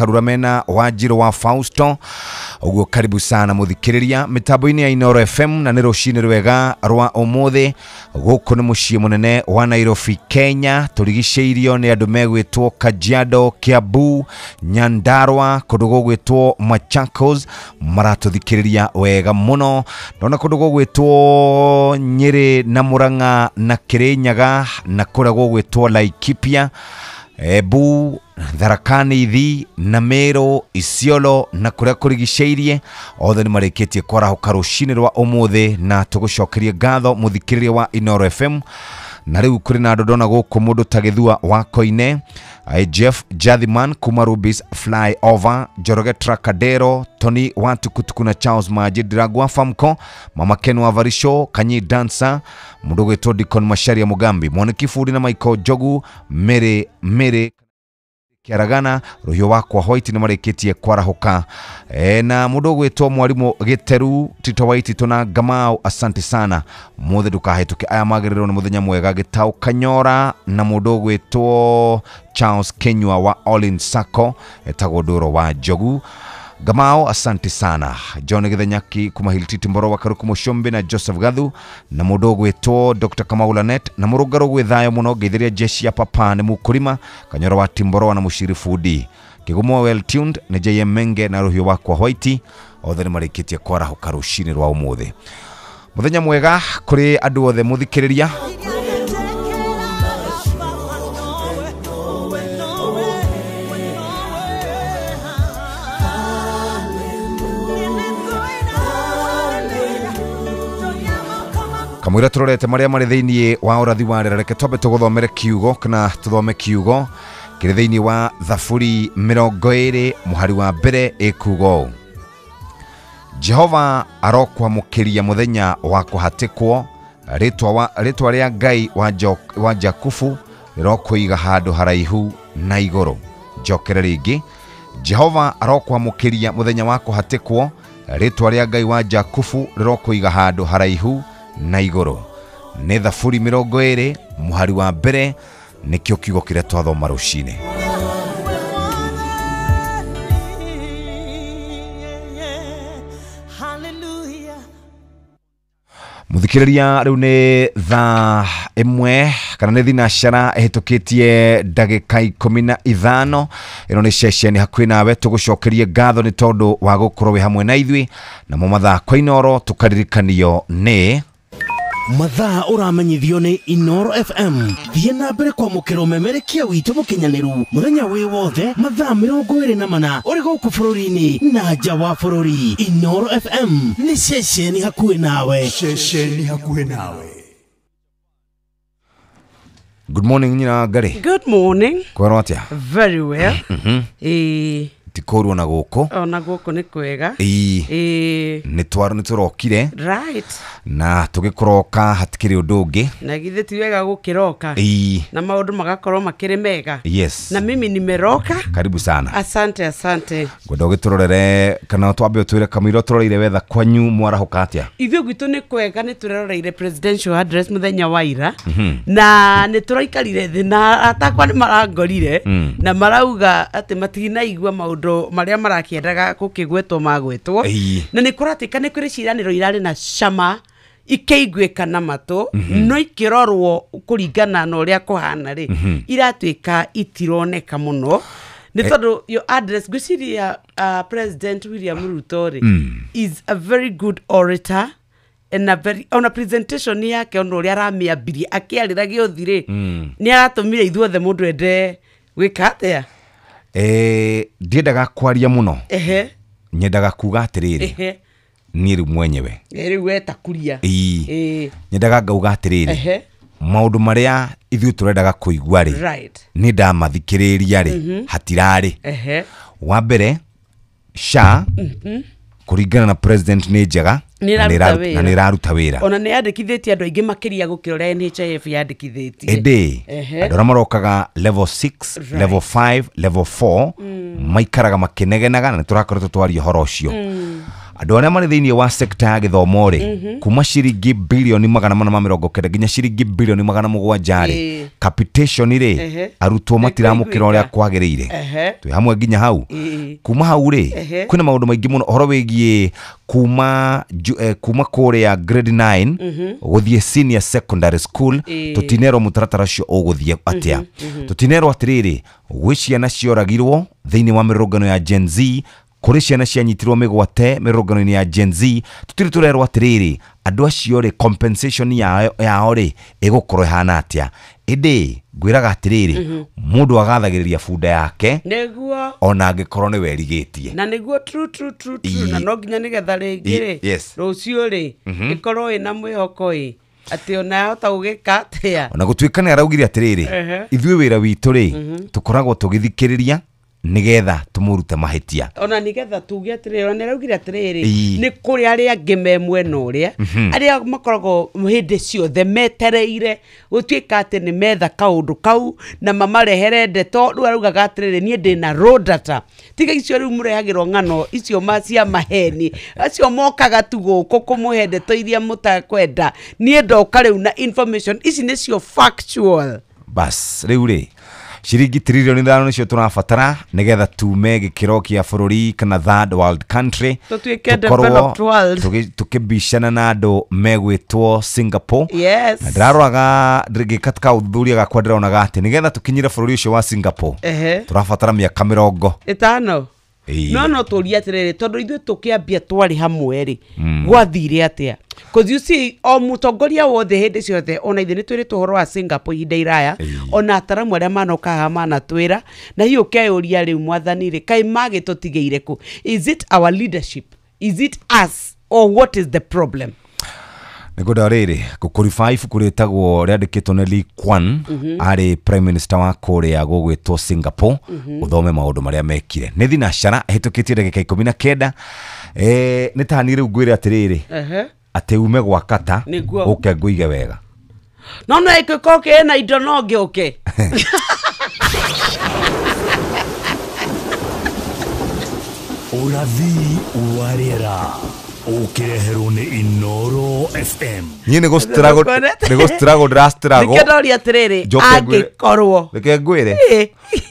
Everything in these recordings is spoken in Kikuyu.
Karura mena Wanjiru wa Fausto uguo karibu sana muthikiriria mitambo-ini ya Inooro FM na nĩ rũcinĩ rwega rwa ũmũthĩ gũkũ nĩ mũciĩ mũnene wa Nairobi Kenya tũrigicĩirio nĩ andũ megwĩtwo Kajiado, Kiambu, Nyandarua kũndũ gũgwĩtwo Machakos maratũthikĩrĩria wega mũno ndona kũndũ gũgwĩtwo Nyĩrĩ na Murang'a na Kirinyaga na kũrĩa gũgwĩtwo Laikipia, Embu, Tharaka Nithi na Meru, Isiolo na kũrĩa kũrigicĩirie othe nĩ marĩkĩtie kwarahũka rũcinĩ rwa ũmũthĩ na tũgũcokerie ngatho mũthikĩrĩria wa Inooro FM na rĩu kũrĩ na andũ ndona gũkũ mũndũ ta Gĩthua wa Koine, Jeff Jathiman kuma Rubis Flyover, Njoroge Trakadero, Tony wa Tukutuku na Charles Maji Ndirangwa Famco, Mama Ken wa Varisho, Kanyi Dancer, mũndũ gwĩtwo Deacon Macharia Mugambi, Mwaniki Fundi na Michael Njogu, Mary Mary Kiaragana, Rũhiũ wakwa White nĩ marĩkĩtie kwarahũka na mũndũ ũgwĩtwo Mwarimu Gĩteru, Tito Waititũ na Ngamau, asante sana mũthĩ ndũkahĩtũke aya magĩrĩrwo nĩ mũthenya mwega Gĩtaũ Kanyora na mũndũ ũgwĩtwo Charles Kenywa wa Olin Sacco etagwo Ndũrũ wa Njogu Gamao, asante sana John Gĩthenyaki kuma Hiltiti Mboro wa Karuku Mucumbi na Joseph Gathu na mũndũ ũgwĩtwo Dr. Kamau Lanet na mũrũngarũ gwĩ thayũ mũno ngeithĩria jeshi ya papa nĩ mũkũrima Kanyoro wa Timboro na Mũciri Fundi Kĩgumo well tuned nĩ JM Menge na Rũhiũ wakwa White othe nĩ marĩkĩtie kwarahũka rũcinĩ rwa ũmũthĩ mũthenya mwega kũrĩ andũ othe mũthikĩrĩria kamwira turorete maria mari thiini wa urathi wa rĩera reke twambe tũgũthomere kiugo kana tũthome kiugo kĩrĩ thĩinĩ wa Thaburi 20 mũhari wa mbere ĩkuga ũũ Jehova arokwamũkĩria mũthenya wa kũhatĩkwo rĩtwa rĩa Ngai wa Jakubu rĩrokũiga handũ haraihu na igũrũ njokere rĩngĩ Jehova arokwamũkĩria mũthenya wa kũhatĩkwo rĩtwa rĩa Ngai wa Jakubu rĩrokũiga handũ haraihu na igũrũ nĩ Thaburi 20 mũhari wa mbere nĩkĩo kiugo kĩrĩa twathoma rũcinĩ. Mũthikĩrĩria rĩu nĩ thaa 1 kana nĩ thinacara ĩhĩtũkĩtie ndagĩka 15 ĩno nĩ ceceni hakuhĩ nawe tũgũcokerie ngatho nĩ tondũ wa gũkorwo wĩ hamwe na ithuĩ namo mathaa kwa Inooro tũkaririkanio nĩ mathaa ũramenyithio nĩ Inooro FM thiĩ na mbere kwamũkĩra ũmemerekia witũ mũkinyanĩru mũthenya wĩ wothe mathaa 24 ũrĩ gũkũ bũrũri-inĩ na nja wa bũrũri. Inooro FM nĩ ceceni hakuhĩ nawe, ceceni hakuhĩ nawe. Good morning nyina Ngari. Good morning. Kwerwo atĩa? Very well. Ti kũru ona gũkũ ona gũkũ nĩ kwega nĩ twaru nĩ tũrokire right na tũgĩkũroka hatikĩrĩ ũndũ ũngĩ na githĩ ti wega gũkĩroka na maũndũ magakorwo makĩrĩ mega. Yes. Na mimi nimeroka. Karibu sana. Asante asante. Ngwenda ũgĩtũrorere kana twambe ũtwĩre kamũira ũtũroreire wetha kwanyu mwarahũka atĩa? Ithuĩ gwitũ nĩ kwega nĩ tũreroreire presidential address mũthenya wa ira na nĩ tũraikarire thĩ na atakwa nĩ marangorire na marauga atĩ matinaigua maũndũ maria marakĩendaga gũkĩgwetwo magwetwo na nĩ kũratuĩka nĩ kũrĩ ciĩranĩro irarĩ na cama ikĩiguĩka na matũ no ikĩrorwo kũringana na ũrĩa kũhana rĩ iratuĩka itironeka mũno nĩ tondũ your address ngwĩciria President William Ruto rĩ is a very good orator and a very ona presentation yake ona ũrĩa aramĩambirie akĩarĩra gĩothi rĩ nĩ aratũmire ithuothe mũndũ ende gwĩka atĩa. Ndiendaga kwaria mũno nyendaga kuga atĩrĩrĩ niĩ rĩu mwenyewe rĩu wetakuria nyendaga ngauga atĩrĩrĩ maũndũ marĩa ithuĩ tũrendaga kũigua rĩ nĩ ndamathikĩrĩria rĩ hatirarĩ. Wa mbere SHA kũringana na president nĩ njega na nĩ ĩraruta wĩra ona nĩ yandĩkithĩtie andũ aingĩ makĩria gũkĩra ũrĩa NHIF yandĩkithĩtie ĩndĩ andũ arĩa marokaga level 6 level 5 level 4 maikaraga makĩnegenaga na nĩ tũrakoretwo twaria ũhoro ũcio. Andũ arĩa marĩ thĩinĩ wa sekta ya gĩthomo rĩ, kuma ciringi bilioni 490 nginya ciringi bilioni 700 rĩ, capitation rĩ, arutwo matiramũkĩra ũrĩa kwagĩrĩire. Twĩ hamwe nginya hau. Kuma hau rĩ, kwĩna maũndũ maingĩ mũno ũhoro wĩgiĩ kuma kũrĩa grade 9 gũthiĩ senior secondary school. Tũtinerwo mũtaratara ũcio ũgũthiĩ atĩa. Tũtinerwo atĩrĩrĩ, gwĩ ciana cioragirwo thĩinĩ wa mĩrũrũngano ya Gen Z, kũrĩ ciana cianyitirwo mĩgwate mĩrũrũngano-inĩ ya Gen Z. Tũtirĩ tũrerwo atĩrĩrĩ, andũ acio rĩ, compensation yao rĩ ĩgũkorwo ĩhana atĩa. Ĩndĩ ngwĩraga atĩrĩrĩ, mũndũ agathagĩrĩria bunda yake nĩguo ona angĩkorwo nĩ werigĩtie. Na nĩguo true true true true. Na no nginya nĩgetha rĩngĩ rĩ, rũciũ rĩ ĩkorwo ĩna mwĩhoko ĩ atĩ ona yahota gũgĩka atĩa. Ona gũtuĩka nĩ araugire atĩrĩrĩ, ithuĩ wĩra witũ rĩ, tũkoragwo tũgĩthikĩrĩria nigetha tumurute mahitia. Ona nigetha tuge atiriri, ona nĩraugire atiriri, nĩ kũrĩ arĩa angĩ me mwena ũrĩa, arĩa makoragwo hĩndĩ ciothe metereire gũtuĩka atĩ nĩ metha kaũndũ kau na mamarehere ndeto. Rĩu araugaga atiriri, niĩ ndĩna raw data. Tiga icio rĩu mũrehagĩrwo ng'ano icio ma cia maheni, acio mokaga tu gũkũ kũmũhe ndeto iria mũtakwenda. Niĩ ndoka rĩu na information ici nĩcio factual. Bas rĩu rĩ, ciringi trilioni 5 nicio tũrabatara nigetha tume gĩkĩro kĩa bũrũri kana third world country, tũtuĩke developed world, tũkĩbicana na andũ megwĩtwo Singapore. Yes. Na ndĩraroraga ngĩka ka ũthuthuria gakwa, ndĩronaga atĩ nigetha tũkinyĩre bũrũri ũcio wa Singapore tũrabatara mĩaka 50. No tũrie atĩrĩrĩ, tondũ ithuĩ tũkĩambia twarĩ hamwe rĩ, gwathire atĩa? Cause you see, o mũtongoria wothe hĩndĩ ciothe, ona ithuĩ nĩ twĩrĩtwo ũhoro wa Singapore ihinda iraya, ona ataramu arĩa manoka haha manatwĩra, na hihi ũkeyũria rĩu mwathani rĩ, kaĩ magĩtũtigĩire kũ? Is it our leadership? Is it us? Or what is the problem? Nĩngwenda rĩrĩ gũkũriba ibuku rĩtagwo rĩandĩkĩtwo nĩ Lee Kuan, arĩ prime minister wa kũrĩa gũgwĩtwo Singapore, ũthome maũndũ marĩa mekire. Nĩ thinacara ĩhĩtũkĩtie ndagĩka 19. Nĩ tani rĩu ngwĩre atĩrĩrĩ, atĩ ume gwa kata ũke ngũige wega. No no ĩngĩkorwo kĩna indo no ngĩũke. Ũrathi wa rĩera ũkĩreherwo nĩ Inoro FM. Niĩ nĩ gũ ndĩrastruggle. Nĩkĩo ndoria atĩrĩrĩ, angĩkorwo reke ngwĩre,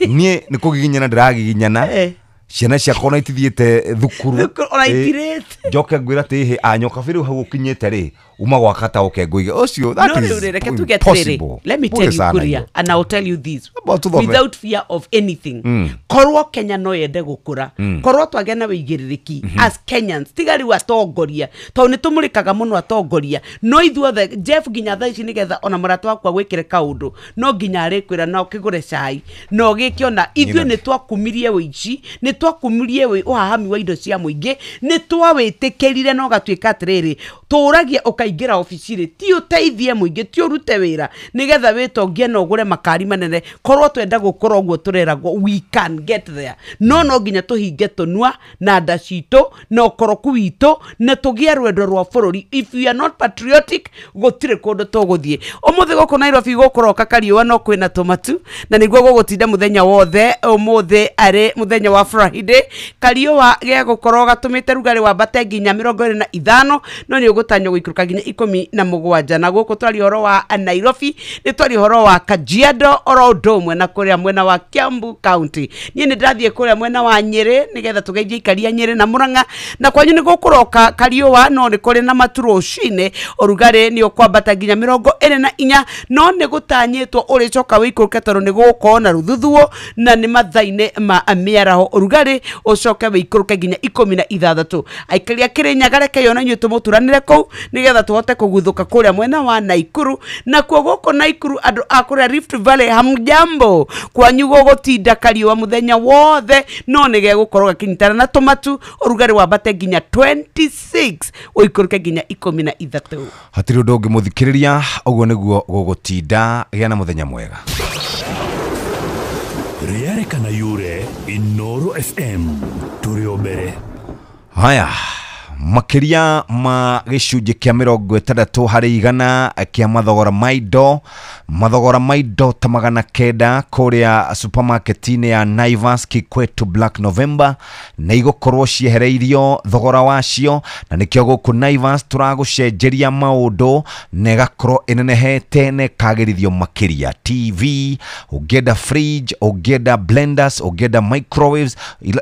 niĩ nĩ kũgiginyana ndĩragiginyana, ciana ciakwa ona itithiĩte thukuru, ona itirĩte. Njoke ngwĩre atĩ hĩ anyoka rĩu hau ũkinyĩte rĩ, uma gwa kata ũke ngũige ũcio. That is reke tuge atĩrĩrĩ, let me tell you Kuria, and I will tell you this without fear of anything. Korwo Kenya no yende gũkũra, korwo twagĩa na wĩigĩrĩrĩki as Kenyans, tiga rĩu atongoria, tondũ nĩ tũmũrĩkaga mũno atongoria, no ithuothe Jeff nginya thaa ici nĩgetha ona mũrata wakwa gwĩkĩre kaũndũ no nginya arĩkwĩra na ũkĩgũre cai na ũgĩke. Ona ithuĩ nĩ twakumirie wĩici, nĩ twakumirie ũhahami wa indo cia mũingĩ, nĩ twawĩtĩkĩrire na ũgatuĩka atĩrĩrĩ, tũragia ũkaingĩra obici rĩ, ti ũteithie mũingĩ, ti ũrute wĩra nĩgetha wĩtongie na ũgũre makari manene. Korwo twenda gũkũra ũguo tũreragwo, we can get there. No no nginya tũhinge tũnua na nda citũ na ũkoroku witũ na tũgĩe rwendo rwa bũrũri. If we are not patriotic, gũtirĩ kũndũ tũgũthiĩ. Ũmũthĩ gũkũ Nairobi gũkũroka kariũa no kwĩna tũmatu, na nĩguo gũgũtinda mũthenya wothe. Ũmũthĩ arĩ mũthenya wa Friday, kariũa gegũkorwo gatũmĩte rugarĩ wambate nginya 25, no nĩ ũgũtanywo gũikũrũka nginya 17. Na gũkũ twaria ũhoro wa Nairobi, nĩ twaria ũhoro wa Kajiado oro ũndũ ũmwe na kũrĩa mwena wa Kiambu County. Niĩ nĩ ndĩrathiĩ kũrĩa mwena wa Nyĩrĩ nĩgetha tũgeithie aikari a Nyĩrĩ na Mũrang'a, na kwanyu nĩ gũkũroka kariũa no nĩ kũrĩ na matu rũcinĩ. Ũrugarĩ nĩ ũkwambata nginya 24, no nĩ gũtanyĩtwo ũrĩcoka wĩikũrũke tondũ nĩ gũgũkorwo na rũthuthuo na nĩ mathaa-inĩ ma mĩaraho. Ũrugarĩ ũcoke wĩikũrũke nginya 16. Aikari a Kĩrĩnyaga reke ona inyuĩ tũmũturanĩre kũu nĩgetha tũhote kũguthũka kũrĩa mwena wa Naikuru. Nakuo gũkũ Naikuru andũ a kũrĩa Rift Valley, hamjambo, kwanyu gũgũtinda kariũa mũthenya wothe, no nĩ gegũkorwo gakĩnyitana na tũmatu. Ũrugarĩ wambate nginya 26, ũikũrũke nginya 13. Hatirĩ ũndũ ũngĩ mũthikĩrĩria, ũguo nĩguo gũgũtinda. Gĩa na mũthenya mwega. Rĩarĩ kana yure, Inoro FM, tũrĩ o mbere. Haya. Makiria ma gĩcunjĩ kĩa 60% kĩa mathogora ma indo, mathogora ma indo ta 900 kũrĩa supermarket-inĩ ya Naivas Kikwetu Black November nĩ igũkorwo ciehereirio thogora wacio, na nĩkĩo gũkũ Naivas tũragũcenjeria maũndũ na ĩgakorwo ĩnenehete na ĩkagĩrithio makĩria. TV, ũngĩenda fridge, ũngĩenda blenders, ũngĩenda microwaves,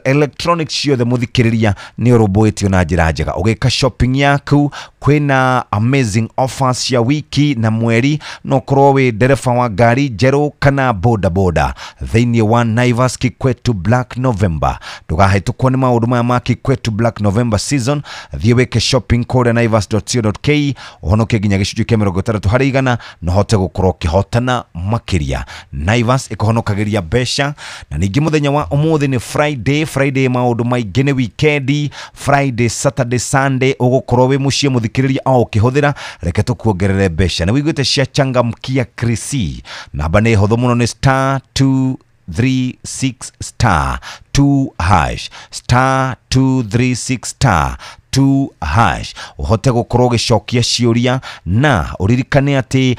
electronics ciothe mũthikĩrĩria nĩ ũrũmbũĩtio na njĩra njega. Ũgĩka shopping yaku kwĩna amazing offers cia wiki na mweri, no ũkorwo wĩ ndereba wa ngari njerũ kana boda boda thĩinĩ wa Naivas Kikwetu Black November. Ndũgahĩtũkwo nĩ maũndũ maya ma Kikwetu Black November season. Thiĩ wĩke shopping kũrĩa naivas.co.ke ũhonokie nginya gĩcunjĩ kĩa 60% na ũhote gũkorwo ũkĩhotana makĩria. Naivas ĩkũhonokagĩria mbeca. Na ningĩ mũthenya wa ũmũthĩ nĩ Friday. Friday maũndũ maingĩ, nĩ weekend. Friday, Saturday, Sunday ũgũkorwo wĩ mũciĩ mũthikĩrĩria o ũkĩhũthĩra. Reke tũkuongerere mbeca. Nĩ wĩiguĩte cia changamkia Krisi, namba nĩ hũthũ mũno, nĩ star 236 star 2 hash, star 236 star 2 hash, ũhote gũkorwo ũgĩcokia ciũria, na ũririkane atĩ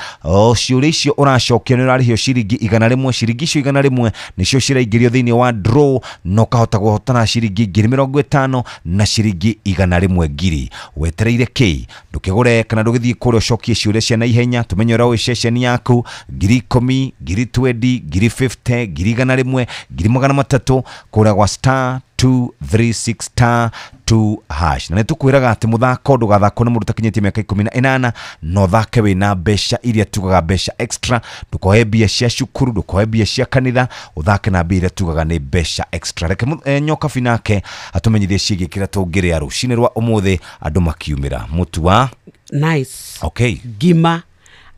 ciũria icio ũracokia nĩ ũrarĩhio ciringi 100. Ciringi icio 100 nĩcio ciraingĩrio thĩinĩ wa draw na ũkahota kũhotana ciringi 50,000 na ciringi 101,000. Wetereire kĩ? Ndũkĩgũre kana ndũgĩthiĩ kũrĩa ũcokie ciũria cia naihenya, tũmenye ũrĩa ũĩ ceceni yaku. 10,000, 20,000, 50,000, 100,000, 300,000 kũrĩa gwa star 236 star 2 hash. Na nĩ tũkwĩraga atĩ mũthako ndũgathakwo nĩ mũndũ ũtakinyĩtie mĩaka 18, na ũthake wĩna mbeca iria tugaga mbeca extra. Ndũkoe mbia cia cukuru, ndũkoe mbia cia kanitha, ũthake na mbia iria tugaga nĩ mbeca extra. Reke Nyokabi nake atũmenyithie ciĩgiĩ kĩrĩa tũngĩrĩa rũcinĩ rwa ũmũthĩ andũ makiumĩra. Mũtu wa Nice. Okay. Ngima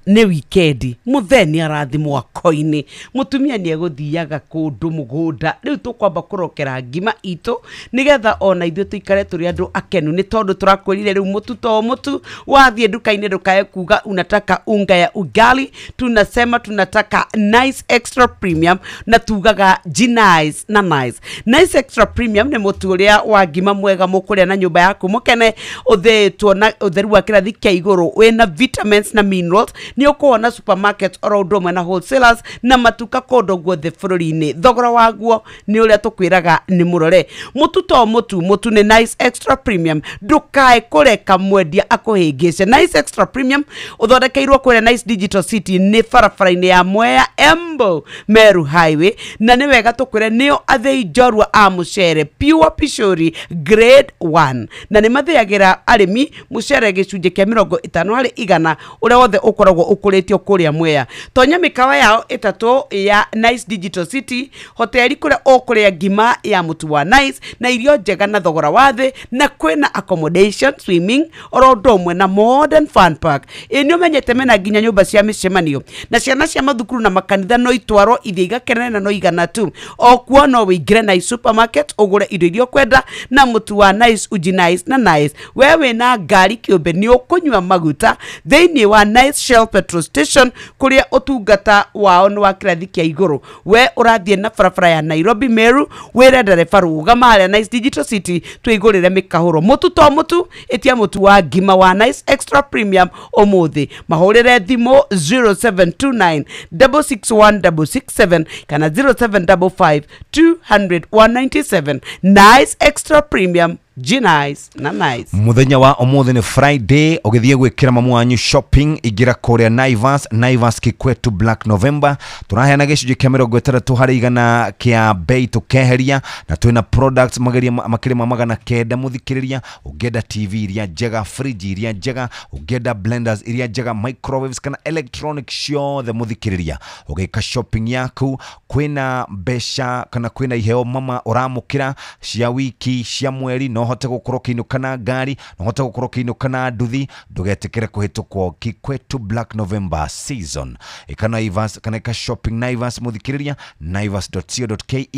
nĩ wikendi, mũthee nĩ arathi mwako-inĩ, mũtumia nĩ egũthiaga kũndũ mũgũnda. Rĩu tũkwamba kũrokera ngima itũ nĩgetha ona ithuĩ tũikare tũrĩ andũ akenu, nĩ tondũ tũrakwĩrire rĩu mũtu to mũtu. Wathiĩ nduka-inĩ ndũkae kuga unataka unga ya ugali, tunasema tunataka Nice Extra Premium, na tugaga G-Nice na Nice. Nice Extra Premium nĩ mũtu ũrĩa wa ngima mwega mũkũrĩa na nyũmba yaku mũkene, ũthĩĩtwo na ũtheru wa kĩrathi kĩa igũrũ, wĩna vitamins na minerals. Nĩ ũkuona supermarket oro ũndũ ũmwe na wholesalers na matuka kũndũ guothe bũrũri-inĩ. Thogora waguo nĩ ũrĩa tũkwĩraga nĩ mũrore. Mũtu to mũtu, mũtu nĩ Nice Extra Premium. Ndũkae kũreka mwendia akũhĩngĩce. Nice Extra Premium ũthondekeirwo kũrĩa Nice Digital City, nĩ barabara-inĩ ya Mwea Embu Meru Highway, na nĩ wega tũkwĩre nĩo athĩi njorua a mũcere pure pishori grade 1, na nĩ mathĩagĩra arĩmi mũcere gĩcunjĩ kĩa 50% ũrĩa wothe ũkoragwo ũkũrĩtio kũrĩa Mwea. Tonya mĩkawa yao ĩtatũ ya Nice Digital City, hoteli kũrĩa ũkũrĩa ngima ya mũtu wa Nice na irio njega na thogora wa thĩ, na kwĩna accommodation, swimming oro ũndũ ũmwe na modern fun park. Ĩ nĩ ũmenyete mena nginya nyũmba cia mĩcemanio, na ciana cia mathukuru na makanitha no itwarwo ithiĩ igakenere na no igana tu. O kuo no wĩingĩre Nice supermarket ũgũre indo iria ũkwenda na mũtu wa Nice, uji Nice na Nice. We wĩna ngari kĩũmbe nĩ ũkũnyua maguta thĩinĩ wa Nice Shell petrol station, kũrĩa ũtungata wao nĩ wa kĩrathi kĩa igũrũ. We ũrathiĩ na barabara ya Nairobi Meru, wĩre ndereba rũgama harĩa Nice Digital City twĩigũrĩre mĩkahũro. Mũtu to mũtu, ĩtia mũtu wa ngima wa Nice Extra Premium ũmũthĩ. Mahũrĩre thimũ 0729 661 667 kana 0755 200 197. Nice Extra Premium, G-Nice na Nice. Mũthenya wa ũmũthĩ nĩ Friday, ũgĩthiĩ gwĩkĩra mamu wanyu shopping, ingĩra kũrĩa Naivas, Naivas Kikwetu Black November. Tũraheana gĩcunjĩ kĩa 60% kĩa bei tũkeheria, na twĩna products makĩria ma 900 mũthikĩrĩria. Ũngĩenda TV iria njega, fridge iria njega, ũngĩenda blenders iria njega, microwaves kana electronic ciothe mũthikĩrĩria, ũgĩka shopping yaku kwĩna mbeca kana kwĩna iheo mama ũramũkĩra cia wiki, cia mweri. No ũhote gũkorwo ũkĩinũka na ngari, no ũhote gũkorwo ũkĩinũka na nduthi. Ndũgetĩkĩre kũhĩtũkwo Kikwetu Black November season. Ĩka Naivas kana ĩka shopping Naivas mũthikĩrĩria, naivas.co.ke,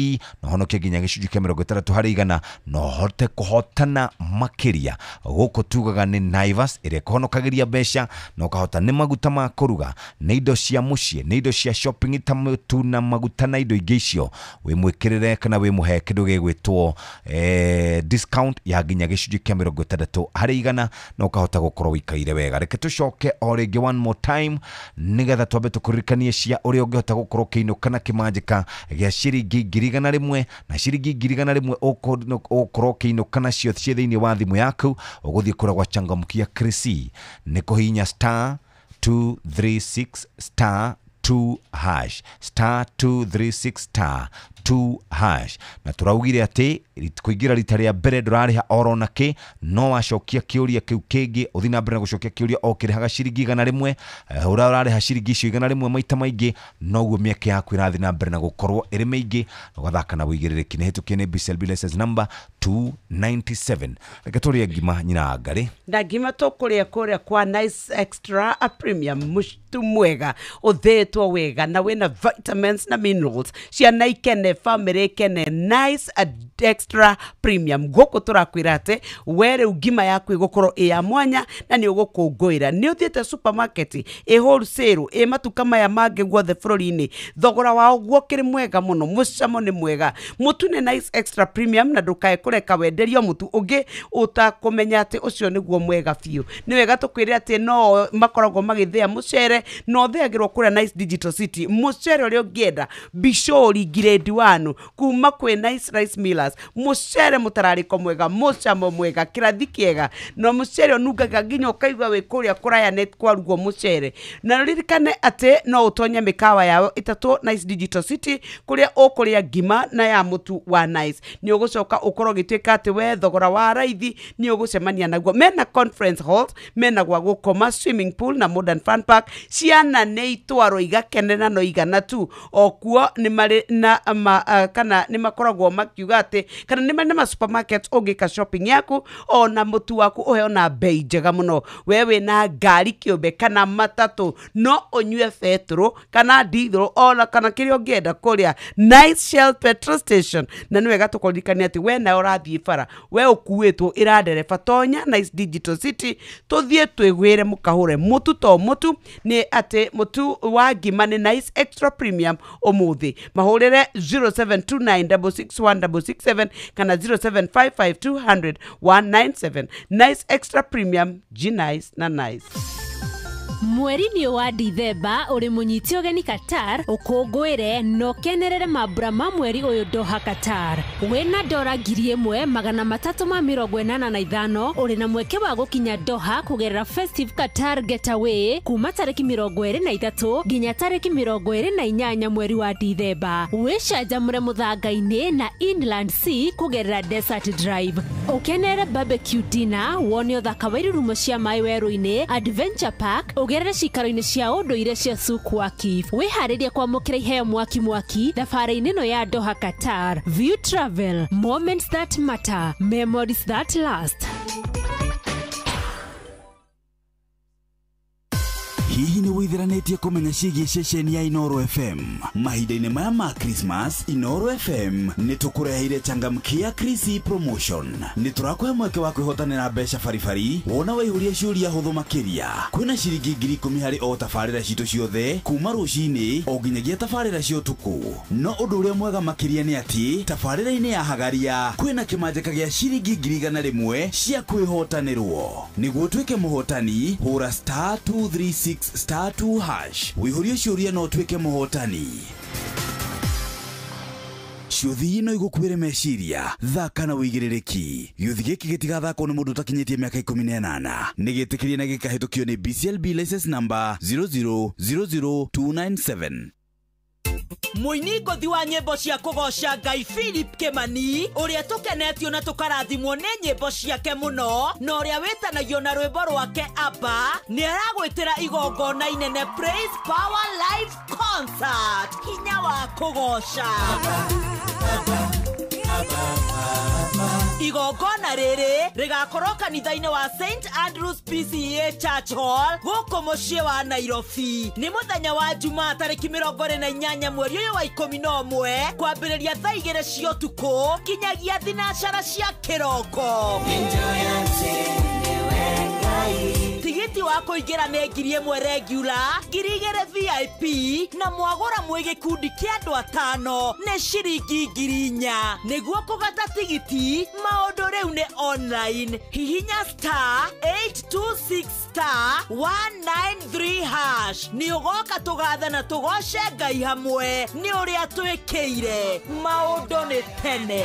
na ũhonokie nginya gĩcunjĩ kĩa 60% na ũhote kũhotana makĩria. Gũkũ tugaga nĩ Naivas ĩrĩa ĩkũhonokagĩria mbeca na ũkahota nĩ maguta ma kũruga, nĩ indo cia mũciĩ, nĩ indo cia shopping ta mũtu na maguta na indo ingĩ icio. Wĩmwĩkĩrĩre kana wĩmũhe kĩndũ gĩgwĩtwo discount. discount ya nginya gĩcunjĩ kĩa 60% na ũkahota gũkorwo wĩikaire wega. Reke tũcoke o rĩngĩ one more time nĩgetha twambe tũkũririkanie cia ũrĩa ũngĩhota gũkorwo ũkĩinũka na kĩmanjĩka gĩa ciringi 100,000 na ciringi 100,000 ũgũkorwo ũkĩinũka nacio ciĩ thĩinĩ wa thimũ yaku. Ũgũthiĩ kũrĩa gwa Changamkia Krisi nĩ kũhihinya star 236 star 2 hash star 236 star 2 hash na tũraugire atĩ kũingĩra rita rĩa mbere ndũrarĩha oro na kĩ, no wacokia kĩũria kĩu kĩngĩ ũthiĩ na mbere na gũcokia kĩũria o kĩrĩhaga ciringi 100, ũrĩa ũrarĩha ciringi icio 100 maita maingĩ noguo mĩeke yaku ĩrathiĩ na mbere na gũkorwo ĩrĩ mĩingĩ na ũgathaka na wĩigĩrĩrĩki. Nĩ hĩtũkie nĩ BCLB license number 297. Reke tũrĩe ngima nyina wa Ngarĩ na ngima tũkũrĩa kũrĩa kwa Nice Extra a Premium mũtu mwega ũthĩĩtwo wega na wĩna vitamins na minerals, ciana ikene, family ikene. Nice Extra Premium gũkũ tũrakwĩra atĩ we rĩu ngima yaku ĩgũkorwo ĩ ya mwanya na nĩ ũgũkũngũĩra. Nĩ ũthiĩte supermarket ĩ wholesale ĩ matuka maya mangĩ guothe bũrũri-inĩ, thogora wao guo kĩrĩ mwega mũno, mũcamo nĩ mwega. Mũtu nĩ Nice Extra Premium na ndũkae kũreka wenderio mũtu ũngĩ ũtakũmenya atĩ ũcio nĩguo mwega biũ. Nĩ wega tũkwĩre atĩ no makoragwo magĩthĩa mũcere na ũthĩagĩrwo kũrĩa Nice Digital City, mũcere ũrĩa ũngĩenda bicori grade 1 kuma kwĩ Nice Rice Millers, mũcere mũtararĩko mwega, mũcamo mwega, kĩrathi kĩega, na mũcere ũnungaga nginya ũkaigua wĩ kũrĩa kũraya nĩ kwarugwo mũcere. Na ririkane atĩ no ũtonye mĩkawa yao ĩtatũ Nice Digital City kũrĩa ũkũrĩa ngima na ya mũtu wa Nice. Nĩ ũgũcoka ũkorwo ũgĩtuĩka atĩ we thogora wa raithi nĩ ũgũcemania naguo. Mena conference halls, mena gwa gũkoma, swimming pool na modern fun park. Ciana nĩ itwarwo igakenera no igana tu. O kuo nĩ marĩ na kana nĩ makoragwo makiuga atĩ kana nĩ marĩ na ma supermarket ũngĩka shopping yaku ona mũtu waku ũheo na bei njega mũno. We wĩna ngari kĩũmbe kana matatũ no ũnyue betũrũ kana ndithũrũ ona kana kĩrĩa ũngĩenda kũrĩa Nice Shell petrol station. Na nĩ wega tũkũririkania atĩ we nawe ũrathiĩ bara, we ũkuĩtwo ĩra ndereba, tonya Nice Digital City tũthiĩ twĩgwĩre mũkahũre mũtu to mũtu. Nĩ atĩ mũtu wa ngima nĩ Nice Extra Premium ũmũthĩ. Mahũrĩre 0729661667 kana 0755200197. Nice Extra Premium, G Nice na Nice. Mweri-inĩ wa Dithemba ũrĩ mũnyiti ũgeni Qatar ũkũngũĩre na ũkenerere mambura ma mweri ũyũ Doha Qatar. Wĩna dora 1385 ũrĩ na mweke wa gũkinya Doha kũgerera Festive Qatar Getaway kuma tarĩki 23 nginya tarĩki 28 mweri wa Dithemba. Wĩcanjamũre mũthanga-inĩ na Inland Sea kũgerera Desert Drive. Ũkenerere barbecue dinner, wone ũthaka wa irurumo cia maĩ werũ-inĩ, Adventure Park, ũgerere cikaro-inĩ cia ũndũire cia Souk Waqif. Wĩharĩrie kwamũkĩra iheo mwaki mwaki thabarĩ-inĩ ĩno ya Doha Qatar. View Travel, moments that matter, memories that last. Hihi nĩ wĩthiranĩtie kũmenya ciĩgiĩ ceceni ya Inooro FM? Mahinda-inĩ maya ma Christmas, Inooro FM nĩ tũkũreheire Changamkia Krisi Promotion. Nĩ tũrakũhe mweke wa kwĩhotanĩra mbeca baribari wona waihũria ciũria hũthũ makĩria. Kwĩna ciringi 10,000 harĩ o tabarĩra citũ ciothe kuma rũcinĩ o nginyagia tabarĩra cia ũtukũ. No ũndũ ũrĩa mwega makĩria nĩ atĩ tabarĩra-inĩ ya Hagaria kwĩna kĩmanjĩka gĩa ciringi 100,000 cia kwĩhotanĩrwo. Nĩguo ũtuĩke mũhotani, hũra star 236 star 2 hash. Wĩihũrie ciũria no ũtuĩke mũhotani. Ciũthi no igũkuĩre meciria, thaka na wĩigĩrĩrĩki. Gĩũthi gĩkĩ gĩtigathakwo nĩ mũndũ ũtakinyĩtie mĩaka 18. Nĩ gĩtĩkĩrie na gĩkahĩtũkio nĩ BCLB license number 0000297. Mũini ngũthi wa nyĩmbo cia kũgoca Ngai Philip Kimani ũrĩa tũkenetio na tũkarathimwo nĩ nyĩmbo ciake mũno na ũrĩa wĩtanagio na rwĩmbo rwake Abba nĩ aragwĩtĩra igongona inene Praise Power Live Concert, hinya wa kũgoca. Igongona rĩrĩ rĩgakorwo kanitha-inĩ wa St Andrews PCEA Church Hall gũkũ mũciĩ wa Nairobi. Nĩ mũthenya wa Jumaa tarĩki 28 mweri ũyũ wa 11 kwambĩrĩria thaa 2 cia ũtukũ kinyagia thinacara cia kĩroko. Tigiti wa kũingĩra nĩ 1,000 regular, 2,000 VIP na mwagũra mwĩ gĩkundi kĩa andũ atano nĩ ciringi 4,000. Nĩguo kũgata tigiti maũndũ rĩu Rĩu nĩ online. Hihinya star 826 star 193 hash. Nĩ ũgoka tũgathe na tũgoce Ngai hamwe nĩ ũrĩa twĩkĩire. Maũndũ nĩ tene.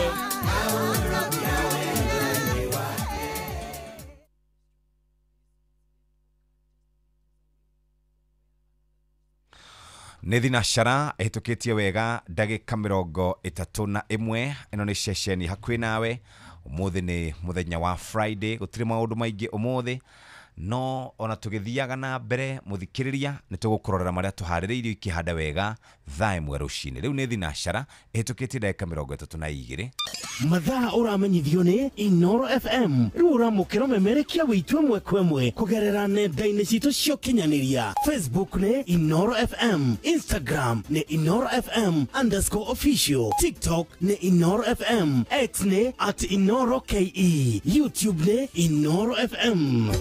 Nĩ thinacara ĩhĩtũkĩtie wega ndagĩka 31. Ĩno nĩ ceceni hakuhĩ nawe. Ũmũthĩ nĩ mũthenya wa Friday, gũtirĩ maũndũ maingĩ ũmũthĩ, no ona tũgĩthiaga na mbere mũthikĩrĩria nĩ tũgũkũrorera marĩa tũharĩrĩirio ikĩhanda wega thaa 1 rũcinĩ. Rĩu nĩ thinacara ĩhĩtũkĩtie ndagĩka 32. Mathaa ũramenyithio nĩ Inoro FM. Rĩu ũramũkĩra ũmemerekia witũ ĩmwe kwa ĩmwe kũgerera nenda-inĩ citũ cia ũkinyanĩria. Facebook nĩ Inoro FM, Instagram nĩ Inoro FM _official, TikTok nĩ Inoro FM, X nĩ @InoroKE, YouTube nĩ Inoro FM.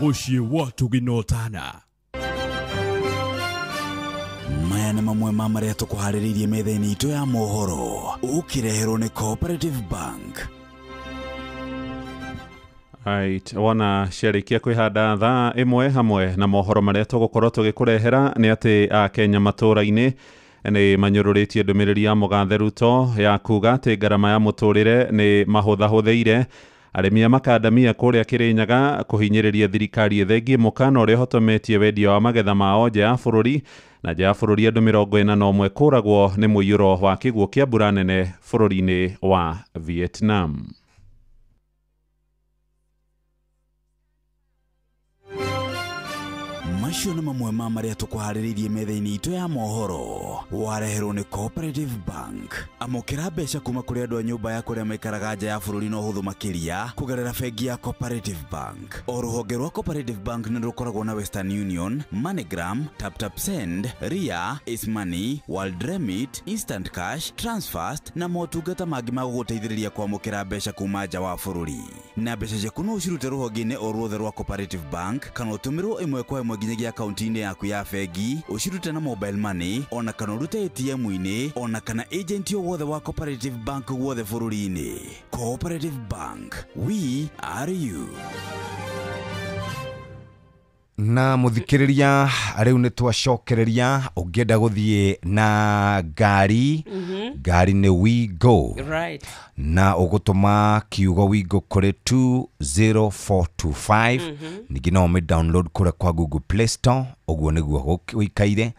Mũciĩ wa Tũginotana. Maya nĩ mamwe ma marĩa tũkũharĩrĩirie metha-inĩ itũ ya mohoro, ũkĩreherwo nĩ Cooperative Bank. Right, wona ciarĩkia kwĩhanda thaa 1 hamwe na mohoro marĩa tũgũkorwo tũgĩkũrehera nĩ atĩ Akenya matũũra-inĩ nĩ manyũrũrĩtie ndũmĩrĩri ya Mũgathe Ruto ya kuga atĩ ngarama ya mũtũrĩre nĩ mahũthahũthĩire. Arĩmi a makandamia kũrĩa Kĩrĩnyaga kũhinyĩrĩria thirikari ĩthengie mũkana ũrĩa ũhotometie wendia wa magetha mao nja ya bũrũri. Na nja ya bũrũri andũ 41 kũragwo nĩ mũiyũro wa kĩguũ kĩa mbura nene bũrũri-inĩ wa Vietnam. Macio nĩ mamwe ma marĩa tũkũharĩrĩirie metha-inĩ itũ ya mohoro. Wareherwo nĩ Cooperative Bank. Amũkĩra mbeca kuma kũrĩ andũ a nyũmba ya kũrĩa maikaraga nja ya bũrũri na ũhũthũ makĩria kũgerera bengi ya Cooperative Bank. O rũhonge rwa Cooperative Bank nĩ rũkoragwo na Western Union, MoneyGram, TapTap Send, Ria, Ace Money, World Remit, Instant Cash, Transfast na motungata mangĩ ma gũgũteithĩrĩria kwamũkĩra mbeca kuma nja wa bũrũri. Na mbeca ciaku no ũcirute rũhonge-inĩ o ruothe rwa Cooperative Bank kana ũtũmĩrwo ĩmwe kwa ĩmwe nginyagia akaunti-inĩ yaku ya bengi, ũcirute na mobile money ona kana ũrute ATM-inĩ ona kana agent o wothe wa Cooperative Bank guothe bũrũri-inĩ. Cooperative Bank, we are you. Na mũthikĩrĩria rĩu nĩ twacokereria ũngĩenda gũthiĩ na ngari, ngari nĩ Wigo. Right. Na ũgũtũma kiugo Wigo kũrĩ 20425. Ningĩ no ũmĩ download kũrĩa kwa Google Play Store, ũguo nĩguo ũikaire.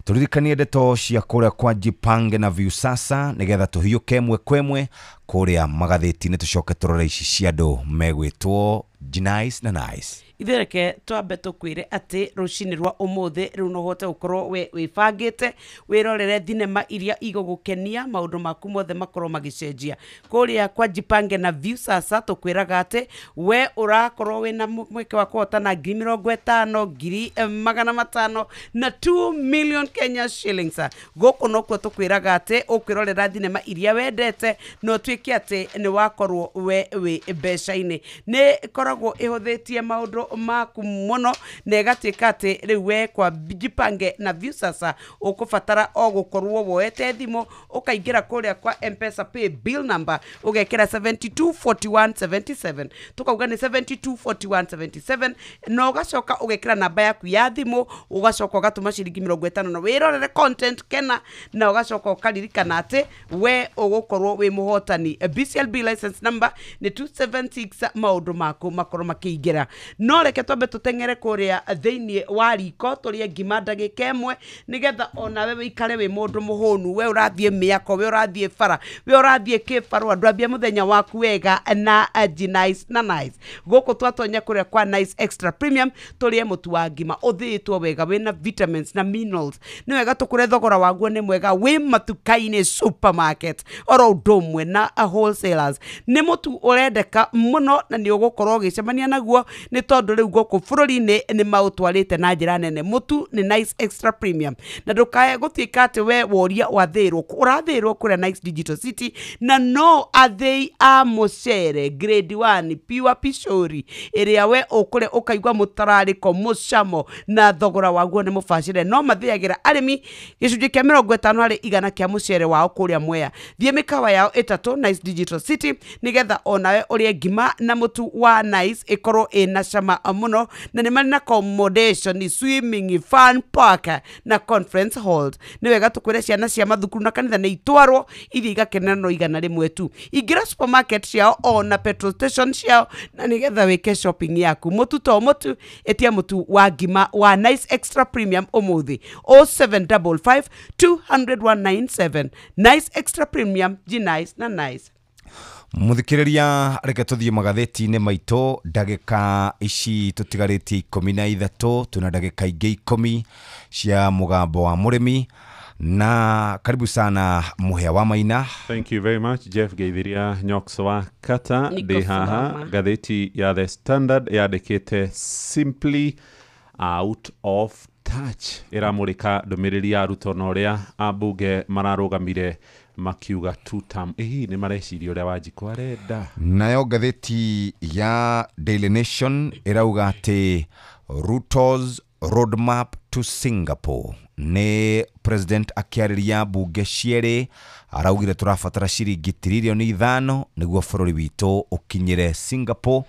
Tũririkanie ndeto cia kũrĩa kwa Jipange na Viusasa nĩgetha tũhiũke ĩmwe kwa ĩmwe kũrĩa magathĩti-inĩ, tũcoke tũrore ici cia andũ megwĩtwo Nice na Nice. Ithuĩ reke twambe tũkwĩre atĩ rũcinĩ rwa ũmũthĩ rĩu no ũhote gũkorwo we wĩbangĩte wĩrorere thinema iria igũgũkenia, maũndũ maku mothe makorwo magĩcenjia. Kũrĩa kwa Jipange na Viusasa tũkwĩraga atĩ we ũrakorwo wĩna mweke wa kũhotana 50,000, 500,000 na 2 million Kenya shillings. Gũkũ nokuo tũkwĩraga atĩ ũkwĩrorera thinema iria wendete na ũtuĩke atĩ nĩ wakorwo we wĩ mbeca-inĩ. Nĩ ĩkoragwo ĩhũthĩtie maũndũ maku mũno na ĩgatuĩka atĩ rĩu we kwa Jipange na Viusasa ũkũbatara o gũkorwo woete thimũ ũkaingĩra kũrĩa kwa M-Pesa pay bill number ũgekĩra 724177, tũkauga nĩ 724177, na ũgacoka ũgekĩra namba yaku ya thimũ, ũgacoka ũgatũma ciringi 50 na wĩrorere content kena, na ũgacoka ũkaririkana atĩ we ũgũkorwo wĩ mũhotani. BCLB license number nĩ 276. Maũndũ maku makorwo makĩingĩra. No reke twambe tũteng'ere kũrĩa thĩinĩ wa riko tũrĩe ngima ndagĩka ĩmwe nĩgetha onawe wĩikare wĩ mũndũ mũhũnu. We ũrathiĩ mĩako, we ũrathiĩ bara, we ũrathiĩ kĩbarũa, ndwambie mũthenya waku wega na Nice na Nice. Gũkũ twatonya kũrĩa kwa Nice Extra Premium tũrĩe mũtu wa ngima ũthĩĩtwo wega wĩna vitamins na minerals. Nĩ wega tũkũre thogora waguo nĩ mwega wĩ matuka-inĩ, supermarket oro ũndũ ũmwe na wholesalers. Nĩ mũtu ũrendeka mũno na nĩ ũgũkorwo ũgĩcemania naguo nĩ tondũ rĩu gũkũ bũrũri-inĩ nĩ maũtwarĩte na njĩra nene. Mũtu nĩ Nice Extra Premium, na ndũkae gũtuĩka atĩ we woria wathĩrwo, ũrathĩrwo kũrĩa Nice Digital City, na no athĩi a mũcere grade 1 pure pishori ĩrĩa we ũkũrĩa ũkaigua mũtararĩko mũcamo na thogora waguo nĩ mũbacĩre. No mathĩagĩra arĩmi gĩcunjĩ kĩa 50% kĩa mũcere wao kũrĩa Mwea. Thiĩ mĩkawa yao ĩtatũ Nice Digital City nĩgetha onawe ũrĩe ngima na mũtu wa Nice ĩkorwo ĩna cama mũno, na nĩ marĩ na accommodation, swimming, fun park na conference halls. Nĩ wega tũkwĩre ciana cia mathukuru na kanitha nĩ itwarwo ithiĩ igakenera no 100 tu. Ingĩra supermarket ciao ona petrol station ciao na nĩgetha wĩke shopping yaku. Mũtu to mũtu, ĩtia mũtu wa ngima wa Nice Extra Premium ũmũthĩ 0755 200 197. Nice Extra Premium, G Nice na Nice. Muthikiriria, reke tuthie magatheti-inĩ maitũ. Ndagĩka ici tũtigarĩtie 13, tuna ndagĩka ingĩ 10 cia mũgambo wa mũrĩmi, na karibu sana Mũhĩa wa Maina. Thank you very much Jeff Geithiria Nyox wa Kata. Niko Ndĩ haha salama. Ngathĩti ya The Standard yandĩkĩte simply out of touch, ĩramũrĩka ndũmĩrĩri ya Ruto na ũrĩa ambunge mararũgamire makiuga two term. Ĩ nĩ mareciria ũrĩa Wanjikũ arenda. Nayo ngathĩti ya Daily Nation ĩrauga atĩ Ruto's roadmap to Singapore, nĩ president akĩarĩria mbunge cierĩ araugire tũrabatara ciringi tiririoni 5 nĩguo bũrũri witũ ũkinyĩre Singapore.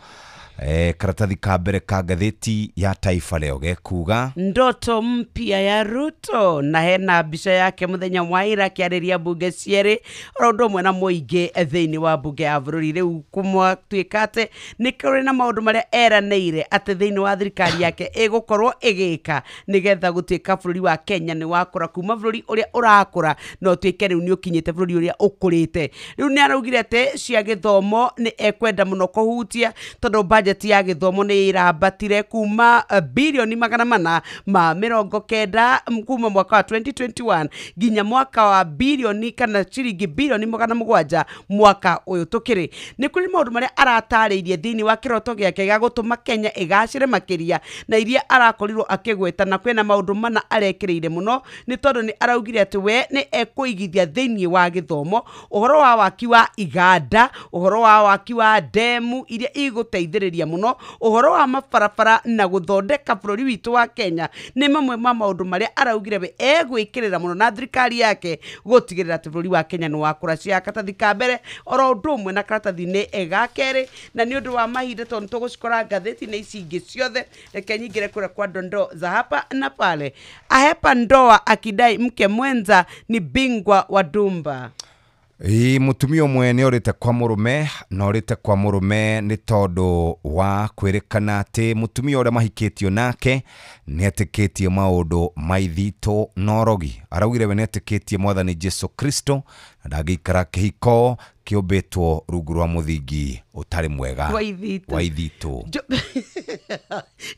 Karatathi ka mbere ka ngathĩti ya Taifa Leo gekuga ndoto mpya ya Ruto, na hena mbica yake muthenya wa ira akĩarĩria mbunge cierĩ oro ũndũ ũmwe na mũingĩ thĩinĩ wa mbunge ya bũrũri. Rĩu kũmwatuĩka atĩ nĩ kũrĩ na maũndũ marĩa eranĩire atĩ thĩinĩ wa thirikari yake ĩgũkorwo ĩgĩka nĩgetha gũtuĩka bũrũri wa Kenya nĩ wakũra kuma bũrũri ũrĩa ũrakũra na ũtuĩke rĩu nĩ ũkinyĩte bũrũri ũrĩa ũkũrĩte. Rĩu nĩ araugire atĩ cia gĩthomo nĩ ekwenda mũno kũhutia tondũ budget ya gĩthomo nĩ ĩrambatire kuma bilioni 490 kuma mwaka wa 2021 nginya mwaka wa bilioni kana ciringi bilioni 700 mwaka ũyũ tũkĩrĩ. Nĩ kũrĩ maũndũ marĩa aratarĩirie thĩinĩ wa kĩroto gĩake gĩa gũtũma Kenya ĩgacĩre makĩria na iria arakorirwo akĩgweta, na kwĩna maũndũ mana arekĩrĩire mũno nĩ tondũ nĩ araugire atĩ we nĩ ekũigithia thĩinĩ wa gĩthomo, ũhoro wa waki wa iganda, ũhoro wa waki wa ndemu iria igũteithĩrĩria mũno, ũhoro wa mabarabara na gũthondeka bũrũri witũ wa Kenya nĩ mamwe ma maũndũ marĩa araugire we egwĩkĩrĩra mũno na thirikari yake gũtigĩrĩra atĩ bũrũri wa Kenya nĩ wakũra. Cia karatathi ka mbere oro ũndũ ũmwe na karatathi-inĩ ga kerĩ, na nĩ ũndũ wa mahinda tondũ tũgũcikora ngathĩti-inĩ ici ingĩ ciothe, reke nyingĩre kũrĩa kwa dondoo za hapa na pale. Ahepa ndoa akidai mke mwenza ni bingwa wa dumba. Ĩ mũtumia ũmwe nĩ orĩte kwa mũrũme, na orĩte kwa mũrũme nĩ tondũ wa kwĩrĩkana atĩ mũtumia ũrĩa mahikĩtio nake nĩ etĩkĩtie maũndũ ma ithitũ na ũrogi. Araugire we nĩ etĩkĩtie mwathani Jesu Kristo na ndangĩikara kĩhiko kĩũmbĩtwo rungu rwa mũthingi ũtarĩ mwega Wa ithitũ. wa ithitũ.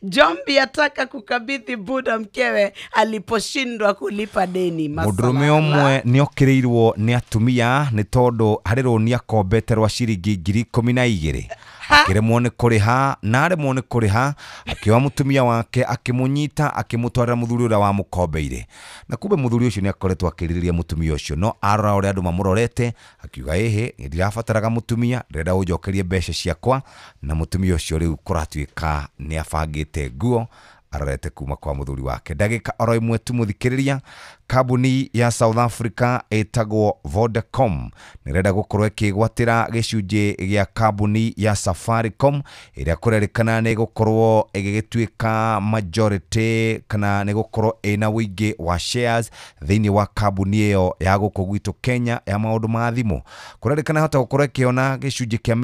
Jombi ataka kukabidhi Buda mkewe aliposhindwa kulipa deni. Mũndũrũme ũmwe nĩ okĩrĩirwo nĩ atumia nĩ tondũ harĩ rũni akombete rwa ciringi 12,000 akĩremwo nĩ kũrĩha, na aremwo nĩ kũrĩha akĩoya mũtumia wake akĩmũnyita akĩmũtwarĩra mũthuri ũrĩa wamũkombeire, na kumbe mũthuri ũcio nĩ akoretwo akĩrirĩria mũtumia ũcio, no arora ũrĩa andũ mamũrorete akiuga ĩhĩ ndirabataraga mũtumia, ndĩrenda ũnjokerie mbeca ciakwa, na mũtumia ũcio rĩu kũratuĩka nĩ abangĩte nguo arorete kuma kwa mũthuri wake. Ndagĩka oro ĩmwe tu mũthikĩrĩria, kambuni ya South Africa ĩtagwo Vodacom nĩrenda gũkorwo ĩkĩgwatĩra gĩcunjĩ gĩa kambuni ya Safaricom ĩrĩa kũrerĩkana nĩ gũkorwo ĩgĩgĩtuĩka majority kana nĩ gũkorwo ĩna ũingĩ wa shares thĩinĩ wa kambuni ĩyo ya gũkũ gwitũ Kenya ya maũndũ ma thimũ. Kũrerĩkana hota gũkorwo ĩkĩona gĩcunjĩ kĩa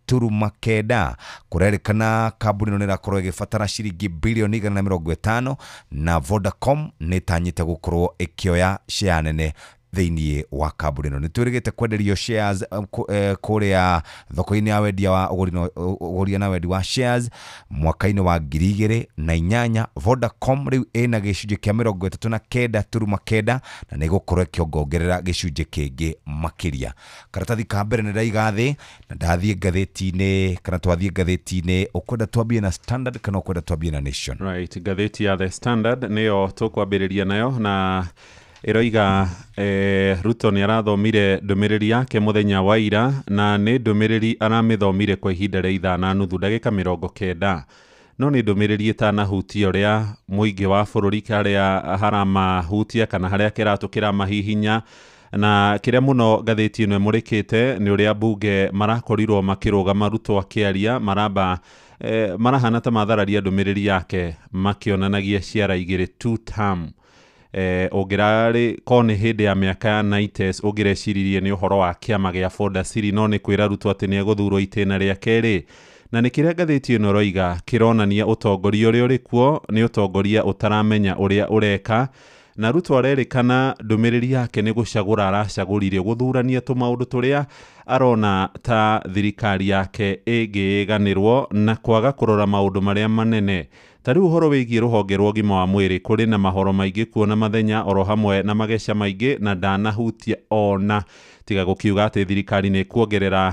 34.9. Kũrerĩkana kambuni ĩno nĩ ĩrakorwo ĩgĩbatara ciringi bilioni 150 na Vodacom nĩ ĩtanyĩte gũkorwo ĩkĩoya share nene Thĩinĩ wa kambuni ĩno nĩ twĩrĩgĩte kwenderio shares kũrĩa thoko-inĩ ya wendia wa ũgũri na wendi wa shares mwaka-inĩ wa 2008. Vodacom rĩu ĩna gĩcunjĩ kĩa 39.9 na nĩ ĩgũkorwo ĩkĩongongerera gĩcunjĩ kĩngĩ makĩria. Karatathi ka mbere nĩ ndaiga thĩ na ndathiĩ ngathĩti-inĩ, kana twathiĩ ngathĩti-inĩ. Ũkwenda twambie na Standard kana ũkwenda twambie na Nation? Right, ngathĩti ya The Standard nĩyo tũkwambĩrĩria nayo, na ĩroiga Ruto nĩ arathomire ndũmĩrĩri yake mũthenya wa ira, na nĩ ndũmĩrĩri aramĩthomire kwa ihinda rĩa ithaa na nuthu, ndagĩka 90, no nĩ ndũmĩrĩri ĩtanahutia ũrĩa mũingĩ wa bũrũri karĩa haramahutia kana harĩa kĩratũ kĩramahihinya. Na kĩrĩa mũno ngathĩti ĩno ĩmũrĩkĩte nĩ ũrĩa mbunge marakorirwo makĩrũgama Ruto akĩaria, maramba marahana ta mathararia ndũmĩrĩri yake makĩonanagia ciara igĩrĩ, two term. Ũngĩrarĩ ko nĩ hĩndĩ ya mĩaka ya 90s ũngĩreciririe nĩ ũhoro wa kĩama gĩa Ford-Asili, no nĩ kwĩra Ruto atĩ nĩ egũthurwo itĩna rĩa kerĩ. Na nĩ kĩrĩa ngathĩti ĩno ĩroiga kĩronania ũtongoria ũrĩa ũrĩ kuo nĩ ũtongoria ũtaramenya ũrĩa ũreka, na Ruto arerĩkana ndũmĩrĩri yake nĩ gũcagũra aracagũrire gũthurania tũmaũndũ tũrĩa arona ta thirikari yake ĩngĩĩganĩrwo na kwaga kũrora maũndũ marĩa manene. Ta rĩu ũhoro wĩgiĩ rũhonge rwa ũgima wa mwĩrĩ, kũrĩ na mahoro maingĩ kuo na mathenya oro hamwe na mageca maingĩ, na ndanahutia ona tiga gũkiuga atĩ thirikari nĩ ĩkuongerera,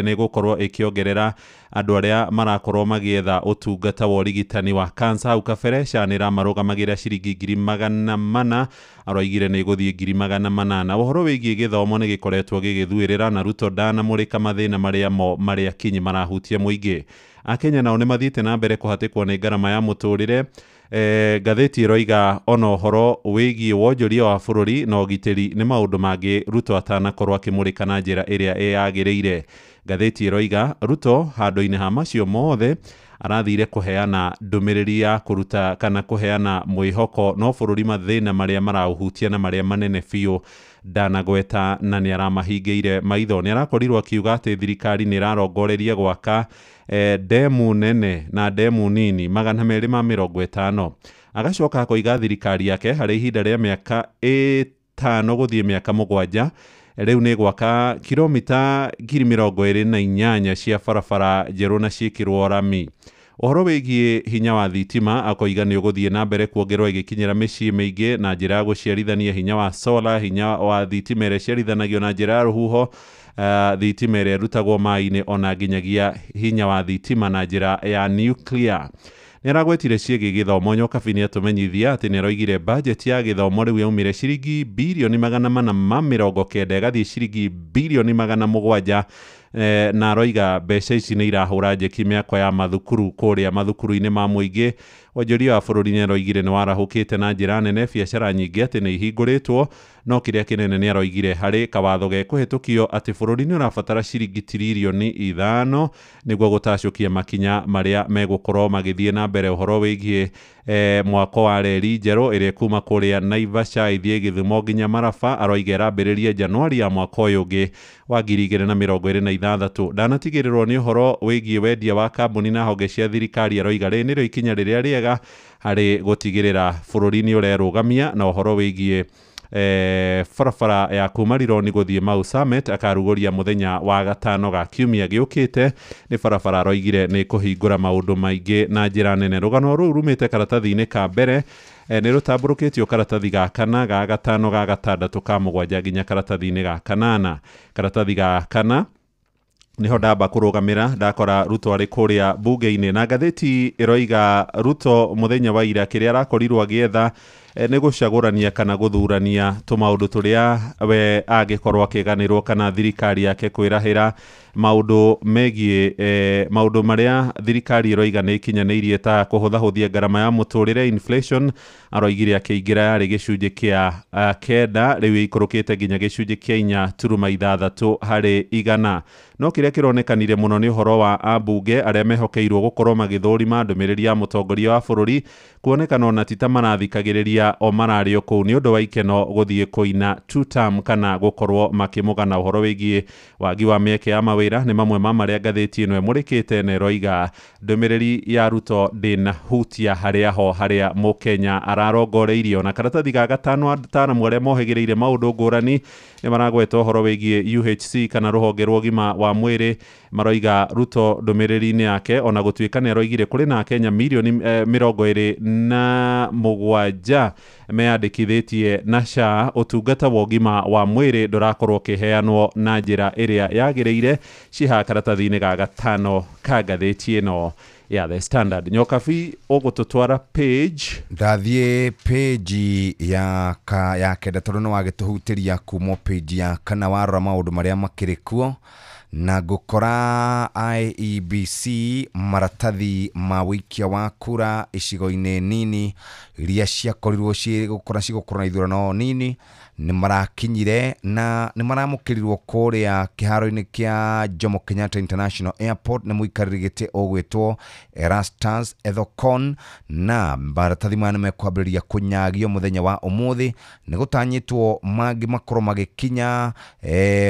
nĩ ĩgũkorwo ĩkĩongerera andũ arĩa marakorwo magĩetha ũtungata wa ũrigitani wa cancer. Hau kabere SHA nĩ ĩramarũgamagĩrĩra ciringi 400,000, aroigire nĩ ĩgũthiĩ 800,000. Ũhoro wĩgiĩ gĩthomo nĩ gĩkoretwo gĩgĩthuĩrĩra, na Ruto ndanamũrĩka mathĩna marĩa mo marĩa kinyi marahutia mũingĩ. Akenya nao nĩ mathiĩte na mbere kũhatĩkwo nĩ ngarama ya mũtũrĩre. Ngathĩti ĩroiga ona ũhoro wĩgiĩ wonjoria wa bũrũri na ũgitĩri nĩ maũndũ mangĩ Ruto atanakorwo akĩmũrĩka na njĩra ĩrĩa ĩyagĩrĩire. Ngathĩti ĩroiga Ruto handũ-inĩ ha macio mothe arathire kũheana ndũmĩrĩri ya kũruta kana kũheana mwĩhoko, no bũrũri mathĩna marĩa maraũhutia na marĩa manene biũ ndanagweta na nĩ aramahingĩire maitho. Nĩ arakorirwo akiuga atĩ thirikari nĩ ĩrarongoreria gwaka ndemu nene na ndemu nini 250. Agacoka akoiga thirikari yake harĩ ihinda rĩa mĩaka 5 gũthiĩ mĩaka 7 rĩu nĩ gwaka kilomita 28,000 cia barabara njerũ na ciĩkĩrwo rami. Ũhoro wĩgiĩ hinya wa thitima akoiga nĩ ũgũthiĩ na mbere kuongererwo ĩgĩkinyĩra mĩciĩ mĩingĩ na njĩra ya gũciarithania hinya wa solar, hinya wa thitima ĩrĩa ĩciarithanagio na njĩra ya rũhuho, thitima ĩrĩa ĩrutagwo maĩ-inĩ, ona nginyagia hinya wa thitima na njĩra ya nuclear. Nĩ aragwetire ciĩgiĩ gĩthomo. Nyokabi nĩ atũmenyithia atĩ nĩ aroigire bajeti ya gĩthomo rĩu yaumire ciringi birioni 490 ĩgathiĩ ciringi birioni 700, na aroiga mbeca ici nĩ irahũra njeki mĩako ya mathukuru kũrĩa mathukuru-inĩ ma mũingĩ. Wonjoria wa bũrũri nĩ aroigire nĩ warahũkĩte na njĩra nene, biacara nyingĩ atĩ nĩ ihingũrĩtwo, no kĩrĩa kĩnene nĩ aroigire harĩ kawatho gekũhĩtũkio atĩ bũrũri nĩ ũrabatara ciringi tiririoni 5 nĩguo gũtacũkia makinya marĩa megũkorwo magĩthiĩ na mbere. Ũhoro wĩgiĩ mwako wa reri njerũ ĩrĩa ĩkuma kũrĩa Naivasha ĩthiĩ Gĩthumo nginya Maraba, aroiga ĩrambĩrĩria Januari ya mwaka ũyũ ũngĩ wa 2026. Ndanatigĩrĩrwo nĩ ũhoro wĩgiĩ wendia wa kambuni na honge cia thirikari, aroiga rĩrĩ nĩrĩo ikinya rĩrĩa rĩega harĩ gũtigĩrĩra bũrũri nĩ ũrerũgamia. Na ũhoro wĩgiĩ barabara ya kuma Rironi gũthiĩ Mau Summit akarugũria mũthenya wa gatano ga kiumia gĩũkĩte, nĩ barabara aroigire nĩ kũhingũra maũndũ maingĩ na njĩra nene. Rũgano rũu rumĩte karatathi-inĩ ka mbere, nĩ rũtambũrũkĩtio karatathi ga kana, ga gatano, ga gatandatũ, ka mũgwanja nginya karatathi-inĩ ga kanana. Karatathi ga kana niho ndamba kũrũgamĩra ndakora Ruto arĩ kũrĩa bunge-inĩ, na ngathĩti ĩroiga Ruto mũthenya wa ira kĩrĩa arakorirwo agĩetha nĩ gũcagũrania kana gũthurania tũmaũndũ tũrĩa we angĩkorwo akĩganĩrwo kana thirikari yake kwĩrahĩra maũndũ megiĩ maũndũ marĩa thirikari ĩroiga nĩ ĩkinyanĩirie ta kũhũthahũthia ngarama ya mũtũrĩre, inflation aroigire akĩingĩra yarĩ gĩcunjĩ kĩa 9, rĩu ĩikũrũkĩte nginya gĩcunjĩ kĩa 4.6 harĩ igana. No kĩrĩa kĩronekanire mũno nĩ ũhoro wa ambunge arĩa mehokeirwo gũkorwo magĩthũrima ndũmĩrĩri ya mũtongoria wa bũrũri, kuonekana ona ti ta marathikagĩrĩria kwaria o marario kũu nĩ ũndũ wa ikeno gũthiĩ kũina two term kana gũkorwo makĩmũgana ũhoro wĩgiĩ wagi wa mĩeke ya mawĩra nĩ mamwe ma marĩa ngathĩti ĩno ĩmũrĩkĩte na ĩroiga ndũmĩrĩri ya Ruto ndĩnahutia harĩa ho harĩa mũkenya ararongoreirio. Na karatathi ga gatano ataaramu arĩa mohĩgĩrĩire maũndũ ngũrani nĩ maragweta ũhoro wĩgiĩ UHC kana rũhonge rwa ũgima wa mwĩrĩ maroiga Ruto ndũmĩrĩri-inĩ yake ona gũtuĩka nĩ aroigire kũrĩ na Akenya mirioni 27 meyandĩkithĩtie na SHA ũtungata wa ũgima wa mwĩrĩ ndũrakorwo ũkĩheanwo na njĩra ĩrĩa yagĩrĩire. Ciha karatathi-inĩ ga gatano ka ngathĩti ĩno ya The Standard. Nyokabi ũgũtũtwara page ndathiĩ page ya ya kenda tondũ nĩ wagĩtũhutĩria kuma page ya kana warora maũndũ marĩa makĩrĩ kuo na ngũkora IEBC maratathi ma wĩikia wa kura icigo-inĩ nini iria ciakorirwo cigũkora cigũkorwo na ithurano nini nĩ marakinyire na nĩ maramũkĩrirwo kũrĩa kĩharo-inĩ kĩa Jomo Kenyatta International Airport nĩ mũikarĩri gĩtĩ ũgwĩtwo Erastus Ethekon na maratathi maya nĩ mekwambĩrĩria kũnyagio mũthenya wa ũmũthĩ. Nĩ gũtanyĩtwo mangĩ makorwo magĩkinya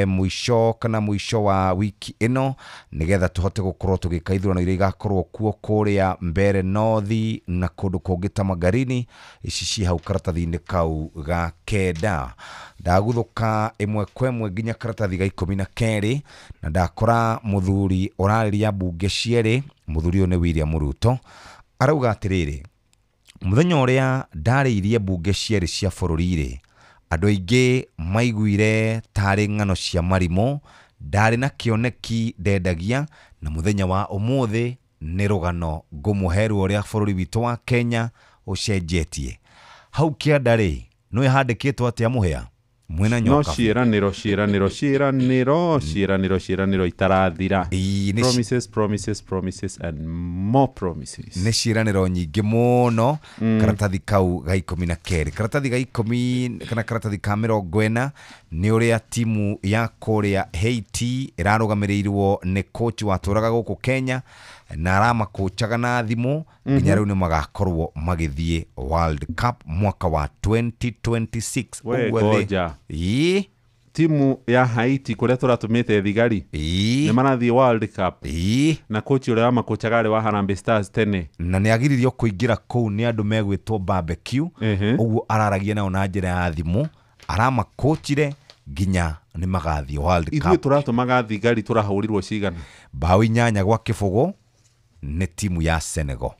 mũico kana mũico wa wiki ĩno nĩgetha tũhote gũkorwo tũgĩka ithurano iria igakorwo kuo kũrĩa Mbeere North na kũndũ kũngĩ ta Magarini. Ici ci hau karatathi-inĩ kau ga kenda. Ndaguthũka ĩmwe kwa ĩmwe nginya karatathi ga 12 na ndakora mũthuri ũrarĩria mbunge cierĩ. Mũthuri ũyũ nĩ William Ruto arauga atĩrĩrĩ, mũthenya ũrĩa ndarĩirie mbunge cierĩ cia bũrũri-rĩ, andũ aingĩ maiguire tarĩ ng'ano cia marimũ, ndarĩ na kĩoneki ndendagia, na mũthenya wa ũmũthĩ nĩ rũgano ngũmũhe ruo ũrĩa bũrũri witũ wa Kenya ũcenjetie. Hau kĩanda-rĩ, nĩ handĩkĩtwo atĩa mũhĩa mwena no nyoka ciĩranĩro ciĩranĩro ciĩranĩro ciĩranĩro ciĩranĩro itarathira. Promises, promises, promises and more promises. Nĩ ciĩranĩro nyingĩ mũno. Karatathi kau ga 12 karatathi ga 10 kana karatathi ka 40 nĩ ũrĩa timu ya kũrĩa Haiti ĩrarũgamĩrĩirwo nĩ coach watũraga gũkũ Kenya na aramakũcaga na thimũ nginya rĩu nĩ magakorwo magĩthiĩ World Cup mwaka wa 2026. We Ũguo thĩ- ngoja. Ĩĩ, Timu ya Haiti kũrĩa tũratũmĩte thigari ĩĩ, nĩ marathiĩ World Cup ĩĩ. na coach ũrĩa wamakũcaga arĩ wa Harambee Stars tene na nĩ agiririo kũingĩra kũu nĩ andũ megwĩtwo barbecue. Ũguo araragia nao na njĩra ya thimũ aramakũcire nginya nĩ magathiĩ World ithuĩ Cup. tũratũmaga thigari tũrahũrirwo cigana Bao 8-0 nĩ timu ya Senegal.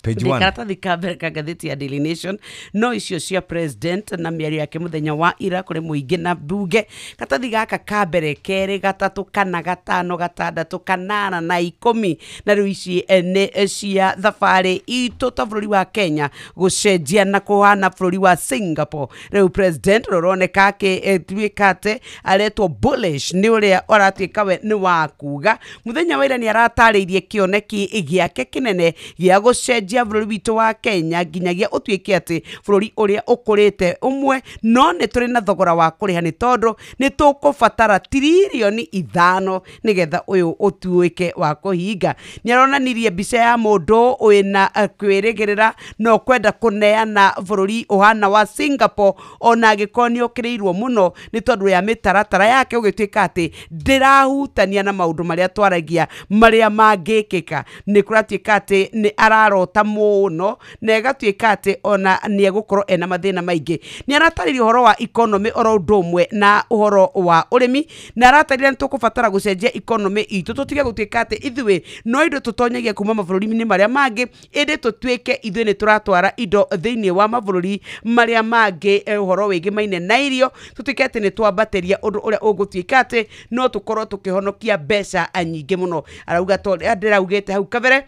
Page Ndĩ 1. karatathi ka mbere ka ngathĩti ya Daily Nation no icio cia president na mĩario yake mũthenya wa ira kũrĩ mũingĩ na mbunge. Karatathi gaka ka mbere kerĩ gatatũ kana gatano gatandatũ kanana na 10 na rĩu ici nĩ cia thabarĩ itũ ta bũrũri wa Kenya gũcenjia na kũhana bũrũri wa Singapore. Rĩu president ũroneka akĩtuĩka atĩ aretwo bullish nĩ ũrĩa ũratuĩka we nĩ wa kuga. Mũthenya wa ira nĩ aratarĩirie kĩoneki gĩake kĩnene gĩa gũcenjia bũrũri witũ wa Kenya nginyagia ũtuĩke atĩ bũrũri ũrĩa ũkũrĩte ũmwe, no nĩ tũrĩ na thogora wa kũrĩha nĩ tondũ nĩ tũkũbatara tiririoni 5 nĩgetha ũyũ ũtuĩke wa kũhinga. Nĩ aronanirie mbica ya mũndũ wĩna kwĩrĩgĩrĩra no kwenda kũneana bũrũri ũhana wa Singapore ona angĩkorwo nĩ ũkĩrĩirwo mũno nĩ tondũ ya mĩtaratara yake ũgĩtuĩka atĩ ndĩrahutania na maũndũ marĩa twaragia marĩa mangĩkĩka. Nĩ kũratuĩka atĩ nĩ ararota mũno na ĩgatuĩka atĩ ona nĩ egũkorwo ena mathĩna maingĩ. Nĩ aratarĩria ũhoro wa economy oro ũndũ ũmwe na ũhoro wa ũrĩmi na aratarĩria nĩ tũkũbatara gũcenjia economy itũ tũtige gũtuĩka atĩ ithuĩ no indo tũtonyagia kuma mabũrũri-inĩ marĩa mangĩ ĩndĩ tũtuĩke ithuĩ nĩ tũratwara indo thĩinĩ wa mabũrũri marĩa mangĩ ũhoro wĩgĩmaine na irio tũtuĩke atĩ nĩ twambatĩria ũndũ ũrĩa ũgũtuĩka atĩ no tũkorwo tũkĩhonokia mbeca nyingĩ mũno. Arauga ta ũrĩa ndĩraugĩte hau kabere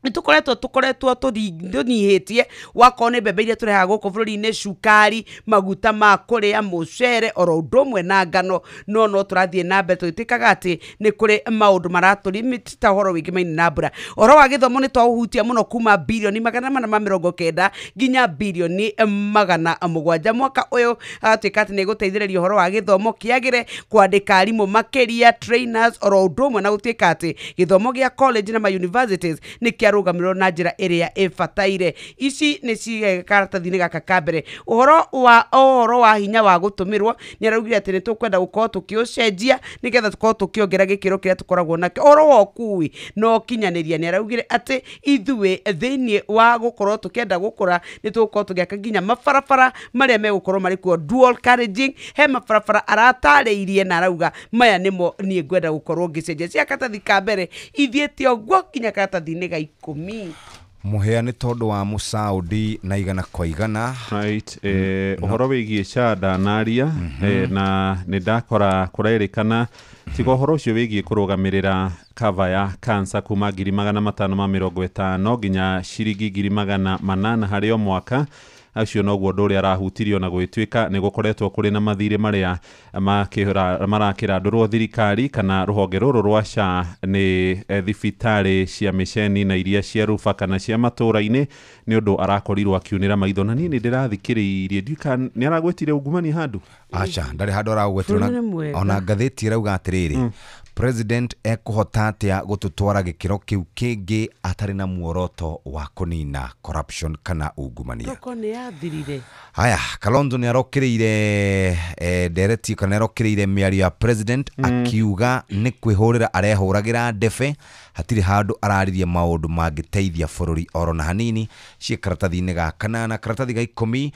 nĩ tũkoretwo tũnyihĩtie wakorwo nĩ mbembe iria tũrehaga gũkũ bũrũri-inĩ, cukari, maguta ma kũrĩa, mũcere oro ũndũ ũmwe na ngano, no tũrathiĩ na mbere tũgĩtuĩkaga atĩ nĩ kũrĩ maũndũ maratũrimit ta ũhoro wĩgĩmaine na mbura. Ũhoro wa gĩthomo nĩ twaũhutia mũno kuma birioni 490 nginya birioni 700 mwaka ũyũ. Agatuĩka atĩ nĩ gũteithĩrĩria ũhoro wa gĩthomo kĩagĩre, kwandĩka arimũ makĩria, trainers oro ũndũ ũmwe na gũtuĩka atĩ gĩthomo gĩa college na ma universities nĩ kĩa ciarũgamĩrĩrwo na njĩra ĩrĩa ĩbataire. Ici nĩ ci karatathi-inĩ gaka ka mbere. Ũhoro wa hinya wa gũtũmĩrwo nĩ araugire atĩ nĩ tũkwenda gũkorwo tũkĩũcenjia nĩgetha tũkorwo tũkĩongera gĩkĩro kĩrĩa tũkoragwo nakĩo. Ũhoro wa ũkui na ũkinyanĩria nĩ araugire atĩ ithuĩ thĩinĩ wa gũkorwo tũkĩenda gũkũra nĩ tũgũkorwo tũgĩaka nginya mabarabara marĩa megũkorwo marĩ kuo dual carriaging. He mabarabara aratarĩirie na arauga maya nĩmo niĩ ngwenda gũkorwo ngĩcenjia. Cia karatathi ka mbere ithiĩte ũguo nginya karatathi-inĩ ga 10. Mũhĩa nĩ tondũ wa Mũsaudi na 100 kwa 100. Right, ũhoro wĩgiĩ Chada naria na nĩ ndakora kũrerĩkana tiga ũhoro ũcio wĩgiĩ kũrũgamĩrĩra cover ya cancer kuma 550 nginya ciringi 800 harĩ o mwaka. Acio noguo ũndũ ũrĩa arahutirio na gwĩtuĩka nĩ gũkoretwo kũrĩ na mathirĩ marĩa marakĩrandũrwo thirikari kana rũhonge rũrũ rwa SHA nĩ thibitarĩ cia mĩceni na iria cia ruba kana cia matũũra-inĩ nĩ ũndũ arakorirwo akiunĩra maitho. Na niĩ nĩ ndĩrathikĩrĩirie ndiũĩ kana nĩ aragwĩtire ungumania handũ. Aca ndarĩ handũ aragwĩtire ona ngathĩti ĩrauga atĩrĩrĩ, President ekũhota atĩa gũtũtwara gĩkĩro kĩu kĩngĩ atarĩ na muoroto wa kũnina corruption kana ungumania. Toko nĩ yathirire. Haya, Kalonzo nĩ arokĩrĩire ndereti kana arokĩrĩire mĩario ya president akiuga nĩ kwĩhũrĩra arehũragĩra ndebe, hatirĩ handũ araririe maũndũ mangĩteithia bũrũri oro na hanini. Ciĩ karatathi-inĩ ga 8 karatathi ga 10.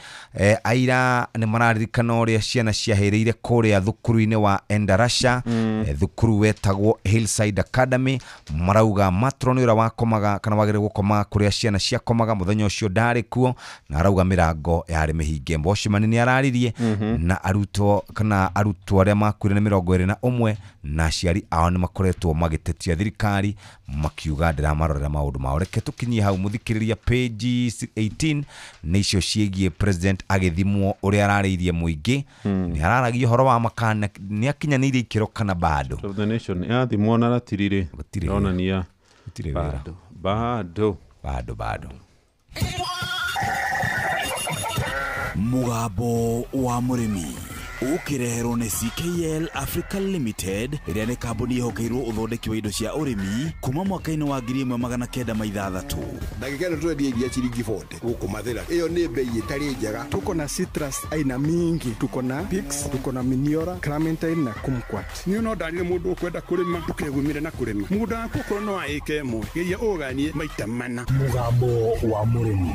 Aira nĩ mararirikana ũrĩa ciana ciahĩrĩire kũrĩa thukuru-inĩ wa Endarasha, thukuru wetagwo Hillside Academy. Marauga matron ũrĩa wakomaga kana wagĩrĩire gũkoma kũrĩa ciana ciakomaga mũthenya ũcio ndarĩ kuo, na arauga mĩrango yarĩ mĩhinge. Mboshimani nĩ araririe na arutwo kana arutwo arĩa makuire nĩ 21 na aciari ao nĩ makoretwo magĩtetia thirikari makiuga ndĩramarorera maũndũ mao. Reke tũkinyie hau mũthikĩrĩria page 18 nĩ icio ciĩgiĩ president agĩthimwo ũrĩa ararĩirie mũingĩ. Nĩ araragia ũhoro wa makana nĩ akinyanĩirie ikĩro kana bado. Of the nation yathimwo na ratirire onania gũtirĩ wĩra bado bado bado. Mũgambo wa mũrĩmi ũkĩreherwo nĩ CKL Africa Limited ĩrĩa nĩ kambuni ĩhokeirwo ũthondeki wa indo cia ũrĩmi kuma mwaka-inĩ wa 1906. Ndagĩka ĩno tũrendia iria ciringi 40 gũkũ Mathĩra. Ĩyo nĩ bei ĩtarĩ njega. Tuko na citrus aina mingi, tuko na Pix, tuko na Miniora, Clementine na Kumquat. Niĩ no ndarire mũndũ ũkwenda kũrĩma ndũkegumire na kũrĩma. Mũgũnda waku okorwo no wa ĩka ĩmwe geria ũganie maita mana. Mũgambo wa mũrĩmi.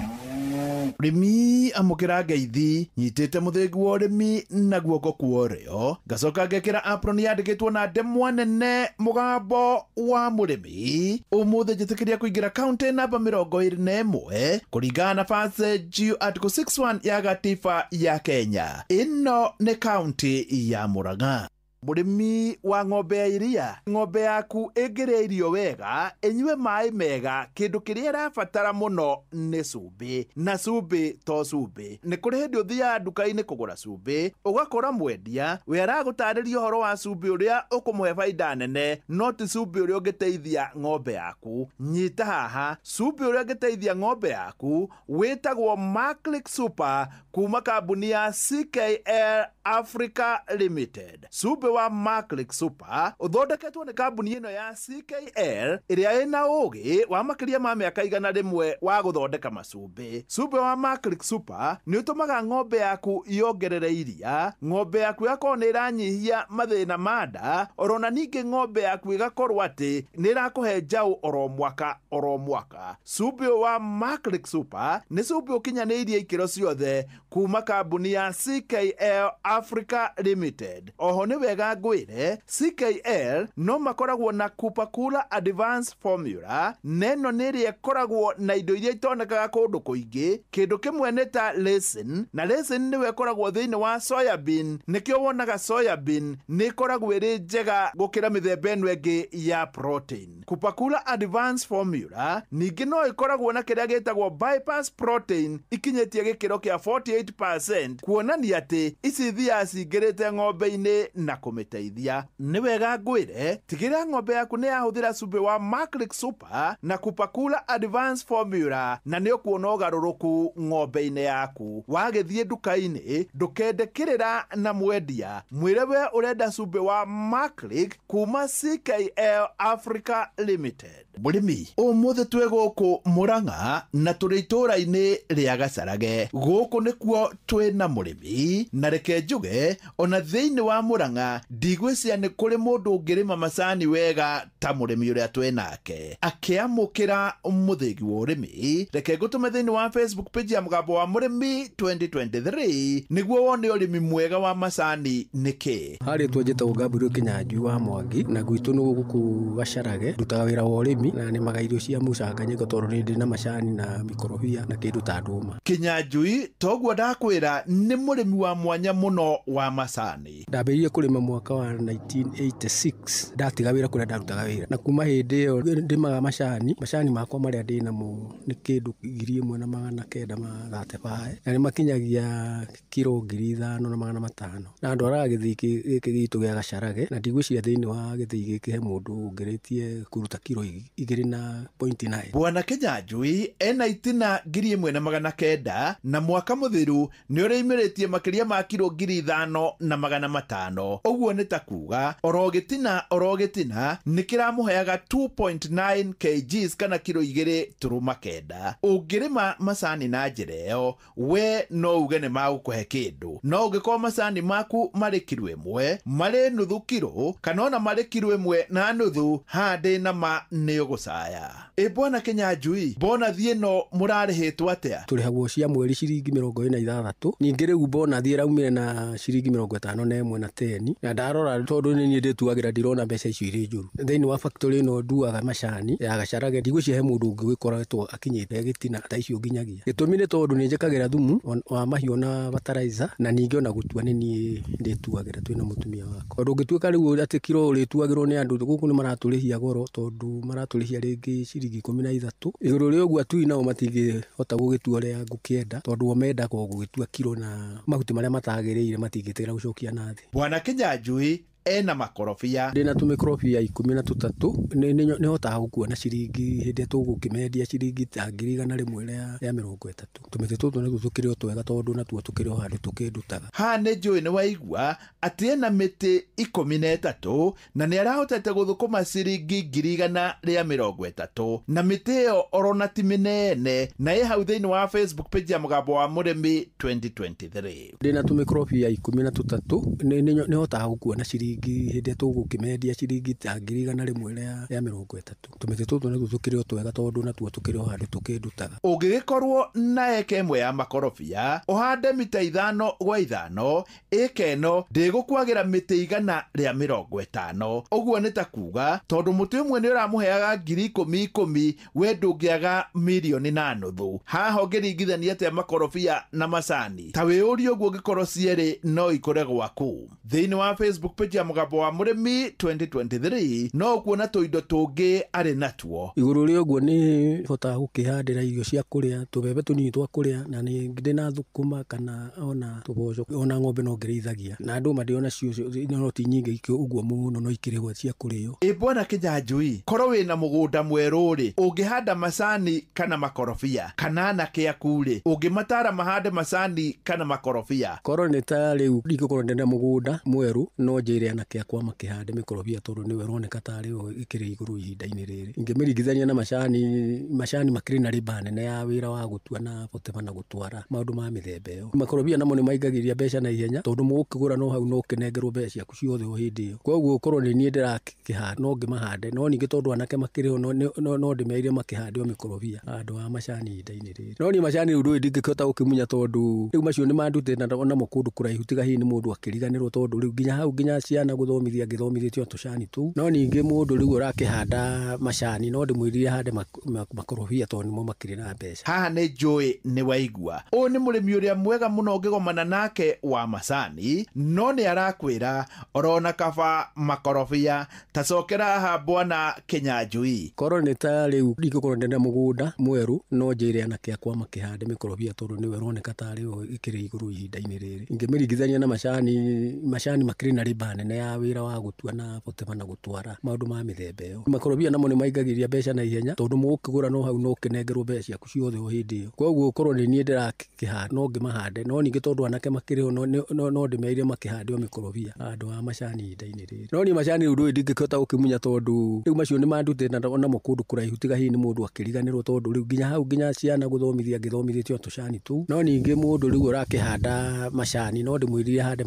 Rĩmi amũkĩra ngeithi nyitĩte mũthĩgi wa ũrĩmi na guoko kwa ũrĩo ngacoka ngekĩra apron yandĩkĩtwo na ndemwa nene mũgambo wa mũrĩmi. Ũmũthĩ njĩtĩkĩria kũingĩra kaunti namba 21 kũringana na Passage Article 61 ya gatiba ya Kenya. Ĩno nĩ kaunti ya Murang'a. Mũrĩmi wa ng'ombe ya iria, ng'ombe yaku ĩngĩrĩa irio wega, ĩnyue maĩ mega, kĩndũ kĩrĩa ĩrabatara mũno nĩ cumbĩ, na cumbĩ to cumbĩ. Nĩ kũrĩ hĩndĩ ũthiaga nduka-inĩ kũgũra cumbĩ, ũgakora mwendia we aragũtarĩria ũhoro wa cumbĩ ũrĩa ũkũmũhe baida nene, no ti cumbĩ ũrĩa ũngĩteithia ng'ombe yaku. Nyita haha, cumbĩ ũrĩa ũngĩteithia ng'ombe yaku wĩtagwo Maclick Super kuma kambuni ya CKL Africa Limited. Cumbĩ wa Maclick Super ũthondeketwo nĩ kambuni ĩno ya CKL ĩrĩa ĩna ũũgĩ wa makĩria ma mĩaka 100 wa gũthondeka macumbĩ. Cumbĩ wa Maclick Super nĩ ũtũmaga ng'ombe yaku yongerere iria, ng'ombe yaku yakorwo nĩ ĩranyihia mathĩna ma nda, orona ningĩ ng'ombe yaku ĩgakorwo atĩ nĩ ĩrakũhe njaũ oro mwaka oro mwaka. Cumbĩ wa Maclick Super nĩ cumbĩ ũkinyanĩirie ikĩro ciothe kuma kambuni ya CKL Africa Limited. Oho nĩ wega ngwĩre, CKL no makoragwo na Kupakula Advanced Formula, neno nĩ ĩrĩa ĩkoragwo na indo iria itonekaga kũndũ kũingĩ. Kĩndũ kĩmwe nĩ ta leucine, na leucine nĩwe ĩkoragwo thĩinĩ wa soybean, nĩkĩo wonaga soybean nĩ ĩkoragwo ĩrĩ njega gũkĩra mĩthemba ĩno ĩngĩ ya protein. Kupakula Advanced Formula ningĩ no ĩkoragwo na kĩrĩa gĩtagwo bypass protein ikinyĩtie gĩkĩro kĩa 48%, kuonania atĩ ici ithiaga cingĩrĩte ng'ombe-inĩ na kũmĩteithia. Nĩ wega ngwĩre, tigĩrĩra ng'ombe yaku nĩ yahũthĩra cumbĩ wa Maclick Super na Kupakula Advanced Formula, na nĩ ũkuona ũgarũrũku ng'ombe-inĩ yaku. Wagĩthiĩ nduka-inĩ, ndũkende kĩrĩra na mwendia, mwĩre we ũrenda cumbĩ wa Maclick kuma CKL Africa Limited. Mũrĩmi, ũmũthĩ twĩ gũkũ Murang'a na tũrĩ itũũra-inĩ rĩa Gacarage. Gũkũ nĩkuo twĩ na mũrĩmi, na reke njuge ona thĩinĩ wa Murang'a ndigwĩciria nĩ kũrĩ mũndũ ũngĩrĩma macani wega ta mũrĩmi ũrĩa twĩ nake. Akĩamũkĩra mũthĩgi wa ũrĩmi, reke ngũtũme thĩinĩ wa Facebook page ya Mũgambo wa Mũrĩmi 2023 nĩguo wone ũrĩmi mwega wa macani nĩkĩ. Harĩ twanjĩtagwo Gabriel Kinyanjui wa Mwangi, na gwitũ nĩ gũkũ Gacarage. Ndutaga wĩra wa ũrĩmi na nĩmaga irio cia mũcanganyĩko tondũ nĩ ndĩ na macani na mĩkorobia na kĩndũ ta ndũma. Kinyanjui toguo ndakwĩra nĩ mũrĩmi wa mwanya mũno wa macani. Ndambĩrĩirie kũrĩma mwaka wa 1986, ndatiga wĩra kũrĩa ndarutaga wĩra, na kuma hĩndĩ ĩyo ndĩmaga macani. Macani makwa marĩa ndĩ namo nĩ kĩndũ 1935, na nĩmakinyagia kiro 5500, na ndwaraga gĩthii gĩkĩ gitũ gĩa Gacarage, na ndigwĩciria thĩinĩ wa gĩthii gĩkĩ he mũndũ ũngĩrĩtie kũruta kiro 2.9. Bwana Kinyanjui ena itina 1900 na mwaka mũthiru nĩ ũrĩimĩrĩtie makĩria ma kiro 5500. Ũguo nĩ ta kuga oro gĩtina nĩ kĩramũheaga 2.9 kgs kana kiro 2.9. Ũngĩrĩma macani na njĩra ĩyo, we no uge nĩ magũkũhe kĩndũ. No ũngĩkorwo macani maku marĩ kiro 1, marĩ nuthu kiro, kana ona marĩ kiro 1.5, haha ndĩ na ma nĩ ũgũcaya. Ĩ Bwana Kinyanjui, bonathi ĩno mũrarĩhĩtwo atĩa? Tũrĩhagwo cia mweri ciringi 46, ningĩ rĩu bonathi ĩraumire na ciringi 51 na 10, na ndarora tondũ nĩ niĩ ndĩtuagĩra ndirona mbeca icio irĩ njũru. Thĩinĩ wa factory ĩno nduaga macani ya Gacarage, ndigwĩciria he mũndũ ũngĩ ũgĩkoretwo akinyĩte gĩtina ta icio nginyagia. Gĩtũmi nĩ tondũ nĩ njĩkagĩra thumu wa mahiũ na fertilizer, na ningĩ ona gũtua nĩ niĩ ndĩtuagĩra twĩna mũtumia wakwa. Tondũ ũngĩtuĩka rĩu atĩ kiro ũrĩtuagĩrwo nĩ andũ gũkũ nĩ maratũrĩhia goro, tondũ maratũrĩhia rĩngĩ ciringi 13. Igũrũ rĩa ũguo atui nao matingĩhota gũgĩtua ũrĩa ngũkĩenda, tondũ o mendaga o gũgĩtua kiro na mahuti marĩa matagĩrĩire matingĩtĩkĩra gũcokia na thĩ. Bwana Kinyanjui ena makorobia. Ndĩna tũmĩkorobia 13, nĩ hotaga gũkua na ciringi hĩndĩ ĩrĩa tũgũkĩmendia ciringi ta 130. Tũmĩtĩ tũtũ natuo tũkĩrĩ o twega tondũ natuo tũkĩrĩ o handũ tũkĩndutaga. Haha nĩ njũĩ nĩ waigua atĩ ena mĩtĩ 13 na nĩ arahotete gũthũkũma ciringi 130, na mĩtĩ ĩyo orona ti mĩnene, na ĩ hau thĩinĩ wa Facebook page ya Mũgambo wa Mũrĩmi 2023. Ndĩna tũmĩkorobia 13, nĩ hotaga gũkua na ciringi hĩndĩ ĩrĩa tũgũkĩmendia ciringi ta 130. Tũmĩtĩ tũtũ natuo tũkĩrĩ o twega tondũ natuo tũkĩrĩ o handũ tũkĩndutaga. Ũngĩgĩkorwo na eka 1 ya makorobia, ũhande mita 5 gwa 5, ĩka ĩno ndĩgũkwagĩra mĩtĩ 150. Ũguo nĩ ta kuga tondũ mũtĩ ũmwe nĩ ũramũheaga 10,000 we ndũngĩaga 1.5 million. Haha ũngĩringithania atĩa makorobia na macani? Ta wĩyũrie ũguo ũngĩkorwo cierĩ no ikũre gwaku. Thĩinĩ wa Facebook page ya Mũgambo wa Mũrĩmi 2023 no ũkuona tũindo tũngĩ arĩ natuo. Igũrũ rĩa ũguo nĩ hotaga gũkĩhandĩra irio cia kũrĩa, tũbebe tũnini twa kũrĩa, na nĩ ndĩ na thũkũma kana ona tũboco, ona ng'ombe no ngĩrĩithagia, na ndũma ndĩ onacio no ti nyingĩ ũguo mũno, no ikĩrĩ cia kũrĩo. Ĩ Bwana Kinyanjui, korwo wĩna mũgũnda mwerũ rĩ, ũngĩhanda macani kana makorobia, kana anake aku rĩ, ũngĩmatara mahande macani kana makorobia? Korwo nĩ ta rĩu ingĩkorwo ndĩ na mũgũnda mwerũ, no njĩre anake akwa makĩhande mĩkorobia tondũ nĩwe ĩroneka tarĩ yo ĩkĩrĩ igũrũ ihinda-inĩ rĩrĩ. Ingĩmĩringithania na macani, macani makĩrĩ na rĩba nene ya wĩra wa gũtua na gũtema na gũtwara maũndũ ma mĩthemba ĩyo. Makorobia namo nĩ maingagĩria mbeca na ihenya tondũ mũgũkĩgũra no hau no ũkĩnengerwo mbeca ciaku ciothe o hĩndĩ ĩyo. Koguo korwo nĩ niĩ ndĩrakĩhanda no ngĩmahande, no ningĩ tondũ anake makĩrĩ ho no ndĩmerire makĩhande o mĩkorobia handũ ha macani ihinda-inĩ rĩrĩ. No niĩ macani rĩu ndũĩ ndingĩkĩhota gũkĩmunya tondũ rĩu macio nĩ mandutĩte namo kũndũ kũraihu, tiga hihi nĩ mũndũ akĩriganĩrwo tondũ rĩu nginya hau nginya ciana gũthomithia ngĩthomithĩtio tũcani tũu. No ningĩ mũndũ rĩu ũrakĩhanda macani no ndĩmwĩrire ahande makorobia tondũ nĩmo makĩrĩ na mbeca. Haha nĩ njũĩ nĩ waigua ũyũ nĩ mũrĩmi ũrĩa mwega mũno ũngĩgomana nake wa macani, no nĩ arakwĩra orona kaba makorobia. Tacokera haha Bwana Kinyanjui. Korwo nĩ ta rĩu ingĩkorwo ndĩ na mũgũnda mwerũ, no njĩre anake akwa makĩhande mĩkorobia tondũ nĩwe ĩroneka tarĩ yo ĩkĩrĩ igũrũ ihinda-inĩ rĩrĩ. Ingĩmĩringithania na macani, macani makĩrĩ na rĩba nene nene ya wĩra wa gũtua na gũtema na gũtwara maũndũ ma mĩthemba ĩyo. Makorobia namo nĩ maingagĩria mbeca na ihenya tondũ mũgũkĩgũra no hau no ũkĩnengerwo mbeca ciaku ciothe o hĩndĩ ĩyo. Koguo korwo nĩ niĩ ndĩrakĩhanda no ngĩmahande, no ningĩ tondũ anake makĩrĩ ho no ndĩmerire makĩhande o mĩkorobia handũ ha macani ihinda-inĩ rĩrĩ. No niĩ macani rĩu ndũĩ ndingĩkĩhota gũkĩmunya tondũ rĩu macio nĩ mandutĩte namo kũndũ kũraihu tiga hihi nĩ mũndũ akĩriganĩrwo tondũ rĩu nginya hau nginya ciana gũthomithia ngĩthomithĩtio tũcani tũu. No ningĩ mũndũ rĩu ũrakĩhanda macani no ndĩmwĩrire hande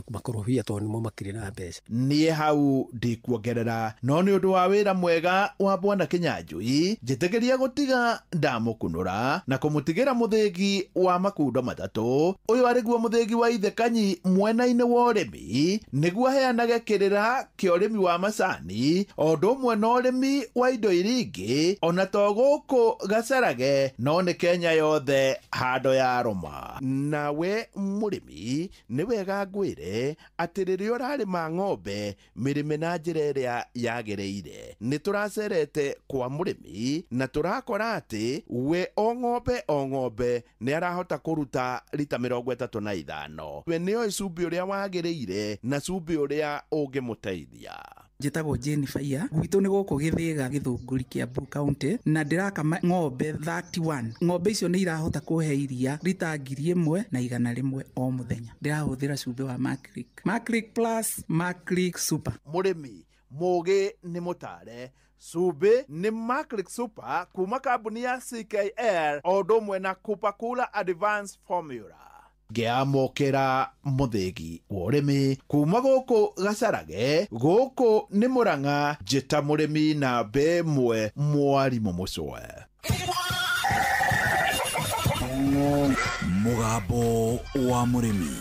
makorobia tondũ nĩmo makĩrĩ na mbeca. Niĩ hau ndikuongerera, no nĩ ũndũ wa wĩra mwega wa bwana Kinyanjui njĩtĩkĩria gũtiga ndamũkunũra na kũmũtigĩra mũthĩgi wa makundo matatũ. Ũyũ arĩ guo mũthĩgi wa Ithe Kanyi mwena-inĩ wa ũrĩmi nĩguo aheanage kĩrĩra kĩa ũrĩmi wa macani o ũndũ ũmwe na ũrĩmi wa indo iria ingĩ ona to gũkũ Gacarage no nĩ Kenya yothe handũ ya rũma. Nawe mũrĩmi nĩ wega ngwĩre atĩ rĩrĩa ũrarĩma ng'ombe mĩrĩme na njĩra ĩrĩa yagĩrĩire. Nĩ tũracerete kwa mũrĩmi na tũrakora atĩ we o ng'ombe o ng'ombe nĩ arahota kũruta rita 35. We nĩoĩ cumbĩ ũrĩa wagĩrĩire na cumbĩ ũrĩa ũngĩmũteithia. Njĩtagwo Jane Faiya, gwitũ nĩ gũkũ Gĩthĩga Gĩthũngũri Kiambu County, na ndĩrakama ng'ombe 31. Ng'ombe icio nĩ irahota kũhe iria rita 1100 o mũthenya. Ndĩrahũthĩra cumbĩ wa Maclick, Maclick Plus, Maclick Super. Mũrĩmi mũgĩ nĩ mũtare, cumbĩ nĩ Maclick Super kuma kambuni ya CKL o ũndũ ũmwe na Coca-Cola Advanced Formula. Ngĩamũkĩra mũthĩgi wa ũrĩmi kuma gũkũ Gacarage, gũkũ nĩ Mũrang'a, njĩta mũrĩmi namba ĩmwe mwarimũ Mũcwe. Mũgambo wa mũrĩmi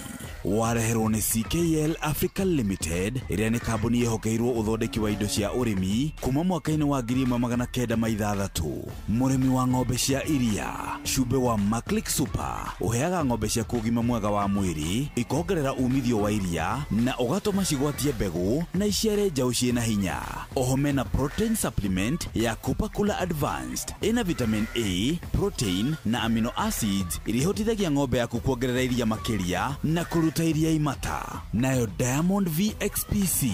wareherwo nĩ CKL Africa Limited ĩrĩa nĩ kambuni ĩhokeirwo ũthondeki wa indo cia ũrĩmi kuma mwaka-inĩ wa 1906. Mũrĩmi wa ng'ombe cia iria, cumbĩ wa Maclick Super ũheaga ng'ombe ciaku ũgima mwega wa mwĩrĩ, ikongerera umithio wa iria na ũgatũma cigwatie mbegũ na iciare njaũ ciĩna hinya. Oho mena protein supplement ya Coca-Cola Advanced ĩna vitamin A, protein na amino acids iria ihotithagia ng'ombe yaku kuongerera iria makĩria na kũruta iria imata. Nayo Diamond VXPC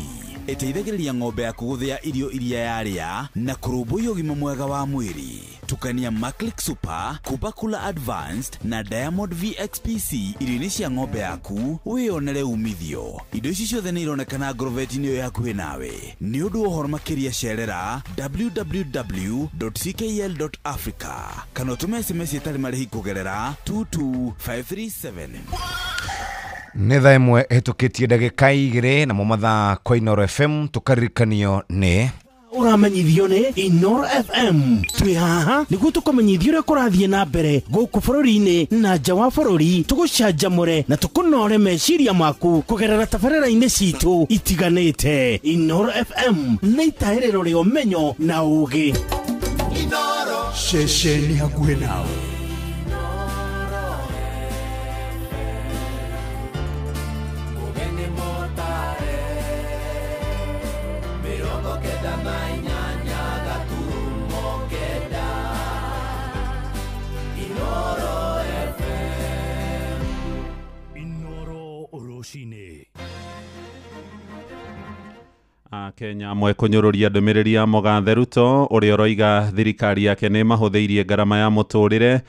ĩteithagĩrĩria ng'ombe yaku gũthĩa irio iria yarĩa na kũrũmbũiya ũgima mwega wa mwĩrĩ. Tukania Maclick Super, Coca-Cola Advanced na Diamond VXPC irio-inĩ cia ng'ombe yaku wĩyonere umithio. Indo ici ciothe nĩ ironekana ngorobeti-inĩ ĩyo hakuhĩ nawe. Nĩ ũndũ wa ũhoro makĩria cerera www.ckl.africa kana ũtũme SMS ĩtarĩ marĩhi kũgerera 22537. Nĩ thaa ĩmwe ĩhĩtũkĩtie ndagĩka 2 namo mathaa kwa Inoro FM tũkaririkanio nĩ ũramenyithio nĩ Inoro FM. Twĩ haha nĩguo tũkũmenyithia ũrĩa kũrathiĩ na mbere gũkũ bũrũri-inĩ na nja wa bũrũri, tũgũcanjamũre na tũkũnore meciria maku kũgerera tabarĩra-inĩ citũ itiganĩte. Inoro FM nĩ itahĩrĩro rĩa ũmenyo na ũũgĩ. Ceceni hakuhĩ nawe. Kenya amwe kũnyũrũria ndũmĩrĩri ya Mũgathe Ruto ũrĩa ũroiga thirikari yake nĩ mahũthĩirie ngarama ya mũtũrĩre.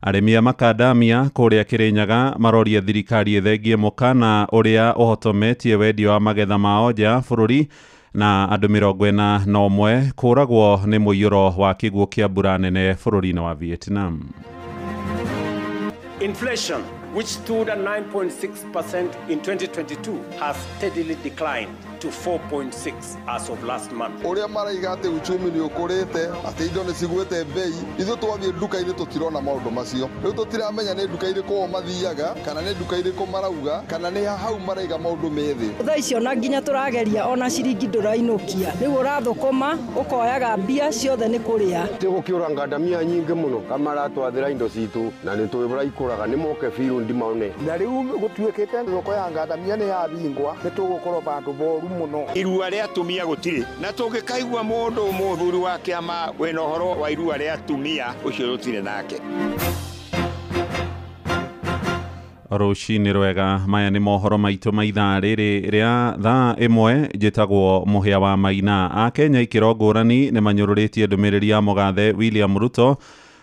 Arĩmi a makadamia kũrĩa Kĩrĩnyaga maroria thirikari ĩthengie mũkana ũrĩa ũhotometie wendia wa magetha mao nja ya bũrũri, na andũ 41 kũragwo nĩ mũiyũro wa kĩguũ kĩa mbura nene bũrũri-inĩ wa Vietnam. Inflation, which stood at 9.6% in 2022, has steadily declined to 4.6 as of last month. Ũrĩa maraiga atĩ uchumi nĩ ũkũrĩte, atĩ indo nĩ cigwĩte bei, ithuĩ twathiĩ nduka-inĩ tũtirona maũndũ macio. Rĩu tũtiramenya nĩ nduka irĩkũ o mathiaga, kana nĩ nduka irĩkũ marauga, kana nĩ hau maraiga maũndũ me thĩ. Thaa ici ona nginya tũrageria ona ciringi ndũrainũkia. Rĩu ũrathũkũma, ũkoyaga mbia ciothe nĩ kũrĩa. Tũgũkĩũra ngandamia nyingĩ mũno, kamaratwathĩra indo citũ, na nĩ tũĩ ũrĩa ikũraga, nĩ moke biũ ndimone. Na rĩu gũtuĩkĩte thoko ya ngandamia nĩ yabingwa, nĩ tũgũkorwo bandũ boru mũno. Irua rĩa atumia gũtirĩ, na tũngĩkaigua mũndũ mũthuri wa kĩama wĩna ũhoro wa irua rĩa atumia, ũcio tũtirĩ nake. Rũcinĩ rwega, maya nĩ mohoro maitũ ma ithaa rĩrĩ rĩa thaa 1. Njĩtagwo Mũhĩa wa Maina. Akenya ikĩro ngũrani nĩ manyũrũrĩtie ndũmĩrĩri ya mũgathe William Ruto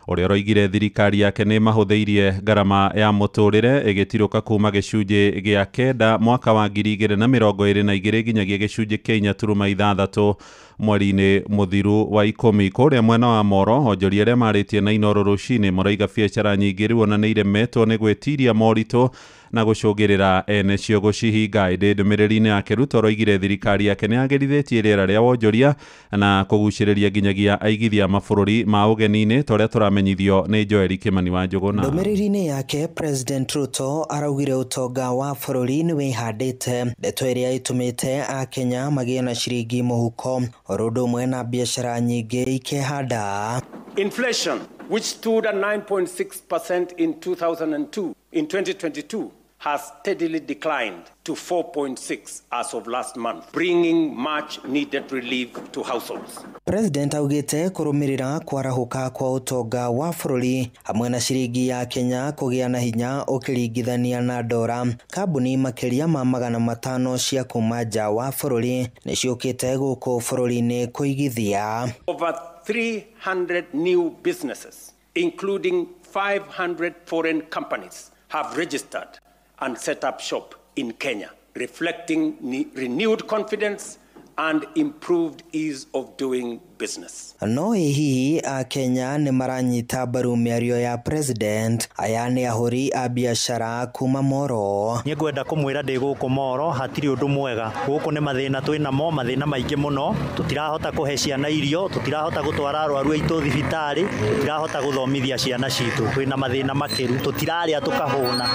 ũrĩa ũroigire thirikari yake nĩ mahũthĩirie ngarama ya mũtũrĩre ĩgĩtirũka kuma gĩcunjĩ gĩa 9 mwaka wa 2022 nginyagia gĩcunjĩ kĩa 4.6 mweri-inĩ mũthiru wa 10. Kũrĩa mwena wa Moro, onjoria arĩa marĩtie na Inooro rũcinĩ maroiga biacara nyingĩ rĩu ona nĩ iremetwo nĩ gwĩtiria moritũ na gũcũngĩrĩra ene cio gũcihinga. Ĩndĩ ndũmĩrĩri-inĩ yake Ruto aroigire thirikari yake nĩ yagĩrithĩtie rĩera rĩa wonjoria na kũgucĩrĩria nginyagia aigithia mabũrũri ma ũgeni-inĩ ta ũrĩa tũramenyithio nĩ Joel Kimani wa Njũgũna. Ndũmĩrĩri-inĩ yake President Ruto araugire ũtonga wa bũrũri nĩ wĩhandĩte, ndeto ĩrĩa ĩtũmĩte Akenya magĩe na ciringi mũhuko oro ũndũ ũmwe na biacara nyingĩ ikehanda. Inflation, which stood at 9.6% in 2002, in 2022, has steadily declined to 4.6 as of last month, bringing much needed relief to households. President augite kũrũmĩrĩra kwarahũka kwa ũtonga wa bũrũri hamwe na ciringi ya Kenya kũgĩa na hinya ũkĩringithania na dora. Kambuni makĩria ma 500 cia kuma nja wa bũrũri nĩciũkĩte gũkũ bũrũri-inĩ kũigithia. Over 300 new businesses, including 500 foreign companies, have registered and set up shop in Kenya, reflecting renewed confidence and improved ease of doing business. No hihi Akenya nĩ maranyita mbaru mĩario ya president? Aya nĩ ahũri a biacara kuma Moro. Niĩ ngwenda kũmwĩra ndĩ gũkũ Moro hatirĩ ũndũ mwega. Gũkũ nĩ mathĩna twĩnamo, mathĩna maingĩ mũno. Tũtirahota kũhe ciana irio, tũtirahota gũtwara arwaru aitũ thibitarĩ, tũtirahota gũthomithia ciana citũ. Twĩna mathĩna makĩru, tũtirarĩa tũkahũna.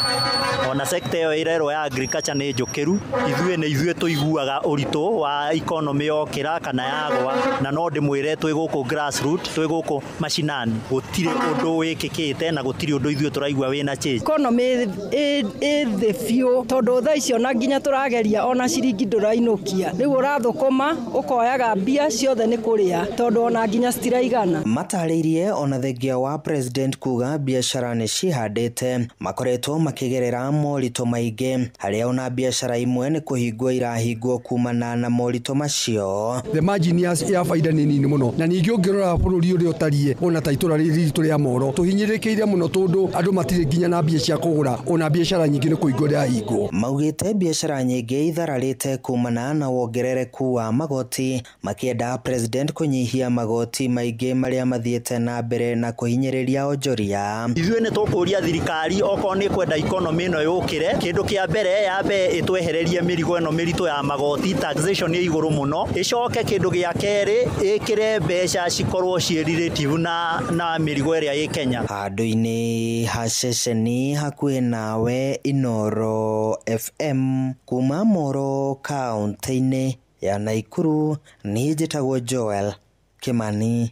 Ona sector ĩyo ĩrerwo ya agriculture nĩ njũkĩru. Ithuĩ nĩ ithuĩ tũiguaga ũritũ wa economy yokĩra kana yagwa, na no ndĩmwĩre twĩ gũkũ grassroot, twĩ gũkũ mashinani, gũtirĩ ũndũ wĩkĩkĩte na gũtirĩ ũndũ ithuĩ tũraigua wĩna change. Economy ĩ thĩ biũ tondũ thaa ici ona nginya tũrageria ona ciringi ndũrainũkia, rĩu ũrathũkũma ũkoyaga mbia ciothe nĩ kũrĩa tondũ ona nginya citiraigana. Matarĩirie ona thengia wa president kuga biacara nĩ cihandĩte, makoretwo makĩgerera moritũ maingĩ harĩa ona biacara imwe nĩ kũhingwo irahingwo kumana na moritũ macio. The margin ya faida nĩ nini mũno, na ningĩ ũngĩrora bũrũri ũrĩa ũtariĩ ona ta itũra rĩrĩ ritũ rĩa Moro tũhinyĩrĩkĩire mũno tondũ andũ matirĩ nginya na mbia cia kũgũra, ona biacara nyingĩ nĩ kũhingwo irahingwo. Maugĩte biacara nyingĩ ithararĩte kumana na wongerereku wa magoti, makĩenda president kũnyihia magoti maingĩ marĩa mathiĩte na mbere na kũhinyĩrĩria onjoria. Ithuĩ nĩ tũkũria thirikari okorwo nĩ kwenda economy ĩno yũkĩre, kĩndũ kĩa mbere yambe ĩtwehererie mĩrigo ĩno mĩritũ ya magoti, taxation ĩ igũrũ mũno, ĩcoke kĩndũ gĩa kerĩ ĩkĩre mbeca cikorwo ciĩ relative na mĩrigo ĩrĩa ĩ Kenya. Handũ-inĩ ha ceceni hakuhĩ nawe Inooro FM kuma Moro kaunti-inĩ ya Naikuru, niĩ njĩtagwo Joel Kimani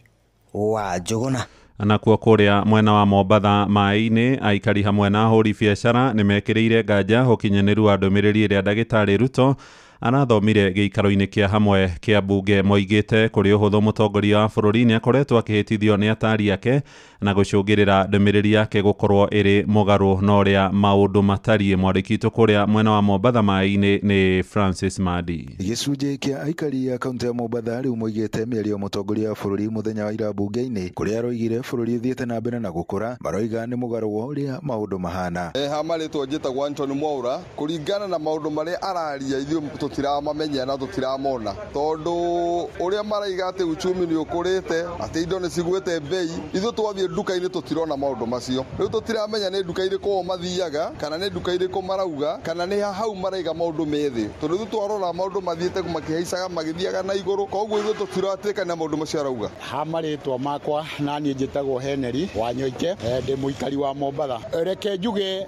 wa Njũgũna. Nakuo kũrĩa mwena wa Mombatha maĩ-inĩ, aikari hamwe na ahũri biacara nĩ mekĩrĩire nganja ũkinyanĩru wa ndũmĩrĩri ĩrĩa ndagĩtarĩ Ruto arathomire gĩikaro-inĩ kĩa hamwe kĩa mbunge. Moigĩte kũrĩ ũhũthũ mũtongoria wa bũrũri nĩ akoretwo akĩhĩtithio nĩ atari ake na gũcũngĩrĩra ndũmĩrĩri yake gũkorwo ĩrĩ mũgarũ na ũrĩa maũndũ matariĩ. Mwandĩki witũ kũrĩa mwena wa Mombatha maĩ-inĩ nĩ Francis Madi. Gĩcunjĩ kĩa aikari a kaunti ya Mombatha rĩu moigĩte mĩario mũtongoria wa bũrũri mũthenya wa ira mbunge-inĩ kũrĩa aroigire bũrũri ũthiĩte na mbere na gũkũra, maroiga nĩ mũgarũ wa ũrĩa maũndũ mahana. Ha marĩtwa njĩtagwo Anthony Mwaura, kũringana na maũndũ marĩa araria ithuĩ tũtiramamenya na tũtiramona, tondũ ũrĩa maraiga atĩ uchumi nĩ ũkũrĩte, atĩ indo nĩ cigwĩte bei, ithuĩ twathiĩ nduka-inĩ tũtirona maũndũ macio. Rĩu tũtiramenya nĩ nduka irĩkũ o mathiaga kana nĩ nduka irĩkũ marauga kana nĩ hau maraiga maũndũ me thĩ, tondũ ithuĩ twarora maũndũ mathiĩte makĩhaicaga magĩthiaga na igũrũ, koguo ithuĩ tũtiratĩkana na maũndũ macio arauga. Ha marĩtwa makwa na niĩ njĩtagwo Henry Wanyoike, ndĩ mũikari wa Mombatha. Reke njuge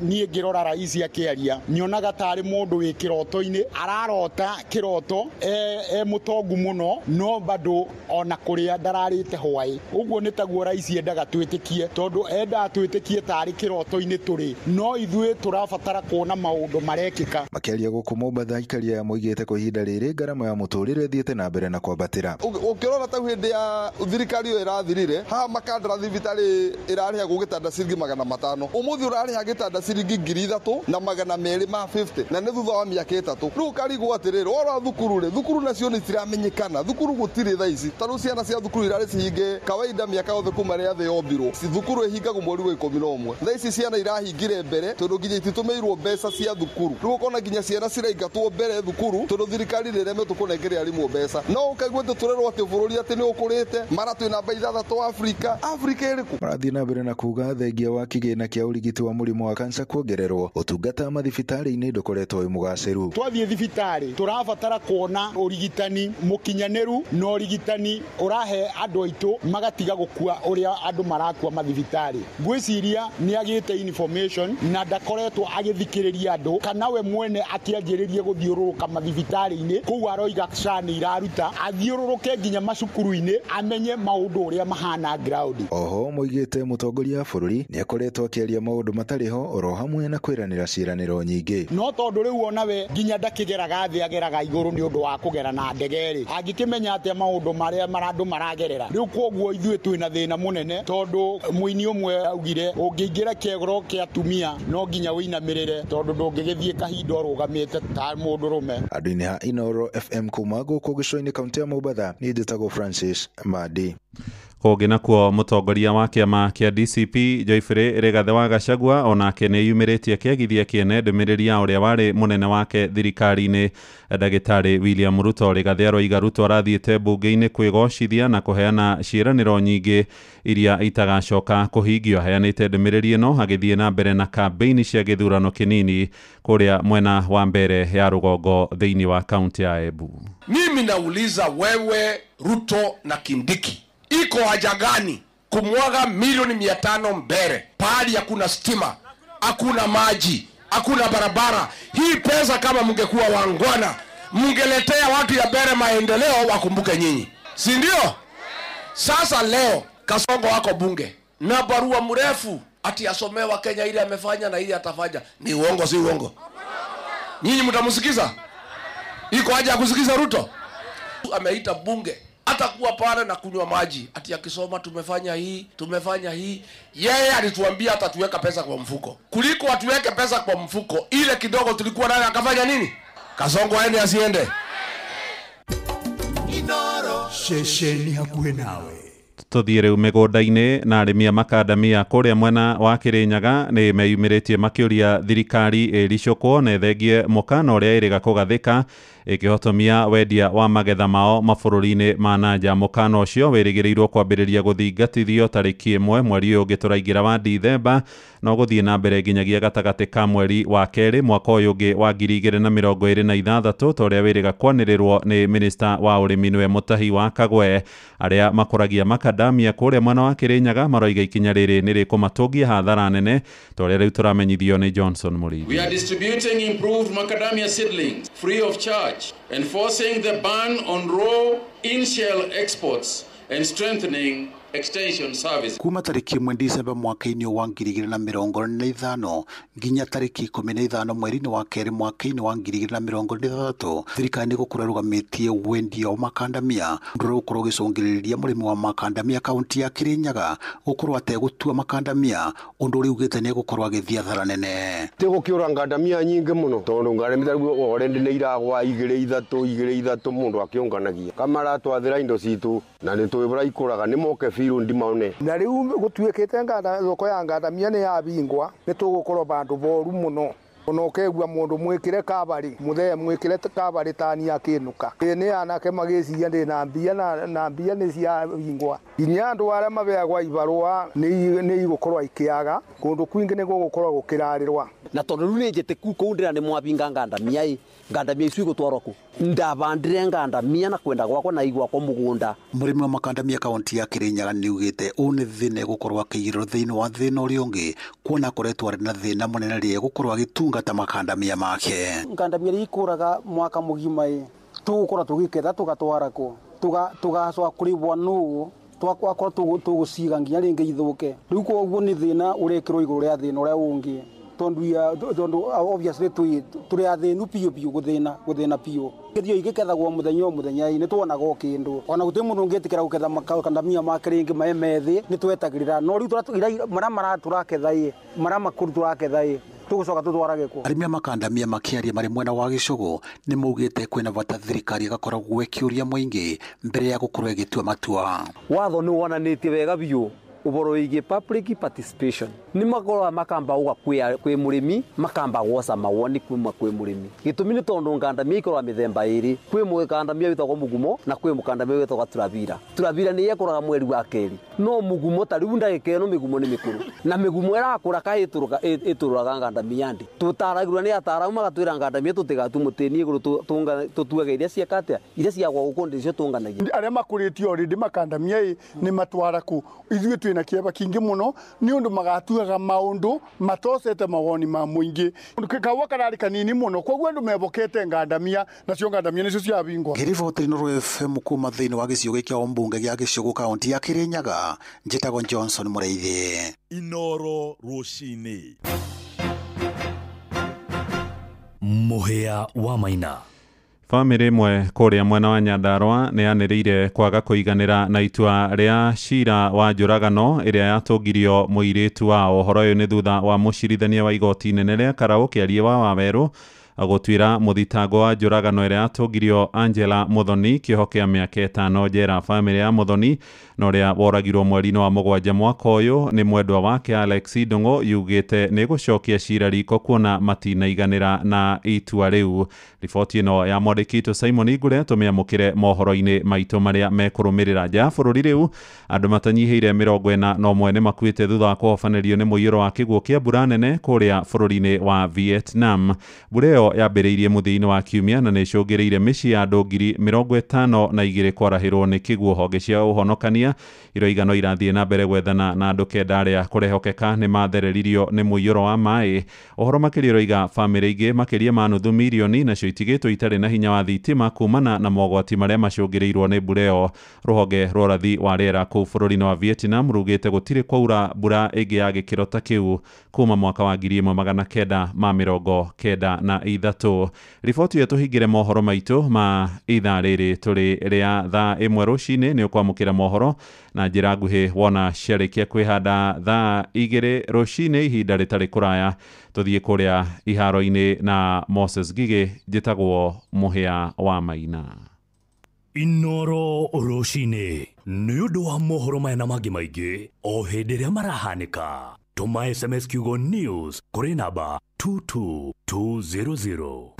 niĩ ngĩrora rais akĩaria nyonaga tarĩ mũndũ wĩ kĩroto kiroto-inĩ ararota kiroto e mutongu muno no bado ona kuria ndararite hwai uguo ni taguo raisi endaga twitikie tondu enda twitikie tari kiroto-inĩ turi no ithuĩ turabatara kuona maundu marekika. Makiaria guku Mombatha aikaria moigite kwa ihinda riri ngarama ya muturire ithiite na mbere na kwambatira. Ukirora ta hindi ya thirikari iyo irathirire haha makandara thibitari irarihagwo gitanda ciringi 500 umuthi urariha gitanda ciringi 3250 na ni thutha wa miaka 3. Riu ukarigwo atiriri wora thukuru ri thukuru nacio ni ciramenyekana thukuru gutiri thaa ici ta riu ciana cia thukuru irari cihinge kawaida miaka yothe kuma ria thi yombirwo thukuru ihingagwo mweri wa 11 thaa ici ciana irahingire mbere tondu nginya ititumiirwo mbeca cia thukuru. Riu ukona nginya ciana ciraingatwo mbere thukuru tondu thirikari riremetwo kunengeria arimu mbeca no ukaigua ati turerwo ati bururi ati ni ukurite mara twi namba 6 Afrika Afrika iriku. Marathie na mbere na kuga thengia wa kigina kia urigiti wa murimu wa kansa kuongererwo utungata mathibitari-ini ndukoretwo wi mugaciru. Twathie thibitari turabatara kuona urigitani mukinyaniru na urigitani urahe andu aitu magatiga gukua uria andu marakua mathibitari. Ngwiciria ni agite information na ndakoretwo agithikiriria andu kana we mwene akianjiririe guthiururuka mathibitari-ini kuu aroiga cani iraruta athiururuke nginya macukuru-ini amenye maundu uria mahana ground. Oho moigite mutongoria wa bururi ni akoretwo akiaria maundu matari ho oro hamwe na kwiranira ciraniro nyingi. No tondu riu ona we nginya ndakigeraga thi ageraga iguru ni undu wa kugera na ndege ri angikimenya atia maundu maria marandu maragerera. Riu koguo ithuĩ twina thina munene tondu muini umwe augire ungiingira kiegoro kia atumia no nginya uinamirire tondu ndungigithie kahinda urugamite ta mundu rume. Andu-inĩ ha Inoro FM kuma guku gĩcũa-inĩ kaunti ya Mombatha ni njĩtagwo Francis Madi. Kũngĩ nakuo mũtongoria wa kĩama kĩa DCP Geoffrey Rigathĩ wa Gachagua onake nĩ yumĩrĩtie akĩagithia kĩene ndũmĩrĩri ya ũrĩa warĩ mũnene wake thirikari-inĩ ndagĩtarĩ William Ruto. Rigathĩ aroiga Ruto arathiĩte mbunge-inĩ kwĩgocithia na kũheana ciĩranĩro nyingĩ iria itagacoka kũhingio. Aheanĩte ndũmĩrĩri ĩno agĩthiĩ na mbere na kambĩini cia gĩthurano kĩnini kũrĩa mwena wa mbere ya rũgongo thĩinĩ wa kaunti ya Embu. Mimi nauliza wewe Ruto na Kindiki, iko haja gani kumwaga milioni 500 mbele pahali hakuna stima, hakuna maji, hakuna barabara? Hii pesa kama mngekuwa wangwana mngeletea watu ya mbele maendeleo, wakumbuke nyinyi, si ndio? Sasa leo Kasongo wako bunge na barua mrefu ati asomewa Kenya ile amefanya na ile atafanya. Ni uongo, si uongo? Nyinyi mtamsikiza? Iko haja ya kusikiza Ruto? Ameita bunge atakuwa pale na kunywa maji ati akisoma tumefanya hii, tumefanya hii. Yeye alituambia atatuweka pesa kwa mfuko. Kuliko atuweke pesa kwa mfuko ile kidogo tulikuwa nayo akafanya nini? Kasongo aende asiende? Inoro shesheni hakuhe nawe. Tuthiĩ rĩu mĩgũnda-inĩ na arĩmi a makandamia kũrĩa mwena wa Kĩrĩnyaga nĩ meyumĩrĩtie makĩũria thirikari ĩricũkwo na ĩthengie mũkana ũrĩa ĩrĩga kũgathĩka ĩkĩhotomia wendia wa magetha mao mabũrũri-inĩ ma nanja. Mũkana ũcio wĩrĩgĩrĩirwo kwambĩrĩria gũthingatithio tarĩki 1 mweri ũyũ ũngĩ tũraingĩra wa Dithemba na ũgũthiĩ na mbere nginyagia gatagatĩ ka mweri wa kerĩ mwaka ũyũ ũngĩ wa 2026 ta ũrĩa wĩrĩga kwanĩrĩrwo nĩ minista wa ũrĩmi nĩwe Mutahi wa Kagwe. Arĩa makũragia makandamia kũrĩa mwena wa Kĩrĩnyaga maroiga ikinya rĩrĩ nĩ rĩkũmatũngia hathara nene ta ũrĩa rĩu tũramenyithio nĩ Johnson Mũrĩithi. We are distributing improved macadamia seedlings free of charge, enforcing the ban on raw in-shell exports and strengthening extension service. Kuma tariki 1 December mwaka-inĩ wa 2025 nginya tariki 15 mweri-inĩ wa kerĩ mwaka-inĩ wa 2026 thirikari nĩ gũkorwo ĩrũgamĩtie wendia wa makandamia ũndũ ũrĩa ũgũkorwo ũgĩcũngĩrĩria mũrĩmi wa makandamia kaunti ya Kĩrĩnyaga gũkorwo ategũtua makandamia ũndũ ũrĩa ugĩte nĩ egũkorwo agĩthiĩ hathara nene. Tigũkĩũra ngandamia nyingĩ mũno tondũ ngandamia rĩu already nĩ iragwa 2 3 2 3 mũndũ akĩũnganagia kamaratwathĩra indo citũ na nĩ tũĩ ũrĩa ikũraga nĩ moke biũ ndimaone. Na rĩu gũtuĩkĩte nganda thoko ya ngandamia nĩ yabingwa nĩ tũgũkorwo bandũ boru mũno ona ũkegua mũndũ mwĩkĩre kabari mũthee mwĩkĩre kabari tani akĩnũka nĩ anake magĩciria ndĩ na mbia na mbia nĩ ciabingwa nginya andũ arĩa mabeagwa ibarũa nĩ igũkorwo ikĩaga kũndũ kwingĩ nĩ gũgũkorwo gũkĩrarĩrwa. Na tondũ rĩu nĩ njĩtĩku kũu ndĩra nĩ mwabinga ngandamia ĩ ngandamia icu igũtwarwo kũ ndabandire ngandamia na kwenda gwakwa na igwakwa mũgũnda. Mũrĩmi wa makandamia kaunti ya Kĩrĩnyaga nĩ ugĩte ũũ nĩ thĩna egũkorwo akĩigĩrĩrwo thĩinĩ wa thĩna ũrĩa ũngĩ kuona akoretwo arĩ na thĩna mũnene rĩrĩa egũkorwo agĩtunga Gũtungata makandamia make. Ngandamia ikũraga mwaka mũgima ĩ tũgũkorwo tũgĩketha tũgatwara kũ tũgacoka kũrĩbwo nũũ twakorwo tũgũciga nginya rĩngĩ ithũke. Rĩu koguo nĩ thĩna ũrekĩrwo igũrũ rĩa thĩna ũrĩa ũngĩ tondu obviously tũrĩ athĩnu biũ biũ gũthĩna biũ. Gĩthio igĩkethagwo mũthenya o mũthenya nĩ tuonaga o kĩndũ ona gũtirĩ mũndũ ũngĩtĩkĩra gũketha makandamia make rĩngĩ maĩ methĩ nĩ twetagĩrĩra no rĩu marĩa maratũraketha ĩ marĩa makũrũ tũraketha ĩ tũgũcoka tũtwarage kũ. Arĩmi a makandamia makĩaria marĩ mwena wa Gĩcũgũ nĩ maugĩte kwĩna bata thirikari ĩgakoragwo ĩkĩũria mũingĩ mbere ya gũkorwo ĩgĩtua matua. Watho nĩ wonanĩtie wega biũ ũhoro wĩgiĩ public participation. Nĩ makoragwo makamba uga kwĩ mũrĩmi makamba gwoca mawoni kuma kwĩ mũrĩmi. Gĩtũmi nĩ tondũ ngandamia ikoragwo mĩthemba ĩrĩ, kwĩ mũkandamia wĩtagwo mũgumo na kwĩ mũkandamia wĩtagwo turabira. Turabira nĩ ĩkũraga mweri wa kerĩ, no mũgumo ta rĩu ndagĩka ĩno mĩgumo nĩ mĩkũrũ na mĩgumo ĩrakũra kaĩ ĩtũrũraga ngandamia ndĩ. Tũtaragĩrwo nĩ ataaramu magatwĩra ngandamia tũtigatue mũtĩ-inĩ igũrũ tũtuage iria cieka atĩa iria ciagwa gũkũ nĩcio tũnganagia. Arĩa makũrĩtie already makandamia ĩ nĩ matwara kũ ithuĩ twĩna kĩeva kĩingĩ mũno nĩ ũndũ magatuaga maũndũ matocete mawoni ma mũingĩ. Kahũa kararĩ kanini mũno koguo andũ mebokete ngandamia nacio ngandamia nĩcio ciabingwa. Ngĩriboti Inooro FM kuma thĩinĩ wa gĩcigo gĩkĩ ũmbunge gĩa Gĩcũgũ kaunti ya Kĩrĩnyaga, njĩtagwo Johnson Mũrĩithi. Inooro rũcinĩ. Mũhĩa wa Maina. Bamĩrĩ ĩmwe kũrĩa mwena wa Nyandarũa nĩ yanĩrĩire kwaga kũiganĩra na itua rĩa cira wa njũragano ĩrĩa yatũngirio mũirĩtu wao. Ũhoro ũyũ nĩ thutha wa mũcirithania wa igoti inene rĩa Karaũ Kĩarie wa Wawerũ gũtuĩra mũthitango wa njũragano ĩrĩa yatũngirio Angela Muthoni kĩoho kĩa mĩaka 5 njera. Bamĩrĩ ya Muthoni na ũrĩa woragirwo mweri-inĩ wa 7 mwaka ũyũ nĩ mwendwa wake Alex Ndung'u yugĩte nĩ gũcokia cira riko kuona matinaiganĩra na itua rĩu. Riboti ĩno ya mwandĩki witũ Simon Ngure tũmĩamũkĩre mohoro-inĩ maitũ marĩa mekũrũmĩrĩra. Nja ya bũrũri rĩu andũ matanyihĩire 41 nĩ makuĩte thutha wa kũhobanĩrio nĩ mũiyũro wa kĩguũ kĩa mbura nene kũrĩa bũrũri-inĩ wa Vietnam. Mbura ĩyo yambĩrĩirie mũthia-inĩ wa kiumia na nĩ ĩcũngĩrĩire mĩciĩ ya andũ 52,000 kwarahĩrwo nĩ kĩguũ. Honge cia ũhonokania iroiga no irathiĩ na mbere gwethana na andũ 9 arĩa kũrehokeka nĩ mathereririo nĩ mũiyũro wa maĩ. Ũhoro makĩria ũroiga bamĩrĩ ingĩ makĩria ma nuthu mirioni nacio itigĩtwo itarĩ na hinya wa thitima kumana na mogwati marĩa macũngĩrĩirwo nĩ mbura ĩyo. Rũhonge rwa ũrathi wa rĩera kũu bũrũri-inĩ wa Vietnam rugĩte gũtirĩ kwaura mbura ĩngĩ ya gĩkĩro ta kĩu kuma mwaka wa 1993. Riboti ĩyo tũhingĩre mohoro maitũ ma ithaa rĩrĩ tũrĩ rĩa thaa 1 rũcinĩ. Nĩ ũkwamũkĩra mohoro na njĩra nguhĩ wona ciarĩkia kwĩhanda thaa 2 rũcinĩ ihinda rĩtarĩ kũraya. Tũthiĩ kũrĩa iharo-inĩ na Moses Ngigĩ. Njĩtagwo Mũhĩa wa Maina. Inooro rũcinĩ nĩ ũndũ wa mohoro maya na mangĩ maingĩ o hĩndĩ ĩrĩa marahanĩka. Tũma SMS kiugo news kũrĩ namba 22200.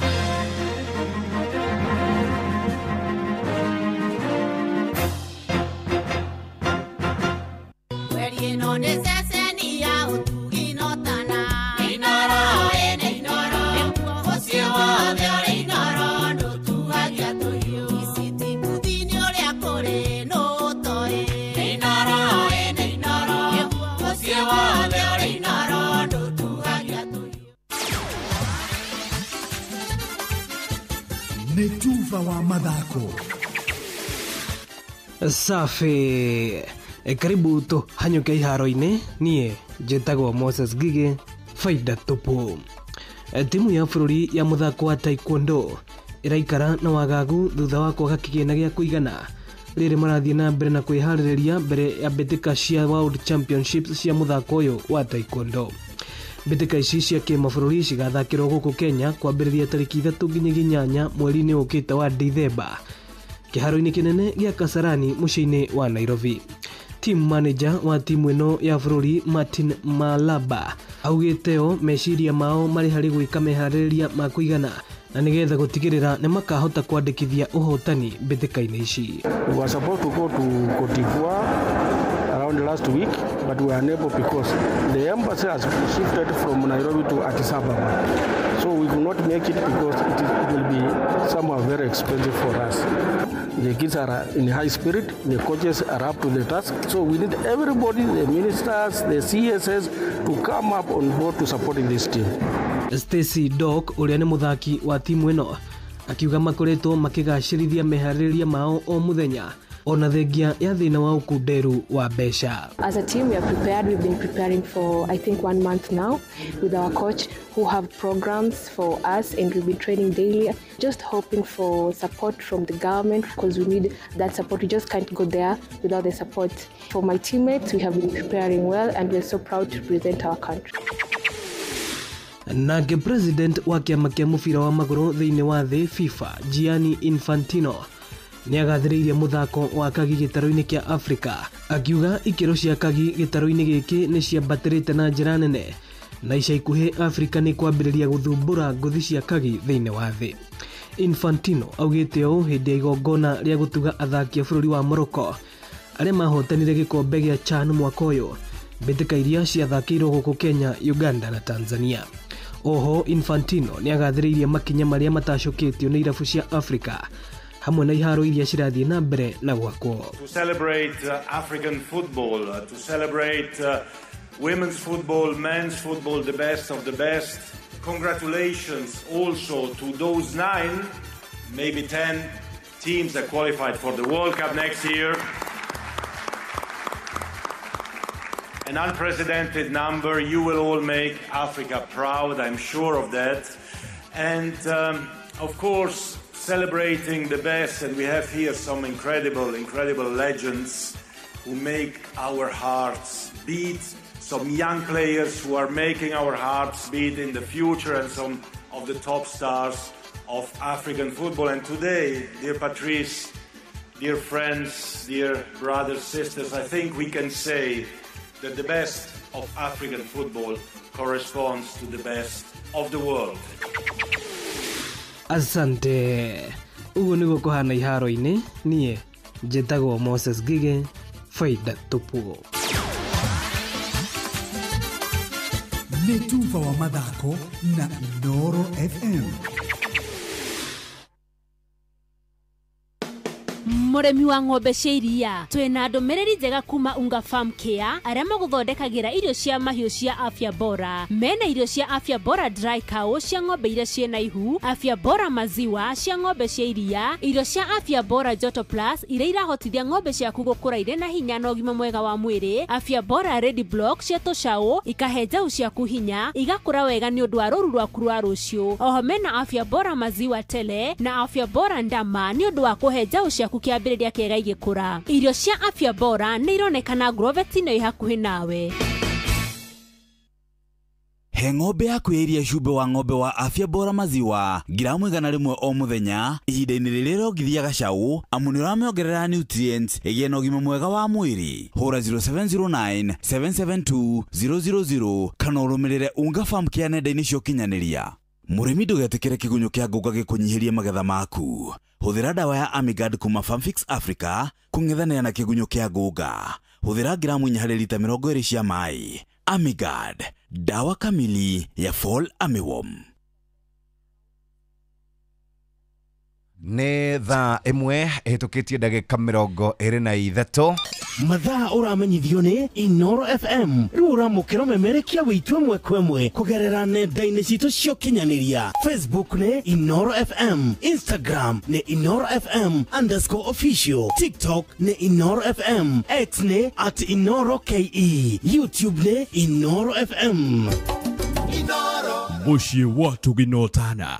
Nĩ tuva wa mathako. Safi. Karibu tũhanyũke iharo-inĩ. Niĩ njĩtagwo Moses Ngigĩ. Faida tupu. Timu ya bũrũri ya mũthako wa taekwondo ĩraikara na wagagu thutha wa kwaga kĩgĩna gĩa kũigana rĩrĩ marathiĩ na mbere na kwĩharĩrĩria mbere ya mbĩtĩka cia World Championships cia mũthako ũyũ wa taekwondo. Mbĩtĩka ici cia kĩmabũrũri cigathakĩrwo gũkũ Kenya kwambĩrĩria tarĩki 3 nginyagia 8 mweri-inĩ ũkĩte wa Dithemba kĩharo-inĩ kĩnene gĩa Kasarani mũciĩ-inĩ wa Nairobi. Team manager wa timu ĩno ya bũrũri Martin Malaba augĩte o meciria mao marĩ harĩ gwĩka meharĩrĩria ma kũigana na nĩgetha gũtigĩrĩra nĩ makahota kwandĩkithia ũhotani mbĩtĩka-inĩ ici. We were supposed to go to Cote d'Ivoire around last week, but we were unable because the embassy has shifted from Nairobi to Addis Ababa. So we could not make it because it will be somehow very expensive for us. The kids are in high spirit, the coaches are up to the task. So we need everybody, the ministers, the CSS, to come up on board to support this team. Stacy Dock ũrĩa nĩ mũthaki wa timu ĩno akiuga makoretwo makĩgacĩrithia meharĩrĩria mao o mũthenya ona thengia ya thĩna wa ũkunderu wa mbeca. As a team, we are prepared. We've been preparing for, I think, 1 month now with our coach who have programs for us, and we've been training daily, just hoping for support from the government because we need that support. We just can't go there without the support. For my teammates, we have been preparing well, and we're so proud to represent our country. Nake president wa kĩama kĩa mũbira wa magũrũ thĩinĩ wa thĩ FIFA Gianni Infantino nĩagathĩrĩirie mũthako wa kagi gĩtarũ-inĩ kĩa Afrika akiuga ikĩro cia kagi gĩtarũ-inĩ gĩkĩ nĩ ciambatĩrĩte na njĩra nene na ica ikuhĩ Afrika nĩ kwambĩrĩria gũthumbũra ngũthi cia kagi thĩinĩ wa thĩ. Infantino augĩte ũũ hĩndĩ ya igongona rĩa gũtuga athaki a bũrũri wa Morocco arĩa mahotanire gĩkombe gĩa CHAN mwaka ũyũ mbĩtĩka iria ciathakĩirwo gũkũ Kenya, Uganda na Tanzania. Oho Infantino nĩagathĩrĩirie makinya marĩa matacũkĩtio nĩ irabu cia Afrika hamwe na iharo iria cirathiĩ na mbere na gwakwo. To celebrate African football, to celebrate women's football, men's football, the best of the best. Congratulations also to those 9, maybe 10 teams that qualified for the World Cup next year. An unprecedented number. You will all make Africa proud, I'm sure of that. And of course, celebrating the best, and we have here some incredible, incredible legends who make our hearts beat, some young players who are making our hearts beat in the future, and some of the top stars of African football. And today, dear Patrice, dear friends, dear brothers, sisters, I think we can say that the best of African football corresponds to the best of the world. Asante. Ũguo nĩguo kũhana iharo-inĩ. Niĩ njĩtagwo Moses Ngige, faida tupu. Nĩ tuba wa mathako na Inooro FM. Mũrĩmi wa ng'ombe cia iria twĩna ndũmĩrĩri njega kuma Unga Farm Care arĩa magũthondekagĩra irio cia mahiũ cia afya bora. Mena irio cia afya bora dry cow cia ng'ombe iria ciĩna ihu, afya bora maziwa cia ng'ombe cia iria, irio cia afya bora joto plus iria irahotithia ng'ombe ciaku gũkũra irĩ na hinya na ũgima mwega wa mwĩrĩ, afya bora ready block cia tũcaũ ikahe njaũ ciaku hinya igakũra wega nĩ ũndũ wa rũru rwaku rwa rũciũ. Oho mena afya bora maziwa tele na afya bora ndama nĩ ũndũ wa kũhe njaũ ciaku kĩambĩrĩria kĩega igĩkũra. Irio cia afya bora nĩ ironekana Grovet-inĩ ĩ hakuhĩ nawe. He ng'ombe yaku ya iria cumbĩ wa ng'ombe wa afya bora maziwa giramu 100 o mũthenya ihinda-inĩ rĩrĩa ĩrongithia gacaũ amu nĩ ũramĩongerera nutrients ĩgĩe na ũgima mwega wa mwĩrĩ. Hũra 0709 772 000 kana ũrũmĩrĩre Unga Farm Care nenda-inĩ cia ũkinyanĩria. Mũrĩmi ndũgetĩkĩre kĩgunyũ kĩa ngũnga gĩkũnyihĩrie magetha maku. Hũthĩra ndawa ya Amigard kuma Farmfix Africa kũng'ethanĩra na kĩgunyũ kĩa ngũnga. Hũthĩra giramu 4 harĩ lita 20 cia maĩ. Amigard, dawa kamili ya fall armyworm. Nĩ thaa 1 ĩhĩtũkĩtie ndagĩka 23. Mathaa ũramenyithio nĩ Inooro FM. Rĩu ũramũkĩra ũmemerekia wĩitũ ĩmwe kwa ĩmwe kũgerera nenda-inĩ citũ cia ũkinyanĩria. Facebook nĩ Inooro FM, Instagram nĩ Inooro FM _official, TikTok nĩ Inooro FM, X nĩ @InooroKE, YouTube nĩ Inooro FM. Mũciĩ wa tũginotana.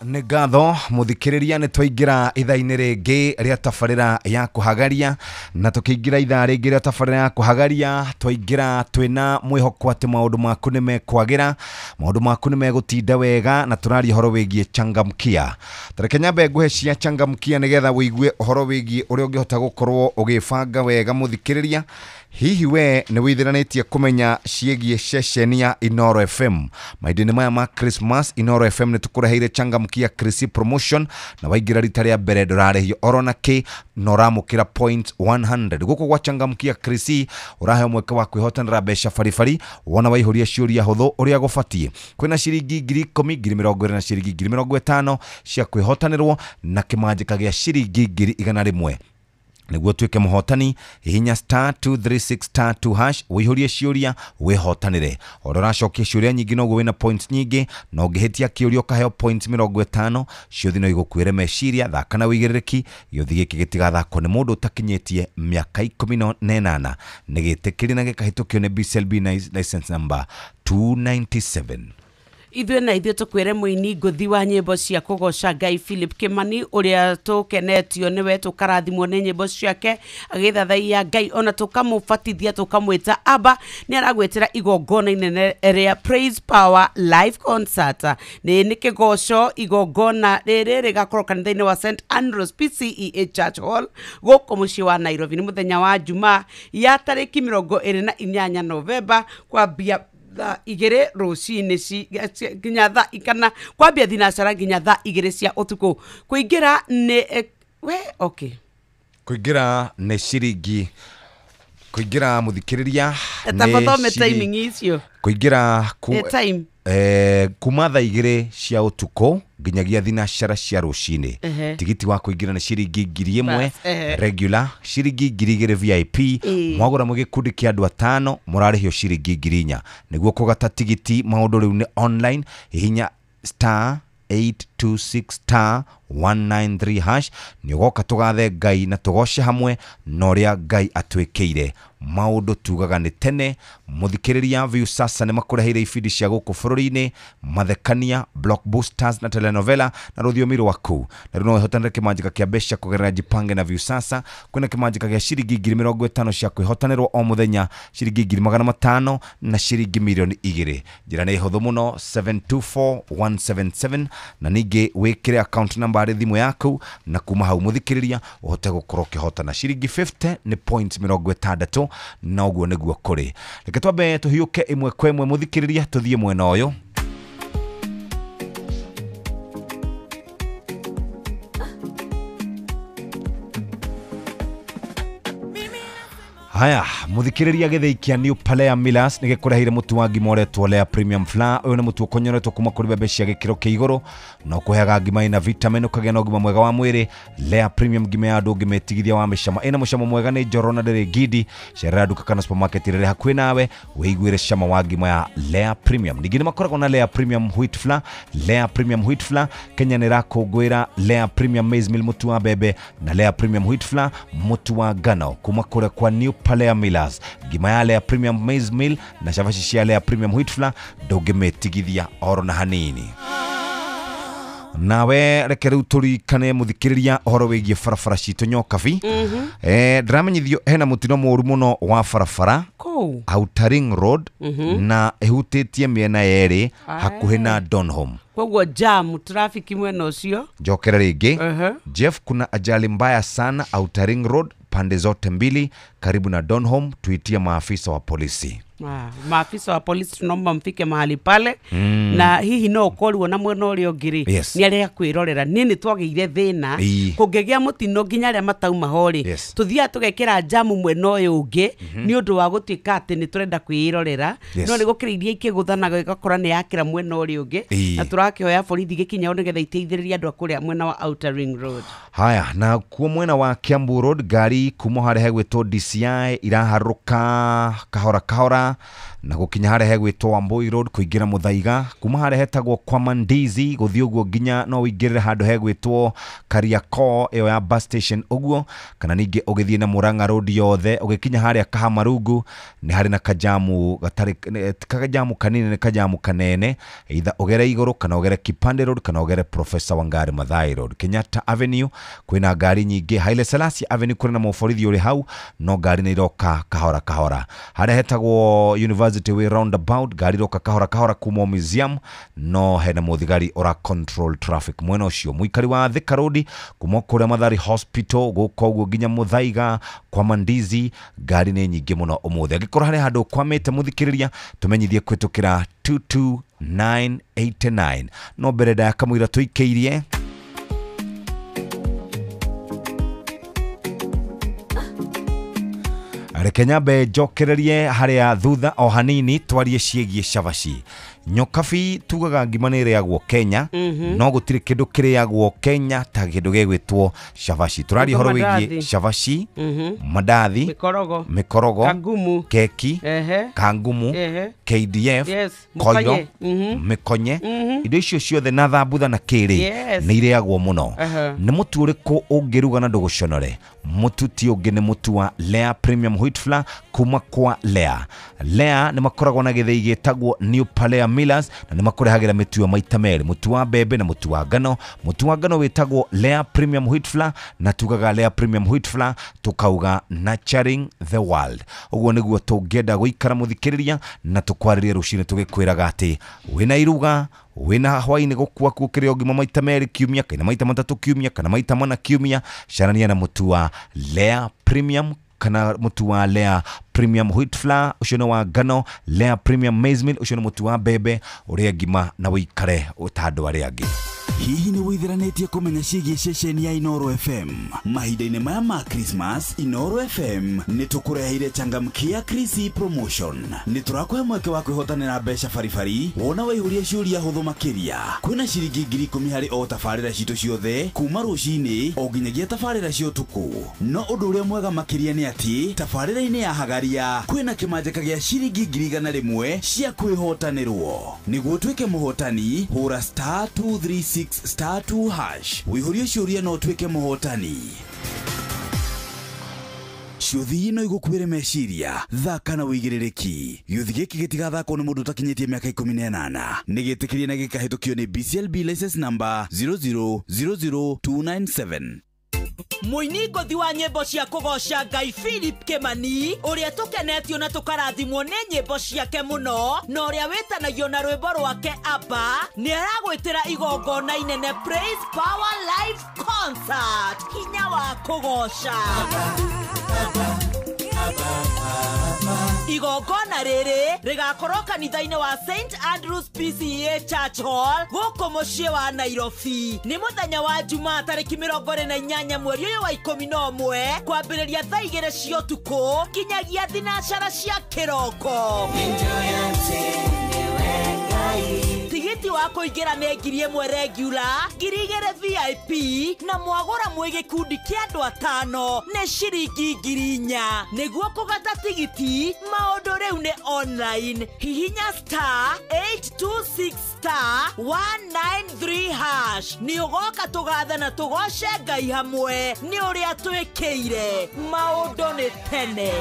Nĩ ngatho mũthikĩrĩria, nĩ twaingĩra ithaa-inĩ rĩngĩ rĩa tabarĩra ya kũhagaria, na tũkĩingĩra ithaa rĩngĩ rĩa tabarĩra ya kũhagaria twaingĩra twĩna mwĩhoko atĩ maũndũ maku nĩ mekwagĩra, maũndũ maku nĩ megũtinda wega, na tũraria ũhoro wĩgiĩ changamkia. Tareke nyambe ngũhe cia changamkia nĩgetha wĩigue ũhoro wĩgiĩ ũrĩa ũngĩhota gũkorwo ũgĩbanga wega mũthikĩrĩria. Hihi we nĩ wĩithiranĩtie kũmenya ciĩgiĩ ceceni ya Inooro FM? Mahinda-inĩ maya ma Christmas, Inooro FM nĩ tũkũreheire changamkia Chrissy promotion, na waingĩra rita rĩa mbere ndũrarĩhio oro na kĩ, na ũramũkĩra point 100. Gũkũ gwa changamkia Chrissy ũraheo mweke wa kwĩhotanĩra mbeca baribari wona waihũria ciũria hũthũ ũrĩa gũbatiĩ. Kwĩna ciringi 10,000, 20,000 na ciringi 50,000 cia kwĩhotanĩrwo na kĩmanjĩka gĩa ciringi 100,000. Nĩguo tuĩke mũhotani, hihinya star 236 star 2 hash, wĩihũrie ciũria wĩhotanĩre. O ũrĩa ũracokia ciũria nyingĩ noguo wĩna points nyingĩ, na ũngĩhĩtia kĩũria ũkaheo points 50. Ciũthi no igũkuĩre meciria. Thaka na wĩigĩrĩrĩki. Gĩũthi gĩkĩ gĩtigathakwo nĩ mũndũ ũtakinyĩtie mĩaka 18. Nĩ gĩtĩkĩrie na gĩkahĩtũkio nĩ BCLB license number 297. Ithuĩ na ithuĩ tũkwĩre mũini ngũthi wa nyĩmbo cia kũgoca Ngai Philip Kimani ũrĩa tũkenetio nĩwe, tũkarathimwo nĩ nyĩmbo ciake agĩthathaiya Ngai, ona tũkamũbatithia tũkamwĩta Aba. Nĩ aragwĩtĩra igongona inene rĩa Praise Power Live Concert. Nĩ kĩgoco igongona rĩrĩ rĩgakorwo kanitha-inĩ wa St Andrews PCEA Church Hall gũkũ mũciĩ wa Nairobi. Nĩ mũthenya wa Jumaa ya tarĩki 28 Novemba kwambia thaa 2 rũcinĩ nginya thaa kana kwambia thinacara nginya thaa 2 cia ũtukũ. Kũingĩra nĩ we okay, kũingĩra nĩ ciringi, kũingĩra mũthikĩrĩria tabathome timing icio, kũingĩra time kuma thaa 2 cia ũtukũ nginyagia thinacara cia rũcinĩ. Tigiti wa kũingĩra nĩ ciringi 1,000 regular, ciringi 2,000 VIP. Mwagũra mwĩ gĩkundi kĩa andũ 5 mũrarĩhio ciringi 4,000. Nĩguo kũgata tigiti maũndũ rĩu nĩ online, hihinya star 826 star 193 hash. Nĩ ũgoka tũgathe Ngai na tũgoce hamwe na ũrĩa Ngai atwĩkĩire. Maũndũ tugaga nĩ tene. Mũthikĩrĩria, Viusasa nĩ makũreheire ibindi cia gũkũ bũrũri-inĩ, mathekania, blockbusters na telenovela na rũthiomi rwaku. Na rĩu no wĩhotanĩre kĩmanjĩka kĩa mbeca kũgerera Jipange na Viusasa. Kwĩna kĩmanjĩka gĩa ciringi 50,000 cia kwĩhotanĩrwo o mũthenya, ciringi 500,000 na ciringi 2,000,000. Njĩra nĩ hũthũ mũno, 724177, na ningĩ wĩkĩre account number harĩ thimũ yaku, na kuma hau mũthikĩrĩria ũhote gũkorwo ũkĩhotana. Ciringi 50 nĩ points 60, na ũguo nĩguo kũrĩ. Reke twambe tũhiũke ĩmwe kwa ĩmwe mũthikĩrĩria, tũthiĩ mwena ũyũ. Haya, muthikiriria githii kia New Palea Millers nĩ gĩkũreheire mũtu wa ngima ũretwo Lea Premium Flour. Ũyũ nĩ mũtu ũkonyoretwo kuma kũrĩ mbembe cia gĩkĩro kĩa igũrũ na ũkũheaga ngima ĩna vitamin, ũkagĩa na ũgima mwega wa mwĩrĩ. Lea Premium ngima ya andũ ũngĩmĩtigithia wa mĩcama, ĩna mũcamo mwega, nĩ njororo na ndĩrĩ ngindi. Cerera nduka kana supermarket ĩrĩa hakuhĩ nawe wĩiguĩre cama wa ngima ya Lea Premium. Ningĩ nĩ makoragwo na Lea Premium Wheat Flour. Lea Premium Wheat Flour Kenya nĩ ĩrakũngũĩra Lea Premium Maize Meal mũtu wa mbembe na Lea Premium Wheat Flour mũtu wa ngano kuma kũrĩa kwa New Palea Millers. Ngima ya Lea Premium Maize Meal na cabaci cia Lea Premium Wheat Flour ndũngĩmĩtigithia oro na hanini. Nawe reke rĩu tũrikane mũthikĩrĩria ũhoro wĩgiĩ barabara citũ Nyokabi. Ndĩramenyithio hena mũtino mũũru mũno wa barabara Outer Ring Road na ĩhutĩtie mĩena yerĩ hakuhĩ na Donholm. Koguo jam traffic mwena ũcio. Njokere rĩngĩ. Jeff, kuna ajali mbaya sana Outer Ring Road pande zote mbili karibu na Donholm, tuitie maafisa wa polisi. Maafisa wa polisi tunaomba mfike mahali pale. Na hihi no ũkorirwo na mwena ũrĩa ũngĩ rĩ, nĩ arĩa kwĩrorera nĩ nĩ twagĩire thĩna kũngĩgĩa mũtino nginya arĩa matauma ho rĩ, tũthiaga tũgekĩra jamu mwena ũyũ ũngĩ nĩ ũndũ wa gũtuĩka atĩ nĩ tũrenda kwĩrorera, no nĩ gũkĩrĩ iria ikĩgũthanaga ĩgakora nĩ yakĩra mwena ũrĩa ũngĩ, na tũrakĩhoya borithi gĩkinya ho nĩgetha iteithĩrĩrie andũ a kũrĩa mwena wa Outer Ring Road. Haya, na kuo mwena wa Kiambu Road ngari kuma harĩa hegwĩtwo DCI iraharũka kahora kahora na gũkinya harĩa hegwĩtwo Wambui Road kũingĩra Muthaiga, kuma harĩa hetagwo kwa Mandizi gũthiĩ ũguo nginya no ũingĩrĩre handũ hegwĩtwo Kariakoo ĩyo ya bus station ũguo, kana ningĩ ũgĩthiĩ na Murang'a Road yothe ũgĩkinya harĩa Kahamarungu nĩ harĩ na kajamu gatarĩ kajamu kanini, nĩ kajamu kanene, either ũgere igũrũ kana ũgere Kipande Road kana ũgere Professor Wangari Maathai Road. Kenyatta Avenue kwĩna ngari nyingĩ, Haile Selassie Avenue kũrĩ na mũborithi ũrĩ hau no ngari nĩ iroka kahora kahora. Harĩa hetagwo University Way roundabout ngari iroka kahora kahora kuma museum no hena mũthigari ora control traffic mwena ũcio. Mũikari wa Thika Road kuma kũrĩa Mathari Hospital gũka ũguo nginya Muthaiga kwa Mandizi ngari nĩ nyingĩ mũno ũmũthĩ. Angĩkorwo harĩ handũ ũkwamĩte mũthikĩrĩria tũmenyithie kũhĩtũkĩra 22989. No mbere ndaya kamũira tũikĩirie reke nyambe njokererie harĩa thutha o hanini twarie ciĩgiĩ cabaci. Nyokabi tugaga ngima nĩ ĩrĩagwo Kenya, no gũtirĩ kĩndũ kĩrĩagwo Kenya ta kĩndũ gĩgwĩtwo cabaci. Tũraria ũhoro wĩgiĩ cabaci, mandathi, mikorogo, mikorogo, kangumu, keki, kangumu, KDF, koiro, mĩkonye, indo icio ciothe na thambutha na kĩrĩ nĩ irĩagwo mũno. Nĩ mũtu ũrĩkũ ũngĩruga na ndũgũconore? Mũtu ti ũngĩ nĩ mũtu wa Lea Premium Wheat Flour kuma kwa Lea. Lea nĩ makoragwo na gĩthĩi gĩtagwo New Palea Millers na nĩ makũrehagĩra mĩtu ĩyo maita merĩ, mũtu wa mbembe na mũtu wa ngano. Mũtu wa ngano wĩtagwo Lea Premium Wheat Flour na tugaga Lea Premium Wheat Flour tukauga nurturing the world. Ũguo nĩguo tũngĩenda gũikara mũthikĩrĩria na tũkwarĩrie rũcinĩ tũgĩkwĩraga atĩ wĩna iruga wina hwaini gukua kukiri ngima maita merĩ kiumia kana maita matatũ kiumia kana maita mana kiumia, carania na mũtu wa Lea Premium kana mũtu wa Lea Premium Wheat Flour ũcio nĩ wa ngano, Lea Premium Maize Meal ũcio nĩ mũtu wa mbembe, ũrĩe ngima na wĩikare ta andũ arĩa angĩ. Hihi nĩ wĩthiranĩtie kũmenya ciĩgiĩ ceceni ya Inooro FM? Mahinda-inĩ maya ma Christmas, Inooro FM nĩ tũkũreheire changamkia Chrissy promotion. Nĩ tũrakũhe mweke wa kwĩhotanĩra mbeca baribari wona waihũria ciũria hũthũ makĩria. Kwĩna ciringi 10,000 harĩ o tabarĩra citũ ciothe kuma rũcinĩ o nginyagia tabarĩra cia ũtukũ. No ũndũ ũrĩa mwega makĩria nĩ atĩ tabarĩra-inĩ ya Hagaria kwĩna kĩmanjĩka gĩa ciringi 100,000 cia kwĩhotanĩrwo. Nĩguo ũtuĩke mũhotani, hũra *236 *2# wĩihũrie ciũria no ũtuĩke mũhotani. Ciũthi no igũkuĩre meciria, thaka na wĩigĩrĩrĩki. Gĩũthi gĩkĩ gĩtigathakwo nĩ mũndũ ũtakinyĩtie mĩaka 18. Nĩ gĩtĩkĩrie na gĩkahĩtũkio nĩ BCLB license number 0000297. Mũini ngũthi wa nyĩmbo cia kũgoca Ngai Philip Kimani ũrĩa tũkenetio na tũkarathimwo nĩ nyĩmbo ciake mũno na ũrĩa wĩtanagio na rwĩmbo rwake Abba nĩ aragwĩtĩra igongona inene Praise Power Live Concert, hinya wa kũgoca. Igongona rĩrĩ rĩgakorwo kanitha-inĩ wa St Andrews PCEA Church Hall gũkũ mũciĩ wa Nairobi. Nĩ mũthenya wa Jumaa tarĩki 28 mweri ũyũ wa 11 kwambĩrĩria thaa 2 cia ũtukũ kinyagia thinacara cia kĩroko. Tigiti wa kũingĩra nĩ 1,000 regular, 2,000 VIP na mwagũra mwĩ gĩkundi kĩa andũ 5 nĩ ciringi 4,000. Nĩguo kũgata tigiti maũndũ rĩu nĩ online. Hihinya *826 *193# nĩ ũgoka tũgathe na tũgoce Ngai hamwe nĩ ũrĩa twĩkĩire. Maũndũ nĩ tene.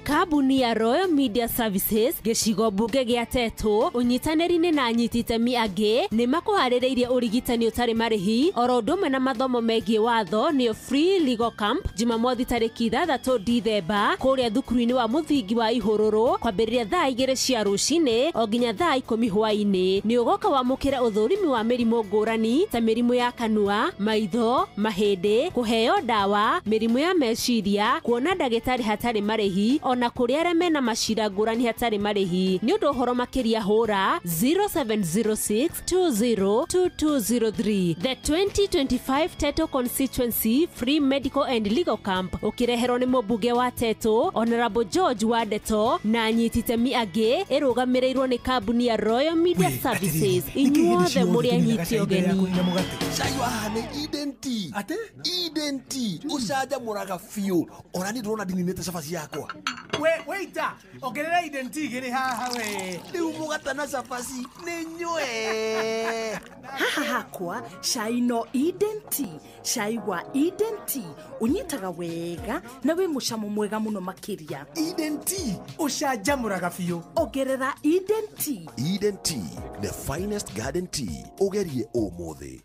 Kambuni ya Royal Media Services gĩcigo mbunge gĩa Tetu ũnyitanĩri-inĩ na anyiti itemi angĩ nĩ makũharĩrĩirie ũrigitani ũtarĩ marĩhi oro ũndũ ũmwe na mathomo megiĩ watho nĩyo Free Legal Camp Jumamothi tarĩki 6 Dithemba kũrĩa thukuru-inĩ wa mũthingi wa Ihũrũrũ kwambĩrĩria thaa 2 cia rũcinĩ o nginya thaa 10 hwaĩ-inĩ. Nĩ ũgoka wamũkĩra ũthũrimi wa mĩrimũ ngũrani ta mĩrimũ ya kanua, maitho, mahĩndĩ, kũheo ndawa, mĩrimũ ya meciria, kuona ndagĩtarĩ hatarĩ marĩhi ona kũrĩ arĩa mena macira ngũrani hatarĩ marĩhi. Nĩ ũndũ ũhoro makĩria hũra 0706202203. The 2025 Tetu Constituency Free Medical and Legal Camp ũkĩreherwo nĩ mũmbunge wa Tetu Honorable George Wandeto na anyiti itemi angĩ, ĩrũgamĩrĩirwo nĩ kambuni ya Royal Media Services. Inyuothe mũrĩ anyiti ũgeni. Cai wa haha nĩ Eden Tea. Atĩ? Eden Tea ũcanjamũraga biũ. Ona niĩ ndĩrona ndininĩte cabaci yakwa. We waiter, ongerera Eden Tea igĩrĩ haha we. Rĩu mũgate na cabaci nĩ nyue. Haha hakwa cai no Eden Tea, cai wa Eden Tea ũnyitaga wega na wĩ mũcamo mwega mũno makĩria. Eden Tea ũcanjamũraga biũ. Ongerera Eden Tea. Eden Tea, the finest garden tea. Ũgerie ũmũthĩ.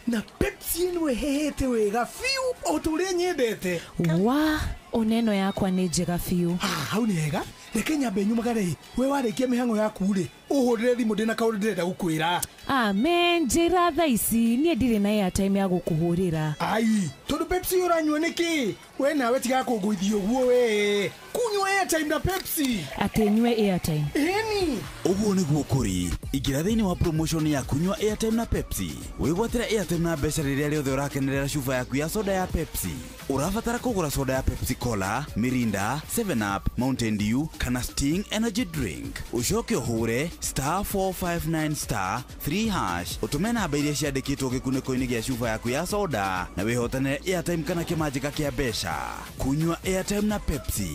Na Pepsi ĩno ĩhehete wega biũ o ta ũrĩa nyendete. Wa oneno yakwa nĩ njega biũ. Hau nĩ hega. Reke nyambe nyumagare. We warĩkia mĩhang'o yaku rĩ, ũhũrĩre thimũ ndĩna kaũndũ ndĩrenda gũkwĩra. Amen, njĩra thaa ici niĩ ndirĩ na airtime ya gũkũhũrĩra. Ai, tondũ Pepsi ũranyua nĩkĩ? We nawe tiga kũngũithia ũguo we. Kunyua airtime na Pepsi. Atĩ nyue airtime? Ĩni. Ũguo nĩguo kũrĩ. Ingĩra thĩinĩ wa promotion ya kunyua airtime na Pepsi. Wĩgwatĩre airtime na mbeca rĩrĩa rĩothe ũrakenerera cuba yaku ya soda ya Pepsi. Ũrabatara kũgũra soda ya Pepsi Cola, Mirinda, 7 Up, Mountain Dew kana Sting Energy Drink. Ũcoke ũhũre *459*3# ũtũme namba iria ciandĩkĩtwo gĩkunĩko-inĩ gĩa cuba yaku ya soda na wĩhotanĩre airtime kana kĩmanjĩka kĩa mbeca. Kunyua airtime na Pepsi.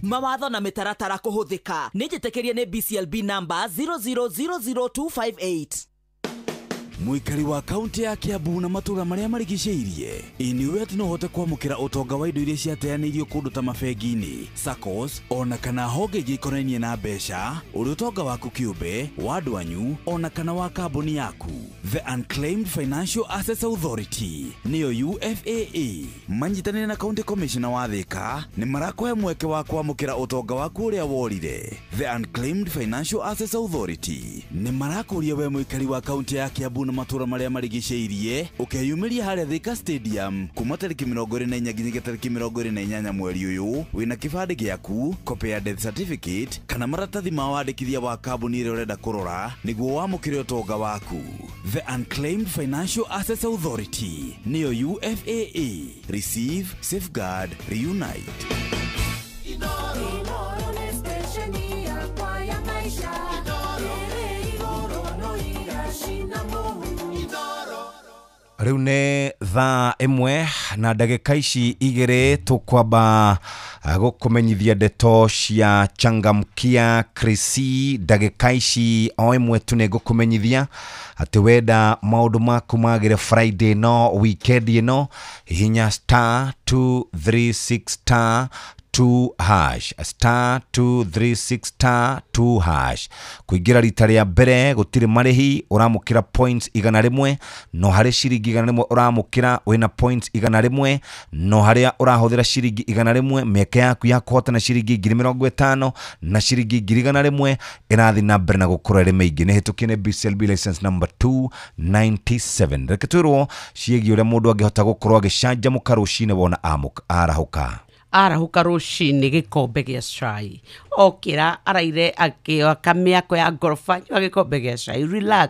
Mawatho na mĩtaratara kũhũthĩka. Nĩ njĩtĩkĩrie nĩ BCLB number 0000258. Mũikari wa kaunti ya Kiambu na matũũra marĩa marigicĩirie, ĩ nĩ ũĩ atĩ no ũhote kwamũkĩra ũtonga wa indo iria ciateanĩirio kũndũ ta mabengi-inĩ, SACCOs ona kana honge ingĩ ikonainie na mbeca, ũrĩ ũtonga waku kĩũmbe, wa andũ anyu ona kana wa kambuni yaku. The Unclaimed Financial Assets Authority nĩyo UFAA manyitanĩire na County Commissioner wa Thika nĩ marakũhe mweke wa kwamũkĩra ũtonga waku ũrĩa worire. The Unclaimed Financial Assets Authority nĩ marakũria we mũikari wa kaunti ya Kiambu na matũũra marĩa marigicĩirie ũkeyumĩria harĩa Thika Stadium kuma tarĩki 24 nginyagia tarĩki 28 mweri ũyũ wĩna kĩbandĩ gĩaku, copy ya death certificate kana maratathi ma wandĩkithia wa kambuni ĩrĩa ũrenda kũrora nĩguo wamũkĩre ũtonga waku. The Unclaimed Financial Assets Authority nĩyo UFAA. Receive, safeguard, reunite. Inooro nĩ stesheni yakwa ya maisha ĩrĩ igũrũ no iracina mũhu. Rĩu nĩ thaa 1 na ndagĩka ici 2 tũkwamba gũkũmenyithia ndeto cia changamkia Krisi. Ndagĩka ici o 1 tu nĩ ngũkũmenyithia atĩ wenda maũndũ maku magĩre Friday no weekend ĩno, hihinya *236 *2# *236 *2# kuingira rita rĩa mbere gũtirĩ marĩhi, ũramũkĩra points 100, no harĩ ciringi 100 ũramũkĩra wĩna points 100, no harĩa ũrahũthĩra ciringi 100 mĩeke yaku ya kũhotana ciringi 50,000 na ciringi 100 ĩrathiĩ na mbere na gũkũra ĩrĩ mĩingĩ. Nĩ hĩtũkie nĩ BCLB license number 297. Reke twĩrwo ciĩgiĩ ũrĩa mũndũ angĩhota gũkorwo agĩcanjamũka rũcinĩ wona arahũka. Arahũka rũcinĩ gĩkombe gĩa cai, okĩra araire akĩoka mĩako ya ngoroba, nyua gĩkombe gĩa cai, relax,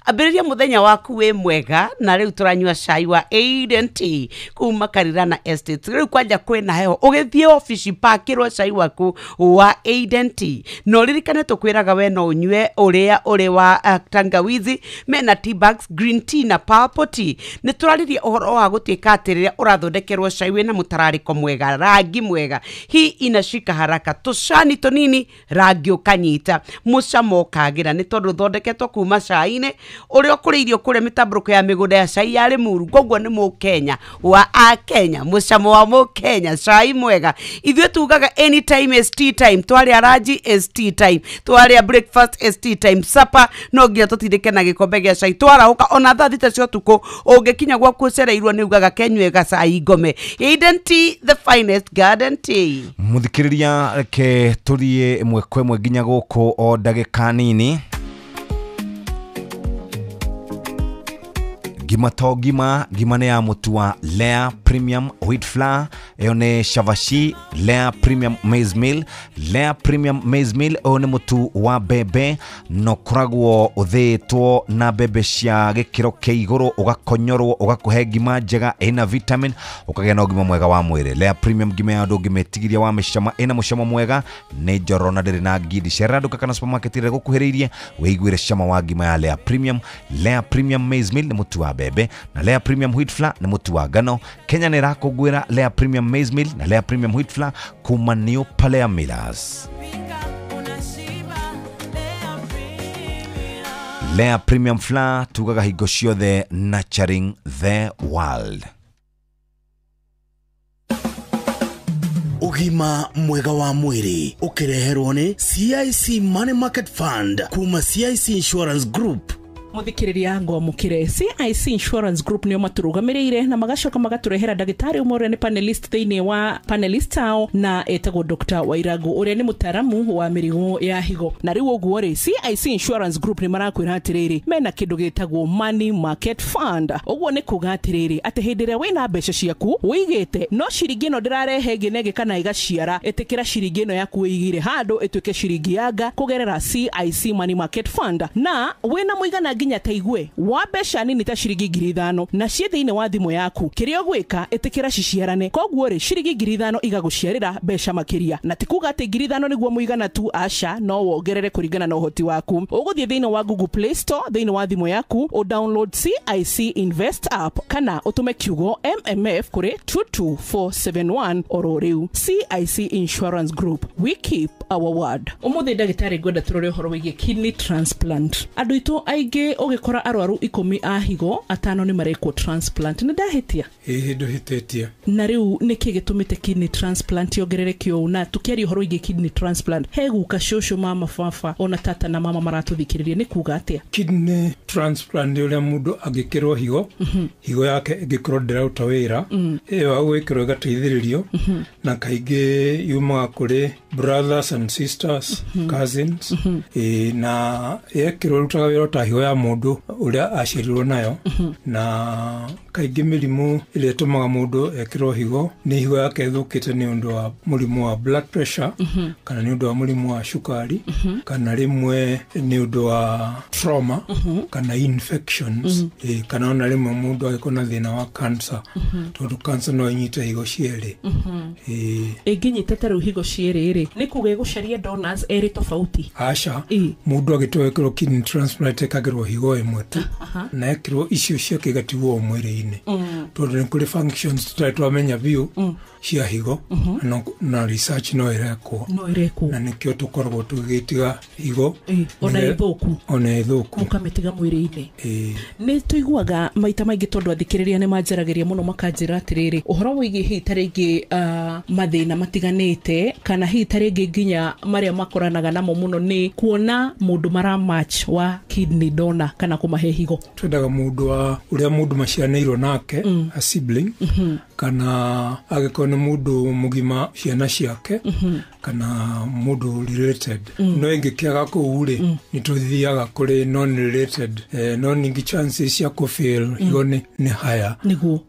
ambĩrĩria mũthenya waku wĩ mwega. Na rĩu tũranyua cai wa Eden Tea kuma Karirana Estate. Rĩu kwanja kwĩna heho, ũgĩthiĩ obici pakĩrwo cai waku wa Eden Tea, na ũririkane tũkwĩraga we no ũnyue ũrĩa ũrĩ wa tangawizi, mena tea bags, green tea na purple tea. Nĩ tũraririe ũhoro wa gũtuĩka atĩ rĩrĩa ũrathondekerwo cai wĩna mũtararĩko mwega, rangi mwega, hii inashika haraka, tũcani tũnini rangi ũkanyita, mũcamo ũkagĩra, nĩ tondũ ũthondeketwo kuma cai-inĩ ũrĩa ũkũrĩirio kũrĩa mĩtambũrũko ya mĩgũnda ya cai ya Limuru. Koguo nĩ mũkenya wa akenya, mũcamo wa mũkenya, cai mwega. Ithuĩ tugaga anytime is tea time, twarĩa lunch is tea time, twarĩa breakfast is tea time, supper no nginya tũtindĩke na gĩkombe gĩa cai. Twarahũka ona thaa 6 cia ũtukũ ũngĩkinya gwaku ũcereirwo nĩ ugaga kenyue gacai ngome. Eden Tea, the finest garden tea. Mũthikĩrĩria, reke tũthiĩ ĩmwe kwa ĩmwe nginya gũkũ o ndagĩka nini. Ngima to ngima, ngima nĩ ya mũtu wa Lea Premium Wheat Flour, ĩyo nĩ Chavashi Lea Premium Maize Meal. Lea Premium Maize Meal ũyũ nĩ mũtu wa mbembe na ũkoragwo ũthĩĩtwo na mbembe cia gĩkĩro kĩa igũrũ, ũgakonyorwo ũgakũhe ngima njega ĩna vitamin, ũkagĩa na ũgima mwega wa mwĩrĩ. Lea Premium ngima ya ndũngĩmĩtigithia wa mĩcama, ĩna mũcamo mwega, nĩ njororo na ndĩrĩ na ngindi. Cerera nduka kana supermarket ĩrĩa ĩgũkuhĩrĩirie wĩiguĩre cama wa ngima ya Lea Premium. Lea Premium Maize Meal nĩ mũtu wa mbembe na Lea Premium Wheat Flour nĩ mũtu wa ngano. Kenya nĩ ĩrakũngũĩra Lea Premium Maize Meal na Lea Premium Wheat Flour kuma New Palea Millers. Lea Premium Flour tugaga hingo ciothe, nurturing the world. Ũgima mwega wa mwĩrĩ ũkĩreherwo nĩ CIC Money Market Fund kuma CIC Insurance Group. Muthikiriria ngwamukire CIC Insurance Group nio maturugamiriire na magacoka magaturehera ndagitari umwe uria ni panelist thiini wa panelist ao na etagwo Dr. Wairagu uria ni mutaramu wa mirimu ya higo. Na riu uguo ri CIC Insurance Group ni marakwira atiriri mena kindu gitagwo Money Market Fund. Uguo ni kuga atiriri ati hindi ria wina mbeca ciaku wigite no ciringi ino ndirarehe nginege kana igaciara itikira ciringi ino yaku wigire handu ituike ciringi yanga kugerera CIC Money Market Fund. Na wina muigana nginya taigue wa mbeca nini ta ciringi 5,000 na ciĩ thĩinĩ wa thimũ yaku kĩrĩa ũgwĩka ĩtĩkĩra ciciarane. Koguo rĩ ciringi 5,000 igaguciarĩra mbeca makĩria, na ti kuga atĩ 5,000 nĩguo mũigana tu, aca, no wongerere kũringana na ũhoti waku. Ũgũthiĩ thĩinĩ wa Google Play Store thĩinĩ wa thimũ yaku ũ download CIC Invest app kana ũtũme kiugo MMF kũrĩ 22471 oro rĩu. CIC Insurance Group, we keep our word. Ũmũthĩ ndagĩtarĩ ngwenda tũrore ũhoro wĩgiĩ kidney transplant. Andũ aitũ aingĩ ũgĩkora arwaru 10 a higo 5 nĩ marekwo transplant. Nĩ ndahĩtia? Ĩĩ ndũhĩtĩtie. Na rĩu nĩkĩ gĩtũmĩte kidney transplant yongerereke ũũ? Na tũkĩaria ũhoro wĩgiĩ kidney transplant, he guka cũcũ mama baba ona tata na mama maratũthikĩrĩria, nĩ kuga atĩa? Kidney transplant nĩ ũrĩa mũndũ angĩkĩrwo higo, higo yake ĩngĩkorwo ndĩraruta wĩra, ĩyo agwĩkĩrwo ĩgateithĩrĩrio, na kaingĩ yumaga kũrĩ brothers and sisters, cousins, na yekĩrwo ĩrutaga wĩra ta higo ya mũndũ ũrĩa aciarirwo nayo. Na kaingĩ mĩrimũ ĩrĩa ĩtũmaga mũndũ ekĩrwo higo nĩ higo yake ĩthũkĩte nĩ ũndũ wa mũrimũ wa blood pressure, kana nĩ ũndũ wa mũrimũ wa cukari, kana rĩmwe nĩ ũndũ wa trauma, kana infections, kana ona rĩmwe mũndũ agĩkorwo na thĩna wa cancer, tondũ cancer no ĩnyite higo cierĩ. Ĩngĩnyita ta rĩu higo cierĩ rĩ, nĩ kuga ĩgũcaria donors erĩ tofauti? Aca, mũndũ agĩtua gwĩkĩrwo kidney transplant ĩkagĩrwo higo ĩmwe tu, na ekĩrwo icio ciake igatigwo mwĩrĩ-inĩ, tondũ nĩ kũrĩ functions tũtarĩ twamenya biũ cia higo, na research no ĩrekwo, na nĩkĩo tũkoragwo tũgĩtiga higo ona ĩthũku, mũkamĩtiga mwĩrĩ-inĩ. Nĩ tũiguaga maita maingĩ tondũ athikĩrĩria nĩ manjaragĩria mũno makanjĩra atĩrĩrĩ ũhoro wĩgiĩ hihi ta rĩngĩ mathĩna matiganĩte kana hihi ta rĩngĩ nginya marĩa makoranaga namo mũno nĩ kuona mũndũ mara match wa kidney donor kana kũmahe higo. Twendaga mũndũ wa ũrĩa mũndũ macianĩirwo nake, a sibling, kana agĩkorwo nĩ mũndũ mũgima ciana ciake, kana mũndũ related. No ĩngĩkĩaga kũu rĩ, nĩ tũthiaga kũrĩ non related, no ningĩ chances cia kũfail higo nĩ haya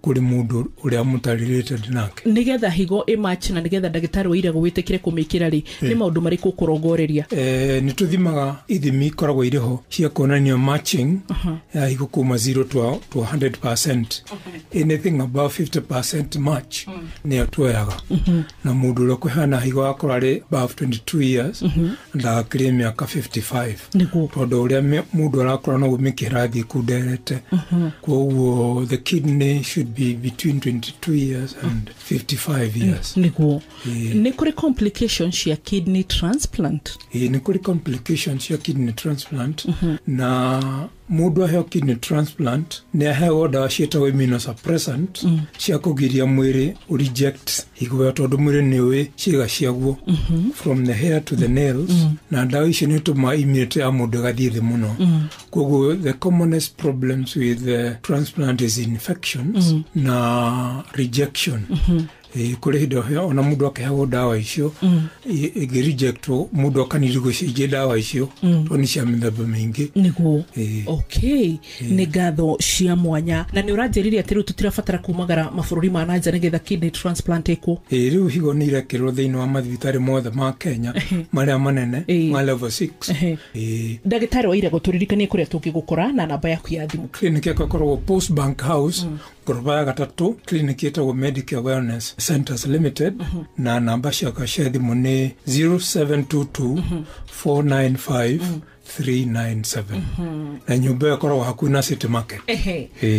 kũrĩ mũndũ ũrĩa mũtarĩ related nake. Nĩgetha higo ĩmatch na nĩgetha ndagĩtarĩ wa irago wĩtĩkĩre kũmĩkĩra rĩ, nĩ maũndũ marĩkũ ũkũrongoreria? Nĩ tũthimaga ithimi ikoragwo irĩ ho cia kuonania matching ya higo kuma 0 to 100%. Anything above 50% match nĩyo tuoyaga. Na mũndũ ũrĩa ũkũheana higo akorwo arĩ above 22 years ndagakĩrie mĩaka 55, tondũ ũrĩa mũndũ arakũra noguo mĩkiha ĩrathiĩ ĩkunderete. Koguo the kidney should be between 22 years and 55 years. Nĩguo. Nĩ kũrĩ complications cia kidney transplant? Nĩ kũrĩ complications cia kidney transplant, na mũndũ aheo kidney transplant nĩ aheagwo ndawa ciĩtagwo immunosuppressant cia kũgiria mwĩrĩ reject higo ĩyo, tondũ mwĩrĩ nĩ ũĩ ciĩga ciaguo from the hair to the nails, na ndawa icio nĩ itũmaga immunity ya mũndũ ĩgathiĩ thĩ mũno. Koguo the commonest problems with the transplant is infections na rejection. Kũrĩ hĩndĩ ona mũndũ akĩheagwo ndawa icio ĩngĩ-rejectwo mũndũ akaniri gũcenjia ndawa icio tondũ nĩ cia mĩthemba mĩingĩ. Nĩguo. Okay, nĩ ngatho cia mwanya. Na nĩ ũranjĩrire atĩ rĩu tũtirabatara kumagara mabũrũri ma na nja nĩgetha kidney transplant ĩkwo? Rĩu higo nĩ irekĩrwo thĩinĩ wa mathibitarĩ mothe ma Kenya marĩa manene ma level 6. Ndagĩtarĩ wa irago, tũririkanie kũrĩa tũngĩgũkora na namba yaku ya thimũ. Clinic yakwa ĩkoragwo Post Bank House, ngoroba ya gatatũ, clinic ĩtagwo Medicare Wellness Centers Limited, na namba ciakwa cia thimũ nĩ 0722 495 397. Na nyũmba ĩyo ĩkoragwo hakuhĩ na City Market.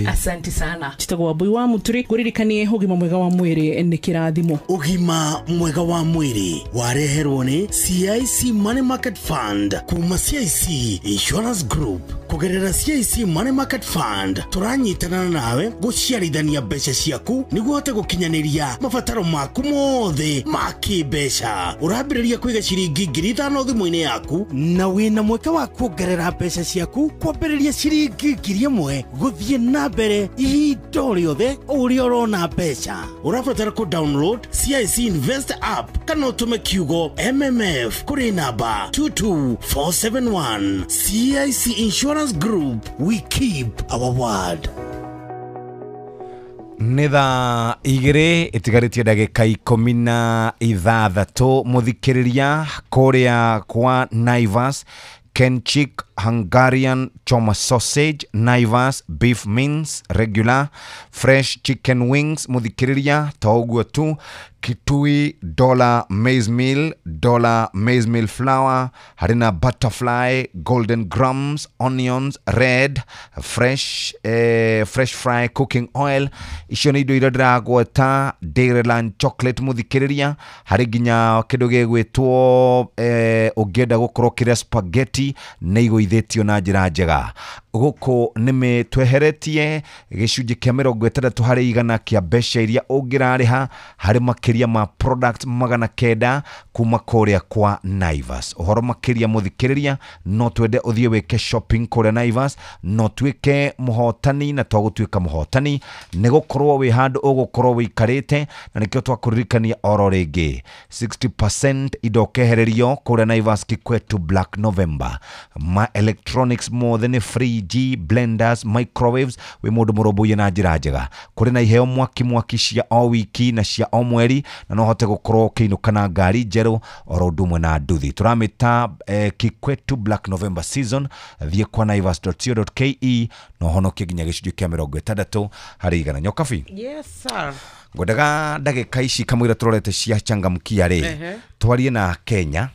Asante sana. Njĩtagwo Wambui wa Mũturi, ngũririkanie ũgima mwega wa mwĩrĩ nĩ kĩrathimo. Ũgima mwega wa mwĩrĩ wareherwo nĩ CIC Money Market Fund kuma CIC Insurance Group. Kugerera CIC Money Market Fund turanyitana nawe guciarithania mbeca ciaku niguo hote gukinyaniria mabataro maku mothe ma kimbeca. Urambiriria kwiga ciringi 5,000 thimu-ini yaku na wina mweke wa kuongerera mbeca ciaku kwambiriria ciringi 1,000 guthie na mbere ihinda o rĩothe ũrĩa ũrona mbeca. Ũrabatara kũ download CIC Invest app kana ũtũme kiugo MMF kũrĩ namba 22471. CIC Insurance Group, we keep our word. Nĩ thaa 2 ĩtigarĩtie ndagĩka 16 mũthikĩrĩria kũrĩa kwa Naivas. Kenchic Hungarian choma sausage, Naivas beef mince regular, fresh chicken wings muthikiriria to uguo tu, Kitui dollar maize meal, dollar maize meal flour, harina butterfly, golden grams, onions red, fresh fresh fry cooking oil. Icio nĩ indo iria ndĩragweta. Dairyland chocolate muthikiriria, harĩ nginya kĩndũ gĩgwĩtwo ũngĩenda gũkorwo kĩrĩa spaghetti nĩ igũithĩtio na njĩra njega. Gũkũ nĩ tweheretie gĩcunjĩ kĩa 60% kĩa mbeca iria ũngĩrarĩha harĩ makĩria ma product 900 kuma kũrĩa kwa Naivas. Ũhoro makĩria mũthikĩrĩria, no twende ũthiĩ wĩke shopping kũrĩa Naivas, no tuĩke mũhotani na twagũtuĩka mũhotani nĩ gũkorwo wĩ handũ ũgũkorwo wĩikarĩte, na nĩkĩo twakũririkania oro rĩngĩ 60% indo ũkehererio kũrĩa Naivas Kikwetu Black November. Ma electronics mothe nĩ free, blenders, microwaves, wĩ mũndũ mũrũmbũiye na njĩra njega. Kũrĩ na iheo mwaki mwaki cia o wiki na cia o mweri, na no hote gũkorwo ũkĩinũka na ngari njerũ oro ũndũ ũmwe na nduthi. Tũramĩta Kikwetu Black November season. Thiĩ kwa naivas.co.ke na ũhonokie nginya gĩcunjĩ kĩa 60%. Nyokabi, yes sir, ngwendaga ndagĩka ici kamũira tũrorete cia changamkia rĩ, twarie na Kenya,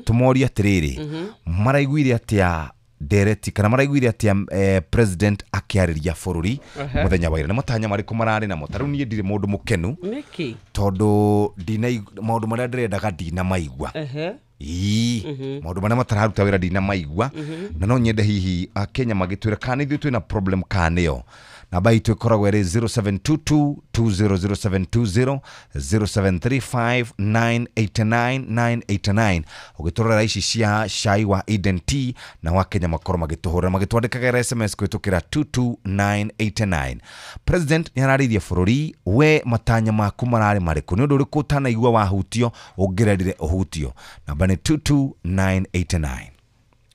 tũmorie atĩrĩrĩ, maraiguire atĩa ndereti kana maraiguire atia president akiarĩria bũrũri mũthenya wa ira, nĩ matanya marĩkũ mararĩ namo? Ta rĩu niĩ ndirĩ mũndũ mũkenu nĩkĩ, tondũ ndina maũndũ marĩa ndĩrendaga ndinamaigua. Ii maũndũ marĩa matararuta wĩra ndinamaigua, na no nyende hihi Akenya magĩtwĩra kana ithuĩ twĩna problem kana nĩo. Namba itũ ĩkoragwo ĩrĩ 0722 200720 0735 989 989. Ũgĩtũrora ici cia cai wa Eden Tea na wa Kenya makorwo magĩtũhũrĩra magĩtwandĩkagĩra SMS kũhĩtũkĩra 22989. President nĩ ararĩirie bũrũri, we matanya maku mararĩ marĩkũ? Nĩ ũndũ ũrĩkũ ũtanaigua wahutio ũngĩrerire ũhutio? Namba nĩ 22989.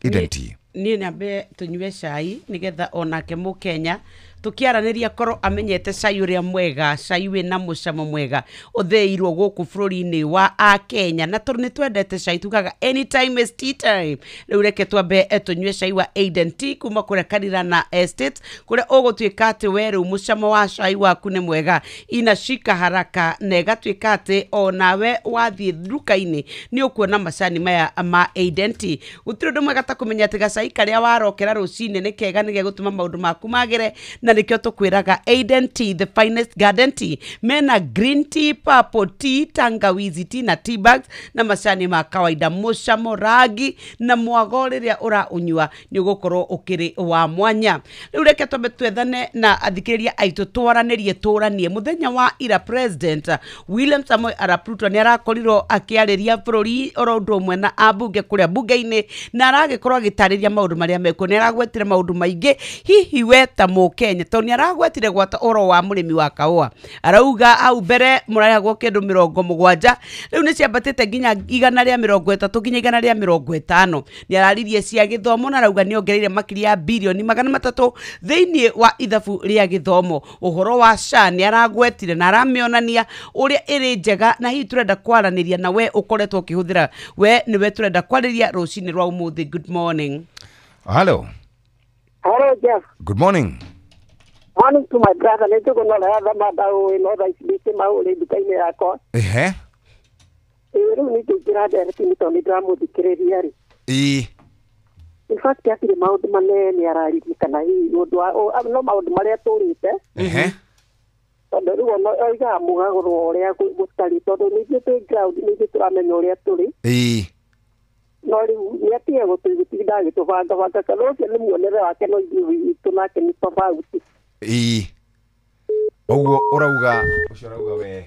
Eden Tea. Niĩ nyambe tũnyue cai nĩgetha onake mũkenya tukiaraniria korwo amenyete cai uria mwega, cai wina mucamo mwega utheirwo guku bũrũri-inĩ wa Akenya, na tondu ni twendete cai tugaga anytime is tea time. Riu reke twambe tunyue cai wa Eden Tea kuma kuria Karirana Estate, kuria ugutuika ati we riu mucamo wa cai waku ni mwega, inashika haraka na igatuika ati onawe wathie nduka-inĩ ni ukuona macani maya ma Eden Tea. Gutiri undu mwega ta kumenya ati gacai karia warokera rucini ni kega ni gegutuma maundu maku magire, na nikio tukwiraga Eden Tea, the finest garden tea. Mena green tea, purple tea, tangawizi tea na tea bags na macani ma kawaida, mucamo, ragi na mwago riria ura unyua ni ugukorwo ukiri wa mwanya. Riu reke twambe twethane na athikiriria aitu twaranirie turanie. Muthenya wa ira President William Samoei Arap Ruto ni arakorirwo akiariria bururi oro undu umwe na ambunge kuria bunge-ini, na aragikorwo agitariria maundu maria mekuo. Ni aragwetire maundu maingi, hihi we ta Mukenya tondu ni aragwetire gwata oro wa murimi wa kaua, arauga au mbere murarehagwo kindu 70, riu ni ciambatite nginya 130 nginya 150. Ni araririe cia githomo na arauga ni ongereire makiria ya bilioni 300 thiini wa ithabu ria githomo. Uhoro wa SHA ni aragwetire na aramionania uria iri njega, na hihi turenda kwaraniria na we ukoretwo ukihuthira, we niwe turenda kwariria rucini rwa umuthi. Good morning. Hello. Hello, Jeff. Good morning. Morning to my brother. Nĩ no ratha madau ino thaa ici ndĩ maũrĩ nduka-inĩ yakwa. Ehe. Ĩĩ rĩu nĩ ngĩingĩra ndereti nĩ tondũ nĩ ndĩramũthikĩrĩria rĩ. Ĩĩ. In fact hatirĩ maũndũ manene araririe kana hihi ũndũ wa no maũndũ marĩa tũrĩte. Ehe. Tondũ rĩu ona oigaga mũgagũrwo ũrĩa gũtarĩ, tondũ nĩ ithuĩ twĩ ground, nĩ ithuĩ tũramenya ũrĩa tũrĩ. Ĩĩ. No No rĩu nĩ atige gũtũtinda agĩtũbangabanga kana ũcio nĩ muonere wake no ithuĩ witũ nake nĩ tofauti. Ĩĩ. Ũguo ũrauga ũcio ũrauga we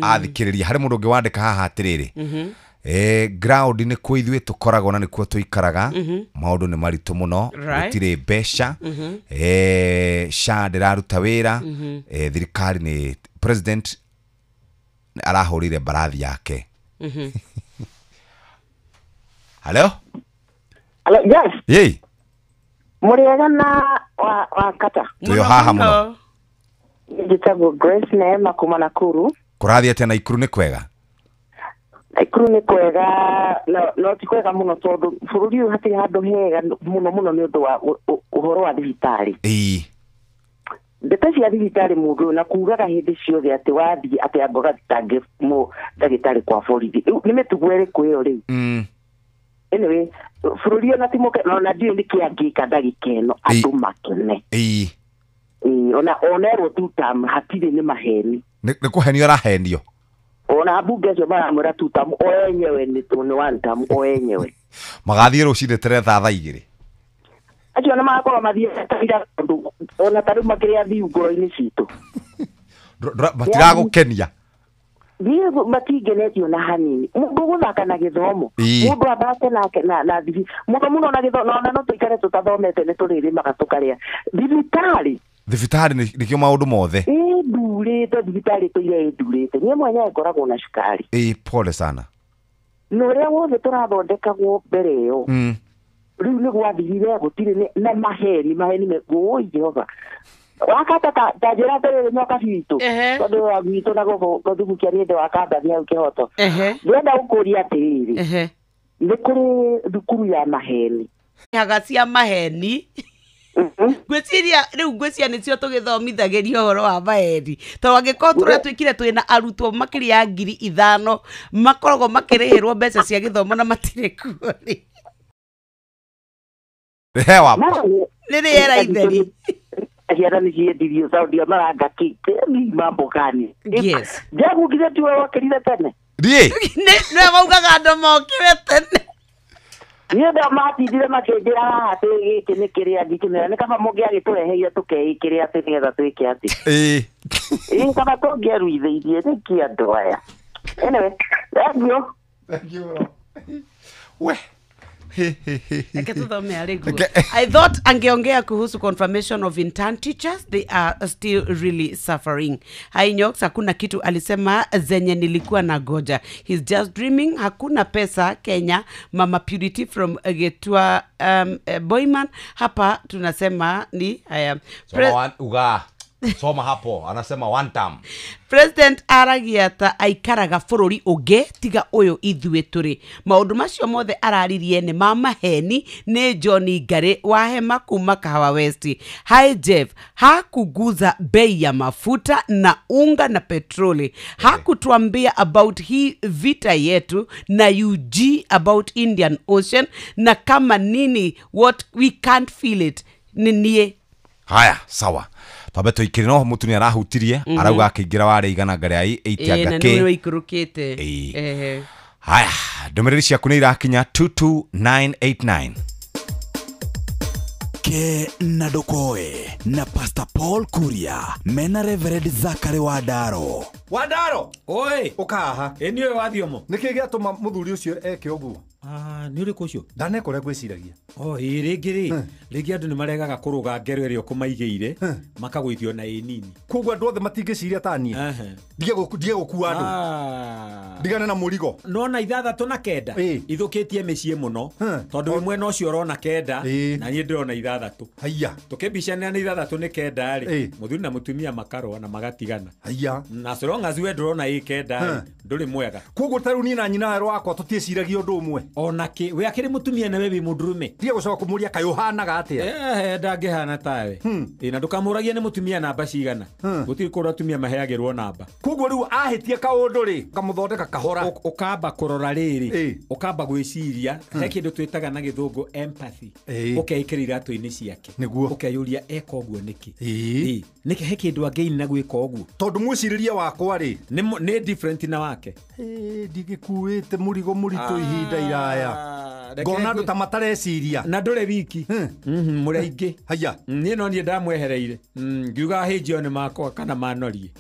athikĩrĩria harĩ mũndũ ũngĩ wandĩka haha atĩrĩrĩ ground nĩ kuo ithuĩ tũkoragwo na nĩkuo tũikaraga maũndũ nĩ maritũ mũno gũtirĩ mbeca SHA ndĩraruta wĩra thirikari nĩ president arahũrire mbarathi yake. Hello? Hello, yes. Yei. Mũrĩega na wa kata. Tuyo haha mũno. Njĩtagwo Grace Neema kuma Nakuru. Kũrathiĩ atĩa Naikuru nĩ kwega? Naikuru nĩ kwega no ti kwega mũno tondũ bũrũri ũyũ hatirĩ handũ hega mũno mũno nĩ ũndũ wa ũhoro wa thibitarĩ. Ĩĩ. Ndeto cia thibitarĩ mũndũ na kugaga hĩndĩ ciothe atĩ wathiĩ atĩ amba ũgathitange ndagĩtarĩ kwa borithi. Rĩu nĩ mĩtugo ĩrĩkũ ĩyo rĩu? Anyway, bũrũri ona ti mũke ona ndiũĩ nĩkĩ angĩka ndagĩka ĩno andũ makene. Ĩĩ. Ona onerwo two term hatirĩ nĩ maheni. Nĩ kũhenio arahenio. Ona mbunge acio maramwĩra two term o enyewe nĩ tũ one term o enyewe. Magathiĩ rũcinĩ tene thaa 2:00. Acio nĩ magakorwo mathiĩte ira tondũ ona ta rĩu makĩrĩ athiu ngoro-inĩ citũ. Matiragũkenia. Niĩ matingenetio na hanini. Mũndũ gũthaka na gĩthomo. Mũndũ athake nake na thibi. Mũno mũno na gĩthomo ona no tũikare tũtathomete nĩ tũrĩrĩmaga tũkarĩa. Thibitarĩ. Thibitarĩ nĩkĩo maũndũ mothe. Ĩndurĩte thibitarĩ tũire ĩndurĩte. Niĩ mwenyewe ngoragwo na cukari. Ĩĩ pole sana. Na ũrĩa wothe tũrathondekagwo mbere ĩyo. Rĩu nĩ gwathirire gũtirĩ na maheni ngũĩ Jehova. Wakata ta njĩra atĩrĩrĩ nyoka citũ tondũ wa gwitũ na gũkũ gũthugukia nĩ ndĩ wa Kambathi hau Kĩhoto. Ndĩrenda gũkũria atĩrĩrĩ nĩ kũrĩ thukuru ya maheni. Haga cia maheni. Ngwĩciria rĩu ngwĩciria nĩcio tũgĩthomithagĩria ũhoro wa maheni tondũ angĩkorwo tũrĩa twĩkire twĩna arutwo makĩria ya 5,000 makoragwo makĩrĩhĩrwo mbeca cia gĩthomo na matirĩ kuo rĩ. Hewa. Nĩ rĩera itheri. Ciana nĩ ciendirio Saudi maranga kĩ mambo gani? Yes. Njagũkire tiwe wokĩrire tene. Thiĩ. Nĩwe maugaga andũ mokĩre tene. Niĩ ndamatindire makĩnjĩra haha atĩ gĩkĩ nĩ kĩrĩa ndikĩmera nĩ kaba mũngĩagĩtũreheire tũkeĩkĩre atĩ nĩgetha twĩke atĩ. Ĩĩ. Ĩĩ kaba tũngĩaruithĩirie nĩkĩ andũ aya. Anyway, thank you. Thank you. We. I thought angeongea kuhusu confirmation of intern teachers, they are still really suffering. Hainyox hakuna kitu alisema zenye nilikuwa na goja. He's just dreaming. Hakuna pesa Kenya. Mama Purity from Getua Boyman hapa tunasema ni haya. Soma hapo anasema one term. President aragia ta aikaraga bũrũri ũngĩ tiga ũyũ ithuĩ tũrĩ. Maũndũ macio mothe araririe nĩ ma maheni nĩ John Ngari wa Hema kuma Kahawa West. Hi Jeff, hakuguza bei ya mafuta na unga na petroli. Hakutuambia about hii vita yetu na UG about Indian Ocean na kama nini what we can't feel it. Ninie. Haya, sawa. Twambe tũikĩre no mũtu nĩ arahutirie arauga akĩingĩra warĩ igana ngari ya 80 anga kĩ na nĩ ũikũrũkĩte. Haya, ndũmĩrĩri ciaku nĩ irakinya 22989. Ke na Ndokoe na Pastor Paul Kuria mena Reverend Zachary Wandaro. Wandaro, oi, ũkaha. Ĩ nĩũĩ wathiomo. Nĩkĩ gĩatũma mũthuri ũcio eke ũguo? Nĩ ũrĩkũ ũcio? Ndanekora ngwĩciragia. Oh, ĩ rĩngĩ rĩ, rĩngĩ andũ nĩ maregaga kũrũga ngero ĩrĩa ũkũmaigĩire, makagũithio na ĩ nini. Koguo andũ othe matingĩciria ta niĩ. Ndige gũkua andũ. Ndigane na mũrigo. Nona 6 na 9 ithũkĩtie mĩciĩ mũno tondũ wĩ mwena ũcio ũrona 9 na niĩ ndĩrona 6. Haiya. Tũkĩmbicanĩra nĩ 6 nĩ 9 rĩ, mũthuri na mũtumia makarũa na magatigana. Haiya. Na so long as we ndũrona ĩ 9 rĩ, ndũrĩ mwega. Koguo ta rĩu niĩ na nyina wakwa tũtiĩciragia ũndũ ũmwe. Ona kĩ, we akĩrĩ mũtumia na we wĩ mũndũrũme. Ndige gũcoka kũmũria kaĩ ũhanaga atĩa? Ndangĩhana tawe. Ĩ na ndũkamũragie nĩ mũtumia namba cigana. Gũtirĩ kũndũ atumia maheagĩrwo namba. Koguo rĩu ahĩtie kaũndũ rĩ, kamũthondeka kahora. Ũkamba kũrora rĩrĩ, ũkamba gwĩciria, he kĩndũ twĩtaga na gĩthũngũ empathy. Ũkeĩkĩra iratũ-inĩ ciake. Nĩguo. Ũkeyũria eka ũguo nĩkĩ? Nĩkĩ he kĩndũ angĩina gwĩka ũguo? Tondũ mwĩcirĩrie wakwa rĩ, nĩ different na wake. Ndigĩkuĩte mũrigo mũritũ ihinda iraya. Ngona andũ ta matareciria. Na ndũrĩ wiki. Mũrĩ aingĩ. Haya. Niĩ no niĩ ndamwehereire. Ngiuga hĩnjio nĩ makwa kana manorie.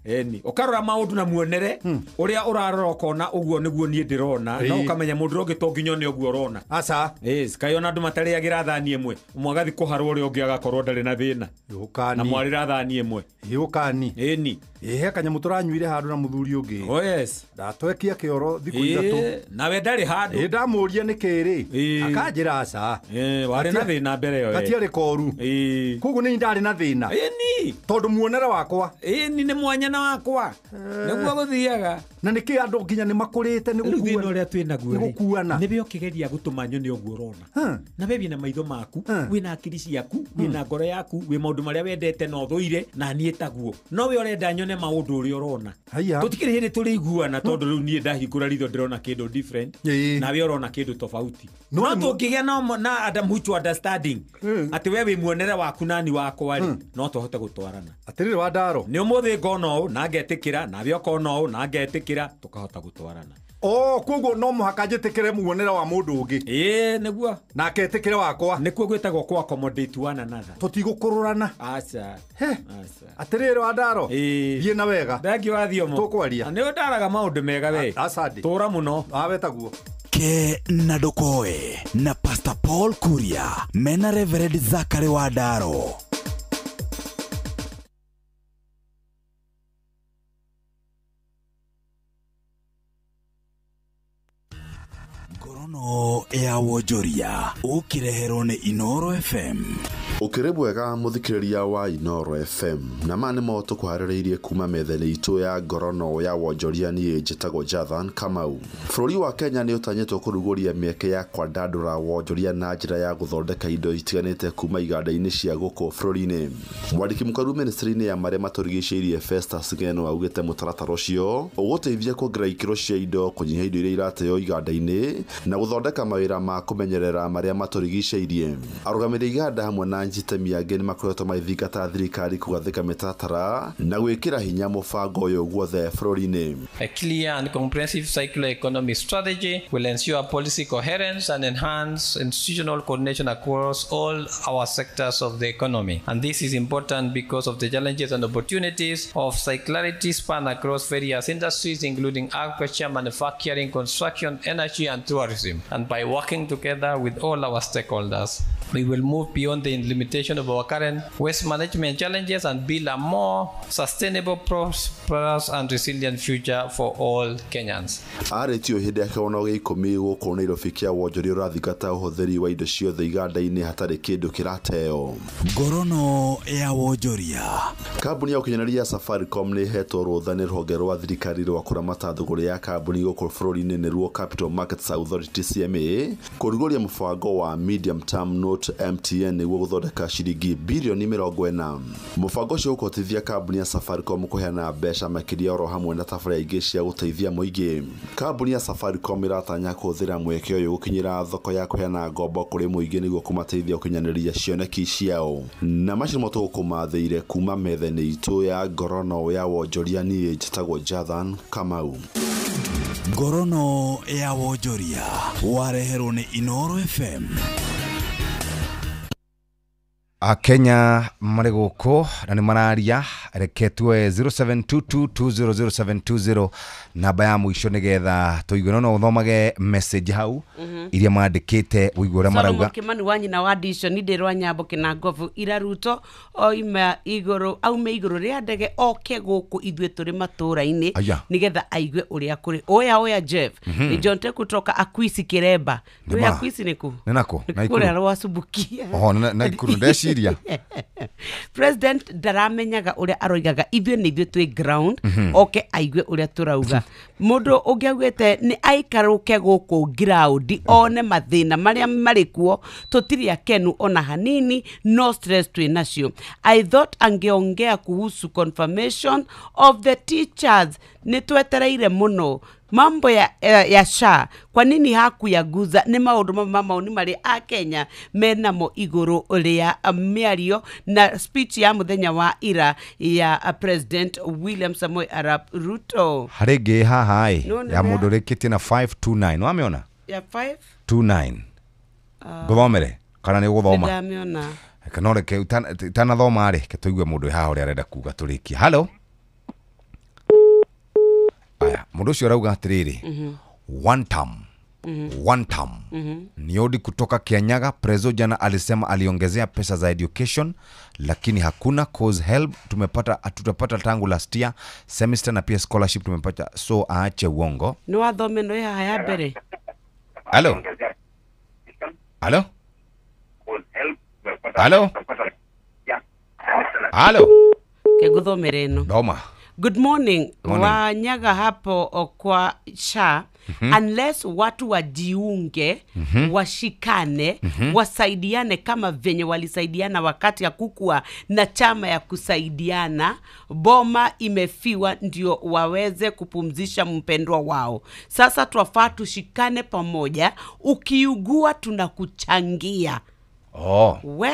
Eni. Ũkarora maũndũ na muonere ũrĩa ũrarora ũkona ũguo nĩguo niĩ ndĩrona na ũkamenya mũndũ ũngĩ to nginya one ũguo ũrona. Aca. Yes, kaĩ ona andũ matarĩagĩra thani ĩmwe. Ũmwe agathiĩ kũharwo ũrĩa ũngĩ agakorwo ndarĩ na thĩna. Na mwarĩra thani ĩmwe. Yũkani. Ĩni. Ĩ he kanyamũ tũranyuire handũ na mũthuri ũngĩ. Oh yes. Ndatwekia kĩoro thikũ ithatũ. Nawe ndarĩ handũ. Ĩ ndamũria nĩ kĩrĩ. Akanjĩra aca. Warĩ na thĩna mbere ĩyo. Gatiarĩ koru. Koguo nĩ ndarĩ na thĩna. Ĩni. Tondũ muonere wakwa. Ĩni nĩ mwanya na wakwa. Nĩguo gũthiaga. Na nĩkĩ andũ nginya nĩ makũrĩte nĩ gũkuana. Rĩu thĩna ũrĩa twĩ naguo. Nĩ gũkuana. Nĩwe ũkĩgeria gũtũma nyone ũguo ũrona. Na we wĩna maitho maku, wĩna akili ciaku, wĩna ngoro yaku, wĩ maũndũ marĩa wendete na ũthũire na niĩ taguo. No we ũrenda nyone maũndũ ũrĩa ũrona. Tũtikĩrĩ hĩndĩ tũrĩiguana tondũ rĩu niĩ ndahingũra ritho ndĩrona kĩndũ different na we ũrona kĩndũ tofauti. No tũngĩgĩa na mutual understanding atĩ we wĩ muonere waku nani wakwa rĩ no tũhote gũtwarana. Atĩrĩrĩ wa Ndaro. Nĩ ũmũthĩ ngona ũũ na ngetĩkĩra na we ũkona ũũ na ngetĩkĩra tũkahota gũtwarana. Oh, koguo no mũhaka njĩtĩkĩre muonere wa mũndũ ũngĩ. Ĩĩ nĩguo. Nake etĩkĩre wakwa. Nĩkuo gwĩtagwo kũ accommodate one another. Tũtigũkũrũrana. Aca. Aca. Atĩrĩrĩ wa Ndaro. Thiĩ na wega. Thank you Athiomo. Tũkwaria. Nĩ ũndaraga maũndũ mega we. Asante. Tũra mũno. Awe taguo. Ke na Ndokoe na Pastor Paul Kuria mena Reverend Zachary wa Ndaro. Ngorono ya wonjoria ũkĩreherwo nĩ Inoro FM. Ũkĩrĩ mwega mũthikĩrĩria wa Inoro FM na ma nĩmo tũkũharĩrĩirie kuma metha-inĩ itũ ya ngorono ya wonjoria. Niĩ njĩtagwo Jathan Kamau. Bũrũri wa Kenya nĩ ũtanyĩtwo kũrugũria mĩeke ya kwandandũra wonjoria na njĩra ya gũthondeka indo itiganĩte kuma iganda-inĩ cia gũkũ bũrũri-inĩ. Mwandĩki mũkaru ministry-inĩ ya marĩa matũrigicĩirie Festus Ngeno augĩte mũtaratara ũcio ũgũteithia kuongerera ikĩro cia indo, kũnyihia indo iria irateo iganda-inĩ na gũthondeka mawĩra ma kũmenyerera marĩa matũrigicĩirie. Arũgamĩrĩri iganda hamwe na njitemi angĩ nĩ makoretwo magĩthingata thirikari kũgathĩka mĩtaratara na gwĩkĩra hinya mũbango ũyũ guothe bũrũri-inĩ. A clear and comprehensive circular economy strategy will ensure policy coherence and enhance institutional coordination across all our sectors of the economy. And this is important because of the challenges and opportunities of circularity span across various industries, including agriculture, manufacturing, construction, energy, and tourism. And by working together with all our stakeholders, we will move beyond the limitation of our current waste management challenges and build a more sustainable, prosperous and resilient future for all Kenyans. Arĩtio hĩndĩ ya kĩgongona gĩa 10 gũkũ Nairobi kĩa wonjoria ũrathingata ũhũthĩri wa indo ciothe iganda-inĩ hatarĩ kĩndũ kĩrateo. Ngorono ya wonjoria. Kambuni ya ũkinyanĩria ya Safaricom nĩ ĩhetwo rũtha nĩ rũhonge rwa thirikari rwa kũramata thũgũrĩ ya kambuni gũkũ bũrũri-inĩ nĩruo Capital Markets Authority CMA kũrugũria mũbango wa Medium Term Note MTN nĩguo gũthondeka ciringi birioni 40. Mũbango ũcio ũkũhotithia kambuni ya Safaricom kũheana mbeca makĩria oro hamwe na tabarĩra ingĩ cia gũteithia mũingĩ. Kambuni ya Safaricom ĩratanya kũhũthĩra mweke ũyũ gũkinyĩra thoko ya kũheana ngombo kũrĩ mũingĩ nĩguo kũmateithia gũkinyanĩria cioneki ciao. Na macio nĩmo tũgũkũmathĩire kuma metha-inĩ itũ ya ngorono ya wonjoria. Niĩ njĩtagwo Jathan Kamau. Ngorono ya wonjoria wareherwo nĩ Inoro FM. Akenya marĩ gũkũ na nĩ mararia reke tuoe 0722200720 namba ya mũico nĩgetha tũigue. No ũthomage message hau iria mandĩkĩte ũigue ũrĩa marauga. Kimani wa nyina wa Dishon ndĩrwa Nyambo Kĩnangobu ira Ruto oima igũrũ aume igũrũ rĩa ndege oke gũkũ ithuĩ tũrĩ matũũra-inĩ nĩgetha aigue ũrĩa kũrĩ. Oya oya Jeff ni John Te kutoka Akwisi Kiremba. Nĩ Akwisi nĩkũ? Nĩ nakũ? Kũrĩa Rwasubukia. Oho na Nakuru ndeciria. President ndaramenyaga ũrĩa aroigaga ithuĩ nĩ ithuĩ twĩ ground oke aigue ũrĩa tũrauga. Mũndũ ũngĩ augĩte nĩ aikarũke gũkũ ground one mathĩna marĩa marĩ kuo, tũtirĩ akenu ona hanini, no stress twĩ nacio. I thought angeongea kuhusu confirmation of the teachers, nĩ twetereire mũno mambo ya SHA, kwa nini hakuyaguza? Nĩ maũndũ ma maoni marĩa a Kenya menamo igũrũ rĩa mĩario na speech ya mũthenya wa ira ya President William Samoei Arap Ruto. Harĩ ngĩ haha ĩ ya mũndũ ũrĩkĩtie na 529 wamĩona? Ya 5 29. Ngũthomere kana nĩ ũgũthoma? Ndamĩona. Kana reke utanathoma rĩ, ke tũigue mũndũ wĩ haha ũrĩa arenda kuga tũrĩkie. Hello. Aya, mũndũ ũcio arauga atĩrĩrĩ, one term. One term. Niodi kutoka Kianyaga. Prezo jana alisema aliongezea pesa za education lakini hakuna cause help tumepata, hatutapata tangu last year semester na pia scholarship tumepata, so aache uongo. Nĩ wathome no haha ya mbere. Hello. Hello. Hello. Hello. Ke ĩno. Doma. Good morning. Morning. Wanyaga hapo kwa SHA. Unless watu wajiunge, washikane, wasaidiane kama venye walisaidiana wakati ya kukua na chama ya kusaidiana, boma imefiwa ndio waweze kupumzisha mpendwa wao. Sasa twafaa tushikane pamoja, ukiugua tunakuchangia. Oh. We?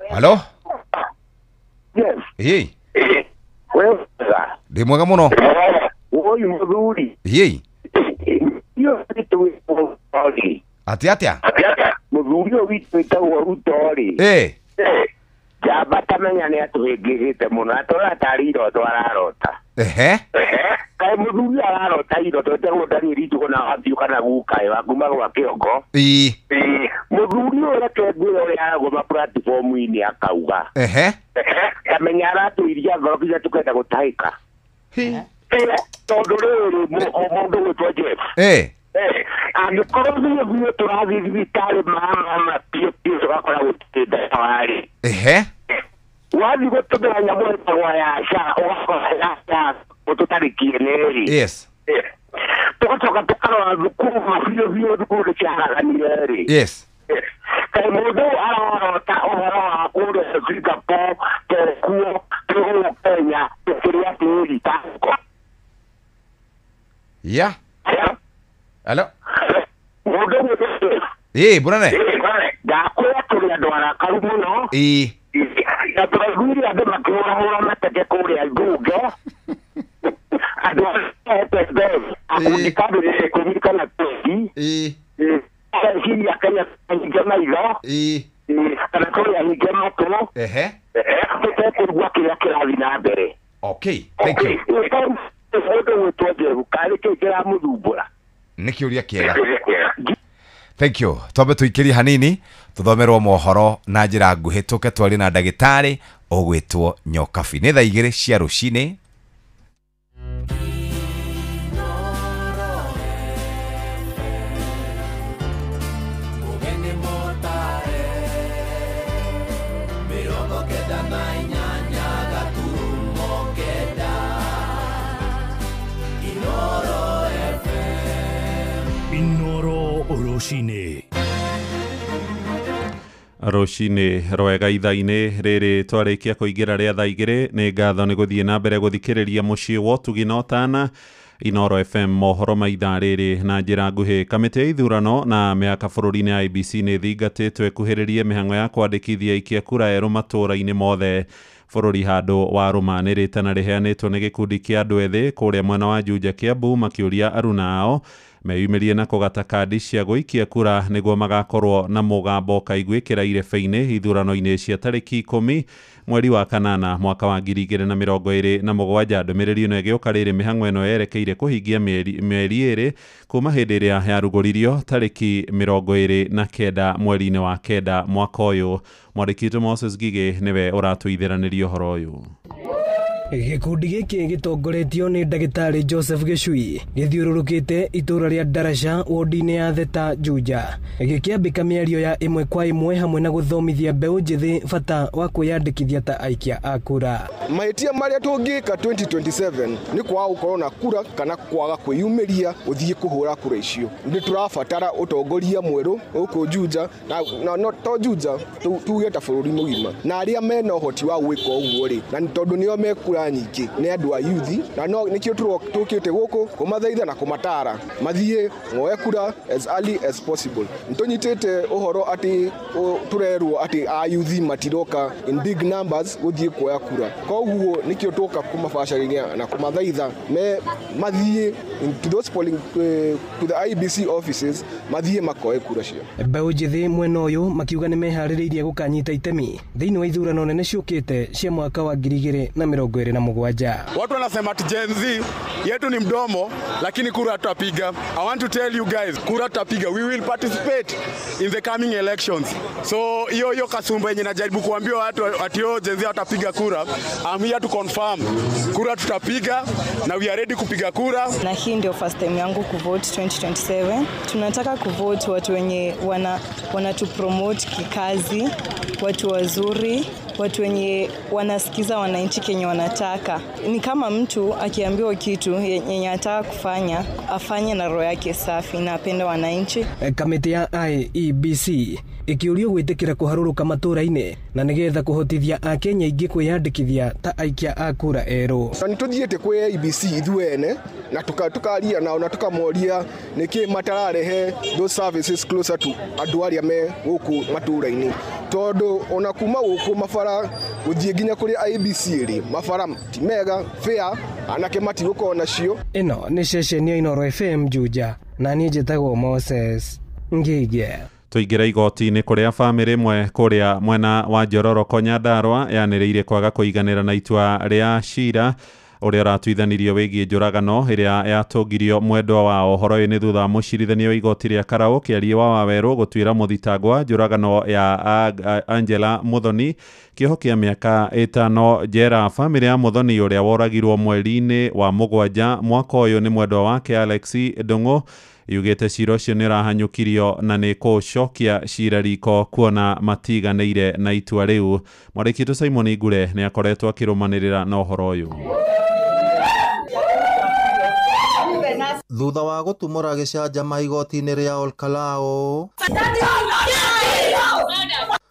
Hello? Yes. Hey. Wewe. Ndi mwega muno. Oyu muthuri. Yei. Yo nĩ. Ati atia? Muthuri ũyũ witũ wĩtagwo Ruto rĩ. Eh. Njamba tamenya nĩ atũhĩngĩcĩte mũno, atũra tarĩ iroto ararota. Ehe. Kaĩ mũthuri ararota iroto etagwo Daniel Itugo na wathiũ kana gukaĩ wa kuma gwa kĩongo. Ii. Mũthuri ũyũ reke ngwĩre ũrĩa aragoma platform-inĩ akauga. Ehe. Kamenya aratũiria ngoro nginya tũkenda gũtahĩka. Tondũ rĩrĩ mũndũ gwĩtwo Jeff. Eh. Angĩkorwo thiĩ biũ tũrathiĩ thibitarĩ mama biũ biũ tũgakora gũtirĩ ndawa rĩ. Ehe. Wathiĩ gũtũmĩra nyamũ ĩtagwo ya SHA ũgakora ya SHA tũtarĩ kĩene rĩ. Yes. Tũgacoka tũkarora thukuru biũ biũ thukuru nĩ ciaharaganire rĩ. Yes. Kaĩ mũndũ ararota ũhoro wa kũrĩa Singapore tekuo twĩ Kenya tũkĩrĩa tĩri tango. Yeah. Hello. Eh, burane. Ndakwĩra tũrĩ andũ arakaru mũno. Ĩĩ. Na tũraiguire andũ makĩhũrahũra mateke kũrĩa mbunge. Andũ ahete mbeca. Akundika andũ 10 kana 20. Ĩĩ. Ageciria Kenya hinge maitho. Ĩĩ. Kana kũrĩa hinge matũ. Ehe. Tũtekũigua kĩrĩa kĩrathiĩ na mbere. Okay, thank you. Mũndũ gwĩtwo Jehu karĩ kĩĩ kĩramũthumbũra? Nĩ kĩũria kĩega. Thank you. Twambe tũikĩrie hanini tũthomerwo mohoro na njĩra nguhĩ tũke twarie na ndagĩtarĩ ũgwĩtwo Nyokabi. Nĩ thaa 2 cia rũcinĩ. Rũcinĩ rũcinĩ rwega ithaa-inĩ rĩrĩ twarĩkia kũingĩra rĩa thaa 2 nĩ ngatho nĩ gũthiĩ na mbere gũthikĩrĩria mũciĩ wa ũtugi na ũtana Inoro FM mohoro ma ithaa rĩrĩ na njĩra nguhĩ. Kamĩtĩ ya ithurano na mĩhaka bũrũri-inĩ ya IEBC nĩ ĩthingatĩtwo ĩkuhĩrĩrie mĩhang'o ya kwandĩkithia aikia kura erũ matũũra-inĩ mothe bũrũri handũ wa rũma. Nĩ rĩtana rĩheanĩtwo nĩ gĩkundi kĩa andũ ethĩ kũrĩa mwena wa Juja Kiambu makĩũria aruna ao meyumĩrie na kũgata kandi cia gũikia kura nĩguo magakorwo na mũgambo kaiguĩkĩra irebe-inĩ ithurano-inĩ cia tarĩki 10 mweri wa kanana mwaka wa 2027. Ndũmĩrĩri ĩno ĩgĩũka rĩrĩ mĩhang'o ĩno yerekeire kũhingia mĩeri 2 kuma hĩndĩ ĩrĩa yarugũririo tarĩki 29 mweri-inĩ wa 9 mwaka ũyũ. Mwandĩki witũ Moses Ngigĩ nĩwe ũratũithĩranĩria ũhoro ũyũ. Gĩkundi gĩkĩ gĩtongoretio nĩ ndagĩtarĩ Joseph Gĩcui gĩthiũrũrũkĩte itũũra rĩa Ndaraca wodi-inĩ ya Theta Juja gĩkĩambĩka mĩario ya ĩmwe kwa ĩmwe hamwe na gũthomithia mbeũ njĩthĩ bata wa kwĩyandĩkithia ta aikia a kura. Mahĩtia marĩa tũngĩka 2027 nĩ kwaga gũkorwo na kura kana kwaga kwĩyumĩria gũthiĩ kũhũra kura icio. Nĩ tũrabatara ũtongoria mwerũ gũkũ Juja na to Juja tuge ta bũrũri mũgima na arĩa mena ũhoti wa gwĩka ũguo rĩ, na tondũ nĩo mekura kura nyingĩ nĩ andũ a youth, na no nĩkĩo tũkĩte gũkũ kũmathaitha na kũmatara mathiĩ moe kura as early as possible. Nĩtũnyitĩte ũhoro atĩ tũrerwo atĩ a youth matiroka in big numbers gũthiĩ kuoya kura, koguo nĩkĩo tũka kũmabacĩrĩria na kũmathaitha me mathiĩ to those polling, to the IEBC offices mathiĩ makoe kura cio. Mbeũ njĩthĩ mwena ũyũ makiuga nĩ meharĩrĩirie gũkanyita itemi thĩinĩ wa ithurano nene ciũkĩte cia mwaka wa 2027. Watu wanasema ati Gen Z yetu ni mdomo, lakini kura tutapiga. I want to tell you guys, kura tutapiga. We will participate in the coming elections. So hiyo hiyo kasumba yenye najaribu kuambia watu ati yo Gen Z watapiga kura, I'm here to confirm. Kura tutapiga na we are ready kupiga kura. Na hii ndio first time yangu kuvote 2027. Tunataka kuvote watu wenye wana promote kikazi, watu wazuri, watu wenye wanasikiza wananchi kenye wanataka. Ni kama mtu akiambiwa kitu yenye anataka kufanya, afanye na roho yake safi na apende wananchi. Kamĩtĩ ya IEBC ĩkĩũrio gwĩtĩkĩra kũharũrũka matũũra-inĩ na nĩgetha kũhotithia akenya aingĩ kwĩyandĩkithia ta aikia a kura erũ. Na nĩtũthiĩte kwĩ IEBC ithuĩ ene na tukaria nao na tukamoria nĩkĩ matararehe those services closer to andũ arĩa me gũkũ matũũra-inĩ, tondũ ona kuma gũkũ mabara gũthiĩ nginya kũrĩa IEBC ĩrĩ mabara ti mega fair, anake matigũkorwo nacio. Ĩno nĩ ceceni ya Inooro FM Juja, na niĩ njĩtagwo Moses Ngige. Tũingĩre igoti-inĩ kũrĩa bamĩrĩ ĩmwe kũrĩa mwena wa Njororoko Nyandarũa yanĩrĩire kwaga kũiganĩra na itua rĩa cira ũrĩa ũratuithanirio wĩgiĩ njũragano ĩrĩa yatũngirio mwendwa wao. Ũhoro ũyũ nĩ thutha wa mũcirithania wa igoti rĩa Karaũ Kĩarie wa Wawerũ gũtuĩra mũthitangwa njũragano ya Angela Muthoni kĩoho kĩa mĩaka 5 njera. Bamĩrĩ ya Muthoni ũrĩa woragirwo mweri-inĩ wa 7 mwaka ũyũ nĩ mwendwa wake Alex Ndung'u yugĩte cira ũcio nĩ ũrahanyũkirio na nĩ kũcokia cira riko kuona matiganĩire na itua rĩu. Mwandĩki witũ Simon Ngure nĩ akoretwo akĩrũmanĩrĩra na ũhoro ũyũ. Thutha wa gũtumũra gĩcanjama igoti-inĩ rĩa Olkalou,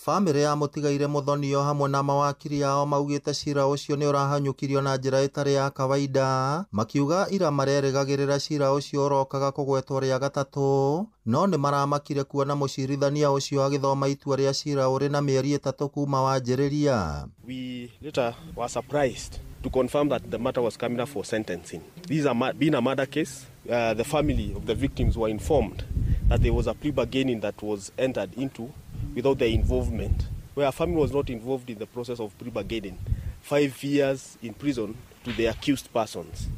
bamĩrĩ ya mũtigaire Muthoni o hamwe na mawakiri ao maugĩte cira ũcio nĩ ũrahanyũkirio na njĩra ĩtarĩ ya kawaida, makiuga ira marerĩgagĩrĩra cira ũcio ũrokaga kũgwetwo rĩa gatatũ, no nĩ maramakire kuona mũcirithania ũcio agĩthoma itua rĩa cira ũrĩ na mĩeri 3 kuma wanjĩrĩria. We later were surprised to confirm that the matter was coming up for sentencing. These are being a murder case. The family of the victims were informed that there was a plea bargaining that was entered into without their involvement, where a family was not involved in the process of plea bargaining. 5 years in prison to the accused persons.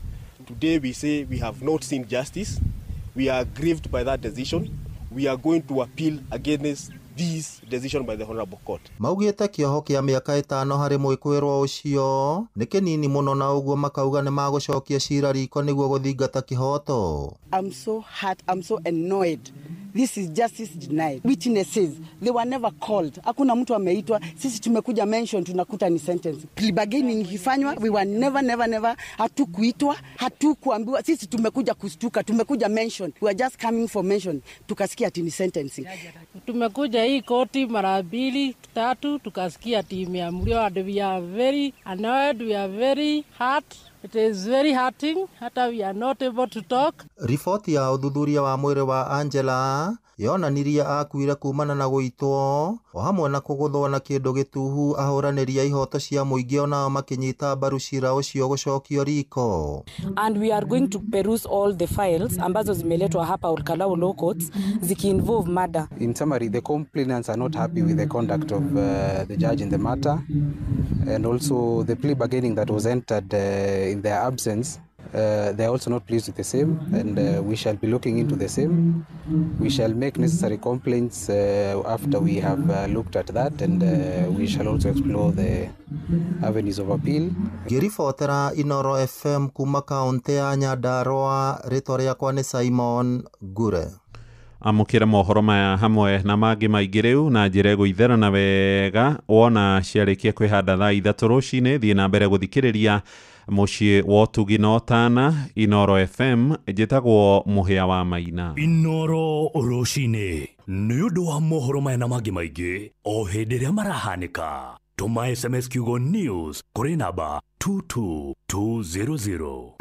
Today we say we have not seen justice. We are aggrieved by that decision. We are going to appeal against this decision by the Honorable Court. Maugĩte kĩoho kĩa mĩaka 5 harĩ mwĩkũĩrwo ũcio nĩ kĩnini mũno, na ũguo makauga nĩ magũcokia cira riko nĩguo gũthingata kĩhoto. I'm so hurt, I'm so annoyed. This is justice denied. Witnesses, they were never called. Hakuna mtu ameitwa. Sisi tumekuja mention tunakuta ni sentence. Plea bargaining ikifanywa, we were never hatukuitwa, hatukuambiwa. Sisi tumekuja kustuka, tumekuja mention. We are just coming for mention. Tukasikia ati ni sentencing. Tumekuja hii koti mara 2 3 tukasikia ati imeamriwa, and we are very annoyed, we are very hurt. It is very hurting, hata we are not able to talk. Riboti ya ũthuthuria wa mwĩrĩ wa Angela yonanirie akuire kumana na gũitwo o hamwe na kũgũthwo na kĩndũ gĩtuhu. Ahũranĩri a ihoto cia mũingĩ onao makĩnyita mbaru cira ũcio gũcokio riko. And we are going to peruse all the files ambazo zimeletwa hapa Olkalou Law Courts zikiinvolve murder. In summary, the complainants are not happy with the conduct of the judge in the matter, and also the plea bargaining that was entered in their absence. They are also not pleased with the same, and we shall be looking into the same. We shall make necessary complaints after we have looked at that, and we shall also explore the avenues of appeal. Ngĩribotera Inooro FM kuma kaunti ya Nyandarua, rĩtwa rĩakwa nĩ Simon Ngure. Amũkĩra mohoro maya hamwe na mangĩ maingĩ rĩu na njĩra ĩgũitherana wega wona ciarĩkia kwĩhanda thaa 3 rũcinĩ. Thiĩ na mbere gũthikĩrĩria mũciĩ wa ũtugi na ũtana Inooro FM. Njĩtagwo Mũhĩa wa Maina. Inooro rũcinĩ nĩ ũndũ wa mohoro maya na mangĩ maingĩ o hĩndĩ ĩrĩa marahanĩka. Tũma SMS kiugo news kũrĩ namba 222 200.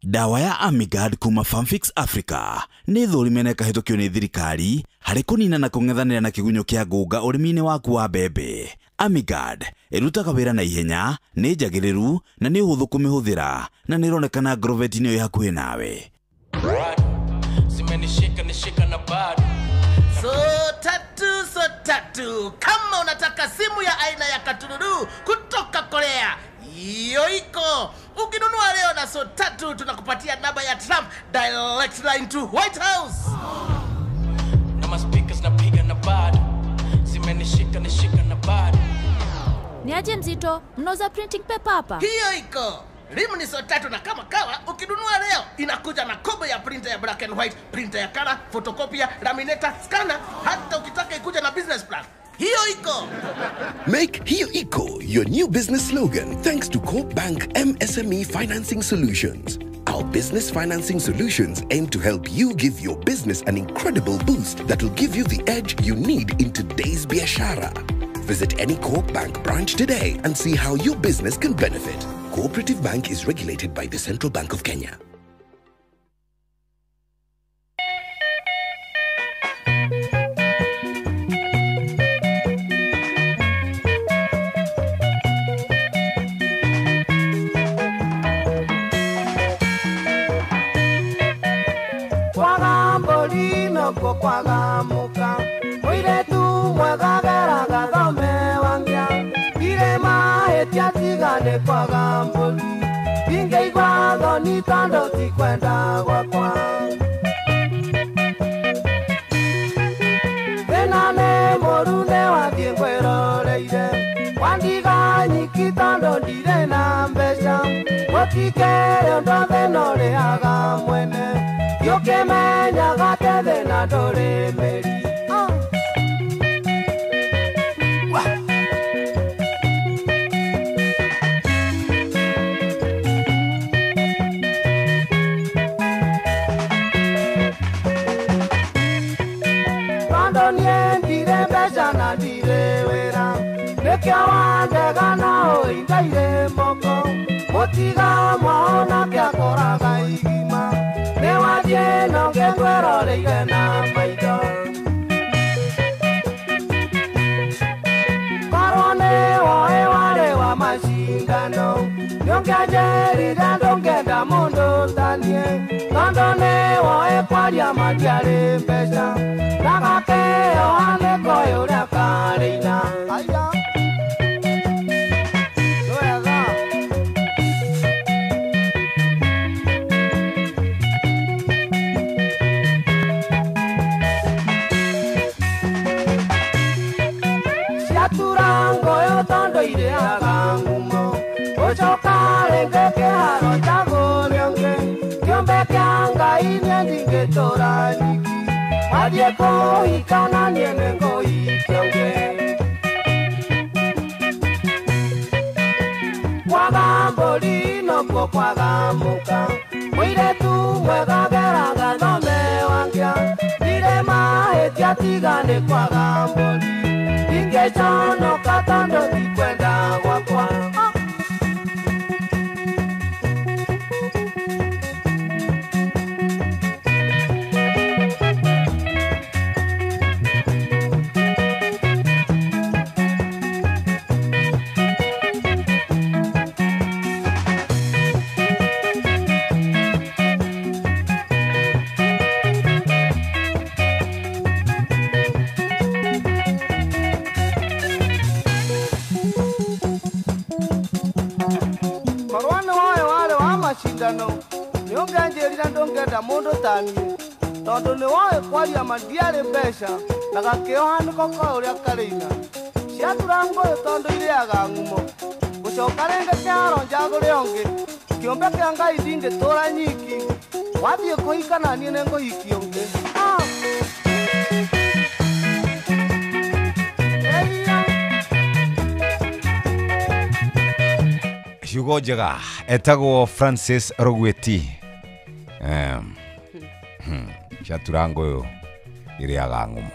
Dawa ya Amigard kuma Farmfix Africa nĩ thũrime na ĩkahĩtũkio nĩ thirikari harĩ kũnina na kũng'ethanĩra na kĩgunyũ kĩa ngũnga ũrĩmi-inĩ waku wa mbembe. Amigard ĩrutaga wĩra na ihenya, nĩ njagĩrĩru na nĩ ũhũthũ kũmĩhũthĩra na nĩ ĩronekana Agrovet-inĩ ĩyo hakuhĩ nawe. So tatu, kama unataka simu ya aina ya katululu kutoka Korea, hiyo iko. Ukinunua leo na so tatu tunakupatia namba ya Trump direct line to White House. Na ma speakers napiga na bado. Zimenishika nishika na bado. Ni aje mzito, mnauza printing paper hapa? Hiyo iko. Rimu ni so tatu na kama kawa ukinunua leo inakuja na kobo ya printer ya black and white, printer ya color, photocopier, laminator, scanner, hata ukitaka ikuja na business plan. Hiyo iko. Make Hiyo Iko your new business slogan thanks to Coop Bank MSME Financing Solutions. Our business financing solutions aim to help you give your business an incredible boost that will give you the edge you need in today's biashara. Visit any Coop Bank branch today and see how your business can benefit. Cooperative Bank is regulated by the Central Bank of Kenya. Kwagamuka muiretu mwega gathome wangia ire mahetia tigane kwaga mbũri ingĩigua thoni tondũ ti kwenda gwakwa thĩna nĩ mũru nĩ wathiĩ ngwĩroreire wandiga nyiki tondũ ndirĩ na mbeca gũtikĩrĩ ũndũ thĩna ũrĩhaga mwene yũkĩmenyaga atĩ thĩna ndũrĩ mĩri. Tondũ niĩ ndirĩ mbeca na ndirĩ wĩra nĩkĩo wandega na ũingaire moko mũtiga mwao nake akoraga igima nĩwathiĩ na ũngĩngwĩroreire na maitho korwo nĩwoĩ warĩ wa macindano nĩũngĩanjĩrire ndũngĩenda mũndũ ta niĩ tondũ nĩwoĩ kwaria matiarĩ mbeca na gakĩoha nĩkoĩ ũrĩa karĩina. Irĩhaga ngumo gũcoka rĩngĩ kĩharo njagũre ũngĩ kĩũmbe kĩa Ngai niĩ ndingĩtũra nyiki wathiĩ kũhika na niĩ nĩngũhikia ũngĩ kwaga mbũri nokuo kwaga mũka mũirĩtu mwega geraga thome wangia ndirĩ mahĩtia tiga nĩ kwaga mbũri ingĩconoka tondũ ti kwenda gwakwa. Nĩũngĩanjĩrire ndũngĩenda mũndũ ta niĩ tondũ nĩwoĩ kwaria ma ndiarĩ mbeca na gakĩoha nĩko koĩ ũrĩa karĩina ciatura ngũyũ tondũ irĩaga ngumo gũcoka rĩngĩ kĩharo njagũre ũngĩ kĩũmbe kĩa Ngai ndingĩtũra nyiki wathiĩ kũhika na niĩ nĩngũhikia ũngĩ. Ciugo njega etagwo Francis Rugwiti Ciatura ngũyũ ĩrĩaga ngumo.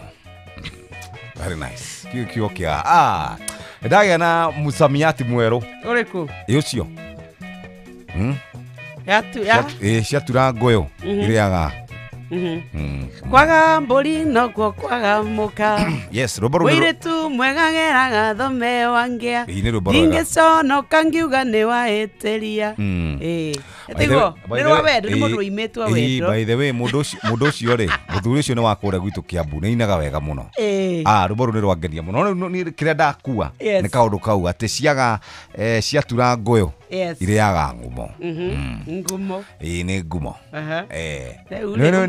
Very nice. Kiu kiugo kĩa ndagĩa na mũsamiati mwerũ. Ũrĩkũ? Ĩ ũcio. Yatu ya. Ciatura ngũyũ ĩrĩaga. Kwaga mbũri nokuo kwaga mũka. Yes, rwĩmbo rũu nĩ Mũirĩtu mwega geraga thome wangĩa. Ĩĩ, nĩ rwĩmbo rwega. Ingĩconoka ngiuga nĩ waĩtĩria. Ĩĩ. Tiguo, nĩ rwa wendo, nĩ mũndũ ũimĩtwo wendo. By the way, mũndũ ũcio rĩ, mũthuri ũcio nĩ wa kũrĩa gwitũ Kiambu, nĩ ainaga wega mũno. Rwĩmbo rũu nĩ rwangenia mũno. No rĩu niĩ kĩrĩa ndakua nĩ kaũndũ kau atĩ ciaga ciatura ngũyũ irĩaga ngumo. Ngumo. Ĩĩ nĩ ngumo.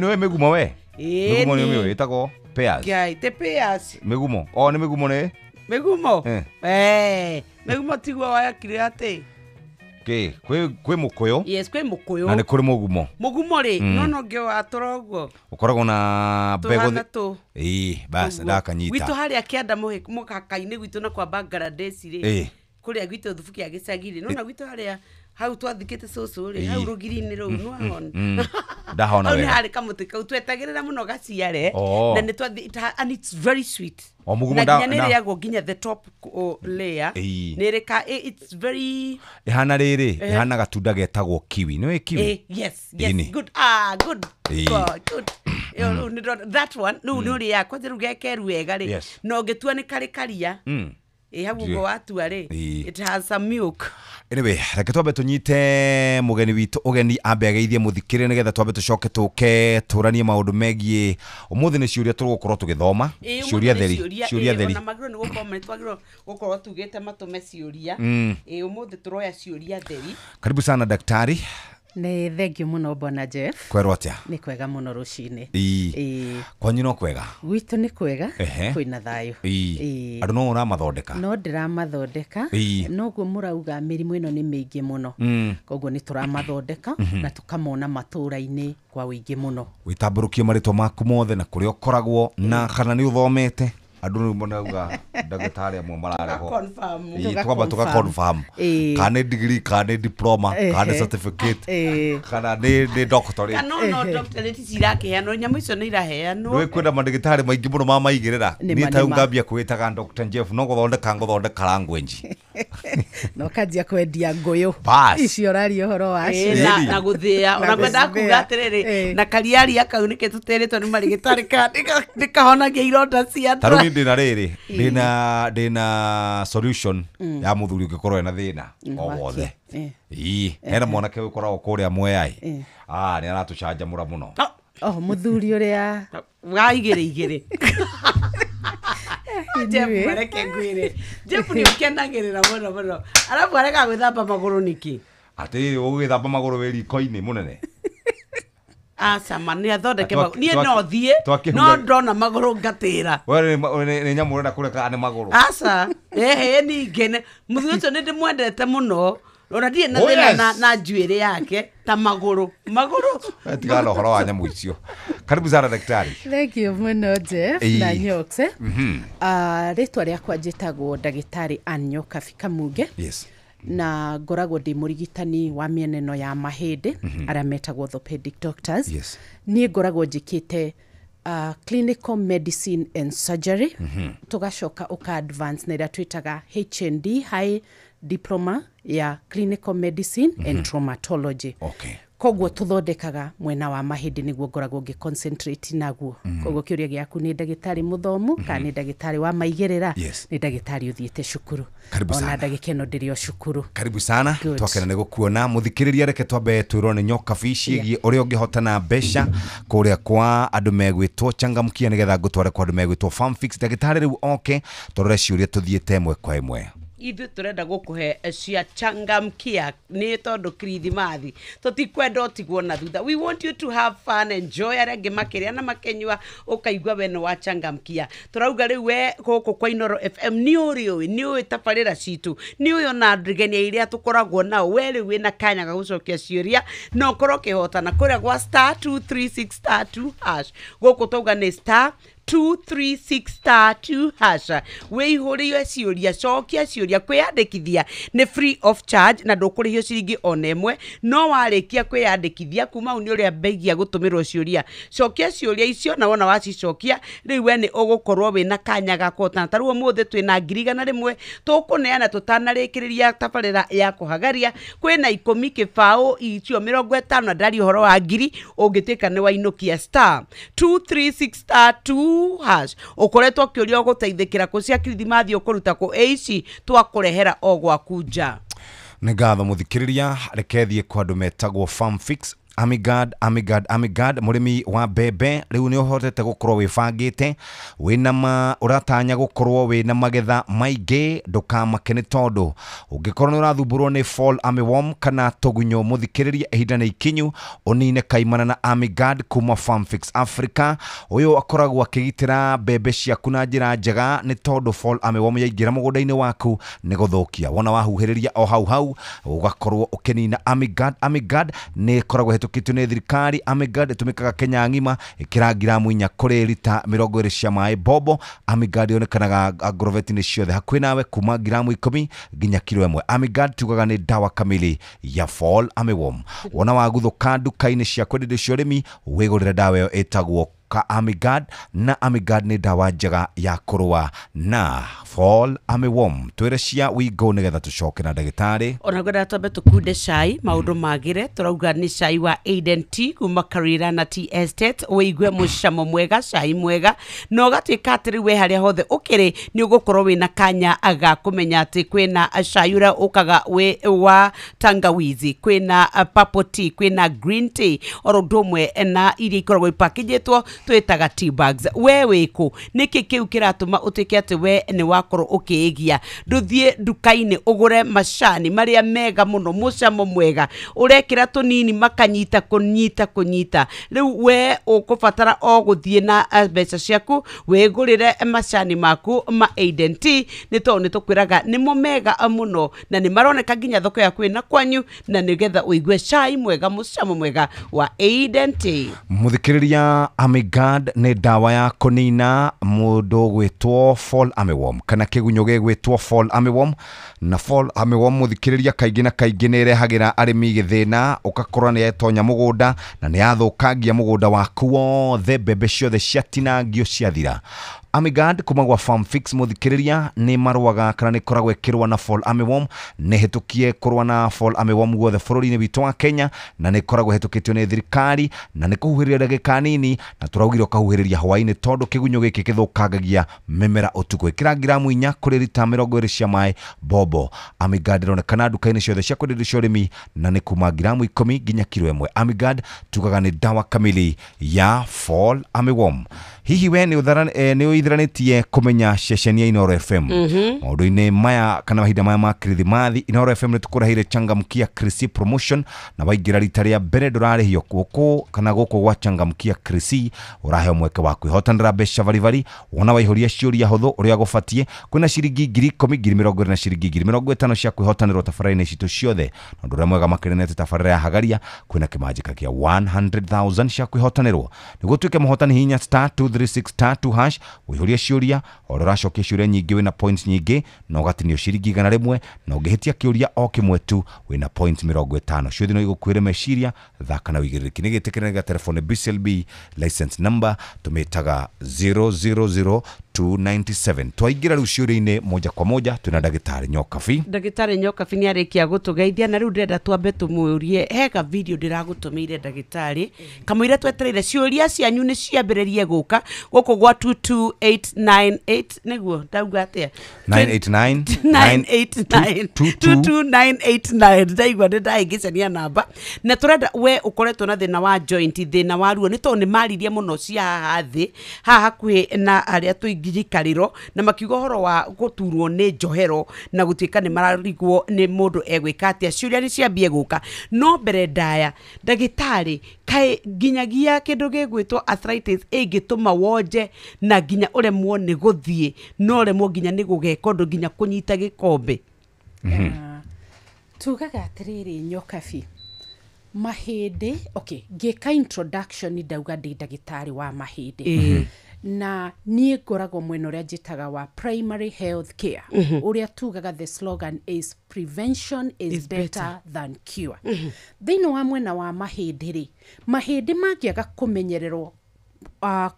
Nĩwe mĩgumo we? Mĩgumo nĩ ũmĩũĩ ĩtagwo pears. Ngai, te pears. Mĩgumo. O nĩ mĩgumo nĩ? Mĩgumo? Mĩgumo tiguo wayakire atĩ? Kĩ, kwĩ mũkũyũ. Yes, kwĩ mũkũyũ. Na nĩ kũrĩ mũgumo. Mũgumo rĩ, no ngĩ watũra ũguo. Ũkoragwo na mbegũ. Ĩĩ, bas ndakanyita. Gwitũ harĩa kĩanda mũhaka-inĩ gwitũ na kwa Bangladesh rĩ. Kũrĩa gwitũ thubukia ya gĩcagi rĩ. Nona gwitũ harĩa hau twathikĩte cũcũ rĩ, hau rũgiri-inĩ rũu nĩwahona. Ndahona wega. Hau nĩ harĩ kamũtĩ kau twetagĩrĩra mũno gaciare. Na nĩ twathi and it's very sweet. O mũgumo na nginya nĩ ĩrĩagwo nginya the top layer. Nĩ ĩrĩka it's very ĩhana rĩrĩ, ĩhana gatunda getagwo kiwi. Nĩũĩ kiwi? Yes, yes. Good. Good. Good. That one rĩu nĩ ũrĩaga kwanja rĩu gekeru wega rĩ. Na ũngĩtua nĩ karĩ karia. Hau ũguo watua rĩ, it has some milk. Anyway, reke twambe tũnyite mũgeni witũ ũgeni ambe ageithie mũthikĩrĩria nĩgetha twambe tũcoke tũke tũranie maũndũ megiĩ ũmũthĩ nĩ ciũria tũgũkorwo tũgĩthoma. Ciũria theri, ciũria theri. Ona magĩrĩirwo nĩ gũkorwo nĩ twagĩrĩirwo gũkorwo tugĩte matũme ciũria. Ũmũthĩ tũroya ciũria theri. Karibu sana daktari. Nĩ thengio mũno bwana Jeff. Kwerwo atĩa? Nĩ kwega mũno rũcinĩ. Kwanyu no kwega? Gwitũ nĩ kwega, kwĩna thayũ. Andũ no ũramathondeka? No ndĩramathondeka. Noguo mũrauga mĩrimũ ĩno nĩ mĩingĩ mũno. Koguo nĩ tũramathondeka na tũkamona matũũra-inĩ kwa ũingĩ mũno. Wĩtambũrũkie marĩtwa maku mothe na kũrĩa ũkoragwo na kana nĩ ũthomete. Andũ rĩu marauga ndagĩtarĩ amwe mararehwo. Twamba tũka confirm. Kana nĩ degree, kana nĩ diploma, kana nĩ certificate, kana nĩ doctorate. Kana no doctorate cirakĩheanwo, nyamũ icio nĩ iraheanwo. Nĩũĩ kwĩna mandagĩtarĩ maingĩ mũno mamaigĩrĩra. Niĩ ta rĩu ngambia kwĩtaga Dr. Jeff no gũthondeka ngũthondeka language. No kanjia kwendia ngũyũ. Icio ũraria ũhoro wacio. Na gũthĩa. Ona ngwendaga kuga atĩrĩrĩ, na kariaria kau nĩkĩ tũterĩtwo nĩ marĩgĩtarĩ nĩkahonagia ironda cia nda. Ndĩna rĩrĩ, ndĩna solution ya mũthuri ũngĩkorwo ena thĩna o wothe. Hena mwanake ũkoragwo kũrĩa Mwea. Nĩ aratũcanjamũra mũno. Mũthuri ũrĩa wa igĩrĩ igĩrĩ. Jeff mareke ngwĩre. Jeff nĩ ũkenagĩrĩra mũno mũno. Arabu arega gwĩthamba magũrũ nĩkĩ? Atĩrĩrĩ, ũgũgĩthamba magũrũ wĩ riko-inĩ mũnene. Aca ma nĩ athondeke magũrũ. Niĩ no thiĩ, no ndona magũrũ ngatĩra. We nĩ nyamũ ũrenda kũreka nĩ magũrũ. Aca, ningĩ mũthuri ũcio nĩ ndĩmwendete mũno. Ona ndirĩ na thĩna na njuĩrĩ yake ta magũrũ. Magũrũ. Tigana na ũhoro wa nyamũ icio. Karibu sana daktari. Thank you mũno Jeff na Nyox. Rĩtwa rĩakwa njĩtagwo ndagĩtarĩ Ann Nyokabi Kamunge. Yes. Na ngoragwo ndĩ mũrigitani wa mĩena ĩno ya mahĩndĩ arĩa metagwo orthopedic doctors. Yes. Niĩ ngoragwo njĩkĩte clinical medicine and surgery. Tũgacoka ũka advance na ĩrĩa twĩtaga HND, high diploma ya clinical medicine and traumatology. Okay. Koguo tũthondekaga mwena wa mahĩndĩ nĩguo ngoragwo ngĩ concentrate naguo. Koguo kĩũria gĩaku nĩ ndagĩtarĩ mũthomu kana nĩ ndagĩtarĩ wa maigĩrĩra? Nĩ ndagĩtarĩ ũthiĩte cukuru. Ona ndagĩka ĩno ndĩrĩ o cukuru. Karibu sana. Twakena nĩ gũkuona. Mũthikĩrĩria reke twambe twĩrwo nĩ Nyokabi ciĩgiĩ ũrĩa ũngĩhotana mbeca kũrĩa kwa andũ megwĩtwo Changamkia nĩgetha ngũtware kwa andũ megwĩtwo Farmfix. Ndagĩtarĩ rĩu oke tũrore ciũria tũthiĩte ĩmwe kwa ĩmwe. Ithuĩ tũrenda gũkũhe cia Changamkia nĩ tondũ Kirithimathi tũtikwenda ũtigwo na thutha. We want you to have fun, enjoy arĩa angĩ makĩrĩa na makenyua ũkaigua we nĩ wa Changamkia. Tũrauga rĩu we gũkũ kwa Inoro FM nĩ ũrĩũĩ, nĩ ũĩ tabarĩra citũ, nĩ ũĩ ona ndegenia iria tũkoragwo nao. We rĩu wĩna kanya ga gũcokia ciũria na ũkorwo ũkĩhotana kũrĩa gwa *236*2#. Gũkũ twauga nĩ 236 star 2 hash wĩihũrĩe ciũria, cokia ciũria. Kwĩyandĩkithia nĩ free of charge na ndũkũrĩhio ciringi ona ĩmwe. No warĩkia kwĩyandĩkithia, kuma hau nĩ ũrĩa mbeigia gũtũmĩrwo ciũria, cokia ciũria icio, na wona wacicokia rĩu we nĩ ũgũkorwo wĩna kanya ga kũhotana. Ta rĩu ũmũthĩ twĩna 100,000 tũkũneana tũtanarĩkĩrĩria tabarĩra ya kũhagaria. Kwĩna 10, 20, icio 50, na ndaria ũhoro wa ngiri ũngĩtuĩka nĩ wainũkia. Star 236 star 2 hash. Ũkoretwo ũkĩũria ũgũteithĩkĩra kũ cia kirithimathi, ũkũruta kũ, ĩ ici twakũrehera o gwaku nja. Nĩ ngatho mũthikĩrĩria. Reke thiĩ kwa andũ metagwo Farm Fix. Amigad, Amigad, Amigad, mũrĩmi wa mbembe rĩu nĩ ũhotete gũkorwo wĩbangĩte, wĩna ma ũratanya gũkorwo wĩna magetha maingĩ. Ndũkamake nĩ tondũ ũngĩkorwo nĩ ũrathumbũrwo nĩ fall armyworm kana tũgunyũ, mũthikĩrĩria, ihinda nĩ ikinyu ũnine kaimana na Amigad kuma Farm Fix Africa. Ũyũ akoragwo akĩgitĩra mbembe ciaku na njĩra njega, nĩ tondũ fall armyworm yaingĩra mũgũnda-inĩ waku nĩ gũthũkia. Wona wahuhĩrĩria o hau hau ũgakorwo ũkĩnina. Amigad, Amigad nĩ ĩkoragwo ĩhĩtũkĩtio nĩ thirikari. Amigad ĩtũmĩkaga Kenya ng'ima. Ĩkĩra ngiramu 4 kũrĩ rita 20 cia maĩ bobo. Amigad yonekanaga agroveti-inĩ ciothe hakuhĩ nawe, kuma ngiramu 10 nginya kiro 1. Amigad tugaga nĩ ndawa kamili ya fall armyworm. Wona waguthũka nduka-inĩ cia kwendia indo cia ũrĩmi, wĩgũrĩre ndawa ĩyo ĩtagwo ka Amigad, na Amigad nĩ ndawa njega ya kũrũa na fall armyworm. Twĩre cia wingo nĩgetha tũcoke na ndagĩtarĩ. Ona ngwenda twambe tũkunde cai maũndũ magĩre. Tũrauga nĩ cai wa Aiden Tea kuma Karira na Tea Estate. Ũigue mũcamo mwega, cai mwega, na ũgatuĩka atĩ rĩu we harĩa hothe ũkĩrĩ nĩ ũgũkorwo wĩna kanya ga kũmenya atĩ kwĩna cai ũrĩa ũkaga wĩ wa tangawizi, kwĩna purple tea, kwĩna green tea, oro ũndũ ũmwe na iria ikoragwo ipakĩnjĩtwo twĩtaga tea bags. We wĩkũ, nĩkĩ kĩu kĩratũma ũtuĩke atĩ we nĩ wakorwo ũkĩĩgia? Ndũthiĩ nduka-inĩ ũgũre macani marĩa mega mũno, mũcamo mwega, ũrekĩra tũnini makanyita kũnyita kũnyita. Rĩu we ũkũbatara o gũthiĩ na mbeca ciaku wĩgũrĩre macani maku ma Aiden Tea, nĩ tondũ nĩ tũkwĩraga nĩmo mega mũno na nĩ maroneka nginya thoko yaku ĩna kwanyu, na nĩgetha ũigue cai mwega, mũcamo mwega wa Aiden Tea. Mũthikĩrĩria, Amigad nĩ ndawa ya kũnina mũndũ gwĩtwo fall armyworm kana kĩgunyũ gĩgwĩtwo fall armyworm. Na fall armyworm, mũthikĩrĩria, kaingĩ na kaingĩ nĩ ĩrehagĩra arĩmi gĩthĩna, ũgakora nĩ yatonya mũgũnda na nĩ yathũkangia mũgũnda waku wothe, mbembe ciothe ciatinangio ciathira. Amigad kuma gwa Farm Fix, mũthikĩrĩria, nĩ marũaga kana nĩ ĩkoragwo ĩkĩrũa na fall armyworm. Nĩ hĩtũkie kũrũa na fall armyworm guothe bũrũri-inĩ witũ wa Kenya, na nĩ ĩkoragwo ĩhĩtũkĩtio nĩ thirikari, na nĩ kũhuhĩrĩria ndagĩka nini, na tũraugire ũkahuhĩrĩria hwaĩ-inĩ tondũ kĩgunyũ gĩkĩ gĩthũkangagia mĩmera ũtukũ. Ĩkĩra ngiramu 4 kũrĩ rita 20 cia maĩ bobo. Amigad ĩronekana nduka-inĩ ciothe cia kwendia indo cia ũrĩmi, na nĩ kuma ngiramu 10 nginya kiro 1. Amigad tugaga nĩ ndawa kamili ya fall armyworm. Hihi we nĩ ũithiranĩtie kũmenya ceceni ya Inooro FM? Maũndũ-inĩ maya kana mahinda maya ma kirithimathi, Inooro FM nĩ tũkũreheire Changamkia Krisi promotion, na waingĩra rita rĩa mbere ndũrarĩhio gũkũ kana gũkũ gwa Changamkia Krisi ũraheo mweke wa kwĩhotanĩra mbeca baribari. Wona waihũria ciũria hũthũ ũrĩa gũbatiĩ, kwĩna ciringi 10,000, 20,000 na ciringi 50,000 cia kwĩhotanĩrwo tabarĩra-inĩ citũ ciothe. Na ũndũ ũrĩa mwega makĩria nĩ atĩ tabarĩra ya hagaria kwĩna kĩmanjĩka kĩa 100,000 cia kwĩhotanĩrwo. Nĩguo ũtuĩke mũhotani, hihinya star 236 star 2 hash, ũihũrie ciũria, o ũrĩa ũracokia ciũria nyingĩ wĩna points nyingĩ na ũgatinio ciringi 100, na ũngĩhĩtia kĩũria o kĩmwe tu wĩna points 50. Ciothe no igũkuĩre meciria. Thaka na ũigĩrĩrĩki. Nĩ gĩtĩkĩre gĩa telefone BCLB license number tũmĩtaga 000297. Twaingĩra rĩu ciũria-inĩ moja kwa moja, twĩna ndagĩtarĩ Nyokabi. Ndagĩtarĩ Nyokabi nĩ arĩkia gũtũgeithia, na rĩu ndĩrenda twambe tũmũrie hega video ndĩragũtũmĩire ndagĩtarĩ kamũira twetereire ciũria cianyu nĩ ciambĩrĩrie gũka gũkũ gwa 22898. Nĩguo ndauga atĩa? 989. 989 22989. Ndaigua nĩ ndahĩngĩcania namba. Na tũrenda we ũkoretwo na thĩna wa joint, thĩna wa ruo, nĩ tondũ nĩ maririe mũno cia haha thĩ, haha hakuhĩ na harĩa tũingirikarĩro, na makiuga ũhoro wa gũturwo nĩ njohero na gũtuĩka nĩ mararigwo nĩ mũndũ egwĩka atĩa. Ciũria nĩ ciambie gũka, no mbere ndaya ndagĩtarĩ, kaĩ nginyagia kĩndũ gĩgwĩtwo arthritis ĩngĩtũma wonje na nginya ũremwo nĩ gũthiĩ, no ũremwo nginya nĩ gũgeka ũndũ, nginya kũnyita gĩkombe? Tugaga atĩrĩrĩ Nyokabi, mahĩndĩ, okay, ngĩka introduction ndauga ndĩ ndagĩtarĩ wa mahĩndĩ. Na niĩ ngoragwo mwena ũrĩa njĩtaga wa primary health care, ũrĩa tugaga the slogan is "Prevention is better than cure." Thĩinĩ wa mwena wa mahĩndĩ rĩ, mahĩndĩ mangĩaga kũmenyererwo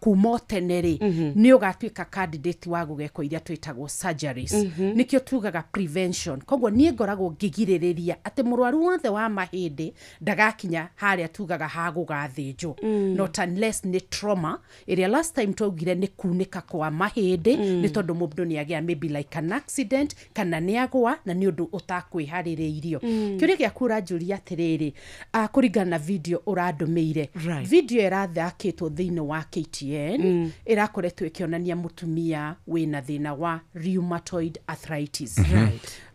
kuma o tene rĩ, nĩ ũgatuĩka candidate wa gũgekwo iria twĩtagwo surgeries. Nĩkĩo tugaga prevention. Koguo niĩ ngoragwo ngĩgirĩrĩria atĩ mũrwaru wothe wa mahĩndĩ ndagakinya harĩa tugaga ha gũgathĩnjwo, not unless nĩ trauma ĩrĩa last time twaugire nĩ kunĩka kwa mahĩndĩ, nĩ tondũ mũndũ nĩ agĩa maybe like an accident kana nĩ agwa na nĩ ũndũ ũtakwĩharĩrĩirio. Kĩũria gĩaku ũranjũria atĩrĩrĩ, kũringana na video ũrandũmĩire, video ĩrathakĩtwo thĩinĩ wa KTN, ĩrakoretwo ĩkĩonania mũtumia wĩna thĩna wa rheumatoid arthritis.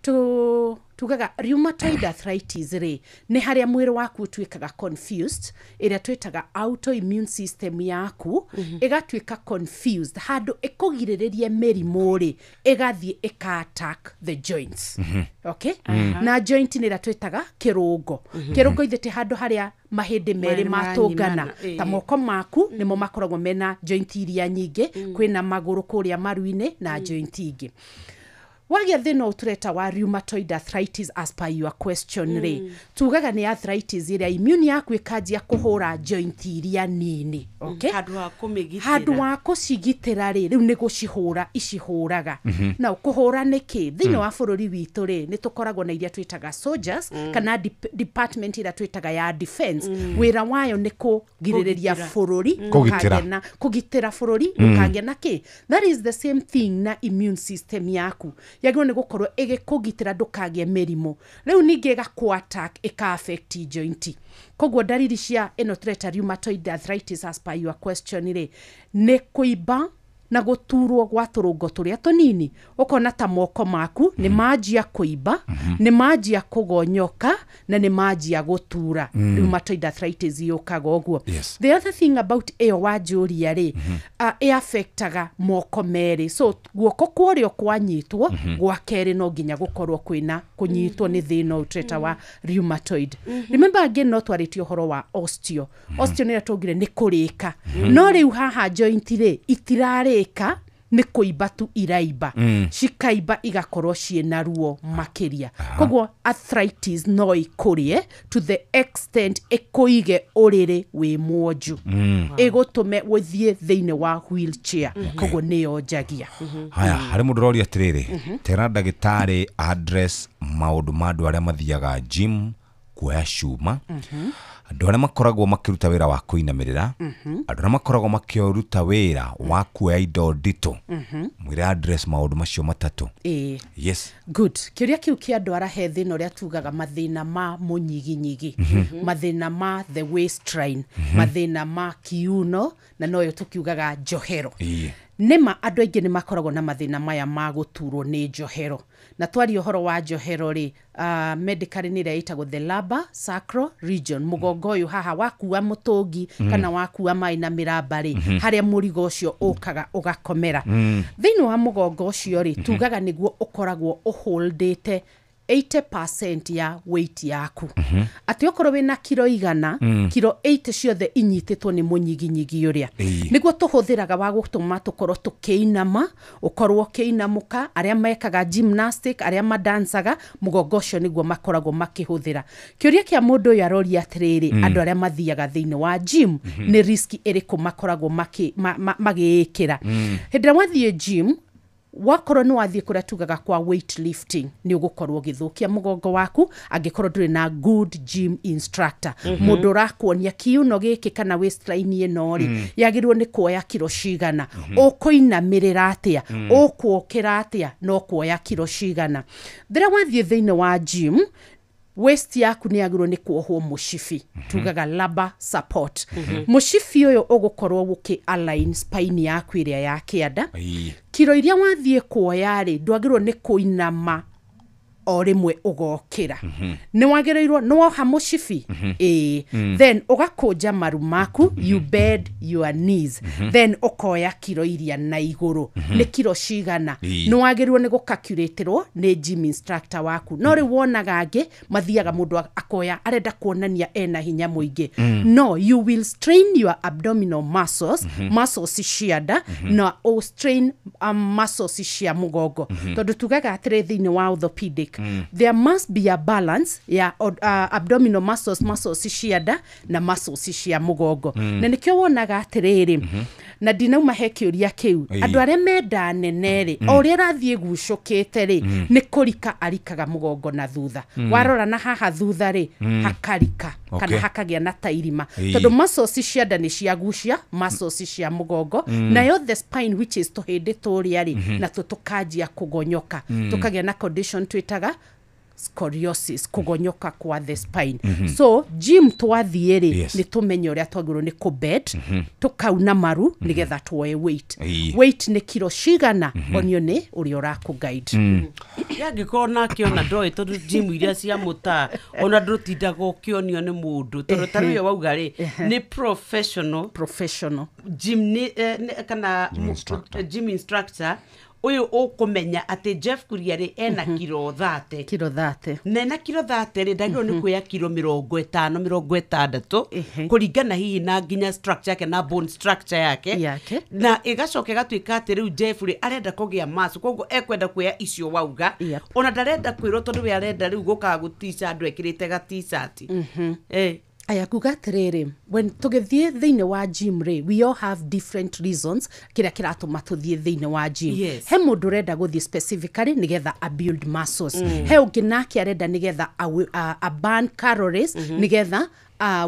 Tu tugaga rheumatoid arthritis rĩ, nĩ harĩa mwĩrĩ waku ũtuĩkaga confused, ĩrĩa twĩtaga autoimmune system yaku ĩgatuĩka confused, handũ ĩkũgirĩrĩrie mĩrimũ rĩ, ĩgathiĩ ĩka attack the joints. Okay? Na joint nĩ ĩrĩa twĩtaga kĩrũngo. Kĩrũngo ithe ti handũ harĩa mahĩndĩ merĩ Merĩ matũngana. Maranyimana, Ta moko maku nĩmo makoragwo mena joint iria nyingĩ, kwĩna magũrũ kũrĩa maru-inĩ na joint ingĩ. Wagĩa thĩna ũyũ tũreta wa rheumatoid arthritis, as per your question rĩ, tugaga nĩ arthritis ĩrĩa immune yaku ĩkanjia kũhũra joint iria nini, okay? Handũ ha kũmĩgitĩra. Handũ wa kũcigitĩra rĩ, rĩu nĩ gũcihũra icihũraga. Na kũhũra nĩ kĩ? Thĩinĩ wa bũrũri witũ rĩ, nĩ tũkoragwo na iria twĩtaga soldiers, kana department ĩrĩa twĩtaga ya defense. Wĩra wayo nĩ kũgirĩrĩria Kũgitĩra. bũrũri Kũgitĩra. ndũkagĩe na kũgitĩra bũrũri ndũkagĩe na kĩ. That is the same thing na immune system yaku, yagĩrĩirwo nĩ gũkorwo ĩgĩkũgitĩra ndũkagĩe mĩrimũ. Rĩu ningĩ ĩgakũ attack, ĩka affect joint. Koguo ndariri cia ĩno tũreta rheumatoid arthritis, as per your question rĩ, nĩ kũimba na gũturwo gwa tũrũngo tũrĩa tũnini, ũkona ta moko maku nĩ manjia kũimba, nĩ manjia kũgonyoka na nĩ manjia gũtura. Rheumatoid arthritis yũkaga ũguo. The other thing about ĩyo wanjũria rĩ, ĩ-affectaga moko merĩ, so guoko kwa ũrĩo kwanyitwo, gwa kerĩ no nginya gũkorwo kwĩna kũnyitwo nĩ thĩna ũyũ tũreta wa rheumatoid. Remember again, no twarĩtie ũhoro wa osteo. Osteo nĩrĩa twaugire nĩ kũrĩka, no rĩu haha joint rĩ, itirarĩka, nĩ kũimba tu iraimba, cikaimba igakorwo ciĩna ruo makĩria. Koguo arthritis no ĩkũrĩe to the extent ĩkũige ũrĩrĩ wĩ mwonju, ĩgũtũme ũthiĩ thĩinĩ wa wheelchair. Koguo nĩyo njagia. Haya, harĩ mũndũ ũroria atĩrĩrĩ, tera ndagĩtarĩ address maũndũ ma andũ arĩa mathiaga gym kuoya cuma, andũ arĩa makoragwo makĩruta wĩra wa kũinamĩrĩra, andũ arĩa makoragwo makĩruta wĩra wa kuoya indo nditũ. Mwĩre address maũndũ macio matatũ. Ĩĩ. Yes. Good. Kĩũria kĩu kĩa andũ arĩa he thĩna ũrĩa tugaga mathĩna ma mũnyiginyigi, mathĩna ma the waistline, mathĩna ma kiuno, na noyo tũkiugaga njohero. Nĩma andũ aingĩ nĩ makoragwo na mathĩna maya ma gũturwo nĩ njohero. Na twaria ũhoro wa njohero rĩ, medically nĩ ĩrĩa ĩtagwo the lumbar sacral region, mũgongo ũyũ haha wakua mũtũngi kana wakua maĩ na mĩramba rĩ, harĩa mũrigo ũcio ũkaga ũgakomera thĩinĩ wa mũgongo ũcio rĩ, tugaga nĩguo ũkoragwo ũholdĩte 80% ya weight yaku, atĩ okorwo wĩna kiro 100, kiro 80 ciothe inyitĩtwo nĩ mũnyiginyigi ũrĩa nĩguo tũhũthĩraga wa gũtũma tũkorwo tũkĩinama, ũkorwo ũkĩinamũka. Arĩa mekaga gymnastic, arĩa madancaga, mũgongo ũcio nĩguo makoragwo makĩhũthĩra. Kĩũria kĩa mũndũ ũyũ aroria atĩrĩrĩ, andũ arĩa mathiaga thĩinĩ wa gym nĩ risk ĩrĩkũ makoragwo magĩĩkĩra? Hĩndĩ ĩrĩa wathiĩ gym, wakorwo nĩ wathiĩ kũrĩa tugaga kwa weight lifting, nĩ ũgũkorwo ũgĩthũkia mũgongo waku angĩkorwo ndũrĩ na good gym instructor, mũndũ ũrakuonia kiuno gĩkĩ kana waistline ĩno rĩ, yagĩrĩirwo nĩ kuoya kiro cigana, ũkũinamĩrĩra atĩa, ũkuokĩra atĩa, no kuoya kiro cigana. Rĩrĩa wathiĩ thĩinĩ wa gym, waist yaku nĩ yagĩrĩirwo nĩ kuohwo mũcibi, tugaga lumbar support. Mũcibi ũyũ ũgũkorwo ũkĩ align spine yaku ĩrĩa ya kĩanda. Kiro iria wathiĩ kuoya rĩ, ndwagĩrĩirwo nĩ kũinama. O rĩmwe ũgokĩra nĩ wagĩrĩirwo nĩ woha mũcibi, ĩĩ, then ũgakũnja maru maku, you bend your knees, then ũkoya kiro iria na igũrũ. Nĩ kiro cigana? Nĩ wagĩrĩirwo nĩ gũcalculatĩrwo nĩ gym instructor waku. No rĩu wonaga angĩ mathiaga, mũndũ akoya, arenda kuonania ena hinya mũingĩ. No you will strain your abdominal muscles, muscles cia nda, na o strain muscles cia mũgongo, tondũ tugaga atĩrĩ, thĩinĩ wa orthopedic, there must be a balance ya abdominal muscles, muscles cia nda na muscles cia mũgongo. Na nĩkĩo wonaga atĩrĩrĩ, na ndinauma he kĩũria kĩu, andũ arĩa menda nene rĩ, o ũrĩa arathiĩ gucũkĩte rĩ, nĩ kũrika arikaga mũgongo na thutha. Warora na haha thutha rĩ, hakarika kana hakagĩa na tairima, tondũ muscles cia nda nĩ ciagucia muscles cia mũgongo, nayo the spine, which is tũhĩndĩ tũrĩa rĩ, natuo tũkanjia kũgonyoka, tũkagĩa na condition twĩtaga scoliosis, kũgonyoka kwa the spine. So gym twathiĩ rĩ, nĩ tũmenye ũrĩa twagĩrĩirwo nĩ kũbend, tũkauna maru nĩgetha tuoe weight. Weight nĩ kiro cigana, onio nĩ ũrĩa ũrakũ guide. Yangĩkorwo nake ona ndoĩ, tondũ gym iria cia mũtaa ona ndũtindaga ũkĩonio nĩ mũndũ, tondũ ta rĩu wauga rĩ, nĩ professional. Professional. Gym nĩ, kana Gym instructor. Gym instructor ũyũ ũkũmenya atĩ Jeff Kuria rĩ, ena kiro 30. Kiro 30. Na ena kiro 30 rĩ, ndagĩrĩirwo nĩ kuoya kiro 50, 60, kũringana hihi na nginya structure yake na bone structure yake. Yake. Na ĩgacoka ĩgatuĩka atĩ rĩu Jeff rĩ, arenda kũgĩa muscle, koguo ekwenda kuoya icio wauga. Ona ndarenda kwĩrwo, tondũ we arenda rĩu gũkaga gũtica andũ ekĩrĩte ga t-shirt. Aya, kuga atĩrĩrĩ, when tũgĩthiĩ thĩinĩ wa gym rĩ, we all have different reasons kĩrĩa kĩratũma tũthiĩ thĩinĩ wa gym. He mũndũ ũrenda gũthiĩ specifically nĩgetha a build muscles. He ũngĩ nake arenda nĩgetha a burn calories, nĩgetha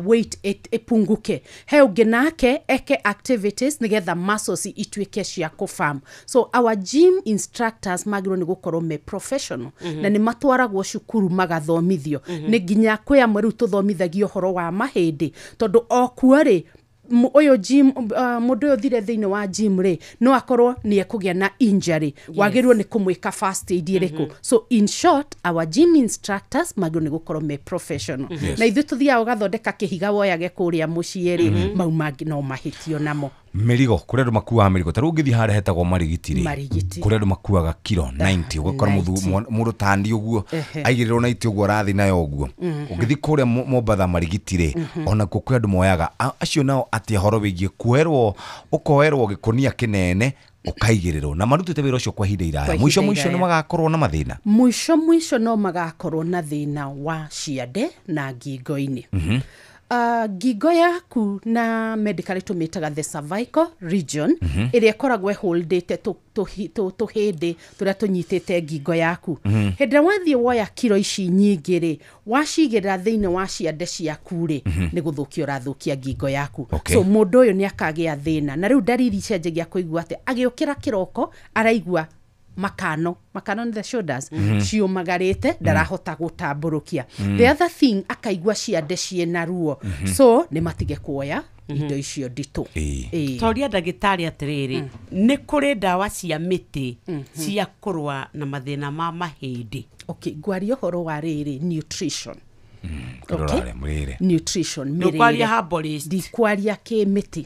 weight ĩpunguke. He ũngĩ nake eke activities nĩgetha muscles ituĩke cia kũfarm. So our gym instructors magĩrĩirwo nĩ gũkorwo me professional, na nĩ matwaragwo cukuru magathomithio. Nĩ nginya kwĩ amwe rĩu tũthomithagio ũhoro wa mahĩndĩ, tondũ o kuo rĩ, ũyũ gym, mũndũ ũyũ ũthire thĩinĩ wa gym rĩ, no akorwo nĩ ekũgĩa na injury. Wagĩrĩirwo nĩ kũmwĩka first aid ĩrĩkũ? So in short, our gym instructors magĩrĩirwo nĩ gũkorwo me professional. Na ithuĩ tũthiaga ũgathondeka kĩhiga woyage kũrĩa mũciĩ rĩ, mau mangĩ no mahĩtio namo. Mĩrigo, kũrĩ andũ makuaga mĩrigo. Ta rĩu ũngĩthiĩ harĩa hetagwo Marigiti rĩ, Marigiti. kũrĩ andũ makuaga kiro 90, ũgakora 90. mũndũ tani ũguo aigĩrĩrwo 90 ũguo, arathiĩ nayo ũguo. Ũngĩthiĩ kũrĩa Mombatha Marigiti rĩ, onakuo kwĩ andũ moyaga. Acio nao atĩa ũhoro wĩgiĩ kuoerwo, ũkoerwo gĩkũnia kĩnene ũkaigĩrĩrwo, na marutĩte wĩra ũcio kwa ihinda iraya? Kwa Mũico ihinda mũico nĩ iraya. magakorwo na mathĩna? Mũico mũico no magakorwo na thĩna wa ciande na ngingo-inĩ. Ngingo yaku na medically tũmĩtaga the cervical region, ĩrĩa ĩkoragwo ĩholdĩte tũhĩndĩ tũrĩa tũnyitĩte ngingo yaku. Hĩndĩ ĩrĩa wathiĩ woya kiro ici nyingĩ rĩ, wacigĩrĩra thĩinĩ wa ciande ciaku rĩ, nĩ gũthũkia ũrathũkia ngingo yaku. So mũndũ ũyũ nĩ akagĩa thĩna, na rĩu ndariri cianjagia kũigua atĩ agĩũkĩra kĩroko araigua makano, makano nĩ the shoulders, ciũmagarĩte, ndarahota gũtambũrũkia. The other thing, akaigua ciande ciĩna ruo. So nĩ matige kuoya indo icio nditũ. Ĩĩ. Toria ndagĩtarĩ atĩrĩrĩ, nĩ kũrĩ ndawa cia mĩtĩ cia kũrũa na mathĩna ma mahĩndĩ? Okay, ngwaria ũhoro wa rĩrĩ, nutrition. Kĩrĩa Okay. ũrarĩa, mũrĩre. Nutrition. Ndũkwaria Mĩrĩre. herbalist. Ndikwaria kĩmĩtĩ.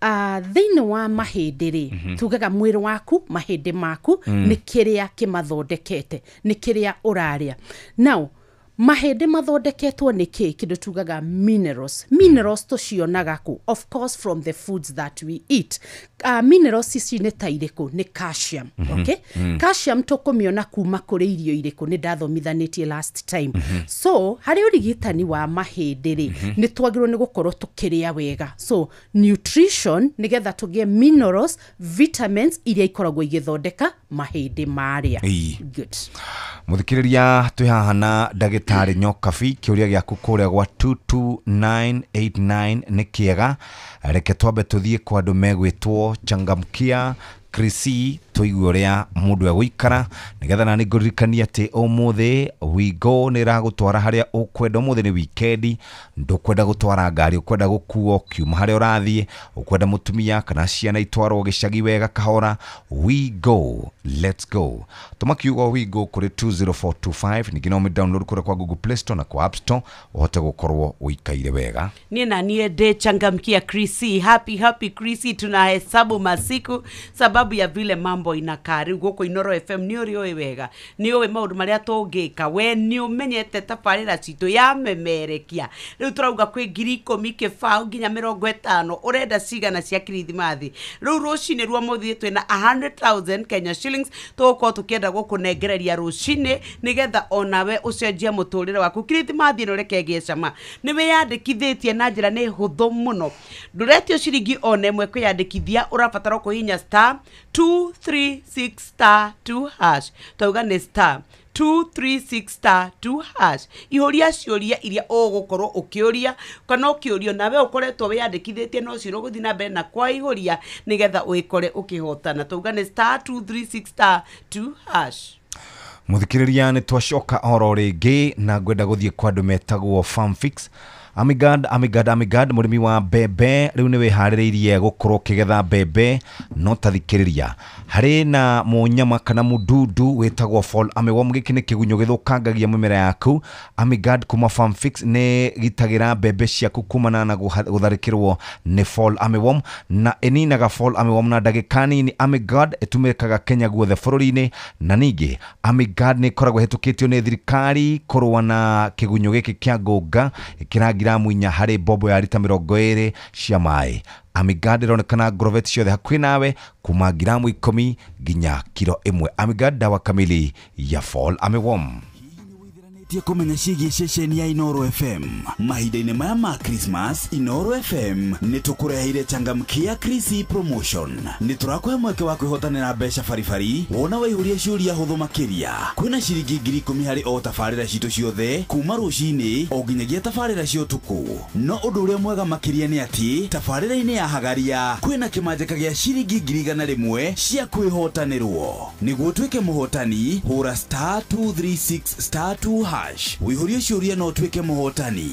Thĩinĩ wa mahĩndĩ rĩ, tugaga mwĩrĩ waku, mahĩndĩ maku, nĩ kĩrĩa kĩmathondekete nĩ kĩrĩa ũrarĩa. Now mahĩndĩ mathondeketwo nĩ kĩ? Kĩndũ tugaga minerals. Minerals tũcionaga kũ? Of course from the foods that we eat. Minerals ici nĩ ta irĩkũ? Nĩ calcium. Okay? Calcium tũkũmĩona kuma kũrĩ irio irĩkũ? Nĩ ndathomithanĩtie last time. So harĩ ũrigitani wa mahĩndĩ rĩ, nĩ twagĩrĩirwo nĩ gũkorwo tũkĩrĩa wega, so nutrition, nĩgetha tũgĩe minerals, vitamins iria ikoragwo igĩthondeka mahĩndĩ marĩa. Good. Muthikiriria, twĩ haha na ndagĩtarĩ Nyokabi. Kĩũria gĩaku kũrĩa gwa 22989 nĩ kĩega. Reke twambe tũthiĩ kwa andũ megwĩtwo Changamkia. Krisi tũigue ũrĩa mũndũ egũikara nĩgetha na nĩngũririkania atĩ ũmũthĩ Wigo nĩ ĩragũtwara harĩa ũkwenda. Ũmũthĩ nĩ wikendi, ndũkwenda gũtwara ngari, ũkwenda gũkuo kiuma harĩa ũrathiĩ, ũkwenda mũtumia kana ciana itwarwo gĩcagi wega kahora. Wigo, let's go. Tũma kiugo Wigo kũrĩ 20425, ningĩ no ũmĩ download kũrĩa kwa Google Play Store na kwa App Store ũhote gũkorwo ũikaire wega. Niĩ na niĩ ndĩ changamkia Krisi, happy happy Krisi, tunahesabu masiku sababu ya vile mambo inakaa. Rĩu gũkũ Inoro FM nĩ ũrĩ ũĩ wega, nĩ ũĩ maũndũ marĩa tũngĩka, we nĩ ũmenyete tabarĩra citũ ya memerekia. Rĩu tũrauga kwĩ 10,000 kĩbaũ nginya 50, ũrenda cigana cia kirithimathi. Rĩu rũcinĩ rwa mũthĩ twĩna 100,000 Kenya shillings tũgũkorwo tũkĩenda gũkũnengereria rũcinĩ nĩgetha onawe ũcenjie mũtũrĩre waku. Kirithimathi ĩno reke ĩgĩe cama. Nĩ wĩyandĩkithĩtie na njĩra nĩ hũthũ mũno, ndũretio ciringi ona ĩmwe kwĩyandĩkithia, ũrabatara kũhihinya star 236 star 2 hash. Twauga nĩ star 236 star 2 hash. Ihũria ciũria iria ũgũkorwo ũkĩũria kana ũkĩũrio, nawe ũkoretwo wĩyandĩkithĩtie no cio ũgũthiĩ na mbere na kwaihũria nĩgetha wĩkore ũkĩhotana. Twauga nĩ star 236 star 2 hash. Mũthikĩrĩria, nĩ twacoka oro rĩngĩ na ngwenda gũthiĩ kwa andũ metagwo Farmfix. Amigad, Amigad, Amigad, mũrĩmi wa mbembe rĩu nĩ wĩharĩrĩirie gũkorwo ũkĩgetha mbembe, no tathikĩrĩria harĩ na mũnyama kana mũdundu wĩtagwo fall armyworm. Gĩkĩ nĩ kĩgunyũ gĩthũkangagia mĩmera yaku. Amigad kuma Farmfix nĩ gitagĩra mbembe ciaku kumana na gũtharĩkĩrwo nĩ fall armyworm na ĩninaga fall armyworm na ndagĩka nini. Amigad ĩtũmĩkaga Kenya guothe bũrũri-inĩ, na ningĩ Amigad nĩ ĩkoragwo ĩhĩtũkĩtio nĩ thirikari kũrũa na kĩgunyũ gĩkĩ kĩa ngũnga. Ĩkĩra ngiramu 4 harĩ mbombo ya rita 20 cia maĩ. Amigad ĩronekana grovet ciothe hakuhĩ nawe kuma ngiramu 10 nginya kiro 1. Amigad, dawa kamili ya fall armyworm. Tia kũmenya ciĩgiĩ ceceni ya Inoro FM mahinda-inĩ maya ma Christmas. Inoro FM nĩ tũkũreheire changamkia Krisi promotion. Nĩ tũrakũhe mweke wa kwĩhotanĩra mbeca baribari wona waihũria ciũria hũthũ makĩria. Kwĩna ciringi 10,000 harĩ o tabarĩra citũ ciothe kuma rũcinĩ o nginyagia tabarĩra cia ũtukũ. No ũndũ ũrĩa mwega makĩria nĩ atĩ tabarĩra-inĩ ya hagaria kwĩna kĩmanjĩka gĩa ciringi 100,000 cia kwĩhotanĩrwo. Nĩguo ũtuĩke mũhotani, hũra star 236 star 2 hash wĩihũrie ciũria no ũtuĩke mũhotani.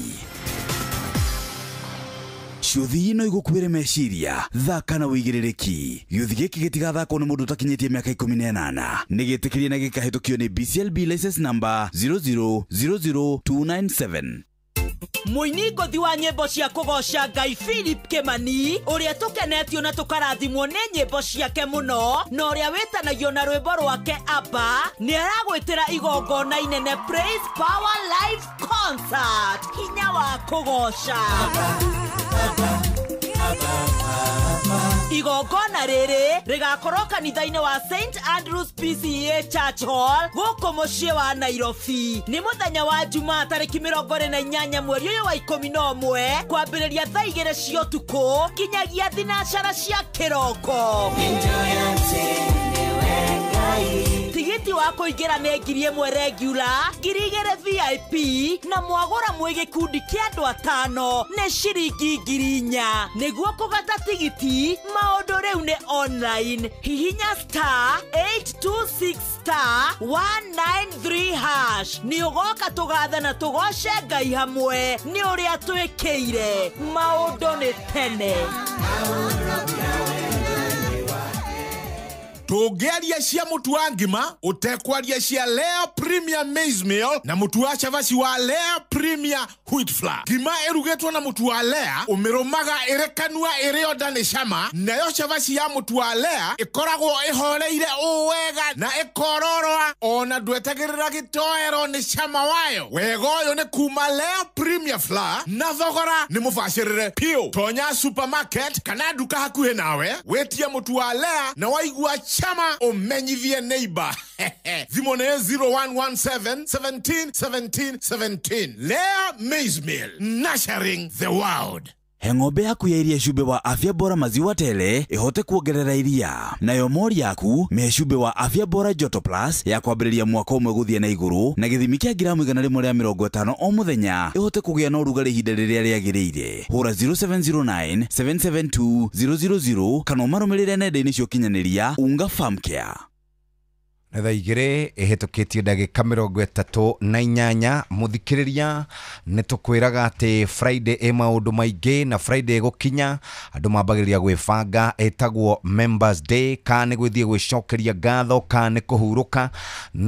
Ciũthi no igũkuĩre meciria, thaka na wĩigĩrĩrĩki. Gĩũthi gĩkĩ gĩtigathakwo nĩ mũndũ ũtakinyĩtie mĩaka 18. Nĩ gĩtĩkĩrie na gĩkahĩtũkio nĩ BCLB license number 0000297. Mũini ngũthi wa nyĩmbo cia kũgoca Ngai Philip Kimani, ũrĩa tũkenetio na tũkarathimwo nĩ nyĩmbo ciake mũno, na ũrĩa wĩtanagio na rwĩmbo rwake Abba, nĩ aragwĩtĩra igongona inene Praise Power Live Concert, hinya wa kũgoca. Igongona rĩrĩ rĩgakorwo kanitha-inĩ wa St Andrews PCA Church Hall gũkũ mũciĩ wa Nairobi. Nĩ mũthenya wa Jumaa tarĩki 28 mweri ũyũ wa 11 kwambĩrĩria thaa 2 cia ũtukũ nginyagia 4 cia kĩroko. Tigiti wa kũingĩra nĩ 1,000 regular, 2,000 VIP, na mwagũra mwĩ gĩkundi kĩa andũ 5 nĩ ciringi 4,000. Nĩguo kũgata tigiti, maũndũ rĩu nĩ online. Hihinya star 826 star 193 hash. Nĩ ũgoka tũgathe na tũgoce Ngai hamwe nĩ ũrĩa twĩkĩire. Maũndũ nĩ tene. Tũngĩaria cia mũtu wa ngima ũtekwaria cia Lea Premier Maize Meal na mũtu wa cabaci wa Lea Premier Wheat Flour. Ngima ĩrugĩtwo na mũtu wa Lea ũmĩrũmaga ĩrĩ kanua ĩrĩ onda nĩ cama, nayo cabaci ya mũtu wa Lea ĩkoragwo ĩhoreire ũũ wega na ĩkororoa ona ndwetagĩrĩra gĩtoero nĩ cama wayo. Wega ũyũ nĩ kuma Lea Premier Flour na thogora nĩ mũbacĩrĩre piũ. Tonya supermarket kana nduka hakuhĩ nawe wĩtie mũtu wa Lea na waigua chama umenyithie neighbor. Thimũ nĩ 0117 17 17 17. Lea Maize Meal, nurturing the world. He ng'ombe yaku ya iria cumbĩ wa Afya Bora maziwa tele ihote kuongerera iria. Nayo mori yaku mĩhe cumbĩ wa Afya Bora Joto Plus ya kwambĩrĩria mwaka ũmwe gũthiĩ na igũrũ na gĩthimi kĩa ngiramu 150 o mũthenya ihote kũgĩa na ũrugarĩ ihinda rĩrĩa rĩagĩrĩire. Hũra 0709 772 000 kana ũmarũmĩrĩre nenda-inĩ cia ũkinyanĩria Unga Farm Care. Nĩ thaa 2 ĩhĩtũkĩtie ndagĩka 38. Mũthikĩrĩria, nĩ tũkwĩraga atĩ Friday ĩ maũndũ maingĩ, na Friday ĩgũkinya andũ mambagĩrĩria gwĩbanga, ĩtagwo Members Day, kana nĩ gwĩthiĩ gwĩcokeria ngatho, kana nĩ kũhurũka,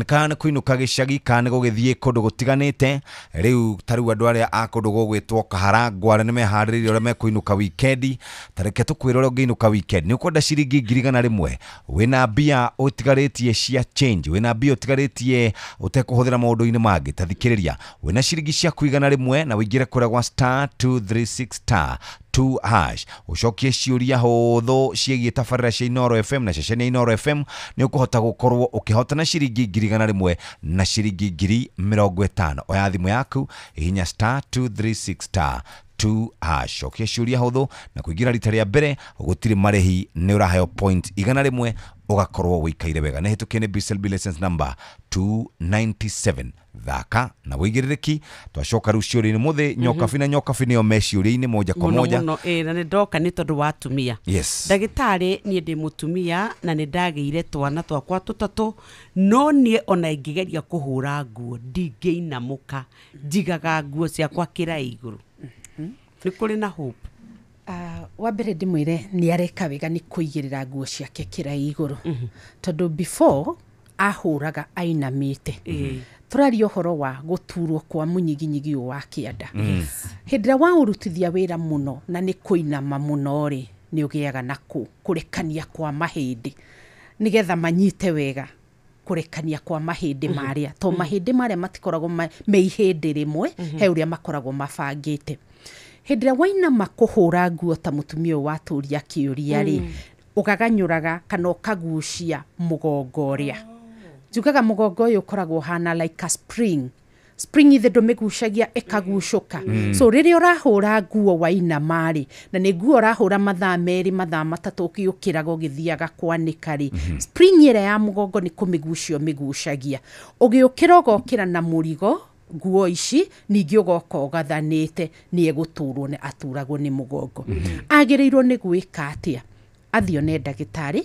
kana nĩ kũinũka gĩcagi, kana nĩ gũgĩthiĩ kũndũ gũtiganĩte. Rĩu ta rĩu andũ arĩa a kũndũ gũgwĩtwo Kaharangwa arĩa nĩ meharĩrĩirie ũrĩa mekũinũka wikendi, ta reke tũkwĩre ũrĩa ũngĩinũka weekend. Nĩ ũkwenda ciringi 100,000, wĩna mbia ũtigarĩtie cia change, wĩna mbia ũtigarĩtie ũtekũhũthĩra maũndũ-inĩ mangĩ, ta thikĩrĩria, wĩna ciringi ciaku 100 na ũingĩre kũrĩa gwa star 236 star 2 hash, ũcokie ciũria hũthũ ciĩgiĩ tabarĩra cia Inooro FM na ceceni ya Inooro FM, nĩ ũkũhota gũkorwo ũkĩhotana ciringi 100,000 na ciringi 50,000. Oya thimũ yaku, hihinya star 236 star 2 hash, cokia ciũria hũthũ na kũingĩra rita rĩa mbere gũtirĩ marĩhi, nĩ ũraheo point 100, ũgakorwo wĩikaire wega. Nĩ hĩtũkie nĩ BCLB license number 297. Thaka na wĩigĩrĩrĩki. Twacoka rĩu ciũria-inĩ mũthĩ Nyokabi na Nyokabi nĩo me ciũria-inĩ moja kwa moja mũno. Na nĩ ndoka nĩ tondũ wa atumia. Yes. Ndagĩtarĩ, niĩ ndĩ mũtumia na nĩ ndagĩire twana twakwa tũtatũ, no niĩ ona ingĩgeria kũhũra nguo ndingĩinamũka, njigaga nguo ciakwa kĩraĩ igũrũ. Nĩ kũrĩ na hope? Wa mbere ndĩmwĩre nĩ areka wega nĩ kũigĩrĩra nguo ciake kĩraĩ igũrũ, tondũ before ahũraga ainamĩte. Tũraria ũhoro wa gũturwo kwa mũnyiginyigi ũyũ wa kĩanda. Hĩndĩ ĩrĩa waũrutithia wĩra mũno na nĩ kũinama mũno rĩ, nĩ ũgĩaga na kũrekania kwa mahĩndĩ nĩgetha manyite wega, kũrekania kwa mahĩndĩ marĩa, to mahĩndĩ marĩa matikoragwo me ihĩndĩ rĩmwe, he ũrĩa makoragwo mabangĩte. Hĩndĩ ĩrĩa wainama kũhũra nguo ta mũtumia ũyũ watũria kĩũria rĩ, ũgaganyũraga kana ũkagucia mũgongo ũrĩa. Njugaga mũgongo ũyũ ũkoragwo ũhana like a spring. Spring ithe ndũmĩgucagia ĩkagucũka. So rĩrĩa ũrahũra nguo wainama rĩ, na nĩ nguo ũrahũra mathaa 2 mathaa 3 ũkĩũkĩraga ũgĩthiaga kwanĩka rĩ, spring ĩrĩa ya mũgongo nĩ kũmĩgucia ũmĩgucagia. Ũgĩũkĩra ũgokĩra na mũrigo nguo ici, ningĩ ũgoka ũgathanĩte, nĩ egũturwo nĩ aturagwo nĩ mũgongo. Agĩrĩirwo nĩ gwĩka atĩa? Athiĩ one ndagĩtarĩ,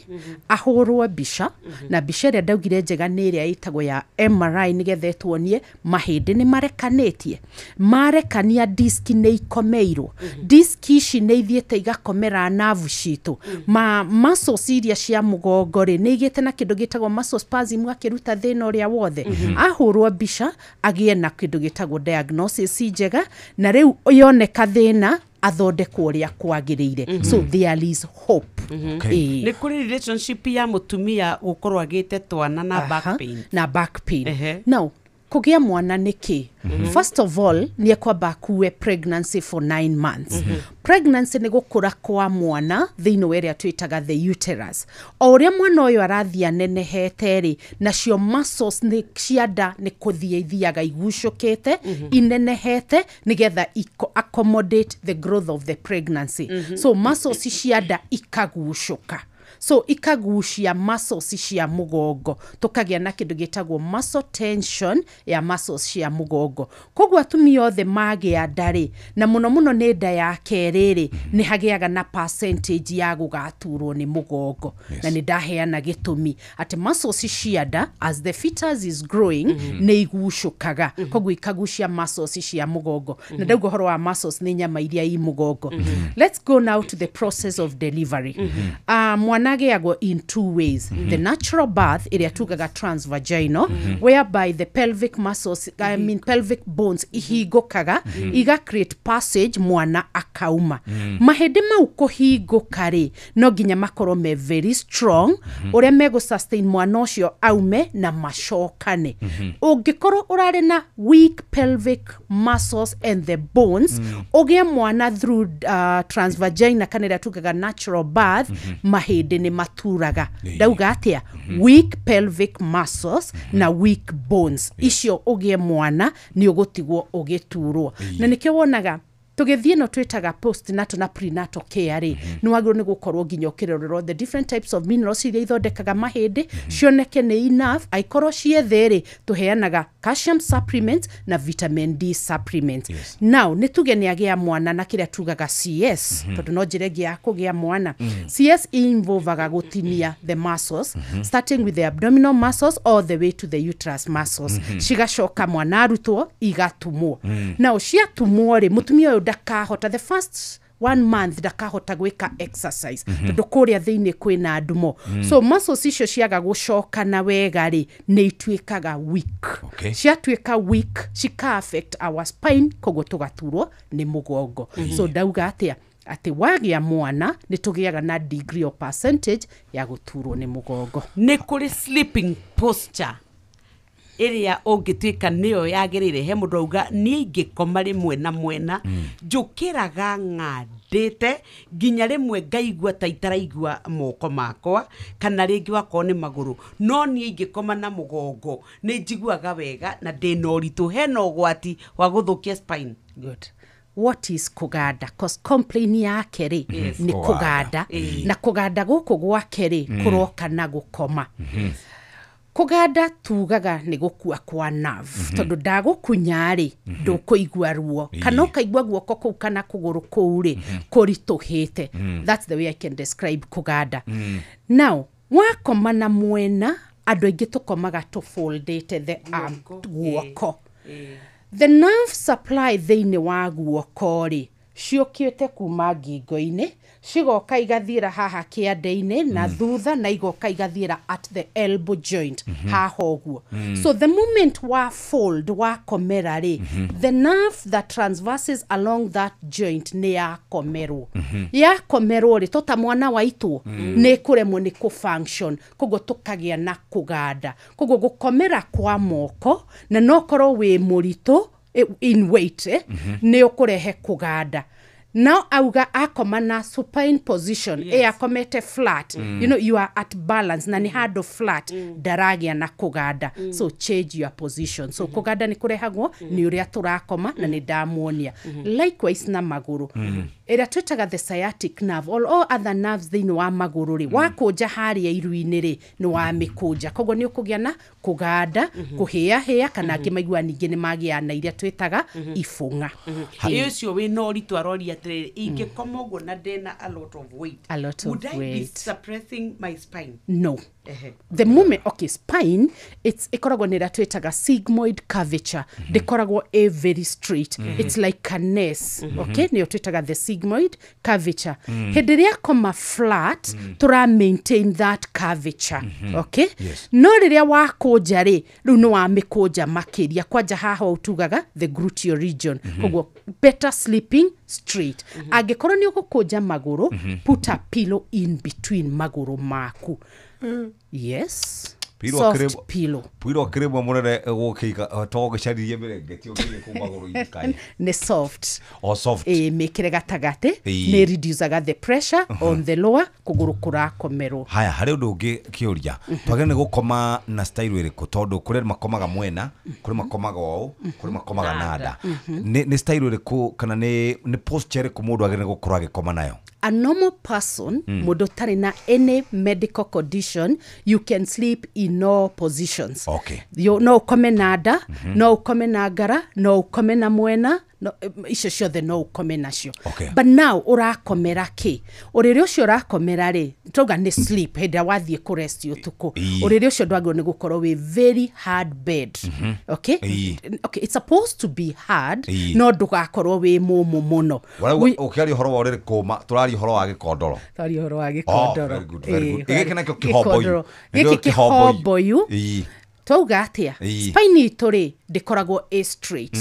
ahũrwo mbica, na mbica ĩrĩa ndaugire njega nĩ ĩrĩa ĩtagwo ya MRI, nĩgetha ĩtuonie mahĩndĩ nĩ marekanĩtie, marekania disk nĩ ikomeirwo, disk ici nĩ ithiĩte igakomera nerve citũ, ma muscles iria cia mũgongo rĩ nĩ igĩte na kĩndũ gĩtagwo muscle spasm, akĩruta thĩna ũrĩa wothe. Ahũrwo mbica agĩe na kĩndũ gĩtagwo diagnosis njega, na rĩu yoneka thĩna athondekwo ũrĩa kwagĩrĩire. So there is hope. Nĩ kũrĩ relationship ya mũtumia gũkorwo agĩte twana na back pain? Na back pain. Now, kũgĩa mwana nĩ kĩ? First of all, nĩ ekwamba akue pregnancy for 9 months. Pregnancy nĩ gũkũra kwa mwana thĩinĩ wa ĩrĩa twĩtaga the uterus. O ũrĩa mwana ũyũ arathiĩ anenehete rĩ, nacio muscles nĩ cia nda nĩ kũthiĩ ithiaga igucũkĩte, inenehete, nĩgetha accommodate the growth of the pregnancy. So muscles cia nda ikagucũka. So ikagucia muscles cia mũgongo, tũkagĩa na kĩndũ gĩtagwo muscle tension ya muscles cia mũgongo. Koguo atumia othe magĩa nda rĩ, na mũno mũno nĩ nda ya kerĩ rĩ, nĩ hagĩaga na percentage ya gũgaturwo nĩ mũgongo. Na nĩ ndaheana gĩtũmi atĩ muscles cia nda as the fetus is growing nĩ igucũkaga, koguo ikagucia muscles cia mũgongo. Na ndauga ũhoro wa muscles nĩ nyama iria i mũgongo. Let's go now to the process of delivery. Mwana agĩagwo in two ways. The natural birth ĩrĩa tugaga transvaginal, whereby the pelvic muscles, I mean pelvic bones ihingũkaga, iga create passage mwana akauma. Mahĩndĩ mau kũhingũka rĩ, no nginya makorwo me very strong, ũrĩa megũ sustain mwana ũcio aume na macokane. Ũngĩkorwo ũrarĩ na weak pelvic muscles and the bones, ũgĩe mwana through transvagina kana ĩrĩa tugaga natural birth, mahĩndĩ nĩ maturaga. Ndauga atĩa? Weak pelvic muscles na weak bones icio ũgĩe mwana nĩ ũgũtigwo ũgĩturwo. Na nĩkĩo wonaga Tũgĩthiĩ ĩno twĩtaga postnatal na prenatal care rĩ, nĩ wagĩrĩirwo nĩ gũkorwo nginya ũkĩrorerwo the different types of minerals iria ithondekaga mahĩndĩ, cioneke nĩ enough. Angĩkorwo ciĩ thĩ rĩ, tũheanaga calcium supplements na vitamin D supplements. Now nĩ tuge nĩ agĩa mwana na kĩrĩa tugaga CS, tondũ no njĩra ĩngĩ ya kũgĩa mwana. CS involvaga gũtinia the muscles, starting with the abdominal muscles all the way to the uterus muscles. Cigacoka mwana arutwo igatumwo. Now ciatumwo rĩ, mũtumia ũyũ ndakahota the first one month ndakahota gwĩka exercise, tondũ kũrĩa thĩinĩ kwĩna ndumo. So muscles icio ciaga gũcokana wega rĩ, nĩ ituĩkaga weak. Ciatuĩka weak, cika affect our spine, koguo tũgaturwo nĩ mũgongo. So ndauga atĩa? Atĩ wagĩa mwana nĩ tũgĩaga na degree or percentage ya gũturwo nĩ mũgongo. Nĩ kũrĩ sleeping posture ĩrĩa ũngĩtuĩka nĩyo yagĩrĩire? He mũndũ auga, niĩ ingĩkoma rĩmwe na mwena, njũkĩraga ng'andĩte nginya rĩmwe ngaigua ta itaraigua moko makwa kana rĩngĩ wakorwo nĩ magũrũ, no niĩ ingĩkoma na mũgongo nĩ njiguaga wega na ndĩna ũritũ. Hena ũgwati wa gũthũkia spine? Good. What is kũganda? Cause complain yake rĩ, nĩ Kũganda. kũganda. Na kũganda gũkũ gwake rĩ, kũroka na gũkoma. Kũganda tugaga nĩ gũkua kwa nerve, tondũ ndagũkunya rĩ, ndũkũigua ruo, kana ũkaigua guoko kũu kana kũgũrũ kũu rĩ kũritũhĩte. That's the way I can describe kũganda. Now wakoma na mwena, andũ aingĩ tũkomaga tũfoldĩte the arm, guoko. The nerve supply thĩinĩ wa guoko rĩ, ciũkĩte kuma ngingo-inĩ, cigoka igathiĩra haha kĩande-inĩ na thutha, na igoka igathiĩra at the elbow joint, haha ũguo. So the moment wa fold wakomera rĩ, the nerve that transverses along that joint nĩ yakomerwo. Yakomerwo rĩ, tota mwana waitwo, nĩ kũremwo nĩ kũ-function, koguo tũkagĩa na kũganda. Koguo gũkomera kwa moko, na no korwo wĩ mũritũ in weight, nĩ ũkũrehe kũganda. Now auga akoma na supine position, akomete flat, you are at balance na nĩ handũ flat, ndaragĩa na kũganda. So change your position. So kũganda nĩ kũrehagwo nĩ ũrĩa tũrakoma, na nĩ ndamuonia. Likewise na magũrũ, ĩrĩa twĩtaga the sciatic nerve or all other nerves thĩinĩ wa magũrũ rĩ, wakũnja harĩa iru-inĩ rĩ, nĩ wamĩkũnja, koguo nĩ ũkũgĩa na kũganda, kũhĩahĩa, kana angĩ maigua ningĩ nĩ magĩa na iria twĩtaga ibũng'a. Ĩ ũcio wĩna ũritũ aroria atĩrĩrĩ, ingĩkoma ũguo na ndĩna a lot of weight, A lot of would I be weight. suppressing my spine? No. The moment, okay, spine, it's ĩkoragwo nĩ ĩrĩa twĩtaga sigmoid curvature. Ndĩkoragwo ĩ very straight. It's like an S. Okay, nĩyo twĩtaga the sigmoid curvature. Hĩndĩ ĩrĩa koma flat, tũra maintain that curvature. Okay? Yes. No rĩrĩa wakũnja rĩ, rĩu nĩ wamĩkũnja makĩria, kwanja haha ũtugaga the gluteal region. Koguo better sleeping straight. Angĩkorwo nĩ ũgũkũnja magũrũ, put a pillow in between magũrũ maku. Yes. Pillow. Soft pillow. Pillow akĩrĩ mwe mũnene gũkĩiga to gĩcaririe mĩrengeti ũkĩige kũu magũrũ-inĩ kaĩ? Nĩ soft. O soft. Ĩ mĩkĩre gatagatĩ, nĩ reducaga the pressure on the lower kũgũrũ kũrakomerwo. Haya, harĩ ũndũ ũngĩ kĩũria, twagĩrĩirwo nĩ gũkoma na style ĩrĩkũ? Tondũ kũrĩ makomaga mwena, kũrĩ makomaga ũũ, kũrĩ makomaga na nda. Nĩ style ĩrĩkũ kana nĩ posture ĩrĩkũ mũndũ agĩrĩirwo nĩ gũkorwo agĩkoma nayo? A normal person, mũndũ ũtarĩ na any medical condition, you can sleep in all positions. No ũkome na nda, no ũkome na ngara, no ũkome na mwena, no, icio ciothe no ũkome nacio. But now ũrakomera kĩ? Ũrĩrĩ ũcio ũrakomera rĩ, tauga nĩ sleep, hĩndĩ ĩrĩa wathiĩ kũrest ũtukũ, ũrĩrĩ ũcio ndwagĩrĩirwo nĩ gũkorwo wĩ very hard bed. Okay? Okay, it's supposed to be hard, no ndũgakorwo wĩ mũmũ mũno. Warauga ũkĩaria ũhoro wa ũrĩrĩ kũma, tũraria ũhoro wa gĩkondoro. Twaria ũhoro wa gĩkondoro. Oh, very good, very good. Ĩĩ, Gĩkĩ nakĩo kĩhomboyu. gĩkondoro. Nĩkĩo Gĩkĩ kĩhomboyu. Twauga atĩa? Spine itũ rĩ, ndĩkoragwo ĩ straight.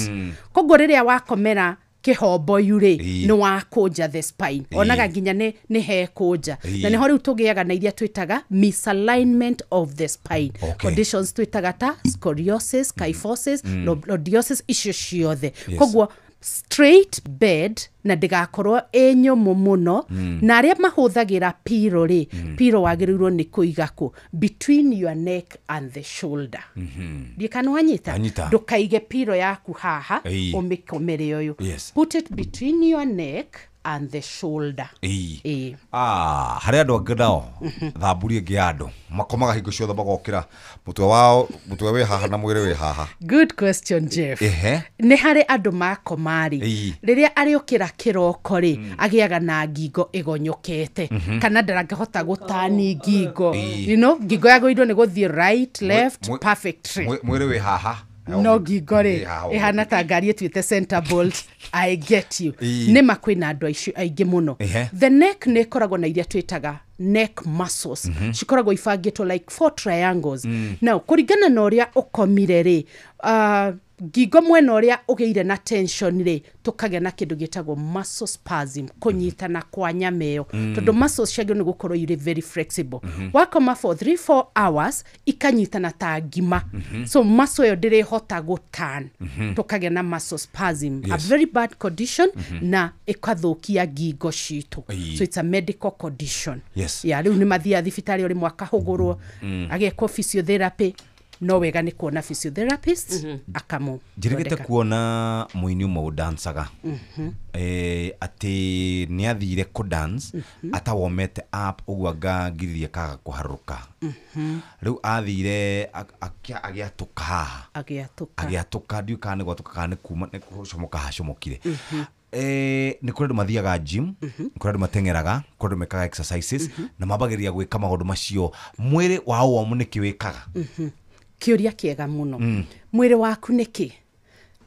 Koguo rĩrĩa wakomera kĩhomboyu rĩ, nĩ wakũnja the spine. Onaga nginya nĩ hekũnja. Na nĩho rĩu tũgĩaga na iria twĩtaga misalignment of the spine. Conditions twĩtaga ta scoliosis, kyphosis, lordosis, icio ciothe. Koguo Straight bed na ndĩgakorwo ĩ nyũmũ mũno. Na arĩa mahũthagĩra pillow rĩ, pillow wagĩrĩirwo nĩ kũiga kũ? Between your neck and the shoulder. Ndiĩ kana wanyita. Anyita. Ndũkaige pillow yaku haha, Ĩĩ. ũmĩkomere ũyũ. Yes. Put it between your neck and the shoulder. Ĩĩ. Ĩĩ. Ah, harĩ andũ angĩ nao thamburi ĩngĩ ya andũ makomaga hingo ciothe magokĩra mũtwe wao, mũtwe wĩ haha na mwĩrĩ wĩ haha. Good question, Jeff. Ehe. Nĩ harĩ andũ makomarĩ, Ĩĩ. rĩrĩa arĩũkĩra kĩroko rĩ, agĩaga na ngingo ĩgonyokete, kana ndarangĩhota gũtani ngingo. Ĩĩ. Ngingo yagĩrĩirwo nĩ gũthiĩ right, left, perfectly. Mwĩrĩ wĩ haha. No ngingo rĩ, Ĩ haha ũguo. ĩhana ta ngari ĩtuĩte center bolt. I get you. Ĩĩ. Nĩ ma kwĩna andũ aicio aingĩ mũno. Ehe. The neck nĩ ĩkoragwo na iria twĩtaga neck muscles. Cikoragwo ibangĩtwo like four triangles. Now kũringana na ũrĩa ũkomire rĩ, ngingo mwena ũrĩa ũgĩire na tension rĩ, tũkagĩa na kĩndũ gĩtagwo muscle spasm, kũnyitana kwa nyama ĩyo. Tondũ muscles ciagĩrĩirwo nĩ gũkorwo irĩ very flexible. Wakoma for 3 4 hours, ikanyitana ta ngima. So muscle ĩyo ndĩrĩhota gũtan. Tũkagĩa na muscle spasm, a very bad condition, na ĩkathũkia ngingo citũ. Ĩĩ. So it's a medical condition. Yes. Ya rĩu nĩ mathiaga thibitarĩ o rĩmwe, akahũgũrwo, agekwo physiotherapy. No wega nĩ kuona physiotherapist akamũ Njĩrĩgĩte thondeka. Kuona mũini ũmwe ũdancaga, atĩ nĩ athire kũ dance atawomete up ũguo, anga ngiririe kaga kũharũrũka. Rĩu athire agĩatũka haha. Agĩatũka. Agĩatũka, ndiũĩ kana nĩ gwatũka kana nĩ kuma nĩ gũcomoka hacomokire. Nĩ kũrĩ andũ mathiaga gym, nĩ kũrĩ andũ mateng'eraga, kũrĩ andũ mekaga exercises na mambagĩrĩria gwĩka maũndũ macio. Mwĩrĩ wa womu nĩkĩ wĩkaga? Kĩũria kĩega mũno. Mwĩrĩ waku nĩkĩ?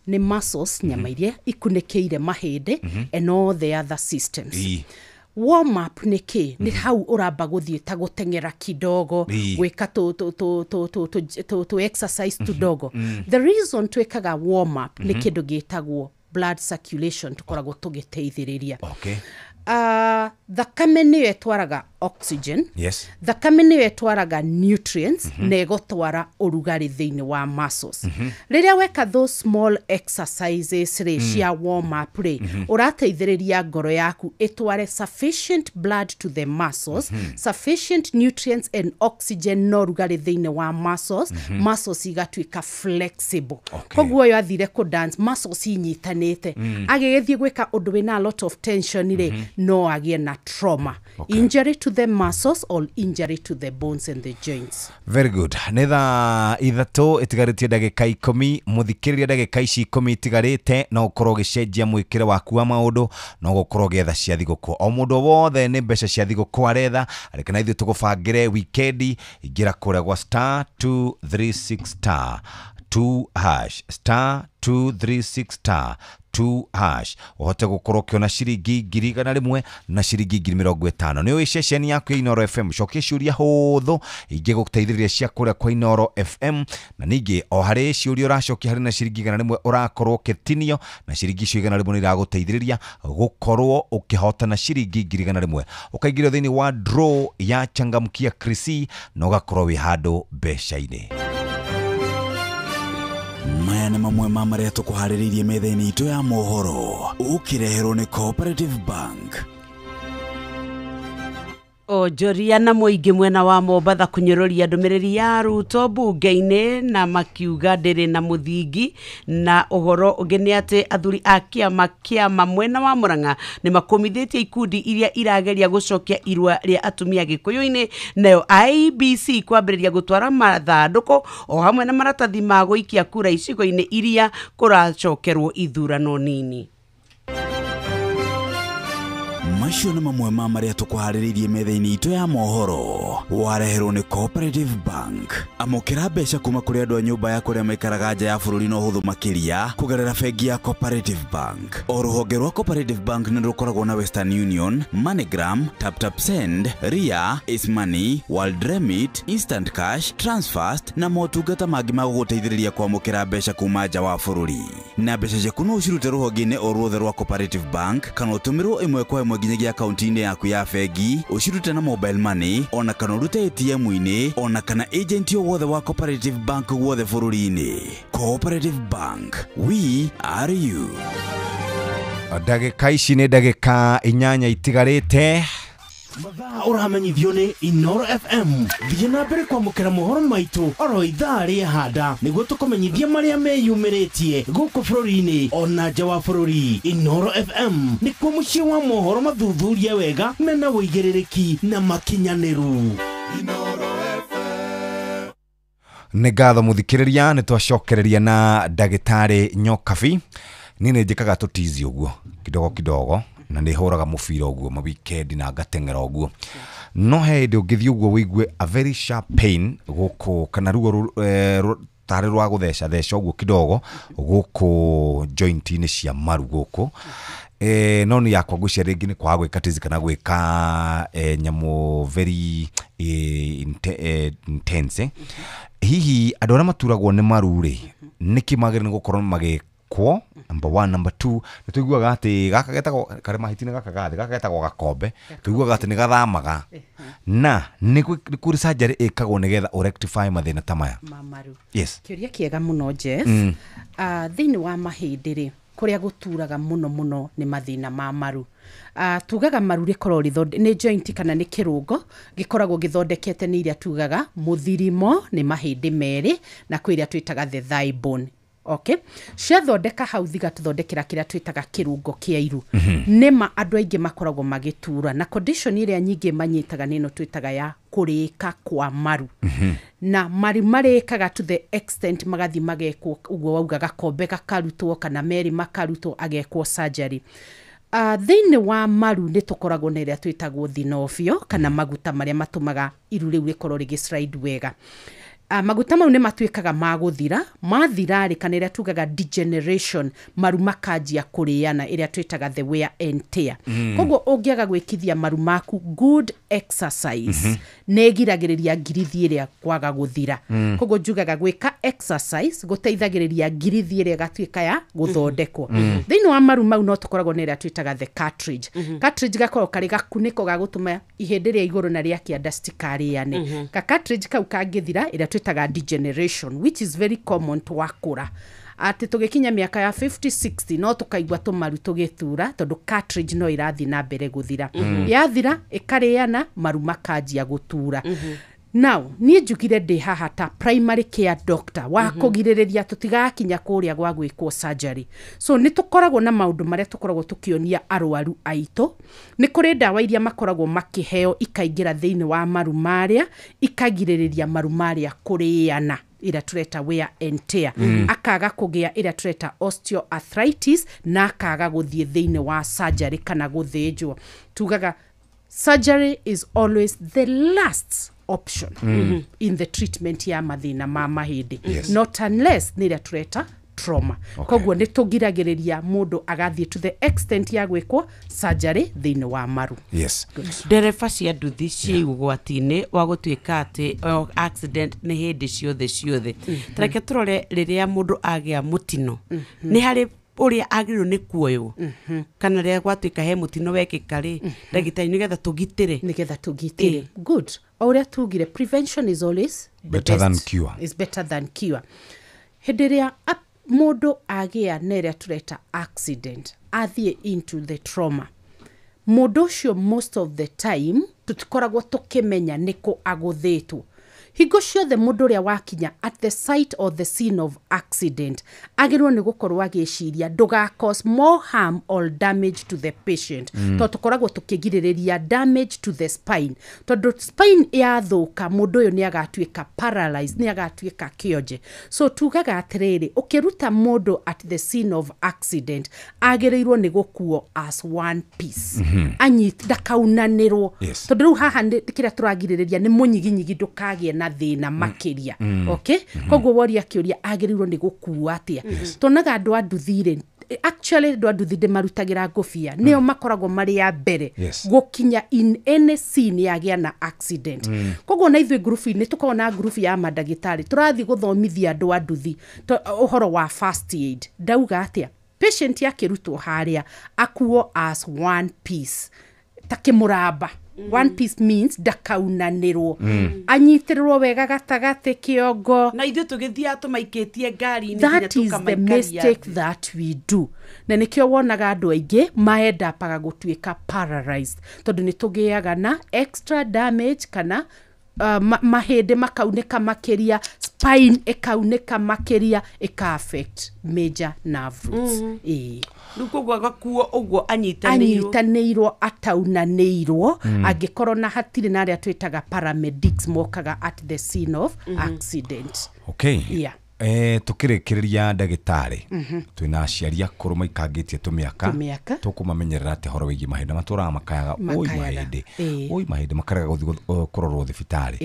Nĩ muscles, nyama iria ikunĩkĩire mahĩndĩ and all the other systems. Warm up nĩ kĩ? Nĩ hau ũramba gũthiĩ ta gũteng'era kidogo, gwĩka tũ exercise tudogo. The reason twĩkaga warm up nĩ kĩndũ gĩtagwo blood circulation, tũkoragwo tũgĩteithĩrĩria. Thakame nĩyo ĩtwaraga oxygen. Thakame nĩyo ĩtwaraga nutrients, na ĩgũtwara ũrugarĩ thĩinĩ wa muscles. Rĩrĩa weka those small exercises rĩ, cia warm up rĩ, ũrateithĩrĩria ngoro yaku ĩtware sufficient blood to the muscles, sufficient nutrients and oxygen na ũrugarĩ thĩinĩ wa muscles. Muscles igatuĩka flexible. Koguo ũyũ athire kũ dance muscles inyitanĩte, agĩgĩthiĩ gwĩka ũndũ wĩna a lot of tension rĩ, no agĩe na trauma, injury to the muscles or injury to the bones and the joints. Very good. Nĩ thaa 3 ĩtigarĩtie ndagĩka 10. Mũthikĩrĩria, ndagĩka ici 10 itigarĩte no ũkorwo ũgĩcenjia mwĩkĩre waku wa maũndũ, no gũkorwo ũgĩetha cia thigũkũ. O mũndũ o wothe nĩ mbeca cia thigũkũ aretha, reke na ithuĩ tũgũbangĩre wikendi. Ingĩra kũrĩa gwa *236 *2 hash, *236 *2 hash, ũhote gũkorwo ũkĩona ciringi 100,000 na ciringi 50,000. Nĩ ũĩ ceceni yaku ya Inoro FM, cokia ciũria hũthũ ingĩgũteithĩrĩria cia kũrĩa kwa Inoro FM. Na ningĩ o harĩ ciũria ũracokia, harĩ na ciringi 100 ũrakorwo ũkĩtinio, na ciringi icio 100 nĩ iragũteithĩrĩria gũkorwo ũkĩhotana ciringi 100,000, ũkaingĩrio thĩinĩ wa draw ya Changamkia Krisi na ũgakorwo wĩ handũ mbeca-inĩ. Maya nĩ mamwe ma marĩa tũkũharĩrĩirie metha-inĩ itũ ya mohoro, ũkĩreherwo nĩ Cooperative Bank. Onjoria na mũingĩ mwena wa Mombatha kũnyũrũria ndũmĩrĩri ya Ruto mbunge-inĩ na makiuga ndĩrĩ na mũthingi. Na ũhoro ũngĩ nĩ atĩ athuri a kĩama mwena wa Murang'a nĩ makũmithĩtie ikundi iria irageria gũcokia irua rĩa atumia Gĩkũyũ-inĩ. Nayo IEBC kwambĩrĩria gũtwara mathandũkũ o hamwe na maratathi ma gũikia kura icigo-inĩ iria kũracokerwo ithurano nini. Macio nĩ mamwe ma marĩa tũkũharĩrĩirie metha-inĩ itũ ya mohoro, wareherwo nĩ Cooperative Bank. Amũkĩra mbeca kuma kũrĩ andũ a nyũmba ya kũrĩa maikaraga nja ya bũrũri na ũhũthũ makĩria kũgerera bengi ya Cooperative Bank. O rũhonge rwa Cooperative Bank nĩ rũkoragwo na Western Union, MoneyGram, TapTap Send, Ria, Ace Money, World Remit, Instant Cash, Transfast na motungata mangĩ ma gũgũteithĩrĩria kwamũkĩra mbeca kuma nja wa bũrũri. Na mbeca ciaku no ũcirute rũhonge-inĩ o ruothe rwa Cooperative Bank kana ũtũmĩrwo ĩmwe kwa ĩmwe nginyagia nginyagia akaunti-inĩ yaku ya bengi, ũcirute na mobile money, ona kana ũrute ATM-inĩ, ona kana agent o wothe wa Cooperative Bank guothe bũrũri-inĩ. Cooperative Bank, we are you. Ndagĩka ici nĩ ndagĩka 8 itigarĩte. Mathaa ũramenyithio nĩ Inoro FM. Thiĩ na mbere kwamũkĩra mohoro maitũ oro ithaa rĩa handa nĩguo tũkũmenyithia marĩa meyumĩrĩtie gũkũ bũrũri-inĩ ona nja wa bũrũri. Inoro FM nĩkuo mũciĩ wa mohoro mathuthurie wega mena ũigĩrĩrĩki na makinyanĩru. Nĩ ngatho mũthikĩrĩria, nĩ twacokereria na ndagĩtarĩ Nyokabi. Niĩ nĩ njĩkaga tũtizi ũguo kidogo kidogo, na nĩ hũraga mũbira ũguo ma weekend na ngateng'era ũguo. No he hĩndĩ ũngĩthiĩ ũguo wĩigue a very sharp pain gũkũ, kana ruo tarĩ rwa gũtheca theca ũguo kidogo gũkũ joint-inĩ cia maru gũkũ. No nĩ yakwa ngwĩciria rĩngĩ nĩ kwaga gwĩka tizi kana gwĩka nyamũ very intense. Hihi andũ arĩa maturagwo nĩ maru rĩ, nĩkĩ magĩrĩirwo nĩ gũkorwo magĩkwo? Number 1, number 2, nĩ tũiguaga atĩ gaka getagwo karĩ mahiti-inĩ gaka gathĩ, gaka getagwo gakombe, tũiguaga atĩ nĩ gathamaga. Na nĩ kũrĩ surgery ĩkagwo nĩgetha ũrectify mathĩna ta maya. Mamaru. Yes. Kĩũria kĩega mũno Jeff. Thĩinĩ wa mahĩndĩ rĩ, kũrĩa gũturaga mũno mũno nĩ mathĩna ma maru. Tugaga maru rĩkoragwo nĩ joint kana nĩ kĩrũngo gĩkoragwo gĩthondekete nĩ iria tugaga mũthirimo nĩ mahĩndĩ merĩ na kwĩ iria twĩtaga the thigh bone. Okay. Ciathondeka hau thigatũthondekera kĩrĩa twĩtaga kĩrũngo kĩa iru. Nĩma andũ aingĩ makoragwo magĩtura na condition ĩrĩa nyingĩ manyitaga nĩ ĩno twĩtaga ya kũrĩka kwa maru. Na maru marĩkaga to the extent magathiĩ magekwo ũguo wauga gakombe gakarutwo kana merĩ makarutwo agekwo surgery. Thĩinĩ wa maru nĩ tũkoragwo na ĩrĩa twĩtagwo thinobio kana maguta marĩa matũmaga iru rĩu rĩkorwo rĩgĩ slide wega. Maguta mau nĩ matuĩkaga ma gũthira, mathira rĩ kana ĩrĩa tugaga degeneration, maru makanjia kũrĩana ĩrĩa twĩtaga the wear and tear. Koguo ũngĩaga gwĩkithia maru maku good exercise, nĩ ĩgiragĩrĩria ngirithi ĩrĩa kwaga gũthira. Koguo njugaga gwĩka exercise gũteithagĩrĩria ngirithi ĩrĩa ĩgatuĩka ya gũthondekwo. Thĩinĩ wa maru mau no tũkoragwo na ĩrĩa twĩtaga the cartridge. Cartridge gakoragwo karĩ gakunĩko ga gũtũma ihĩndĩ rĩa igũrũ na rĩa kĩanda citikarĩane. Ka cartridge kau kangĩthira ĩrĩa twĩtaga degeneration, which is very common twakũra. Atĩ tũgĩkinya mĩaka ya 50 60 no tũkaigua tũmaru tũgĩtura tondũ cartridge no ĩrathiĩ na mbere gũthira. Yathira ĩkarĩana maru makanjia gũtura. Now, niĩ njugire ndĩ haha ta primary care doctor wa kũgirĩrĩria tũtigakinya kũrĩa gwa gwĩkwo surgery. So nĩ tũkoragwo na maũndũ marĩa tũkoragwo tũkĩonia arwaru aitũ. Nĩ kũrĩ ndawa iria makoragwo makĩheo ikaingĩra thĩinĩ wa maru marĩa, ikagirĩrĩria maru marĩa kũrĩana ĩrĩa tũreta wear and tear. Akaga kũgĩa ĩrĩa tũreta osteoarthritis na akaga gũthiĩ thĩinĩ wa surgery kana gũthĩnjwo. Tugaga surgery is always the last option in the treatment ya mathĩna ma mahĩndĩ. Yes. Not unless nĩ ĩrĩa tũreta trauma. Koguo nĩ tũgiragĩrĩria mũndũ agathiĩ to the extent ya gwĩkwo surgery thĩinĩ wa maru. Yes. Ndereba cia nduthi ciĩ ũgwati-inĩ wa gũtuĩka atĩ accident nĩ hĩndĩ ciothe ciothe. Tareke tũrore rĩrĩa mũndũ agĩa mũtino, nĩ harĩ ũrĩa agĩrĩirwo nĩ kuoywo kana rĩrĩa gwatuĩka he mũtino wekĩka rĩ, ndagĩtarĩ, nĩgetha tũgitĩre. Nĩgetha tũgitĩre. Good. O ũrĩa tugire, prevention is always the better than best. Cure. Is better than cure. Hĩndĩ ĩrĩa mũndũ agĩa na ĩrĩa tũreta accident, athiĩ into the trauma, mũndũ ũcio most of the time tũtikoragwo tũkĩmenya nĩkũ agũthĩtwo. Hingo ciothe mũndũ ũrĩa wakinya at the site or the scene of accident agĩrĩirwo nĩ gũkorwo agĩciria ndũga cause more harm or damage to the patient. Tondũ tũkoragwo tũkĩgirĩrĩria damage to the spine, tondũ spine yathũka mũndũ ũyũ nĩ agatuĩka paralyzed, nĩ agatuĩka kĩonje. So tugaga atĩrĩrĩ, ũkĩruta mũndũ at the scene of accident agĩrĩirwo nĩ gũkuo as one piece. Anyit ndakaunanĩrwo. Yes. Tondũ rĩu haha kĩrĩa tũragirĩrĩria nĩ mũnyiginyigi ndũkagĩe na thĩna makĩria. Okay? Koguo woria kĩũria agĩrĩirwo nĩ gũkuo atĩa. Tuonaga andũ a nduthi rĩ, actually andũ a nduthi ndĩmarutagĩra ngũbia, nĩo makoragwo marĩ a mbere Yes. gũkinya in any scene yagĩa na accident. Koguo na ithuĩ ngurubu-inĩ tũkoragwo na ngurubu ya mandagĩtarĩ tũrathiĩ gũthomithia andũ a nduthi ũhoro wa first aid. Ndauga atĩa, patient akĩrutwo harĩa akuo as one piece. ta kĩmũramba. One piece means ndakaunanĩrwo, anyitĩrĩrwo wega gatagatĩ kĩongo. Na ithuĩ tũgĩthiaga tũmaikĩtie ngari-inĩ. That is the mistake that we do, na nĩkĩo wonaga andũ aingĩ maendapaga gũtuĩka paralyzed, tondũ nĩ tũgĩaga na extra damage kana mahĩndĩ makaunĩka makĩria, spine ĩkaunĩka makĩria, ĩka affect major nerve roots. Ĩĩ. Rĩu koguo agakuo ũguo anyitanĩirwo. Anyitanĩirwo ataunanĩirwo. Angĩkorwo na hatirĩ na arĩa twĩtaga paramedics mokaga at the scene of accident. Okay. Yeah. Tukĩrĩkĩrĩria, ndagĩtarĩ, twĩna aciari akũrũ maikangĩtie tũmĩaka. Tũmĩaka. Tũkũmamenyerera atĩa ũhoro wĩgiĩ mahĩndĩ matũraga makayaga oi? Makayaga. Mahĩndĩ. Oi, mahĩndĩ makarega gũthiĩ kũrorwo thibitarĩ.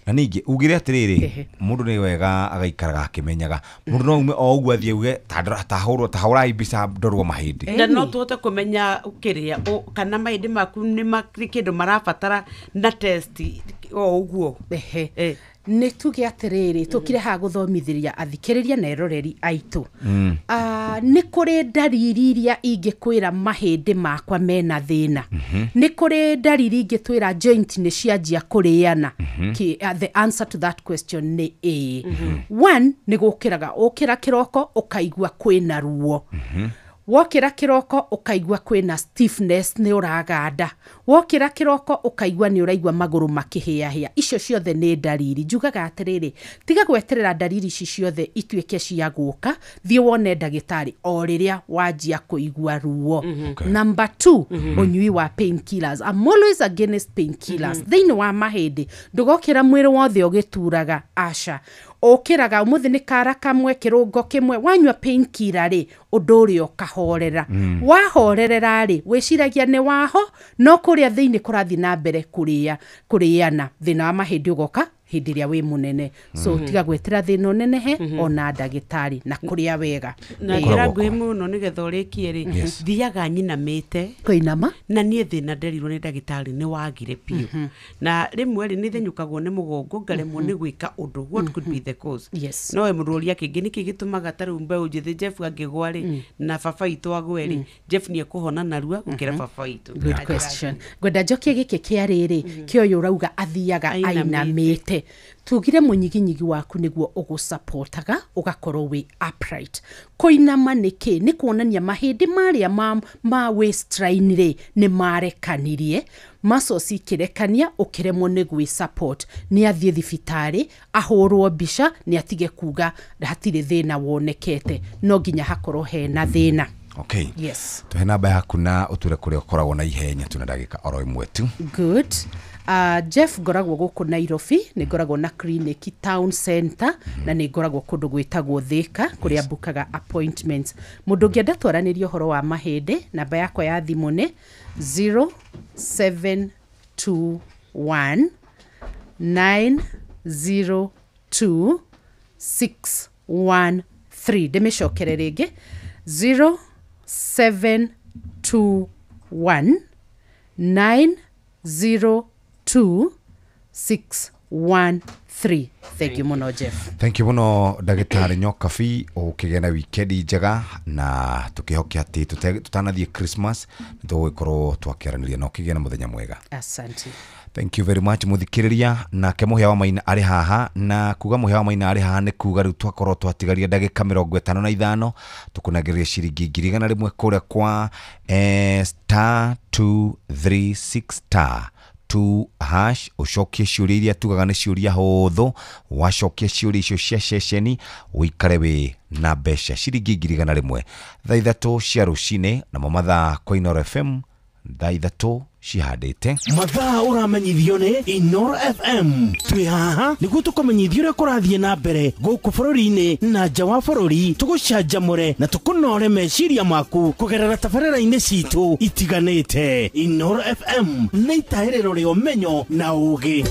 Na ningĩ ugire atĩrĩrĩ, mũndũ nĩ wega agaikaraga akĩmenyaga mũndũ no ume o ũguo athiĩ uge tahũrwo tahũrai mbica ndorwo mahĩndĩ. Na no tũhote kũmenya kĩrĩa kana mahĩndĩ maku nĩ kĩndũ marabatara na test o ũguo? Ehe, nĩ tuge atĩrĩrĩ, tũkire haha gũthomithĩria athikĩrĩria na eroreri aitũ. Nĩ kũrĩ ndariri iria ingĩkwĩra mahĩndĩ makwa mena thĩna. Nĩ kũrĩ ndariri ingĩtwĩra joint nĩ cianjia kũrĩana. The answer to that question nĩ ĩĩ. One, nĩ gũkĩraga ũkĩra kĩroko ũkaigua kwĩna ruo, wokĩra kĩroko ũkaigua kwĩna stiffness, nĩ ũraganda, wokĩra kĩroko ũkaigua nĩ ũraigua magũrũ makĩhĩahĩa, icio ciothe nĩ ndariri. Njugaga atĩrĩrĩ, tiga gweterera ndariri ici ciothe ituĩke cia gũka, thiĩ wone ndagĩtarĩ o rĩrĩa wanjia kũigua ruo. Number two, ũnyui wa painkillers. I'm always against painkillers. Thĩinĩ wa mahĩndĩ, ndũgokĩra mwĩrĩ wothe ũgĩturaga, aca, ũkĩraga ũmũthĩ nĩ kara kamwe, kĩrũngo kĩmwe, wanyua painkiller rĩ, ũndũ ũrĩa ũkahorera. Wahorerera rĩ, wĩciragia nĩ waho, no kũrĩa thĩinĩ kũrathiĩ na mbere kũrĩa kũrĩana, thĩna wa mahĩndĩ ũgoka hĩndĩ ĩrĩa wĩ mũnene. So tiga gwetera thĩna ũnenehe, ona ndagĩtarĩ na kũrĩa wega. Na njĩra nguhĩ mũno nĩgetha ũrĩkie rĩ, thiaga nyinamĩte. Kũinama. Na niĩ thĩna nderirwo nĩ ndagĩtarĩ nĩ wagire biũ, na rĩmwe rĩ, nĩ thenyũkagwo nĩ mũgongo ngaremwo nĩ gwĩka ũndũ. What could be the cause? Yes. No we mũrũria kĩngĩ nĩkĩ gĩtũmaga ta rĩu mbeũ njĩthĩ, Jeff angĩgwa rĩ na baba witũ agwe rĩ, Jeff nĩ ekũhona narua gũkĩra baba witũ. Good question. Ngwenda njokie gĩkĩ kĩa rĩrĩ kĩa ũyũ ũrauga athiaga Ainamĩte. Ainamĩte. Tugire mũnyiginyigi waku nĩguo ũgũsupportaga ũgakorwo wĩ upright. Kũinama nĩkĩ? Nĩ kuonania mahĩndĩ marĩa ma waistline rĩ, nĩ marekanirie, muscles ikĩrekania, ũkĩremwo nĩ gwĩ support. Nĩ athiĩ thibitarĩ ahũrwo mbica, nĩ atige kuga hatirĩ thĩna wonekete, no nginya hakorwo hena thĩna. Okay. Yes. Tuhe namba yaku na ũtwĩre kũrĩa ũkoragwo na ihenya, tuna ndagĩka oro ĩmwe tu. Good. Jeff, ngoragwo gũkũ Nairobi, nĩ ngoragwo na clinic town center, na nĩ ngoragwo kũndũ gwĩtagwo Thika kũrĩa mbukaga appointments. Mũndũ ũngĩenda twaranĩrie ũhoro wa mahĩndĩ, namba yakwa ya thimũ nĩ 0721 902 613. Ndĩmĩcokere rĩngĩ, 0721 902 613. Thank you mũno, Jeff. Thank you mũno, ndagĩtarĩ Nyokabi, ũkĩgĩa na wikendi njega, na tũkĩhoke atĩ tũtanathiĩ Christmas nĩ tũgũgĩkorwo twakĩaranĩria, na ũkĩgĩe na mũthenya mwega. Asante. Thank you very much, mũthikĩrĩria. Nake mũhĩa wa maina arĩ haha, na kuga mũhĩa wa maina arĩ haha nĩ kuga rĩu twakorwo twatigaria ndagĩka 55 tũkũnagĩrĩria ciringi 100,000 kũrĩa kwa star 236 star 2 hash, ũcokie ciũria iria tugaga nĩ ciũria hũthũ. Wacokia ciũria icio cia ceceni, ũikare wĩ na mbeca ciringi 100,000 thaa 3 cia rũcinĩ, namo mathaa kwa Inooro FM thaa 3 cihandĩte. Mathaa ũramenyithio nĩ Inoro FM. Twĩ haha nĩguo tũkũmenyithia ũrĩa kũrathiĩ na mbere gũkũ bũrũri-inĩ na nja wa bũrũri, tũgũcanjamũre na tũkũnore meciria maku kũgerera tabarĩra-inĩ citũ itiganĩte. Inoro FM nĩ itahĩrĩro rĩa ũmenyo na ũũgĩ.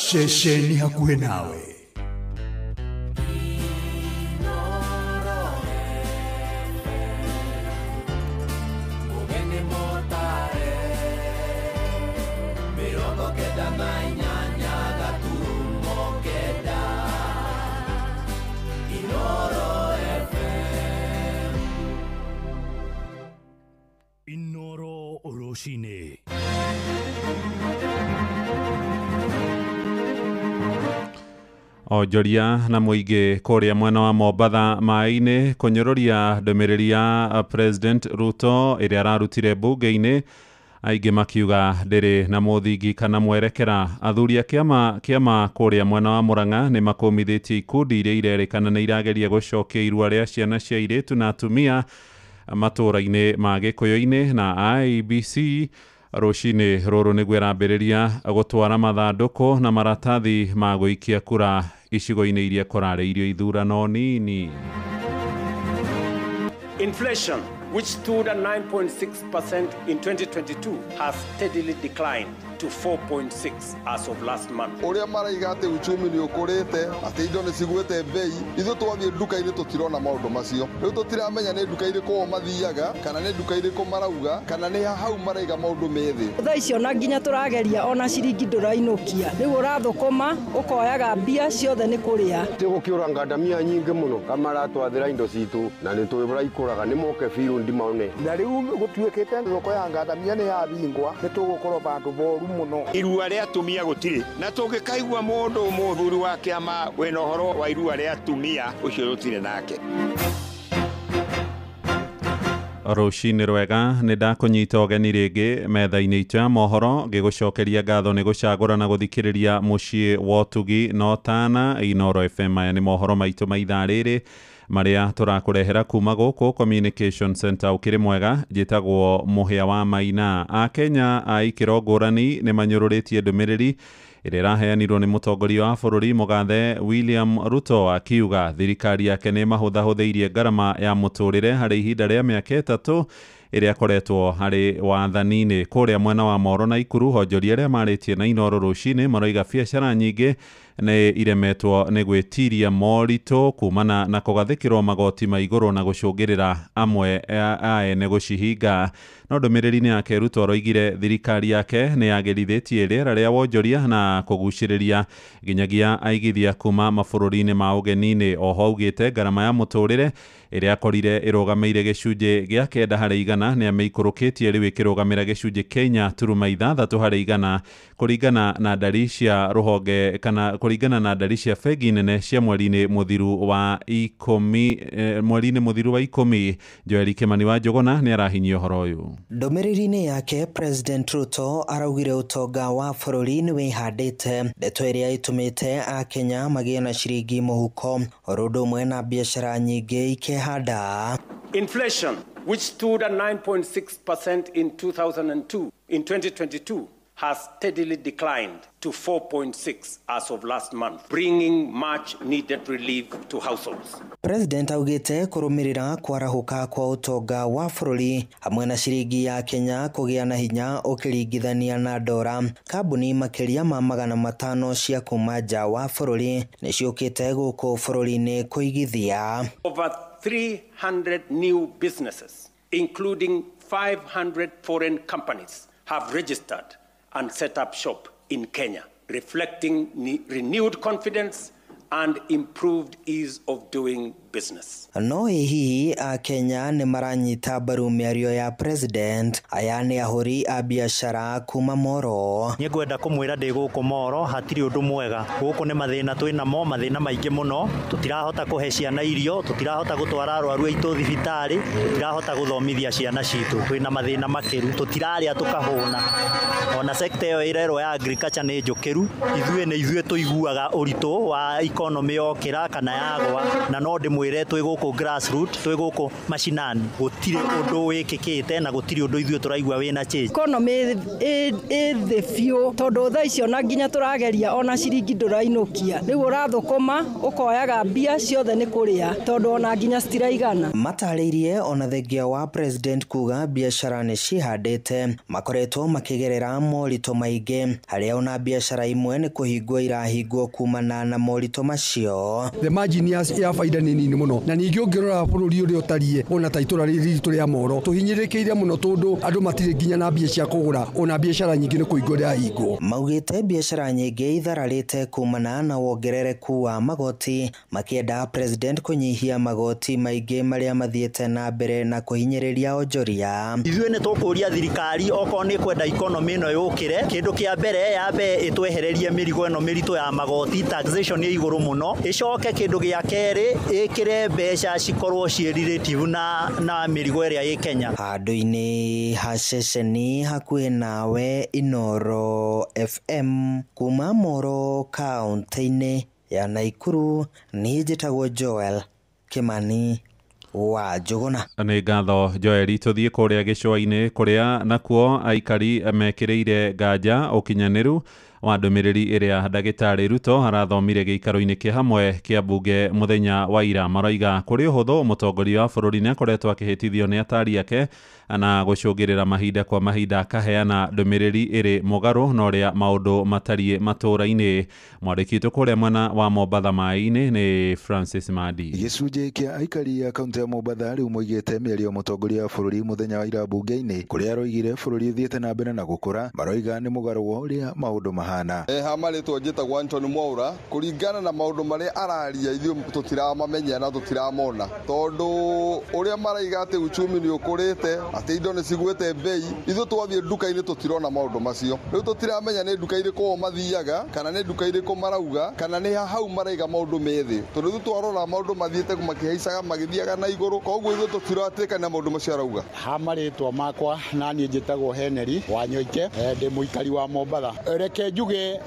Ceceni hakuhĩ nawe. Inoro rũcinĩ. Onjoria na mũingĩ kũrĩa mwena wa Mombatha maĩ-inĩ kũnyũrũria ndũmĩrĩri ya President Ruto ĩrĩa ararutire mbunge-inĩ, aingĩ makiuga ndĩrĩ na mũthingi kana mwerekera. Athuri a kĩama kũrĩa mwena wa Murang'a nĩ makũmithĩtie ikundi iria irerĩkana nĩ irageria gũcokia irua rĩa ciana cia airĩtu na atumia matũũra-inĩ ma Gĩkũyũ-inĩ, na IEBC rũcinĩ rũrũ nĩguo ĩrambĩrĩria gũtwara mathandũkũ na maratathi ma gũikia kura icigo-inĩ iria kũrarĩirio ithurano nini. Inflation, which stood at 9.6% in 2022, has steadily declined to 4.6 as of last month. Ũrĩa maraiga atĩ uchumi nĩ ũkũrĩte, atĩ indo nĩ cigwĩte mbei, ithuĩ twathiĩ nduka-inĩ tũtirona maũndũ macio. Rĩu tũtiramenya nĩ nduka irĩkũ o mathiaga, kana nĩ nduka irĩkũ marauga, kana nĩ hau maraiga maũndũ me thĩ. Thaa ici ona nginya tũrageria ona ciringi ndũrainũkia. Rĩu ũrathũkũma, ũkoyaga mbia ciothe nĩ kũrĩa. Tũgũkĩũra ngandamia nyingĩ mũno, kamaratwathĩra indo citũ, na nĩ tũĩ ũrĩa ikũraga, nĩ moke biũ ndimone. Na rĩu gũtuĩkĩte thoko ya ngandamia nĩ yabingwa, nĩ tũgũkorwo bandũ boru mũno. Irua rĩa atumia gũtirĩ, na tũngĩkaigua mũndũ mũthuri wa kĩama wĩna ũhoro wa irua rĩa atumia, ũcio tũtirĩ nake. Rũcinĩ rwega, nĩ ndakũnyita ũgeni rĩngĩ metha-inĩ itũ ya mohoro, ngĩgũcokeria ngatho nĩ gũcagũra na gũthikĩrĩria mũciĩ wa ũtugi na ũtana Inooro FM. Aya nĩ mohoro maitũ ma ithaa rĩrĩ marĩa tũrakũrehera kuma gũkũ Communication Center. Ũkĩrĩ mwega, njĩtagwo Mũhĩa wa Maina. Akenya a ikĩro ngũrani nĩ manyũrũrĩtie ndũmĩrĩri ĩrĩa ĩraheanirwo nĩ mũtongoria wa bũrũri mũgathe William Ruto, akiuga thirikari yake nĩ mahũthahũthĩirie ngarama ya mũtũrĩre harĩ ihinda rĩa mĩaka 3 ĩrĩa akoretwo harĩ wathani-inĩ. Kũrĩa mwena wa Moro na Ikuru, onjoria arĩa marĩtie na Inooro rũcinĩ maroiga biacara nyingĩ nĩ iremetwo nĩ gwĩtiria moritũ kumana na kũgathĩkĩrwo magoti ma igũrũ na gũcũngĩrĩra amwe a ene gũcihinga. No ndũmĩrĩri-inĩ yake Ruto aroigire thirikari yake nĩ yagĩrithĩtie rĩera rĩa wonjoria na kũgucĩrĩria nginyagia aigithia kuma mabũrũri-inĩ ma ũgeni-inĩ. Oho augĩte ngarama ya mũtũrĩre ĩrĩa akorire ĩrũgamĩire gĩcunjĩ gĩa 9 harĩ igana nĩ amĩikũrũkĩtie rĩu ĩkĩrũgamĩra gĩcunjĩ kĩa 4.6 harĩ igana kũringana na ndari cia rũhonge kana kũringana na ndari cia bengi nene cia mweri-inĩ mũthiru wa 10 mweri-inĩ mũthiru wa 10. Joel Kimani wa Njũgũna nĩ arahinyia ũhoro ũyũ. Ndũmĩrĩri-inĩ yake President Ruto araugire ũtonga wa bũrũri nĩ wĩhandĩte, ndeto ĩrĩa ĩtũmĩte akenya magĩe na ciringi mũhuko oro ũndũ ũmwe na biacara nyingĩ ikehanda. Inflation, which stood at 9.6% in 2022, has steadily declined to 4.6 as of last month, bringing much needed relief to households. President augite kurumirira kwarahuka kwa utonga wa bũrũri hamwe na ciringi ya Kenya kũgĩa na hinya ũkĩringithania na dora. Kambuni makĩria ma 500 cia kuma nja wa bũrũri nĩciũkĩte gũkũ bũrũri-inĩ kũigithia. Over 300 new businesses, including 500 foreign companies, have registered and set up shop in Kenya, reflecting renewed confidence and improved ease of doing business. No hihi a Kenya nĩ maranyita mbaru mĩario ya president? Aya nĩ ahũri a biacara kuma Moro. Nĩ ngwenda kũmwĩra ndĩ gũkũ Moro hatirĩ ũndũ mwega. Gũkũ nĩ mathĩna twĩ namo, mathĩna maingĩ mũno. Tũtirahota kũhe ciana irio, tũtirahota gũtwara arwaru aitũ thibitarĩ, tũtirahota gũthomithia ciana citũ. Twĩna mathĩna makĩru, tũtirarĩa tũkahũna. Ona sector ĩyo ĩrerwo ya agriculture nĩ njũkĩru. Ithuĩ nĩ ithuĩ tũiguaga ũritũ wa economy yokĩra kana yagwa, na no ndĩmwĩre twĩ gũkũ grassroots, twĩ gũkũ mashinani, gũtirĩ ũndũ wĩkĩkĩte na gũtirĩ ũndũ ithuĩ tũraigua wĩna change. Economy ĩ thĩ biũ tondũ thaa ici ona nginya tũrageria ona ciringi ndũrainũkia. Rĩu ũrathũkũma ũkoyaga mbia ciothe nĩ kũrĩa tondũ ona nginya citiraigana. Matarĩirie ona thengia wa president kuga biacara nĩ cihandĩte, makoretwo makĩgerera moritũ maingĩ, harĩa ona biacara imwe nĩ kũhingwo irahingwo kumana na moritũ macio. The margin ya faida nĩ nini hanini mũno. Na ningĩ ũngĩrora bũrũri ũrĩa ũtariĩ ona ta itũra rĩrĩ ritũ rĩa Moro, tũhinyĩrĩrĩkĩire mũno tondũ andũ matirĩ nginya na mbia cia kũgũra, ona biacara nyingĩ nĩ kũhingwo irahingwo. Maugĩte biacara nyingĩ ithararĩte kumana na wongerereku wa magoti, makĩenda president kũnyihia magoti maingĩ marĩa mathiĩte na mbere na kũhinyĩrĩria onjoria. Ithuĩ nĩ tũkũria thirikari okorwo nĩ kwenda economy ĩno yũkĩre, kĩndũ kĩa mbere yambe ĩtwehererie mĩrigo ĩno mĩritũ ya magoti, taxation ĩ igũrũ mũno, ĩcoke kĩndũ gĩa kerĩ ĩkĩre mbeca cikorwo ciĩ relative na mĩrigo ĩrĩa ĩ Kenya. Handũ-inĩ ha ceceni hakuhĩ nawe Inooro FM kuma Moro kaunti-inĩ ya Naikuru, niĩ njĩtagwo Joel Kimani wa Njũgũna. Nĩ ngatho Joel. Tũthiĩ kũrĩa gĩcũa-inĩ kũrĩa nakuo aikari mekĩrĩire nganja ũkinyanĩru wa ndũmĩrĩri ĩrĩa ndagĩtarĩ Ruto arathomire gĩikaro-inĩ kĩa hamwe kĩa mbunge mũthenya wa ira. Maroiga kũrĩ ũhũthũ mũtongoria wa bũrũri nĩ akoretwo akĩhĩtithio nĩ atari ake na gũcũngĩrĩra mahinda kwa mahinda akaheana ndũmĩrĩri ĩrĩ mũgarũ na ũrĩa maũndũ matariĩ matũũra-inĩ. Mwandĩki witũ kũrĩa mwena wa Mombatha maĩ-inĩ nĩ Francis Madi. Gĩcunjĩ kĩa aikari a kaunti ya Mombatha rĩu moigĩte mĩario mũtongoria wa bũrũri mũthenya wa ira mbunge-inĩ kũrĩa aroigire bũrũri ũthiĩte na mbere na gũkũra, maroiga nĩ mũgarũ wa ũrĩa maũndũ mahana. Ha marĩtwa njĩtagwo Anthony Mwaura. Kũringana na maũndũ marĩa araria ithuĩ tũtiramamenya na tũtiramona, tondũ ũrĩa maraiga atĩ uchumi nĩ ũkũrĩte, atĩ indo nĩ cigwĩte bei, ithuĩ twathiĩ nduka-inĩ tũtirona maũndũ macio. Rĩu tũtiramenya nĩ nduka irĩkũ o mathiaga, kana nĩ nduka irĩkũ marauga, kana nĩ hau maraiga maũndũ me thĩ, tondũ ithuĩ twarora maũndũ mathiĩte makĩhaicaga magĩthiaga na igũrũ, koguo ithuĩ tũtiratĩkana maũndũ macio arauga. Ha marĩtwa makwa na niĩ njĩtagwo Henry Wanyoike, ndĩ mũikari wa Mombatha. Reke njuge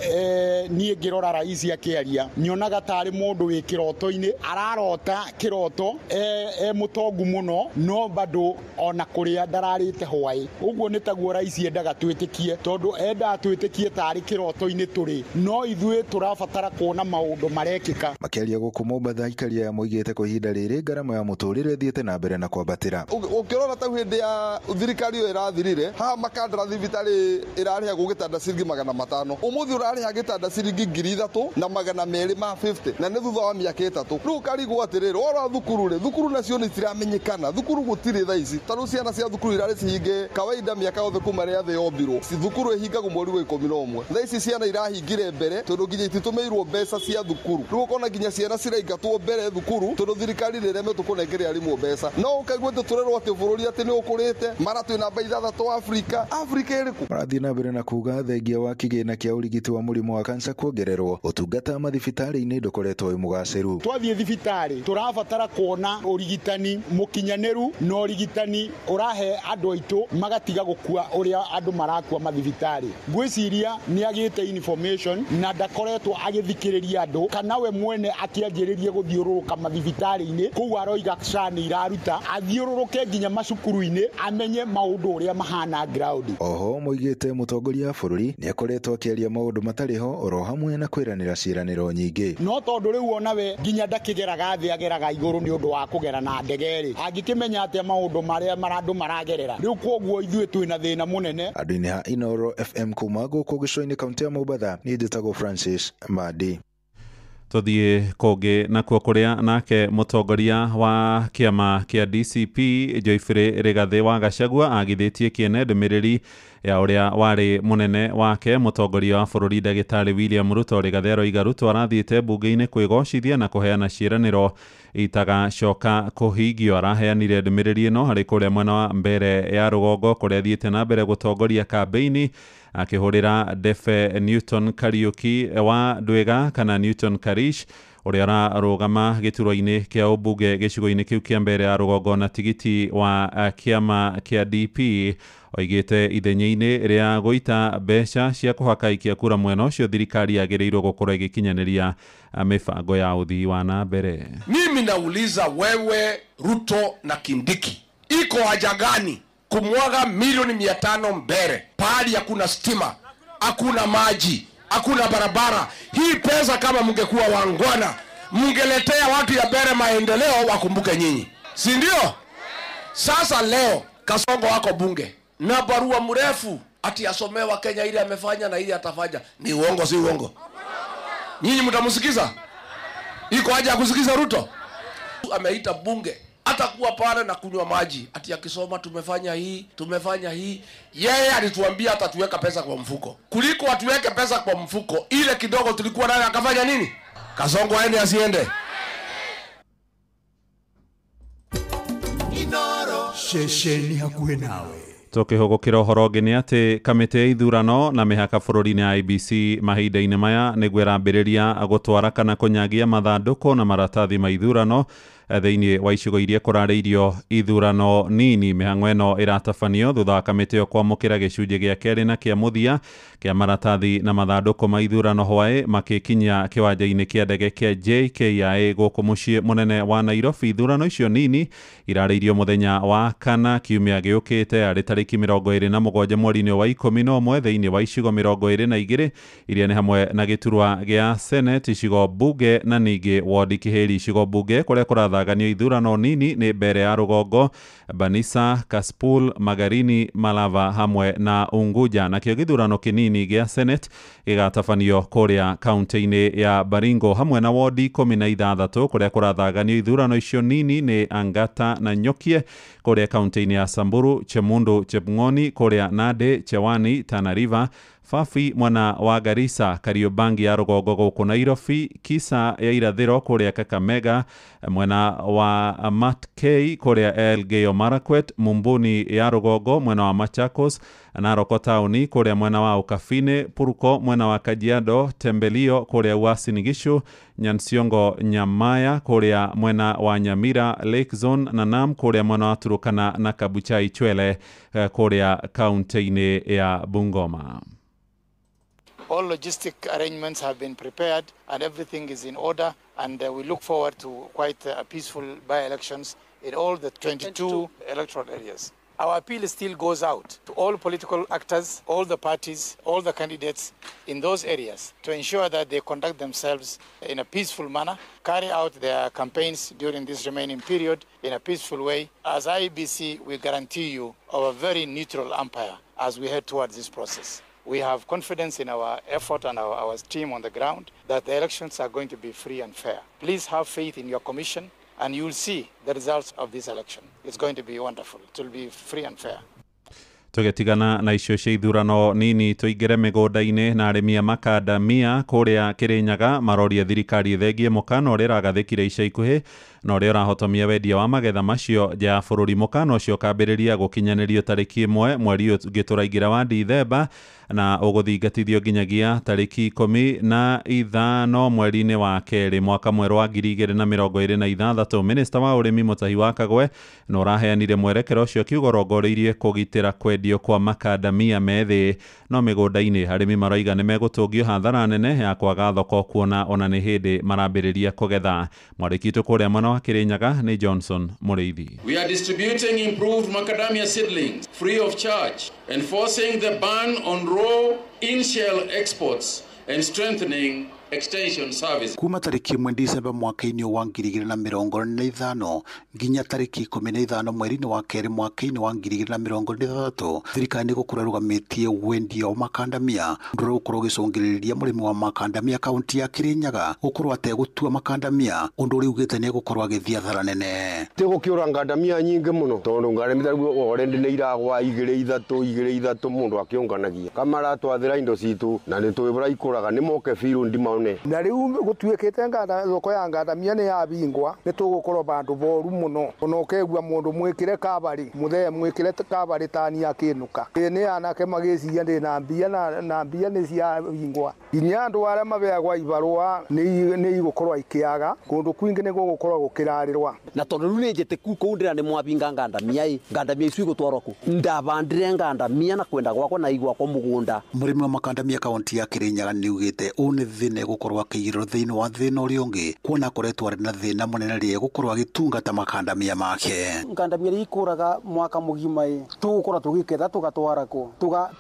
niĩ ngĩrora raisi akĩaria nyonaga tarĩ mũndũ wĩ kĩroto-inĩ, ararota kĩroto e mũtongu mũno no bado ona kũrĩa ndararĩte hwaĩ. Ũguo nĩ taguo raisi endaga twĩtĩkie, tondũ endaga twĩtĩkie tarĩ kĩroto-inĩ tũrĩ, no ithuĩ tũrabatara kuona maũndũ marekĩka. Makĩaria gũkũ Mombatha, aikari aya moigĩte kwa ihinda rĩrĩ ngarama ya mũtũrĩre ĩthiĩte na mbere na kwambatĩra. Ũkĩrora ta hĩndĩ ya thirikari ĩyo ĩrathirire, haha Makandara thibitarĩ ĩrarĩhagwo gĩtanda ciringi 500, ũmũthĩ ũrarĩha gĩtanda ciringi 3250, na nĩ thutha wa mĩaka 3. Rĩu ũkarigwo atĩrĩrĩ, wora thukuru rĩ, thukuru nacio nĩ ciramenyekana, thukuru gũtirĩ thaa ici. Ta rĩu ciana cia thukuru irarĩ cihinge kawaida mĩaka yothe kuma rĩrĩa thĩ yombirwo, thukuru ĩhingagwo mweri wa 11. Thaa ici ciana irahingire mbere tondũ nginya ititũmĩirwo mbeca cia thukuru. Rĩu ũkona nginya ciana ciraingatwo mbere thukuru tondũ thirikari nĩĩremetwo kũnengeria arimũ mbeca. No ũkaigua atĩ tũrerwo atĩ bũrũri atĩ nĩ ũkũrĩte, mara twĩ namba 6 Afrika. Afrika ĩrĩkũ? Marathiĩ na mbere na kuga thengia wa kĩgĩna kĩa ũrigiti wa mũrimũ wa kansa kuongererwo, ũtungata mathibitarĩ-inĩ ndũkoretwo wĩ mũgacĩru. Twathiĩ thibitarĩ tũrabatara kuona ũrigitani mũkinyanĩru na ũrigitani ũrahe andũ aitũ magatiga gũkua ũrĩa andũ marakua mathibitarĩ. Ngwĩciria nĩ agĩte information na ndakoretwo agĩthikĩrĩria andũ, kana we mwene akĩanjĩrĩrie gũthiũrũrũka mathibitarĩ-inĩ kũu aroiga SHA nĩ iraruta, athiũrũrũke nginya macukuru-inĩ amenye maũndũ ũrĩa mahana ground. Oho moigĩte mũtongoria wa bũrũri nĩ akoretwo akĩaria maũndũ matarĩ ho oro hamwe na kwĩranĩra ciĩranĩro nyingĩ. No tondũ rĩu ona we nginya ndakĩgeraga thĩ, ageraga igũrũ nĩ ũndũ wa kũgera na ndege rĩ, angĩkĩmenya atĩa maũndũ marĩa andũ maragerera. Rĩu kwoguo ithuĩ twĩna thĩna mũnene. Andũ-inĩ ha Inooro FM kuma gũkũ gĩcũa-inĩ kaunti ya Mombatha, niĩ njĩtagwo Francis Madi. Tũthiĩ kũngĩ nakuo kũrĩa nake mũtongoria wa kĩama kĩa DCP Geoffrey Rigathĩ wa Gachagua agithĩtie kĩene ndũmĩrĩri ya ũrĩa warĩ mũnene wake mũtongoria wa bũrũri ndagĩtarĩ William Ruto. Rigathĩ aroiga Ruto arathiĩte mbunge-inĩ kwĩgocithia na kũheana ciĩranĩro itagacoka kũhingio. Araheanire ndũmĩrĩri ĩno harĩ kũrĩa mwena wa mbere ya rũgongo kũrĩa athiĩte na mbere gũtongoria kambĩini akĩhũrĩra ndefe Newton Kariuki wa Ndwĩga kana Newton Karish ũrĩa ararũgama gĩturwa-inĩ kĩa ũmbunge gĩcigo-inĩ kĩu kĩa mbere ya rũgongo na tigiti wa kĩama kĩa DP. Oigĩte ithenya-inĩ rĩa gũita mbeca cia kũhaka ikia kura mwena ũcio, thirikari yagĩrĩirwo gũkorwo ĩgĩkinyanĩria mĩbango ya ũthii wa na mbere. Mimi nauliza wewe Ruto na Kindiki, iko haja gani kumwaga milioni 500 mbele pahali hakuna stima, hakuna maji, hakuna barabara? Hii pesa kama mngekuwa wangwana, mngeletea watu ya mbele maendeleo, wakumbuke nyinyi, si ndio? Sasa leo Kasongo wako bunge na barua mrefu ati asomewa Kenya ile amefanya na ile atafanya. Ni uongo, si uongo? Nyinyi mtamsikiza? Iko haja ya kusikiza Ruto? Ameita bunge atakuwa pale na kunywa maji ati akisoma tumefanya hii, tumefanya hii. Yeye alituambia atatuweka pesa kwa mfuko, kuliko atuweke pesa kwa mfuko ile kidogo tulikuwa nayo akafanya nini? Kasongo aende asiende? Ceceni hakuhĩ nawe. Tukihũgũkĩra ũhoro ũngĩ nĩ atĩ kamĩtĩ ya ithurano na mĩhaka bũrũri-inĩ IEBC mahinda-inĩ maya nĩguo ĩrambĩrĩria gũtwara kana kũnyagia mathandũkũ na maratathi ma ithurano thĩinĩ wa icigo iria kũrarĩirio ithurano nini. Mĩhang'o ĩno ĩratabanio thutha wa kamĩtĩ ĩyo kwamũkĩra gĩcunjĩ gĩa kerĩ na kĩa mũthia kĩa maratathi na mathandũkũ ma ithurano hwaĩ makĩkinya kĩwanja-inĩ kĩa ndege kĩa JKIA gũkũ mũciĩ mũnene wa Nairobi. Ithurano icio nini irarĩirio mũthenya wa kana kiumia gĩũkĩte arĩ tarĩki 27 mweri-inĩ wa 11 thĩinĩ wa icigo 22 iria nĩ hamwe na gĩturwa gĩa Senate, icigo bunge na ningĩ wodi Kĩhĩri. Icigo bunge kũrĩa kũrathaganio ithurano nini nĩ mbere ya Rũgongo, Banisa, Kasipul, Magarini, Malava hamwe na Unguja. Nakĩo gĩthurano kĩnini gĩa Senate gĩgatabanio kũrĩa kaunti-inĩ ya Baringo hamwe na wodi 16 kũrĩa kũrathaganio ithurano icio nini nĩ Angata na Nyokie kũrĩa kaunti-inĩ ya Samburu, Chemundu, Chepng'oni kũrĩa Nandi, Chewani, Tana River, Fafi mwena wa Garissa, Kariobangi ya Rũgongo gũkũ Nairobi, Kisa ya Irathĩro kũrĩa Kakamega, mwena wa Matkei kũrĩa Elgeyo Marakwet, Mumbuni ya Rũgongo mwena wa Machakos, Narok taũni kũrĩa mwena wa Ukafine, Puruko mwena wa Kajiado, Tembelio kũrĩa Uasin Gishu, Nyansiongo Nyamaya kũrĩa mwena wa Nyamira, Lake Zone na Nam kũrĩa mwena wa Turukana na Kabuchai Chwele kũrĩa kaunti-inĩ ya Bungoma. All logistic arrangements have been prepared and everything is in order, and we look forward to quite peaceful by-elections in all the 22 electoral areas. Our appeal still goes out to all political actors, all the parties, all the candidates in those areas to ensure that they conduct themselves in a peaceful manner, carry out their campaigns during this remaining period in a peaceful way. As IEBC, we guarantee you our very neutral umpire as we head towards this process. We have confidence in our effort and our team on the ground that the elections are going to be free and fair. Please have faith in your commission and you'll see the results of this election. It's going to be wonderful. It will be free and fair. Tũgĩtigana na icio cia ithurano nini tũingĩre mĩgũnda-inĩ na arĩmi a makandamia kũrĩa Kĩrĩnyaga maroria thirikari ĩthengie mũkana ũrĩa ĩragathĩkire ica ikuhĩ na ũrĩa ũrahotomia wendia wa magetha macio nja ya bũrũri. Mũkana ũcio ũkambĩrĩria gũkinyanĩrio tarĩki 1 mweri ũngĩ tũraingĩra wa Dithemba na ũgũthingatithio nginyagia tarĩki 15 mweri-inĩ wa kerĩ mwaka mwerũ wa 2026. Minista wa ũrĩmi Mutahi wa Kagwe na ũraheanire mwerekero ũcio akiuga ũrongoreirie kũgitĩra kwendio kwa makandamia methĩ. No mĩgũnda-inĩ arĩmi maroiga nĩ megũtũngio hathara nene ya kwaga thoko kuona ona nĩ hĩndĩ marambĩrĩria kũgetha. Mwandĩki witũ kũrĩa mwena wa Kĩrĩnyaga nĩ Johnson Mũrĩithi. We are distributing improved macadamia seedlings free of charge, enforcing the ban on raw in-shell exports and strengthening extension service. Kuma tariki 1 December mwaka-inĩ wa 2025 nginya tariki 15 mweri-inĩ wa kerĩ mwaka-inĩ wa 2026 thirikari nĩ gũkorwo ĩrũgamĩtie wendia wa makandamia ũndũ ũrĩa ũgũkorwo ũgĩcũngĩrĩria mũrĩmi wa makandamia kaunti ya Kĩrĩnyaga gũkorwo ategũtua makandamia ũndũ ũrĩa ugĩte nĩ egũkorwo agĩthiĩ hathara nene. Tĩgũkĩũra ngandamia nyingĩ mũno tondũ ngandamia already nĩ iragwa 2 3 2 3 mũndũ akĩũnganagia kamaratwathĩra indo citũ na nĩ tũĩ ũrĩa ikũraga nĩ moke biũ ndima. Na riu gũtuĩkĩte thoko ya ngandamia nĩ yabingwa nĩ tũgũkorwo bandũ boru mũno ona ũkegua mũndũ mwĩkĩre kabarĩ mũthee mwĩkĩre kabarĩ tani akĩnũka nĩ anake magĩciria ndĩ na mbia na mbia nĩ ciabingwa nginya andũ arĩa mabeagwa ibarũa nĩ igũkorwo ikĩaga kũndũ kwingĩ nĩ gũgũkorwo gũkĩrarĩrwa na tondũ rĩu nĩ njĩtĩku kũu ndĩra nĩ mwabinga ngandamia ĩ ngandamia icu igũtwarwo kũ ndabandire ngandamia na kwenda gwakwa na igwakwa mũgũnda. Mũrĩmi wa makandamia kaunti ya Kĩrĩnyaga nĩ ugĩte ũũ nĩ thĩna gũkorwo akĩigĩrĩrwo thĩinĩ wa thĩna ũrĩa ũngĩ kuona akoretwo arĩ na thĩna mũnene rĩrĩa gũkorwo agĩtungata makandamia make. Ngandamia iria ikũraga mwaka mũgima ĩ tũgũkorwo tũgĩketha tũgatwara kũ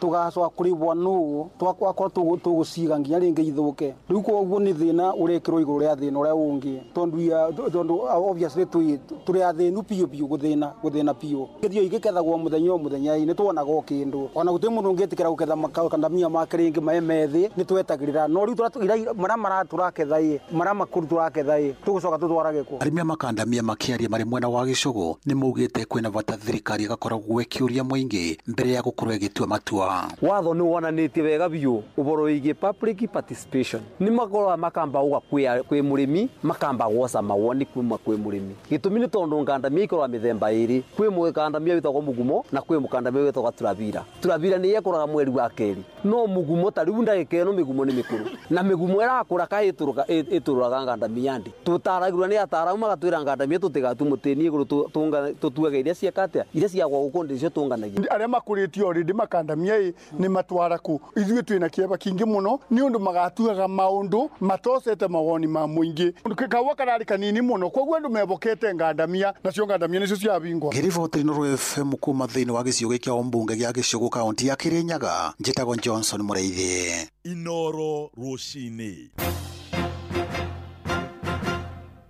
tũgacoka kũrĩbwo nũũ twakorwo tũgũciga nginya rĩngĩ ithũke rĩu koguo nĩ thĩna ũrekĩrwo igũrũ rĩa thĩna ũrĩa ũngĩ tondũ obviously tũrĩ athĩnu biũ biũ gũthĩna biũ gĩthio igĩkethagwo mũthenya o mũthenya ĩ nĩ tuonaga o kĩndũ ona gũtirĩ mũndũ ũngĩtĩkĩra gũketha makandamia make rĩngĩ maĩ methĩ nĩ twetagĩrĩra no rĩu maria maratũraketha ĩ maria makũrũ tũraketha ĩ tũgũcoka tũtwarage kũ. Arĩmi a makandamia makĩaria marĩ mwena wa Gĩcũgũ nĩ maugĩte kwĩna bata thirikari ĩgakoragwo ĩkĩũria mũingĩ mbere ya gũkorwo ĩgĩtua matua. Watho nĩ wonanĩtie wega biũ ũhoro wĩgiĩ public participation. Nĩ makoragwo makamba uga kwĩ mũrĩmi makamba gwoca mawoni kuma kwĩ mũrĩmi. Gĩtũmi nĩ tondũ ngandamia ikoragwo mĩthemba ĩrĩ, kwĩ mũkandamia wĩtagwo mũgumo na kwĩ mũkandamia wĩtagwo turavira. Turavira nĩ ĩkũraga mweri wa kerĩ, no mũgumo ta rĩu ndagĩka ĩno mĩgumo nĩ mĩkũrũ na mĩgumo ĩrakũra kaĩ ĩtũrũraga ngandamia ndĩ. Tũtaragĩrwo nĩ ataaramu magatwĩra ngandamia tũtigatue mũtĩ-inĩ igũrũ tũtuage iria cieka atĩa, iria ciagwa gũkũ nĩcio tũnganagia. Arĩa makũrĩtio already makandamia ĩ nĩ matwara kũ. Ithuĩ twĩna kĩeva kĩingĩ mũno nĩ ũndũ magatuaga maũndũ matocete mawoni ma mũingĩ. Kaua kararĩ kanini mũno koguo andũ mebokete ngandamia nacio ngandamia nĩcio ciabingwa. Ngĩriboti Inooro FM kuma thĩinĩ wa gĩcigo gĩkĩ kĩa ũmbunge gĩa Gĩcũgũ kaunti ya Kĩrĩnyaga, njĩtagwo Johnson Mũrĩithi. Inooro rũcinĩ.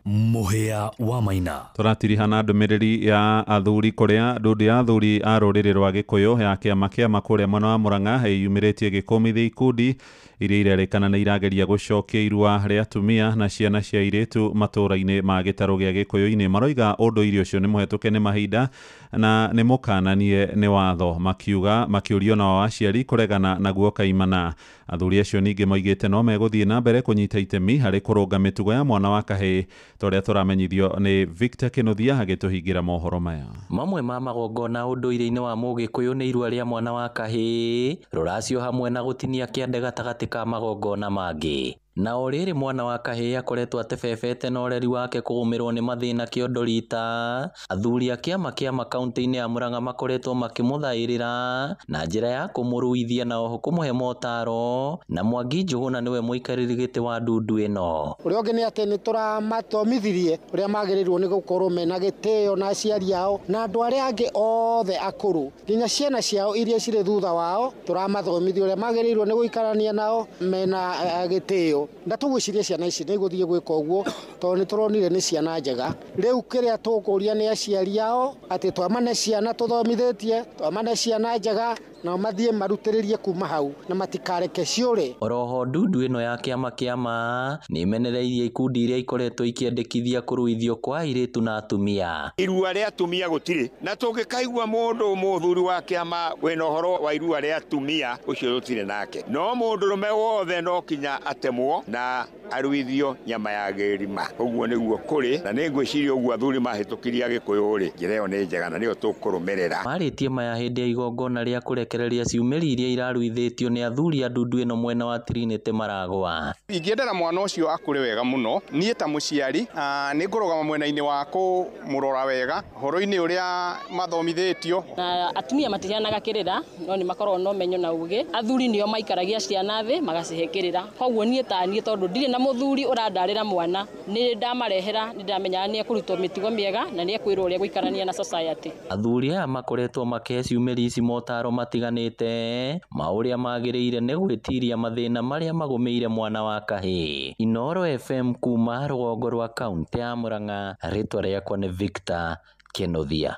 Mũhĩa wa Maina. Tũratirihana ndũmĩrĩri ya athuri kũrĩa ndundu ya athuri a rũrĩrĩ rwa Gĩkũyũ ya kĩama kĩama kũrĩa mwena wa Mũrang'a ĩyumĩrĩtie gĩkũmithia ikundi iria irerĩkana nĩ irageria gũcokia irua rĩa atumia na ciana cia airĩtu matũũra-inĩ ma gĩtarũ gĩa Gĩkũyũ-inĩ. Maroiga ũndũire ũcio nĩ mũhetũke nĩ mahinda na nĩ mũkananie nĩ watho, makiuga makĩũrio nao aciari kũregana naguo kaimana. Athuri acio ningĩ moigĩte no megũthiĩ na mbere kũnyita itemi harĩ kũrũnga mĩtugo ya mwana wa kahĩĩ ta ũrĩa tũramenyithio nĩ Victor Kĩnuthia agĩtũhingĩra mohoro maya. Mamwe ma magongona ũndũire-inĩ wa Mũgĩkũyũ nĩ irua rĩa mwana wa kahĩĩ, rũracio hamwe na gũtinia kĩande gatagatĩ ka magongona mangĩ. Na o rĩrĩ mwana wa kahĩĩ akoretwo atebebete na ũreri wake kũgũmĩrwo nĩ mathĩna kĩondo rita, athuri a kĩama kĩama kaunti-inĩ ya Mũrang'a makoretwo makĩmũthaĩrĩra na njĩra ya kũmũruithia na oho kũmũhe motaro, na Mwangi Njũgũna nĩwe mũikarĩri gĩtĩ wa ndundu ĩno. Ũrĩa ũngĩ nĩ atĩ nĩ tũramathomithirie ũrĩa magĩrĩirwo nĩ gũkorwo mena gĩtĩo na aciari ao na andũ arĩa angĩ othe akũrũ, nginya ciana ciao iria cirĩ thutha wao, tũramathomithia ũrĩa magĩrĩirwo nĩ gũikarania nao mena gĩtĩo. Na tũgwĩciria ciana ici nĩ igũthiĩ gwĩka ũguo tondũ nĩ tũronire nĩ ciana njega. Rĩu kĩrĩa tũkũria nĩ aciari ao atĩ twamane ciana tũthomithĩtie, twamane ciana njega nao mathiĩ marutĩrĩrie kuma hau na matikareke ciũre. Oroho ndundu ĩno ya kĩama kĩama nĩ ĩmenereirie ikundi iria ikoretwo ikĩendekithia kũruithio kwa airĩtu na atumia. Irua rĩa atumia gũtirĩ, na tũngĩkaigua mũndũ mũthuri wa kĩama wĩna ũhoro wa irua rĩa atumia ũcio tũtirĩ nake, no mũndũrũme wothe no kinya atemwo na aruithio nyama ya gĩrima. Ũguo nĩguo kũrĩ, na nĩ ngwĩciria ũguo athuri mahĩtũkirie Agĩkũyũ rĩ, njĩra ĩyo nĩ njega na nĩyo tũkũrũmĩrĩra. Marĩtie maya hĩndĩ ya igongona rĩa kũrekereria ciumĩri iria iraruithĩtio nĩ athuri a ndundu ĩno mwena wa Trinity Maragwa. Ingĩendera mwana ũcio akũre wega mũno, niĩ ta mũciari nĩ ngũrũgama mwena-inĩ wa kũmũrora wega ũhoro-inĩ ũrĩa mathomithĩtio. Na atumia matiheanaga kĩrĩra, no nĩ makoragwo na ũmenyo na ũgĩ. Athuri nĩo maikaragia ciana thĩ magacihe kĩrĩra. Koguo niĩ ta niĩ tondũ ndirĩ na mũthuri ũrandarĩra mwana, nĩ ndamarehera, nĩ ndamenyaga nĩ ekũrutwo mĩtugo mĩega na nĩ ekwĩrwo ũrĩa gũikarania na society. Athuri aya makoretwo makĩhe ciumĩri ici motaro matiganĩte ma ũrĩa magĩrĩire nĩ gwĩtiria mathĩna marĩa magũmĩire mwana wa kahĩĩ. Inooro FM kuma rũgongo rwa kaunti ya Mũrang'a, rĩtwa rĩakwa nĩ Victor Kĩnuthia.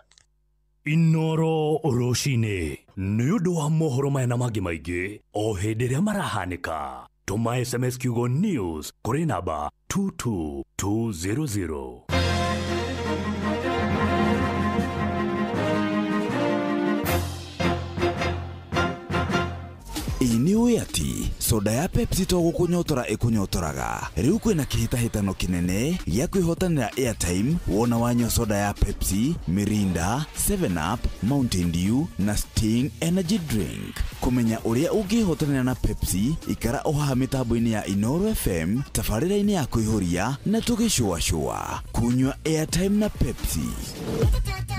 Inooro rũcinĩ nĩ ũndũ wa mohoro maya na mangĩ maingĩ o hĩndĩ ĩrĩa marahanĩka. Tũma SMS kiugo news kũrĩ namba 22200. Ĩ nĩ ũĩ atĩ soda ya Pepsi to gũkũnyotora ĩkũnyotoraga. Rĩu kwĩna kĩhĩtahĩtano kĩnene gĩa kwĩhotanĩra airtime wona wanyua soda ya Pepsi, Mirinda, 7up, Mountain Dew na Sting Energy Drink. Kũmenya ũrĩa ũngĩhotanĩra na Pepsi, ikara o haha mĩtambo-inĩ ya Inooro FM, tabarĩra-inĩ ya kũihũria na tũgĩcũacũa. Kunyua airtime na Pepsi.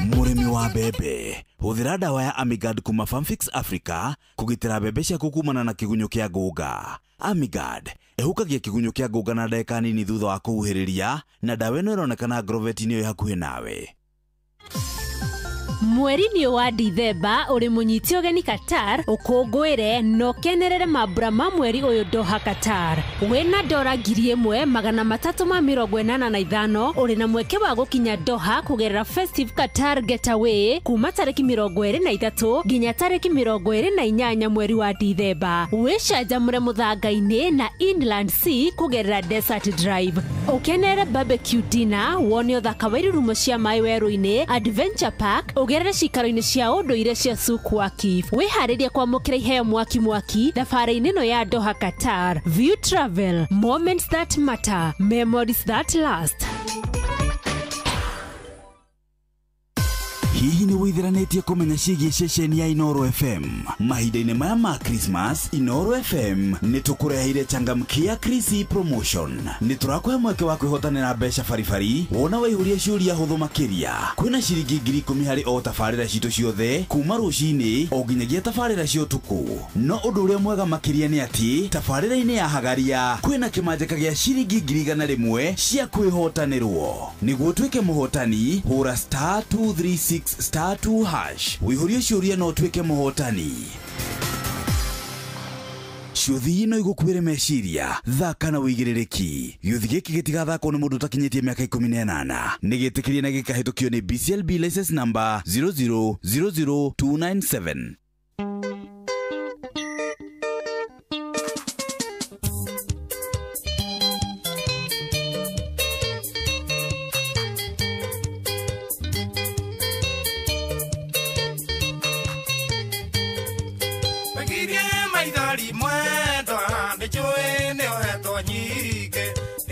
Mũrĩmi wa mbembe, hũthĩra ndawa ya Amigard kuma Farmfix Africa kũgitĩra mbembe ciaku kumana na kĩgunyũ kĩa ngũnga. Amigard ĩhukagia kĩgunyũ kĩa ngũnga na ndagĩka nini thutha wa kũhuhĩrĩria, na ndawa ĩno ĩronekana Agrovet-inĩ ĩyo hakuhĩ nawe. Mweri-inĩ wa Dithemba ũrĩ mũnyiti ũgeni Qatar ũkũngũĩre na ũkenerere mambura ma mweri ũyũ Doha Qatar. Wĩna dora 1385 ũrĩ na mweke wa gũkinya Doha kũgerera Festive Qatar Getaway kuma tarĩki 23 nginya tarĩki 28 mweri wa Dithemba. Wĩcanjamũre mũthanga-inĩ na Inland Sea kũgerera Desert Drive. Ũkenere barbecue dinner, wone ũthaka wa irurumo cia maĩ werũ-inĩ, Adventure Park, ũgerere cikaro-inĩ cia ũndũire cia Souk Waqif. Wĩharĩrie kwamũkĩra iheo mwaki mwaki thabarĩ-inĩ ĩno ya Doha Qatar. View Travel, moments that matter, memories that last. Hihi nĩ wĩithiranĩtie kũmenya ciĩgiĩ ceceni ya Inooro FM? Mahinda-inĩ maya ma Christmas, Inooro FM nĩ tũkũreheire changamkia Chrissy promotion. Nĩ tũrakũhe mweke wa kwĩhotanĩra mbeca baribari wona waihũria ciũria hũthũ makĩria. Kwĩna ciringi 10,000 harĩ o tabarĩra citũ ciothe kuma rũcinĩ o nginyagia tabarĩra cia ũtukũ. No ũndũ ũrĩa mwega makĩria nĩ atĩ tabarĩra-inĩ ya Hagaria kwĩna kĩmanjĩka gĩa ciringi 101,000 cia kwĩhotanĩrwo. Nĩguo ũtuĩke mũhotani, hũra star 236 star 2 hash. Wĩihũrie ciũria no ũtuĩke mũhotani. Ciũthi ino igũkuĩre meciria, thaka na wĩigĩrĩrĩki. Gĩũthi gĩkĩ gĩtigathakwo nĩ mũndũ ũtakinyĩtie mĩaka 18. Nĩ gĩtĩkĩrie na gĩkahĩtũkio nĩ BCLB license number 0000297.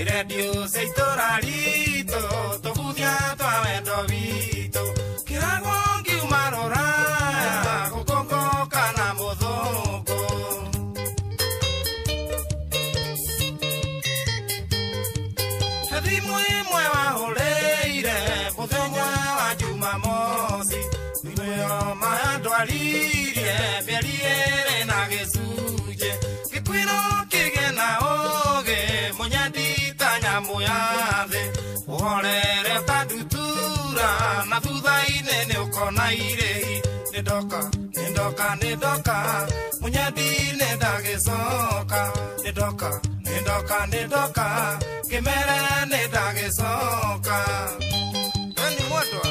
Radio seitora rito tobuthia twa wendo witũ kĩragwo ngiuma rũraya gũkũngũ kana mũthũngũ. He thimũ ĩmwe wahũrĩire mũthenya wa Jumamosi, thimũ ĩyo mayandwaririe mĩeri ĩrĩ na gĩcunjĩ, gĩkwĩrwo kĩgĩe na ũũgĩ mũnyendi ta nyamũ ya thĩ, ũhorere ta ndutura na thutha-inĩ nĩ ũkona irĩhi. Nĩ ndoka, nĩ ndoka, nĩ ndoka, mũnyendi nĩ ndagĩcoka. Nĩ ndoka, nĩ ndoka, nĩ ndoka, kĩmere nĩ ndagĩcoka. Eni mwendwa.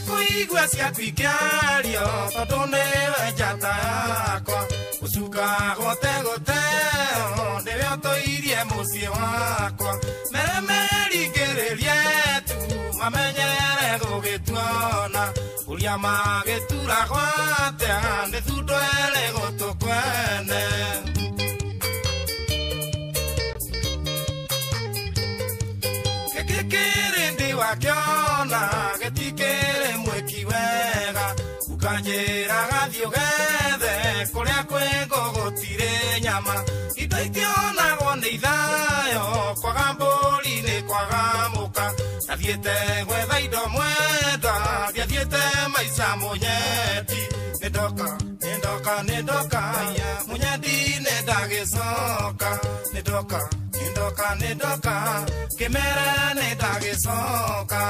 Kuigua ciaku ikĩario tondũ nĩwe njata yakwa, ũcukagwo tegũteo nĩwe ũtũirie mũciĩ wakwa, mere meringĩrĩrie tu mamenyere gũgĩtuona, ũrĩa magĩturagwo atĩa nĩ thundo ĩrĩ gũtũ kwene. Gĩkĩ kĩrĩndĩ wakĩona gĩtikĩrĩ mwĩki wega, ũkanjĩra gathiĩ ũgethe kũrĩa kwĩ ngũ gũtirĩ nyama, indo itionagwo nĩ ithayo kwaga mbũri nĩ kwaga mũka, ndathiĩte gwetha indo mwendwa ndiathiĩte maica mũnyeti. Nĩ ndoka, nĩ ndoka, nĩ ndoka, mũnyendi nĩ ndagĩcoka. Nĩ ndoka, nĩ ndoka, nĩ ndoka, kĩmere nĩ ndagĩcoka.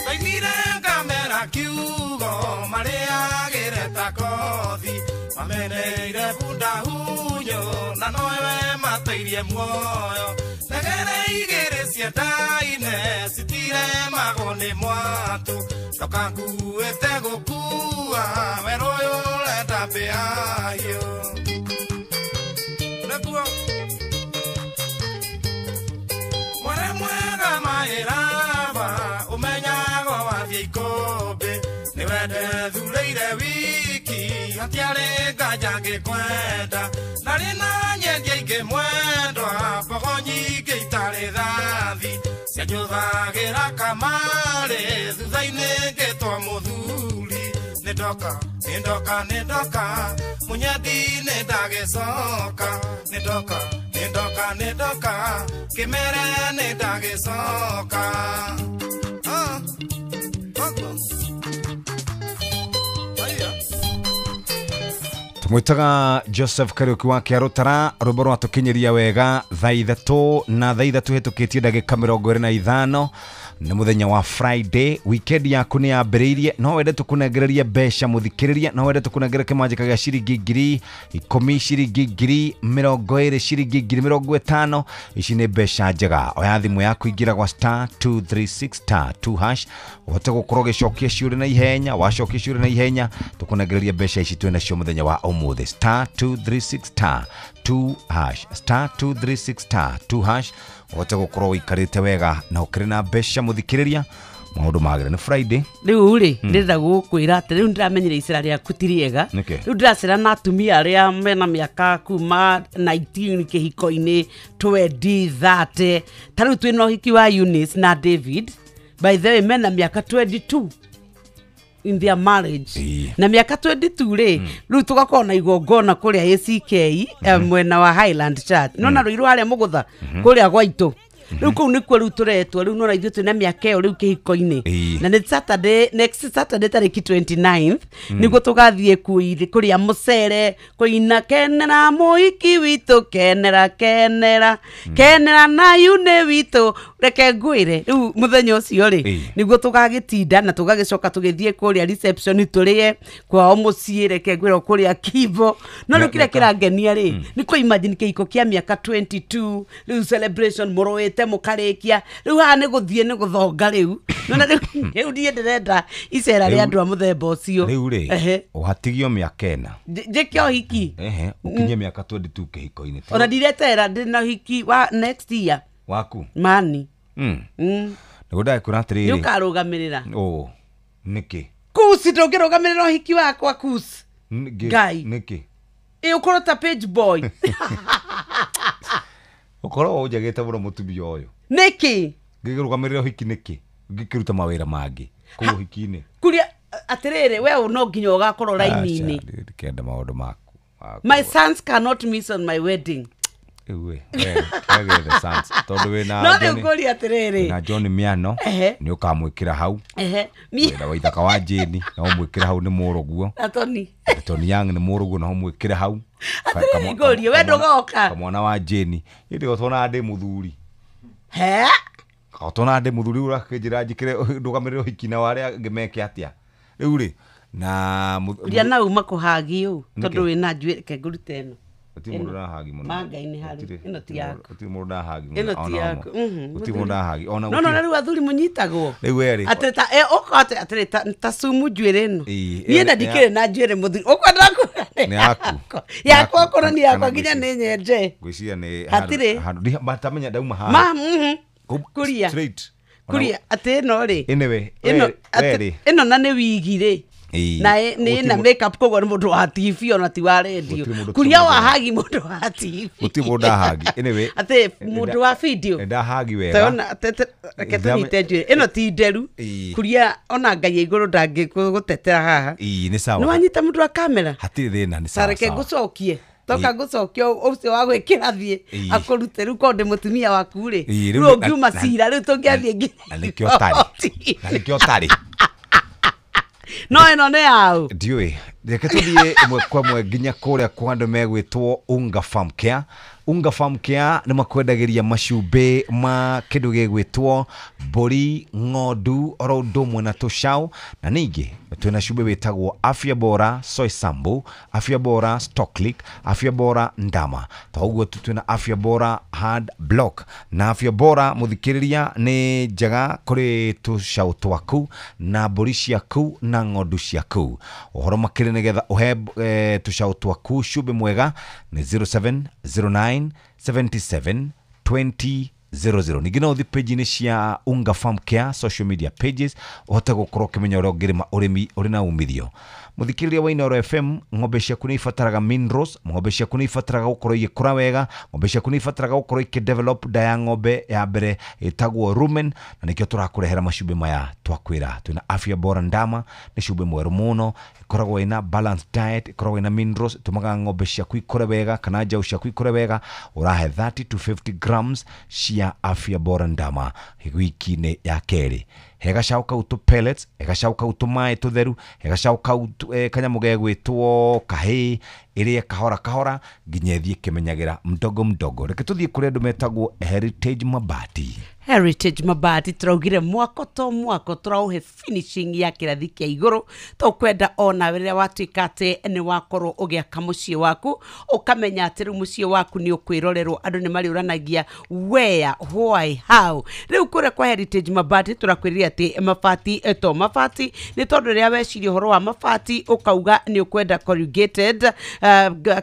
Ndaiguire ngamera kiugo marĩagĩre ta kothi, mameneire bunda hunyũ na nowe matũirie muoyo, ndegere igĩrĩ ciendaine citiremagwo nĩ mwatũ, ndoka nguĩte gũkua werũ ũyũ ũrenda mbĩahiũ. Nĩguo mwere mwega maĩraba ũmenyagwo wathiĩ ikũmbĩ, nĩwe ndethurĩire wiki hatiarĩ nganja ngĩkwenda, ndarĩ na nyendia ingĩ mwendwa mbogo nyingĩ itarĩ thathi, cianjũthagĩra kamarĩ thutha-inĩ ngĩtwo mũthuri. Nĩ ndoka, nĩ ndoka, nĩ ndoka, mũnyendi nĩ ndagĩcoka. Nĩ ndoka, nĩ Nĩndoka nĩndoka kĩmere nĩndagĩcoka. Mwitaga Joseph Kariuki wa Kĩarũtara rwĩmbo rwatũkinyĩria wega thaa ithatũ na thaa ithatũ hĩtũkĩtie ndagĩka 25 nĩ mũthenya wa Friday. Weekend yaku nĩ yambĩrĩirie, no wende tũkũnengererie mbeca mũthikĩrĩria, no wende tũkũnengere kĩmanjĩka gĩa ciringi 10,000, ciringi 20,000, ciringi 50,000. Ici nĩ mbeca njega. Oya thimũ yaku, ingĩra gwa *236*2# ũhote gũkorwo ũgĩcokia ciũria na ihenya. Wacokia ciũria na ihenya tũkũnengereria mbeca ici twĩ nacio mũthenya wa ũmũthĩ. *236*2# *236*2# ũhote gũkorwo ũikarĩte wega na ũkĩrĩ na mbeca mũthikĩrĩria. Maũndũ magĩrĩ nĩ Friday rĩu rĩ, ndĩrenda gũkwĩra atĩ rĩu ndĩramenyire icera rĩaku ti rĩega. Rĩu ndĩracera na atumia arĩa mena mĩaka kuma 19 kĩhiko-inĩ 20 30. Ta rĩu twĩna ũhiki wa Eunice na David, by the way mena mĩaka 22 in their marriage. Na mĩaka 22 rĩ, rĩu tũgakorwo na igongona kũrĩa ACK mwena wa Highland Church. Nona rũirũ harĩa mũgũtha kũrĩa gwaitũ. Rĩu kũu nĩkuo rĩu tũretwo, rĩu nona ithuĩ twĩna mĩaka ĩyo rĩu kĩhiko-inĩ. Na nĩ Saturday, next Saturday tarĩki 29th nĩguo tũgathiĩ kũrĩa mũcere, kũina kenera mũhiki witũ, kenera kenera kenera na yune witũ. Reke ngwĩre rĩu mũthenya ũcio rĩ, nĩguo tũgagĩtinda na tũgagĩcoka tũgĩthiĩ kũrĩa reception tũrĩe kwao mũciĩ. Reke ngwĩre kũrĩa Kibo. No rĩu kĩrĩa kĩrangenia rĩ, nĩ kũ imagine kĩhiko kĩa mĩaka 22 rĩu celebration mũrũĩte mũkarĩkia, rĩu haha nĩ gũthiĩ nĩ gũthonga rĩu. Nona rĩu niĩ ndĩrenda icera rĩa andũ a mũthemba ũcio. Rĩu rĩ, ũhatigio mĩaka ĩna njĩke ũhiki, ũkinyie mĩaka 22 kĩhiko-inĩ. Ona ndiretera ndĩna ũhiki wa next year waku mani. Nĩguo ndagĩkwĩra atĩrĩrĩ, nĩ ũkarũgamĩrĩra nĩkĩ kusi ndũngĩrũgamĩrĩra ũhiki wakwa kusi Ngai nĩkĩ ĩ ũkorwo ta page boy ũkorwo ũnjagĩte mũno mũtumia ũyũ nĩkĩ ngĩrũgamĩrĩra ũhiki nĩkĩ ngĩkĩruta mawĩra mangĩ kũu ũhiki-inĩ kuria atĩrĩrĩ, we no nginya ũgakorwo raini-inĩ. Ndikenda maũndũ maku. My sons cannot miss on my wedding. Na John Miano nĩ ũkamwĩkĩra hau, wĩra wa ithaka wa Jane na ũmwĩkĩre hau nĩ mũrũguo, Tony Young nĩ mũrũguo na ũmwĩkĩre hau. Kamwana wa Jane hĩndĩ ĩyo tuonaga ndĩ mũthuri, tuonaga ndĩ mũthuri ũrakĩnjĩra njĩkĩre ndũgamĩrĩre ũhiki na arĩa angĩ meke atĩa rĩu rĩ. Na kuria na uma kũhagi ũũ tondũ wĩna njuĩrĩ, reke ngũrute ĩno. Gũtirĩ mũndũ ũrahagi mũno. Manga-inĩ harĩ ĩno ti yaku. Gũtirĩ mũndũ ũrahagi mũno. Ĩno ti yaku. Gũtirĩ mũndũ ũrahagi. Ona no no rĩu athuri mũnyitagwo. Rĩu we rĩ. Atĩ ta ũka atĩ ta sumu njuĩrĩ ĩno. Niĩ na ndikĩrĩ na njuĩrĩ mũthuri. Ũkwenda nĩ yaku. Yakwa okorwo nĩ yakwa nginya nĩ nyenje. Ngwĩciria nĩ hatirĩ. Handũ matamenya ndauma haha. Ma kuria. Straight. Kuria atĩ ĩno rĩ. Anyway, ĩno na nĩ wigi rĩ. Na nĩ na makeup koguo nĩ mũndũ wa TV ona ti wa radio. Kuria wa hagi mũndũ wa TV. Gũtirĩ mũndũ ahagi. Anyway, atĩ mũndũ wa video. Ndahagi wega. Tona reke tũnyite njuĩrĩ ĩno ti nderu. Kuria ona Ngai ya igũrũ ndangĩgũtetera haha. Ĩĩ nĩ sawa. Nĩ wanyita mũndũ wa kamera. Hatirĩ thĩna, nĩ sawa. Reke ngũcokie. Toka ngũcokia ũcio wa gwĩkĩra thiĩ akũrute rĩu korwo ndĩ mũtumia waku rĩ. Rĩu ũngiuma cira rĩu tũngĩathiĩ nginya. Na nĩkĩo ũtarĩ. Na nĩkĩo ũtarĩ. No ĩno nĩ yaũ. Ndiũĩ. Reke tũthiĩ ĩmwe kwa ĩmwe nginya kũrĩa kwa andũ megwĩtwo Unga Farm Care. Unga Farm Care nĩ makwendagĩria macumbĩ ma kĩndũ gĩgwĩtwo mbũri, ng'ondu oro ũndũ ũmwe na tũcaũ. Na ningĩ twĩna cumbĩ wĩtagwo Afya Bora Soy Sambu, Afya Bora Stocklick, Afya Bora Ndama. Ta ũguo tu twĩna Afya Bora Hard Block. Na Afya Bora mũthikĩrĩria nĩ njega kũrĩ tũcaũ twaku na mbũri ciaku na ng'ondu ciaku. Ũhoro makĩria nĩgetha ũhe tũcaũ twaku cumbĩ mwega nĩ 0709 77 20 00. Ningĩ no ũthiĩ page-inĩ cia Unga Farm Care social media pages ũhote gũkorwo ũkĩmenya ũrĩa ũngĩrĩma ũrĩmi ũrĩ na umithio. Muthikiriria wa Inooro FM, ng'ombe ciaku nĩ ibataraga minerals, ng'ombe ciaku nĩ ibataraga gũkorwo igĩkũra wega, ng'ombe ciaku nĩ ibataraga gũkorwo ikĩdevelop nda ya ng'ombe ya mbere ĩtagwo rumen, na nĩkĩo tũrakũrehera macumbĩ maya twakwĩra twĩna Afya Bora Ndama. Nĩ cumbĩ mwerũ mũno, ĩkoragwo ĩna balanced diet, ĩkoragwo ĩna minerals, ĩtũmaga ng'ombe ciaku ikũre wega kana njaũ ciaku ikũre wega. Ũrahe 30 to 50 grams cia Afya Bora Ndama wiki-inĩ ya kerĩ. He gacaũ kau tũ pellets, he gacaũ kau tũmaĩ tũtheru, he gacaũ kau kanyamũ gegwĩtwo kahĩ, ĩrĩe kahora kahora nginya ĩthiĩ ĩkĩmenyagĩra mdogo mdogo. Reke tũthiĩ kũrĩ andũ metagwo Heritage Mabati. Heritage Mabati tũraugire mwako to mwako tũraũhe finishing ya kĩrathi kĩa igũrũ. Tũkwenda ona rĩrĩa watuĩka atĩ nĩ wakorwo ũgĩaka mũciĩ waku, ũkamenya atĩ rĩu mũciĩ waku nĩ ũkwĩrorerwo. Andũ nĩ marĩũranagia where, why, how. Rĩu kũrĩa kwa Heritage Mabati tũrakwĩrĩria atĩ mabati to mabati, nĩ tondũ rĩrĩa weciria ũhoro wa mabati ũkauga nĩ ũkwenda corrugated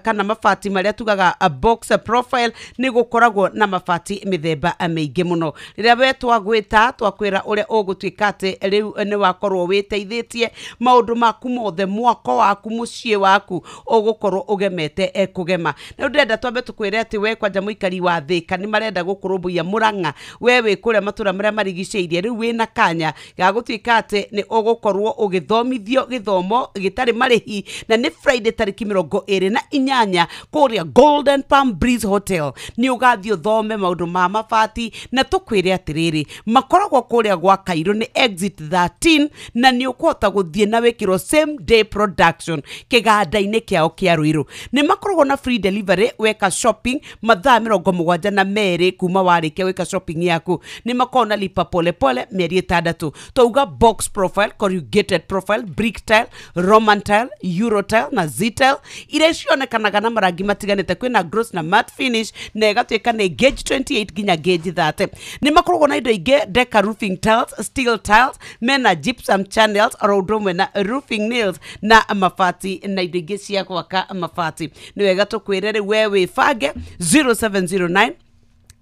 kana mabati marĩa tugaga box profile, nĩ gũkoragwo na mabati mĩthemba mĩingĩ mũno. Rĩrĩa we twagwĩta twakwĩra ũrĩa ũgũtuĩka atĩ rĩu nĩ wakorwo wĩteithĩtie maũndũ maku mothe, mwako waku, mũciĩ waku ũgũkorwo ũgemete kũgema. Na rĩu ndĩrenda twambe tũkwĩre atĩ we kwanja mũikari wa Thĩka nĩ marenda gũkũrũmbũiya Mũrang'a, we wĩ kũrĩa matũra marĩa marigicĩirie, rĩu wĩna kanya ga gũtuĩka atĩ nĩ ũgũkorwo ũgĩthomithio gĩthomo gĩtarĩ marĩhi, na nĩ Friday tarĩki 28 kũrĩa Golden Palm Breeze Hotel. Nĩ ũgathiĩ ũthome maũndũ ma mabati, na tũkwĩre atĩrĩrĩ, makoragwo kũrĩa gwa Kairũ nĩ exit 13, na nĩ ũkũhota gũthiĩ na wĩkĩrwo same day production kĩganda-inĩ kĩao kĩa Ruiru. Nĩ makoragwo na free delivery weka shopping mathaa 72 kuma warĩkia gwĩka shopping yaku. Nĩ makoragwo na lipa pole pole mĩeri 6. Twauga box profile, corrugated profile, brick tile, Roman tile, Euro tile na Z tile, iria cionekanaga na marangi matiganĩte, kwĩna gloss na matte finish, na ĩgatuĩka nĩ gauge 28 nginya gauge 30. Nĩ makoragwo na indo ingĩ deca roofing tiles, steel tiles, mena gypsum channels oro ũndũ ũmwe na roofing nails na mabati na indo ingĩ cia gwaka mabati. Nĩ wega tũkwĩre rĩu we wĩbange 0709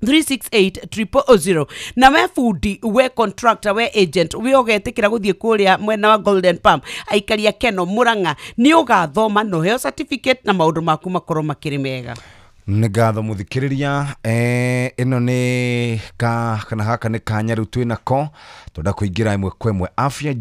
368 000. Na we fundi, we contractor, we agent, we ũgetĩkĩra gũthiĩ kũrĩa mwena wa Golden Palm, aikaria Keno Mũrang'a, nĩ ũgathoma na ũheo certificate na maũndũ maku makorwo makĩrĩ mega. Nĩ ngatho mũthikĩrĩria. Ĩno nĩ kana gaka nĩ kanya rĩu twĩ nako twenda kũingĩra ĩmwe kwa ĩmwe. Afya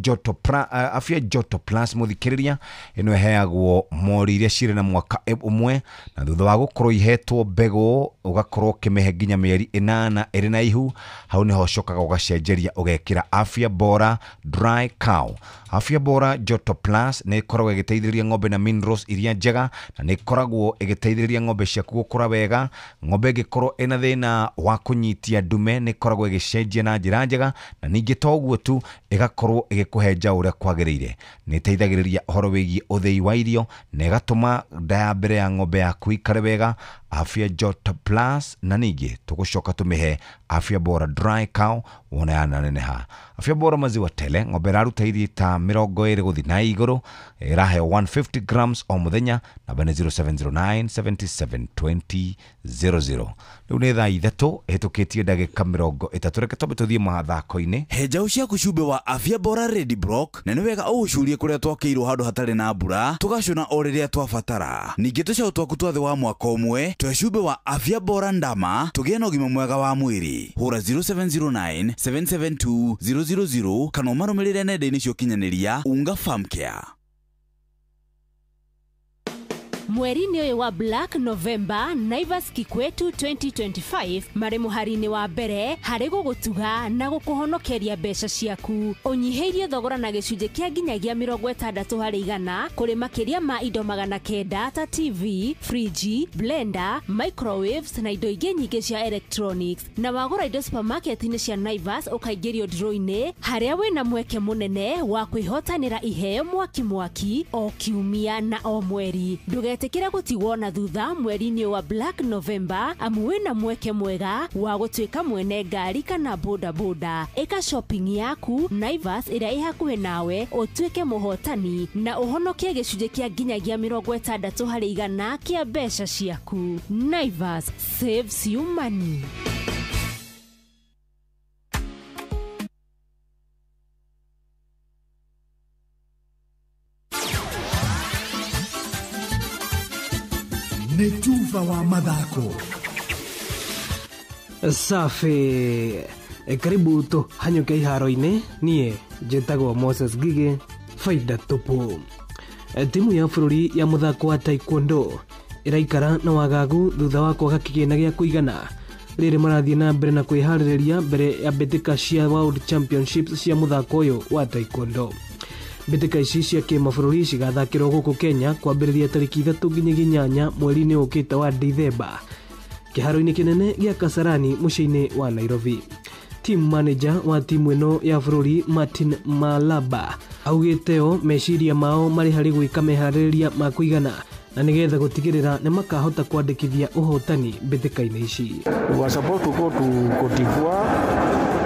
Joto Plus mũthikĩrĩria, ĩno ĩheagwo mori iria cirĩ na mwaka ũmwe, na thutha wa gũkorwo ihetwo mbegũ ũgakorwo ũkĩmĩhe nginya mĩeri 8 ĩrĩ na ihu, hau nĩho ũcokaga ũgacenjeria ũgekĩra Afya Bora Dry Cow. Afya Bora Joto Plus nĩ ĩkoragwo ĩgĩteithĩrĩria ng'ombe na minerals iria njega, na nĩ ĩkoragwo ĩgĩteithĩrĩria ng'ombe ciaku gũkũra wega. Ng'ombe ĩngĩkorwo ĩna thĩna wa kũnyitia ndume nĩ ĩkoragwo ĩgĩcenjia na njĩra njega, na ningĩ to ũguo tu, ĩgakorwo ĩgĩkũhe njaũ ũrĩa kwagĩrĩire. Nĩ ĩteithagĩrĩria ũhoro wĩgiĩ ũthĩi wa irio na ĩgatũma nda ya mbere ya ng'ombe yaku ikare wega. Afya Joto Plus, na ningĩ tũgũcoka tũmĩhe Afya Bora Dry Cow wona yananeneha. Afya Bora maziwa tele, ng'ombe ĩraruta iria ta 20 gũthiĩ na igũrũ, ĩraheo 150 grams o mũthenya. Namba nĩ 0709 77 20 00. Rĩu nĩ thaa 3 ĩhĩtũkĩtie ndagĩka 30. Reke twambe tũthiĩ mathako-inĩ. He njaũ ciaku cumbĩ wa Afya Bora Ready Block, na nĩ wega ũũcurie kũrĩa twakĩirwo handũ hatarĩ na mbura, tũgacũna o rĩrĩa twabatara. Ningĩ tũcaũ twaku twa thĩ wa mwaka ũmwe twe cumbĩ wa Afya Bora Ndama, tũgĩe na ũgima mwega wa mwĩrĩ. Hũra 0709 772 000 kana ũmarũmĩrĩre nenda-inĩ cia ũkinyanĩria Unga Farm Care. Mweri-inĩ ũyũ wa Black November, Naivas Kikwetu 2025 marĩ mũhari-inĩ wa mbere harĩ gũgũtuga na gũkũhonokeria mbeca ciaku. Ũnyihĩirie thogora na gĩcunjĩ kĩa nginyagia 60% kũrĩ makĩria ma indo 900 ta TV, friji, blender, microwaves na indo ingĩ nyingĩ cia electronics. Na wagũra indo supermarket-inĩ cia Naivas ũkaingĩrio draw-inĩ harĩa wĩna mweke mũnene wa kwĩhotanĩra iheo mwaki mwaki o kiumia na o mweri. Ndũgetĩkĩre gũtigwo na thutha mweri-inĩ wa Black November, amu wĩna mweke mwega wa gũtuĩka mwene ngari kana boda boda. Ĩka shopping yaku Naivas ĩrĩa ĩ hakuhĩ nawe ũtuĩke mũhotani na ũhonokie gĩcunjĩ kĩa nginyagia 60% kĩa mbeca ciaku. Naivas saves you money. Tuba wa mathako. Safi. Karibu tuhanyuke iharo-inĩ. Niĩ njĩtagwo Moses Ngigĩ, faida tupu. Timu ya bũrũri ya mũthako wa taekwondo ĩraikara na wagagu thutha wa kwaga kĩgĩna gĩa kũigana rĩrĩ marathiĩ na mbere na kwĩharĩrĩria mbere ya mbĩtĩka cia World Championships cia mũthako ũyũ wa taekwondo. Mbĩtĩka ici cia kĩmabũrũri cigathakĩrwo gũkũ Kenya kwambĩrĩria tarĩki 3 nginyagia 8 mweri-inĩ ũkĩte wa Dithemba kĩharo-inĩ kĩnene gĩa Kasarani mũciĩ-inĩ wa Nairobi. Team manager wa timu ĩno ya bũrũri Martin Malaba augĩte o meciria mao marĩ harĩ gwĩka meharĩrĩria ma kũigana na nĩgetha gũtigĩrĩra nĩ makahota kwandĩkithia ũhotani mbĩtĩka-inĩ ici. We were supposed to go to Cote d'Ivoire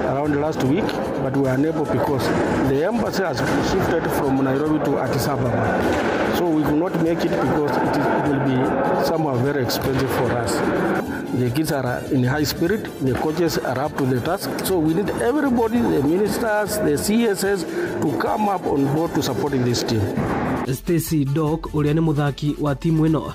around last week, but we were unable because the embassy has shifted from Nairobi to Addis Ababa. So we could not make it because it will be somehow very expensive for us. The kids are in high spirit, the coaches are up to the task. So we need everybody, the ministers, the CSS, to come up on board to supporting this team. Stacy Dock ũrĩa nĩ mũthaki wa timu ĩno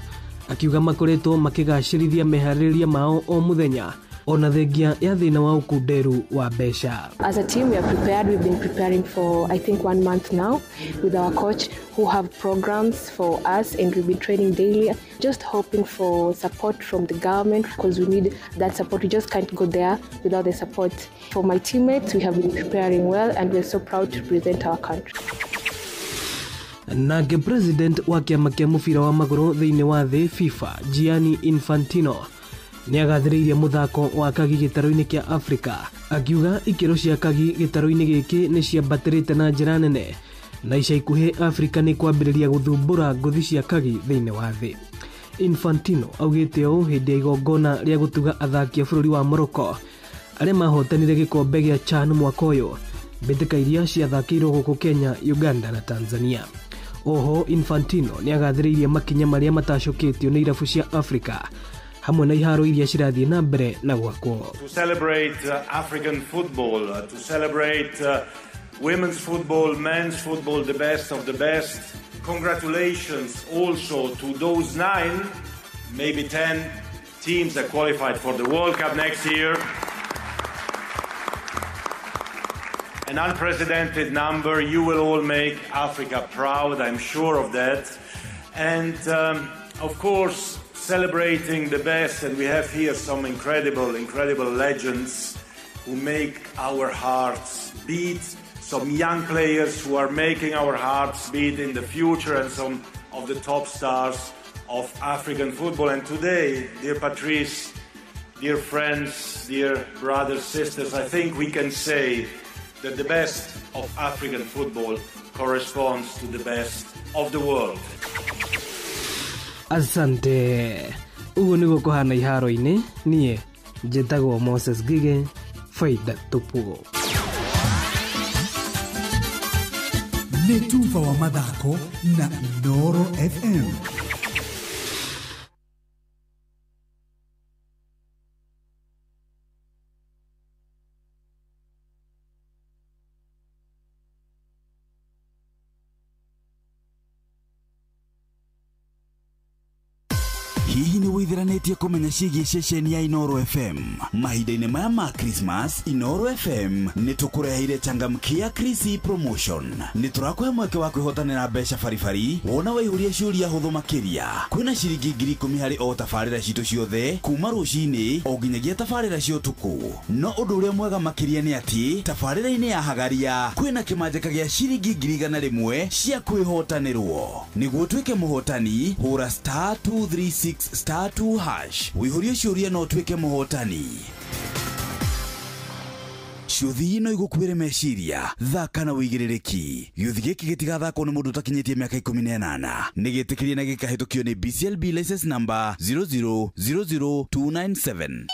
akiuga makoretwo makĩgacĩrithia meharĩrĩria mao o mũthenya ona thengia ya thĩna wa ũkunderu wa mbeca. As a team we are prepared. We've been preparing for I think 1 month now with our coach who have programs for us, and we've been training daily, just hoping for support from the government because we need that support. We just can't go there without the support. For my teammates, we have been preparing well and we're so proud to represent our country. Nake president wa kĩama kĩa mũbira wa magũrũ thĩinĩ wa thĩ FIFA Gianni Infantino nĩagathĩrĩirie mũthako wa kagi gĩtarũ-inĩ kĩa Afrika akiuga ikĩro cia kagi gĩtarũ-inĩ gĩkĩ nĩ ciambatĩrĩte na njĩra nene na ica ikuhĩ Afrika nĩ kwambĩrĩria gũthumbũra ngũthi cia kagi thĩinĩ wa thĩ. Infantino augĩte ũũ hĩndĩ ya igongona rĩa gũtuga athaki a bũrũri wa Morocco arĩa mahotanire gĩkombe gĩa CHAN mwaka ũyũ, mbĩtĩka iria ciathakĩirwo gũkũ Kenya, Uganda na Tanzania. Oho Infantino nĩagathĩrĩirie makinya marĩa matacũkĩtio nĩ irabu cia Afrika hamwe na iharo iria cirathiĩ na mbere na gwakwo. To celebrate African football, to celebrate women's football, men's football, the best of the best. Congratulations also to those 9, maybe 10 teams that qualified for the World Cup next year. An unprecedented number. You will all make Africa proud, I'm sure of that. And of course, celebrating the best, and we have here some incredible, incredible legends who make our hearts beat, some young players who are making our hearts beat in the future, and some of the top stars of African football. And today, dear Patrice, dear friends, dear brothers, sisters, I think we can say that the best of African football corresponds to the best of the world. Asante. Ũguo nĩguo kũhana iharo-inĩ. Niĩ njĩtagwo Moses Ngigĩ, faida tupu. Nĩ tuba wa mathako na Inooro FM. Hihi nĩ wĩthiranĩtie kũmenya ciĩgiĩ ceceni ya Inooro FM? Mahinda-inĩ maya ma Christmas, Inooro FM nĩ tũkũreheire changamkia Chrissy promotion. Nĩ tũrakũhe mweke wa kwĩhotanĩra mbeca baribari wona waihũria ciũria hũthũ makĩria. Kwĩna ciringi 10,000 harĩ o tabarĩra citũ ciothe kuma rũcinĩ o nginyagia tabarĩra cia ũtukũ. No ũndũ ũrĩa mwega makĩria nĩ atĩ tabarĩra-inĩ ya Hagaria kwĩna kĩmanjĩka gĩa ciringi 100,000 cia kwĩhotanĩrwo. Nĩguo ũtuĩke mũhotani, hũra *236 *2# wĩihũrie ciũria no ũtuĩke mũhotani. Ciũthi no igũkuĩre meciria, thaka na wĩigĩrĩrĩki. Gĩũthi gĩkĩ gĩtigathakwo nĩ mũndũ ũtakinyĩtie mĩaka 18. Nĩ gĩtĩkĩrie na gĩkahĩtũkio nĩ BCLB license number 0000297.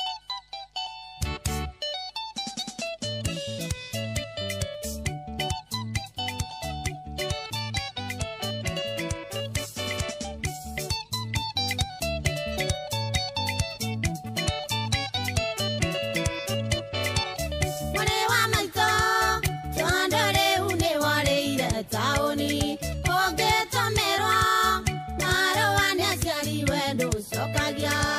Taoni, ogetomerwa, marũa nĩ aciari wendo ũcokagia.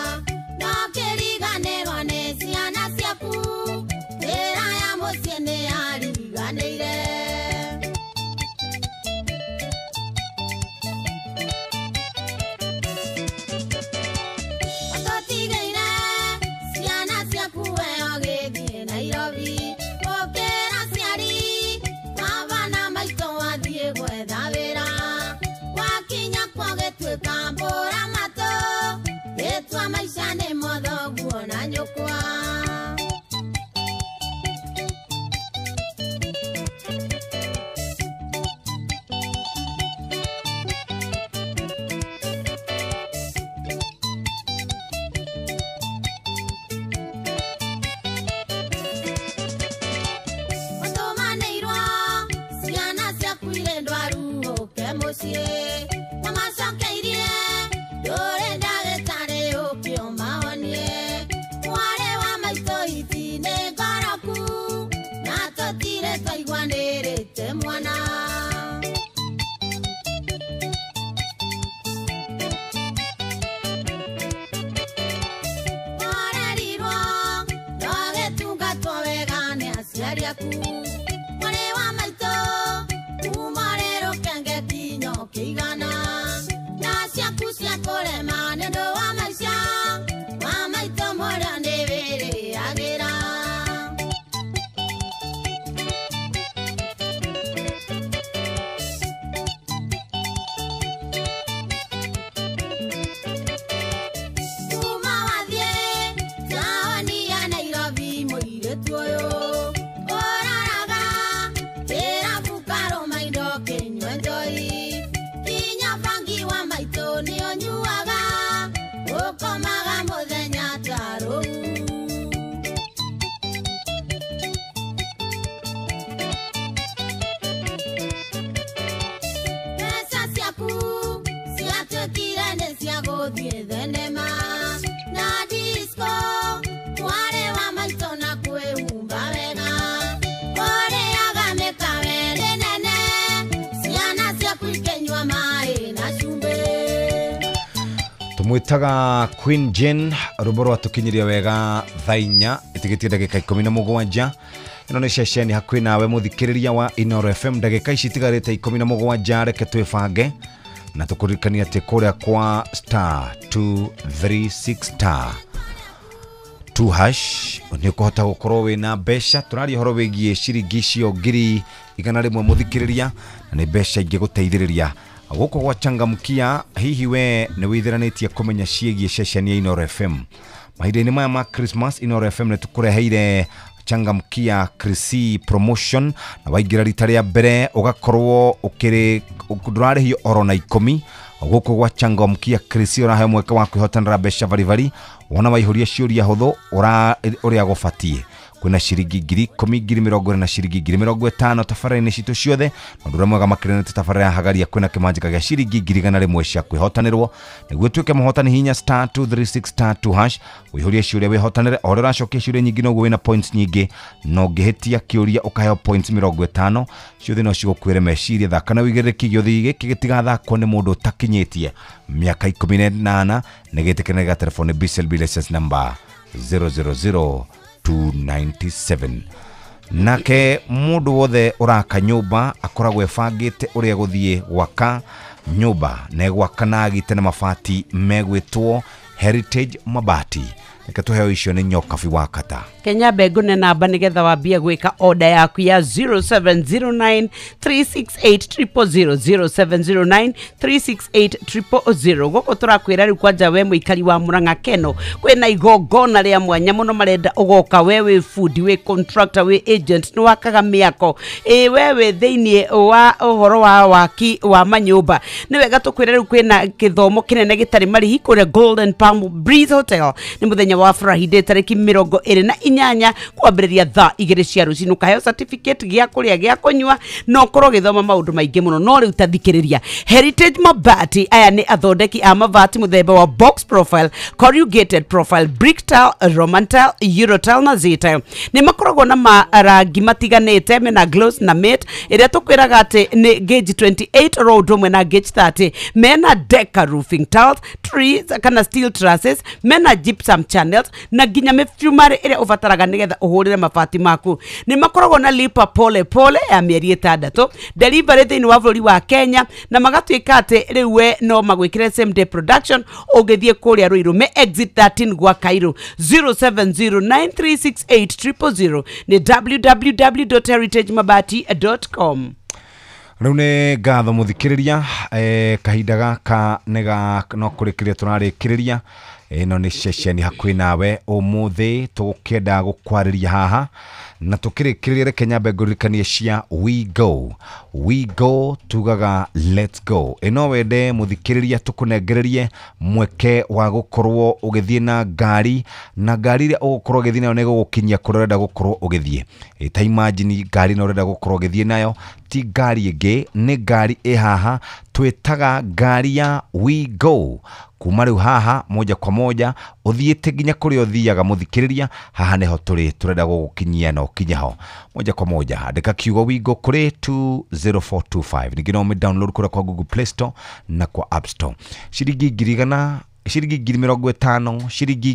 Maica nĩ mothoguo na nyũkwa. Ũtũmanĩirwo ciana ciaku irĩ ndwaru ũke mũciĩ wamacokeirie ndũrĩ ndagĩtarĩ ũke ũmahonie. Mwarĩ wa maitũ hiti nĩ ngoroku na tũtirĩ twaiguanĩrĩte mwana. Warerirwo no gĩtungatwo wega nĩ aciari aku. Mwarĩ wa maitũ kuma rĩrĩ ũkenge kinya ũkĩigana na ciaku cia kũrema nĩ ũndũ wa maica wa maitũ mũrĩa nĩ wĩrĩagĩra. Kuma wathiĩ taũni ya Nairobi mũirĩtu ũyũ ũroraga kĩrabu karũma indo kĩnyue njohi kinya bangi wa maitũ nĩ ũnyuaga ũkomaga mũthenya ta rũu. Mbeca ciaku ciatuĩkire nĩ cia gũthiĩ thenema na disco. Mwarĩ wa maitũ na kwĩhumba wega ũrĩaga mĩkawa ĩrĩ nene ciana ciaku ikĩnyua maĩ na cumbĩ. Tumwitaga Queen Jane rwĩmbo rwatũkinyirie wega thaa 4 ĩtigĩtie ndagĩka 17. Ĩno nĩ ceceni hakuhĩ nawe mũthikĩrĩria wa Inooro FM. Ndagĩka ici itigarĩte 17, reke twĩbange na tũkũririkania atĩ kũrĩa kwa star 236 star 2 hash nĩ ũkũhota gũkorwo wĩna mbeca. Tũraria ũhoro wĩgiĩ ciringi icio 100,000 mũthikĩrĩria, na nĩ mbeca ingĩgũteithĩrĩria gũkũ gwa Changamkia. Hihi we nĩ wĩtheranĩtie kũmenya ciĩgiĩ ceceni ya Inooro FM? Mahinda-inĩ maya ma Christmas, Inooro FM nĩ tũkũreheire Changamkia Krisi promotion, na waingĩra rita rĩa mbere ũgakorwo ũkĩrĩ ndũrarĩhio oro na 10. Gũkũ gwa Changamkia Krisi ũraheo mweke wa kwĩhotanĩra mbeca baribari wona waihũria ciũria hũthũ ũrĩa gũbatiĩ. Kwĩna ciringi 10,000, 20,000 na ciringi 50,000 tabarĩra-inĩ citũ ciothe. Na ũndũ ũrĩa mwega makĩria nĩ tabarĩra ya Hagaria kwĩna kĩmanjĩka gĩa ciringi 100,000 cia kwĩhotanĩrwo. Nĩguo ũtuĩke mũhotani, hinya star 236 star 2 hash wĩihũrie ciũria wĩhotanĩre. O ũrĩa ũracokia ciũria nyingĩ noguo wĩna points nyingĩ, na ũngĩhĩtia kĩũria ũkaheo points 50. Ciothe no cigũkuĩre meciria. Thaka na wĩigĩrĩrĩki gĩothe gĩkĩ gĩtigathakwo nĩ mũndũ ũtakinyĩtie mĩaka 18 nĩ gĩtĩkĩrĩre gĩa telefoni BCLB license number 000297. Nake mũndũ wothe ũraka nyũmba akoragwo ebangĩte ũrĩa gũthiĩ gwaka nyũmba, na egwaka na agite na mabati megwĩtwo Heritage Mabati. Reke tũheo icio nĩ Nyokabi wa Kata. Kenya mbengũ nĩ namba nĩgetha wambie gwĩka order yaku ya 0709 368 000, 0709 368 000. Gũkũ tũrakwĩra rĩu kwanja we mũikari wa Murang'a Keno kwĩna igongona rĩa mwanya mũno marenda ũgoka we wĩ fundi, wĩ contractor, wĩ agent, nĩ wakaga mĩako, ĩ we wĩ thĩiniĩ wa ũhoro wa waki wa manyũmba. Nĩ wega tũkwĩre rĩu kwĩna gĩthomo kĩnene gĩtarĩ marĩhi kũrĩa Golden Palm Breeze Hotel nĩ mũthenya wa Friday tarĩki 28 kwambĩrĩria thaa 2 cia rũcinĩ. Ũkaheo certificate gĩa kũrĩa gĩa kũnyua na ũkorwo ũgĩthoma maũndũ maingĩ mũno. No rĩu ta thikĩrĩria, Heritage Mabati aya nĩ athondeki a mabati mũthemba wa box profile, corrugated profile, brick tile, roman tile, euro tile na z tile. Nĩ makoragwo na marangi matiganĩte mena gloss na matte ĩrĩa tũkwĩraga atĩ nĩ gauge 28 oro ũndũ ũmwe na gauge 30. Mena deca roofing tiles, trees kana steel trusses, mena gypsum channels na nginya mĩcumarĩ ĩrĩa ũbataraga nĩgetha ũhũrĩre mabati maku. Nĩ makoragwo na lipa pole pole ya mĩeri 6, delivery thĩinĩ wa bũrũri wa Kenya, na magatuĩka atĩ rĩu we no magwĩkĩre same day production ũngĩthiĩ kũrĩa Ruiru me exit 13 gwa Cairo. 0709368000 nĩ www.heritagemabati.com. Rĩu nĩ ngatho mũthikĩrĩria, kahinda gaka nĩ ga no kũrĩkĩrĩria tũrarĩkĩrĩria. Ĩno nĩ ceceni hakuhĩ nawe. Ũmũthĩ tũgũkĩenda gũkwarĩria haha na tũkĩrĩkĩrĩria, reke nyambe ngũririkanie cia We Go. We Go tugaga let's go. Ĩno wende mũthikĩrĩria tũkũnengererie mweke wa gũkorwo ũgĩthiĩ na ngari, na ngari ĩrĩa ũgũkorwo ũgĩthiĩ nayo nĩ ĩgũgũkinyia kũrĩa ũrenda gũkorwo ũgĩthiĩ. Ta imagine ngari ĩno ũrenda gũkorwo ũgĩthiĩ nayo ti ngari ĩngĩ, nĩ ngari ĩ haha twĩtaga ngari ya We Go. Kuma rĩu haha moja kwa moja ũthiĩte nginya kũrĩa ũthiaga mũthikĩrĩria, haha nĩho tũrĩ tũrenda gũgũkinyia na ũkinye ho moja kwa moja. Andĩka kiugo We Go kũrĩ 20425, ningĩ no ũmĩ download kũrĩa kwa Google Play Store na kwa App Store. Ciringi 100,000, ciringi 50,000, ciringi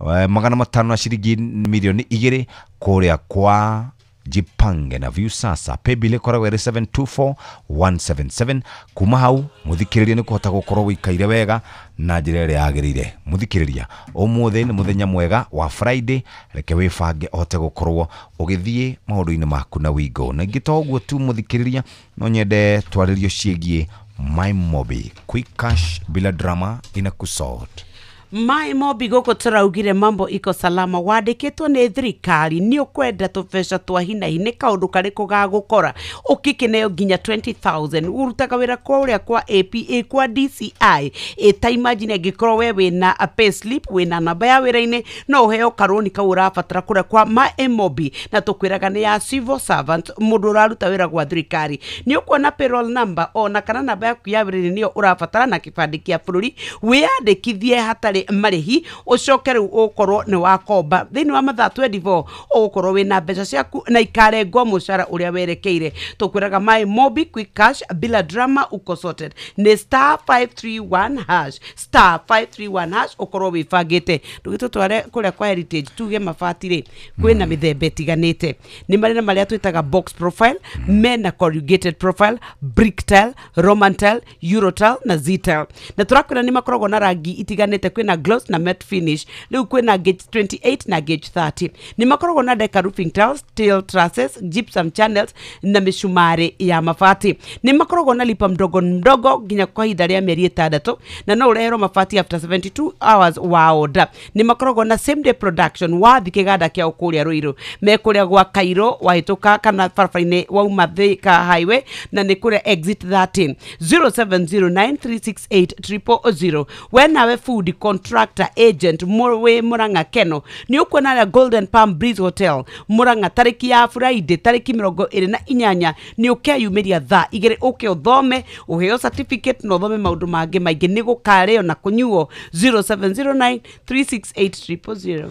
500,000 na ciringi 2 milioni kũrĩa kwa Jipange na Viusasa. Paybill ĩkoragwo ĩrĩ 724177. Kuma hau mũthikĩrĩria nĩ kũhota gũkorwo wĩikaire wega na njĩra ĩrĩa yagĩrĩire. Mũthikĩrĩria, ũmũthĩ nĩ mũthenya mwega wa Friday, reke wĩbange ũhote gũkorwo ũgĩthiĩ maũndũ-inĩ maku na We Go. Na ingĩ to ũguo tu mũthikĩrĩria, no nyende twarĩrio ciĩgiĩ MyMobi quick cash bila drama inakusort. Mai Mobi gũkũ tũraugire mambo iko salama, wandĩkĩtwo nĩ thirikari nĩ ũkwenda tũbeca twa hinahi, nĩ kaũndũ karĩkũ ga gũkora ũkĩkĩneo nginya 20,000. Ũrutaga wĩra kũrĩa kwa APA, kwa DCI. Ĩ ta imagine angĩkorwo we wĩna a pay slip, wĩna namba ya wĩra-inĩ, no ũheo karũni kau ũrabatara kũrĩa kwa My Mobi. Na tũkwĩraga nĩ ya civil servant, mũndũ ũraruta wĩra gwa thirikari. Nĩ ũkuona payroll number ona kana namba yaku ya wĩra-inĩ nĩyo ũrabatara na kĩbandĩ kĩa bũrũri, wĩyandĩkithie hatarĩ marĩhi, ũcoke rĩu ũkorwo nĩ wakomba thĩinĩ wa mathaa 24, ũgũkorwo wĩna mbeca ciaku na ikarengwo mũcara ũrĩa werekeire. Tũkwĩraga My Mobi quick cash bila drama, uko sorted. Nĩ star 531 hash, star 531 hash, ũkorwo wĩbangĩte. Ndũgĩtũtware kũrĩa kwa Heritage tuge mabati rĩ, kwĩna mĩthemba ĩtiganĩte. Nĩ marĩ na marĩa twĩtaga box profile, mena corrugated profile, brick tile, roman tile, euro tile na z tile. Na tũrakwĩra nĩ makoragwo na rangi itiganĩte, kwĩna gloss na matte finish. Rĩu kwĩna gauge 28 na gauge 30. Nĩ makoragwo na deca roofing tiles, steel trusses, gypsum channels na mĩcumarĩ ya mabati. Nĩ makoragwo na lipa mdogo mdogo nginya kwa ihinda rĩa mĩeri 6, na no ũreherwo mabati after 72 hours wa order. Nĩ makoragwo na same day production. Wathi kĩganda kĩao kũrĩa Rũirũ, me kũrĩa gwa Kairo wahĩtũka kana barabara-inĩ wauma Thika highway, na nĩ kũrĩa exit 13, 0709368000. We nawe food contractor, agent wĩ Murang'a Keno, nĩ ũkuona arĩa Golden Palm Breeze Hotel Murang'a, tarĩki ya Friday tarĩki 28, nĩ ũkeyumĩria thaa 2, ũke ũthome, ũheo certificate na ũthome maũndũ mangĩ maingĩ. Nĩ gũkarĩo na kũnyuo. 0709 368 000.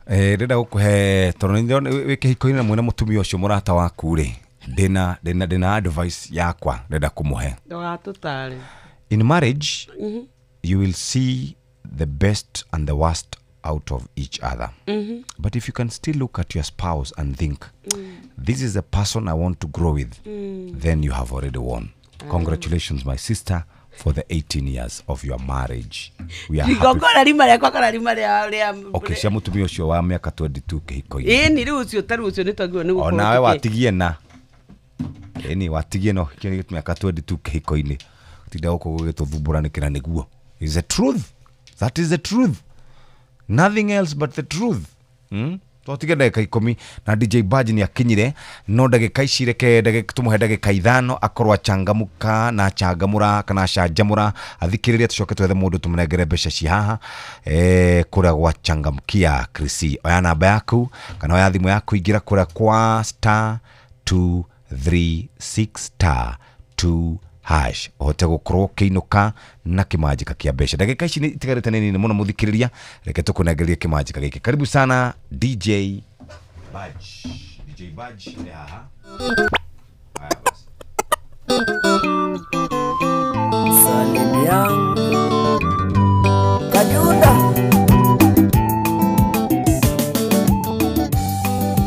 Ndĩrenda gũkũhe tondũ nĩ ndĩrona wĩ kĩhiko-inĩ na mwĩna mũtumia ũcio mũrata waku rĩ, ndĩna advice yakwa ndĩrenda kũmũhe. Ndũgatũtare. In marriage you will see the best and the worst out of each other, but if you can still look at your spouse and think, "This is a person I want to grow with," then you have already won. Congratulations, my sister, for the 18 years of your marriage. We are happy. Igongona rima rĩakwa kana rima rĩa Okay, cia mũtumia ũcio wa mĩaka 22 kĩhiko-inĩ. Ĩni rĩu ũcio tarĩu ũcio nĩ twagĩrĩirwo nĩ gũkorwo Onawe watigie na ĩni watigie no kĩrĩ mĩaka 22 kĩhiko-inĩ, tinda gũkũ gũgĩtũthumbũranĩkĩra nĩguo. Is the truth, that is the truth, nothing else but the truth, Twatige ndagĩka 10 na DJ Baji nĩ akinyire, no ndagĩka ici reke tũmũhe ndagĩka 5 akorwo achangamuka na achangamũra kana acanjamũra athikĩrĩria, tũcoke twethe mũndũ tũmũnengere mbeca ci haha kũrĩa gwa Changamkia. Krisi, oya namba yaku kana oya thimũ yaku, ingĩra kũrĩa kwa star 236 star 2 hash, ũhote gũkorwo ũkĩinũka na kĩmanjĩka kĩa mbeca. Ndagĩka ici nĩ itigarĩte nĩ nini mũno mũthikĩrĩria, reke tũkũnengerie kĩmanjĩka gĩkĩ. Karibu sana DJ Badge. DJ Badge nĩ haha. Haya basi. Salimia Kajunda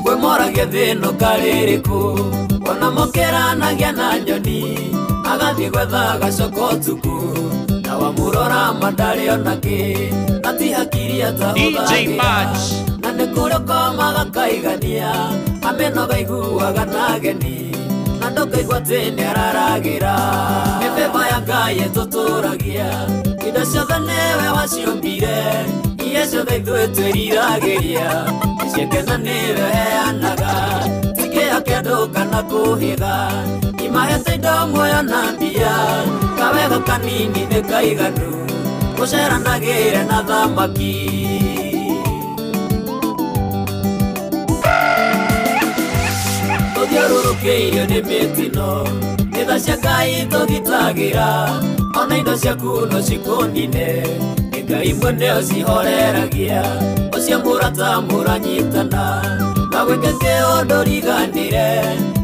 Kwemoragia thĩno karĩrĩkũ ona mũkĩranagia na nyoni agathiĩ gwetha gacoka ũtukũ na wamũrora mandarĩ ona kĩ na ti hakiri atahũthagĩra na nĩ kũrĩ ũkomaga kaigania amĩnoga iguaga na ageni na Ndũkaigua atĩ nĩararagĩra. Nĩ favour ya Ngai ĩtũtũragia. Indo ciothe nĩwe waciũmbire. Iria ciothe ithuĩ twĩriragĩria. Nĩciakena nĩwe ũheanaga. Tikĩo kĩa andũ kana kũhĩga. Imahete indo muoyo na mbia. Kawega kanini nĩ kaiganu. Gũceranagĩre na thamaki. Tũthiũrũrũkĩirio nĩ mĩtino. Nĩ tha cia Ngai tũgitagĩra. Ona indo ciaku no cikũnine. Nĩ Ngai mwene ũcihoreragia. Ũcio mũrata mũranyitana. Na gwĩke kĩũndũ riganĩre.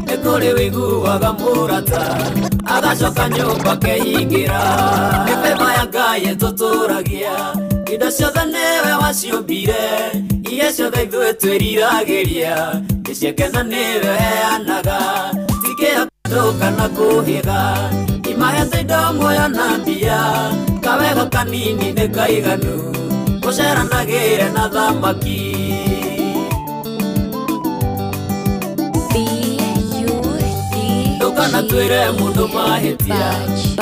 Nĩ kũrĩ wĩiguaga mũrata. Agacoka nyũmba akehingĩra. Nĩ favour ya Ngai ĩtũtũragia. Indo ciothe nĩwe waciũmbire. Iria ciothe ithuĩ twĩriragĩria. Nĩciakena nĩwe ũheanaga. Tikĩo kĩa andũ kana kũhĩga. Imahete indo muoyo na mbia. Kawega kanini nĩ kaiganu. Gũceranagĩre na thamaki. Ndũkanatwĩre mũndũ mahĩtia.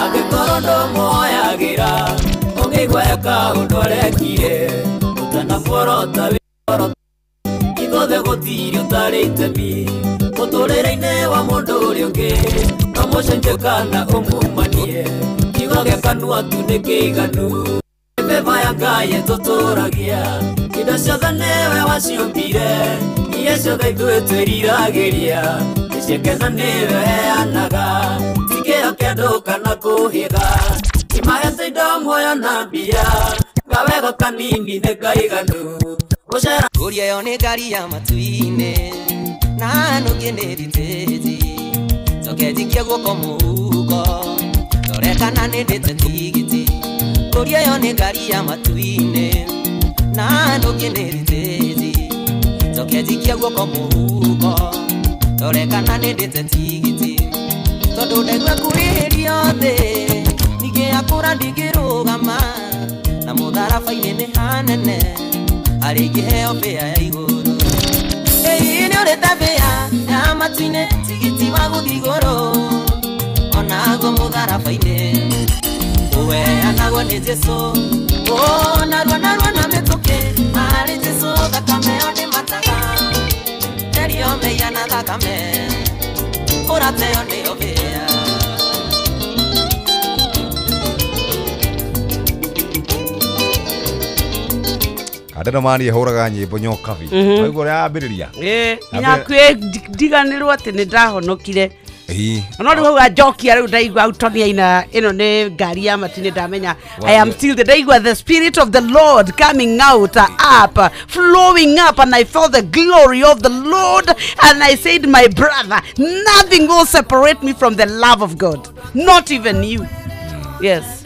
Angĩkorwo ndũmuoyagĩra. Ũngĩigua eka ũndũ arekire. Ũtanamuorota wĩorota. Ithuothe gũtirĩ ũtarĩ itemi. Mũtũrĩre-inĩ wa mũndũ ũrĩa ũngĩ. No mũcenjie kana ũmumanie. Kiugo gĩa kanua tu nĩ kĩiganu. Nĩ favour ya Ngai ĩtũtũragia. Indo ciothe nĩwe waciũmbire. Iria ciothe ithuĩ twĩriragĩria. Nĩciakena nĩwe ũheanaga. Tikĩo kĩa andũ kana kũhĩga. Imahete indo muoyo na mbia. Kawega kanini nĩ kaiganu. Gũcera Ngũria ĩyo nĩ ngari ya matu-inĩ na nũngĩ nĩ ritĩti. Njoke njikie guoko mũhuko ndore kana nĩ ndĩte tigiti. Ngũria ĩyo nĩ ngari ya matu-inĩ na nũngĩ nĩ ritĩti. Njoke njikie guoko mũhuko ndore kana nĩ ndĩte tigiti. Tondũ ndaigua kuhĩhĩrio thĩ ningĩ yakũra ndingĩrũgama na mũtharaba-inĩ nĩ hanene harĩa ingĩheo mbĩa ya igũrũ. Ĩĩ nĩ ũrĩte mbĩa ya matu-inĩ tigiti wa gũthiĩ igũrũ onaguo mũtharaba-inĩ ũheanagwo nĩ Jesũ. Narua narua na mĩtũkĩ harĩ Jesũ thakame yo nĩ mataga therio mehia na thakame ũrateo nĩyo mbĩa. Andũ mani hũraga nyĩmbo nyokabi. Waigua ũrĩa yambĩrĩria? Ĩĩ, nginya ndiganĩrwo atĩ nĩ ndahonokire. Ĩĩ. No rĩu hau anjokia rĩu ndaigua Autoni aina ĩno nĩ ngari ya matu-inĩ ndamenya I am still the ndaigua the spirit of the Lord coming out up flowing up and I felt the glory of the Lord and I said my brother nothing will separate me from the love of God, not even you. Yes,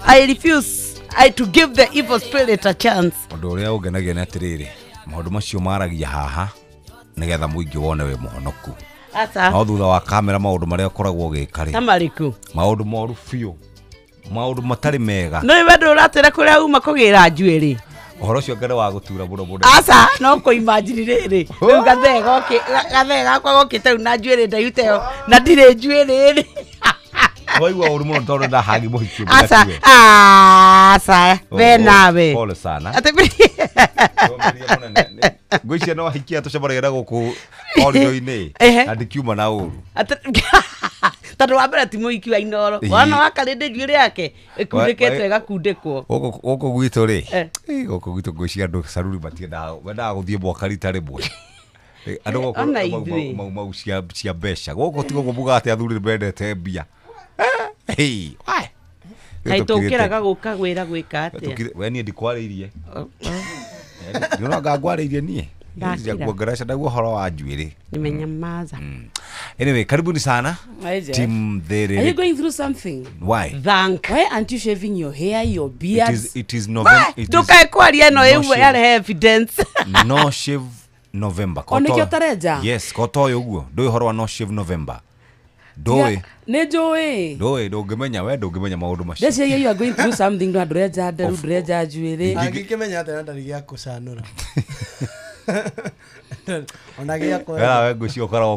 I refuse to give the evil spirit a chance. Ũndũ ũrĩa ũngenagia nĩ atĩrĩrĩ, maũndũ macio maragia haha nĩgetha mũingĩ wone wĩ mũhonoku. Ata. No thutha wa kamera maũndũ marĩa ũkoragwo ũgĩka rĩ. Ta marĩkũ? Maũndũ moru biũ. Maũndũ matarĩ mega. No iwe ndũratĩra kũrĩa uma kũgĩra njuĩrĩ. Ũhoro ũcio ngere wa gũtura mũno mũno. Aca, no kũ imagine rĩrĩ. Rĩu gathee goke, gathee gakwa gokĩte rĩu na njuĩrĩ ndaihu ĩyo na ndirĩ njuĩrĩ rĩ. Waigua ũru mũno tondũ ndahagi mũhiki ũmwe Aca, tiwe. aca, we nawe. Pole sana. Atĩ Ngwĩciria no ahikia tũcemanagia na gũkũ korido-inĩ na ndikiuma na ũru. Tondũ wa mbere ti mũhiki wa Inooro. Wona wakarĩndĩ njuĩrĩ yake ĩkundĩkĩtwo ĩgakundĩkwo. Gũkũ gwitũ rĩ, gũkũ gwitũ ngwĩciria andũ caruri matiendaga, mendaga gũthiĩ mwaka rita rĩmwe. Andũ gũkũ mau cia mbeca. Gũkũ ti gũkũ mugaga atĩ athuri nĩmendete mbia. Hey, why? Kaĩ tũkĩraga gũka gwĩra gwĩka atĩa? We niĩ ndikwarĩirie. Nĩũrona ngwarĩirie niĩ? Kuongeresha ndaguo ũhoro wa njuĩrĩ. Nimenyamaza. Anyway, karibuni sana. Team There. Are you going through something? Why? Thank. Why aren't you shaving your hair, your beard? It is November. Ndukae kwaria no ĩmwe yarehe evidence. No shave November. Onĩkĩo ũtarenja? Yes, kotoĩ ũguo. Ndũĩ ũhoro wa no shave November. Ndũĩ. Nĩ njũĩ. Ndũĩ, ndũngĩmenya we ndũngĩmenya maũndũ macio. Ndeciria you are going through something no ndũrenja nderu ndũrenja njuĩrĩ. Angĩkĩmenya atĩa na ndarĩ gĩa kũcanũra. Ona gĩakwa. Wera we ngũcio ũkoragwo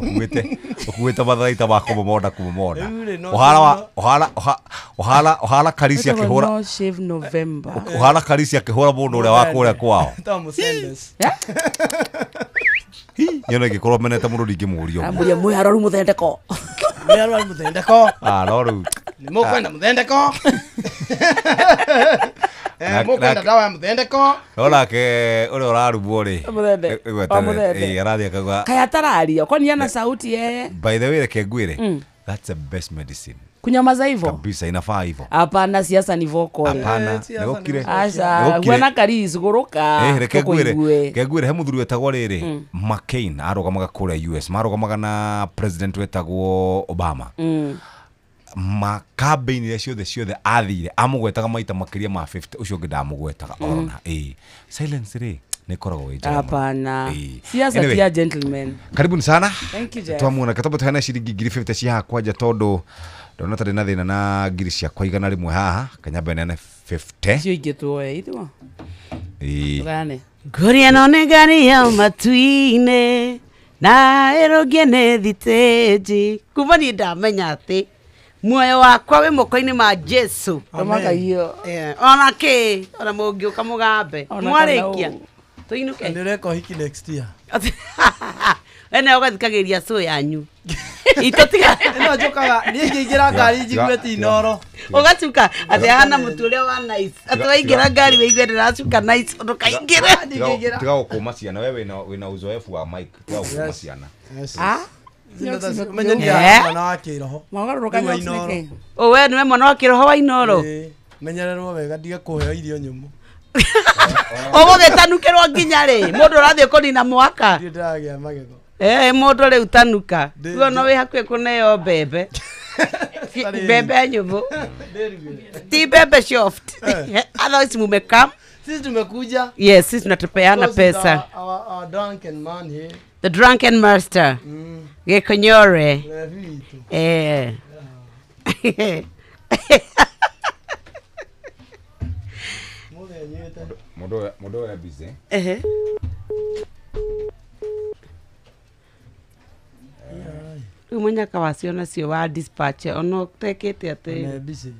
ũkuĩte matharaita ma kũmomonda kũmomonda. Ũhara ũhara ũhara ũhara Karisi akĩhũra. No shave November. Ũhara Karisi akĩhũra mũndũ ũrĩa wa kũrĩa kwao. Tom Sanders. Nyona ingĩkorwo menete mũndũ ndingĩmũria ũguo. Amũria mwĩ arwaru mũthendeko. Mwĩ arwaru mũthendeko. Ah, no rĩu. Nĩ mũkwenda mũthendeko. Mũkwenda dawa ya mũthendeko. No nake ũrĩa ũrarumwo rĩ. Mũthende. Mũthende. Arathiĩ akauga. Kaya atararia. Kwani ana sauti yeye. By the way, reke ngwĩre. That's the best medicine. Kunyamaza hivyo? Kabisa inafaa hivyo. Hapana, siasa ni vocal. Hapana, nĩgũkire. Aca, bwana Karisi gũrũka. Reke ngwĩre. Reke ngwĩre he mũthuri wetagwo rĩrĩ McCain arũgamaga kũrĩa US, marũgamaga na president wetagwo Obama. Ma campaign iria ciothe athire amũgwetaga maita makĩria ma 50 ũcio ũngĩ ndamũgwetaga orona. Silence rĩ nĩ ĩkoragwo ĩ njega. Hapana. Siasa ti ya gentleman. Karibuni sana. Thank you, Jeff. Twamuona katamba tuhana ciringi 50 cia hakwa nja tondũ ndona tarĩ na thĩna na ngiri ciakwa 100 haha kanyamba neane 50. Icio ingĩ tuoe ithua. Tũgayane. Ngũria no nĩ ngari ya matu-inĩ na ĩrũngie nĩ thitĩnji. Kuma niĩ ndamenya atĩ muoyo wakwa wĩ moko-inĩ ma Jesu. Ũmakaiywo. Ona kĩ ona mũngĩũka mũgambe. Mwarĩkia. Tũinũke. Nĩ ũreka ũhiki next year. Ene ũgathikagĩria cũ yanyu. Itotiga. Ĩno njũkaga niĩ ingĩingĩra ngari njigue ti Inooro. Ũgacuka atĩ ahana mũtu ũrĩa wa nice. Atĩ waingĩra ngari wĩigue ndĩracuka nice ndũkaingĩre. Tiga gũkũma ciana we wĩna uzoefu wa mic. Tiga gũkũma ciana. Ah? Menye nĩ mwana wa kĩroho. Magarũrũka nĩkĩ? We nĩwe mwana wa kĩroho wa Inooro. Menyererwo wega ndige kũheo irio nyũmũ. Ũgũgĩtanukĩrwo nginya rĩ? Mũndũ ũrathiĩ kũnina mwaka. Ndirĩ ndĩragĩa magego. Mũndũ rĩu tanuka. Rĩu no wĩ hakuhĩ kũneo mbembe. Mbembe nyũmũ. Ti mbembe soft. Otherwise mumekam. Sisi tumekuja. Yes, sisi tunatupeana pesa. Our drunken man here. The drunken master. Gĩkũnyore. Mũndũ ũyũ busy. Rĩu mũnyaka wacio nacio wa dispatch ona ũtekĩte atĩ. Nĩ busy.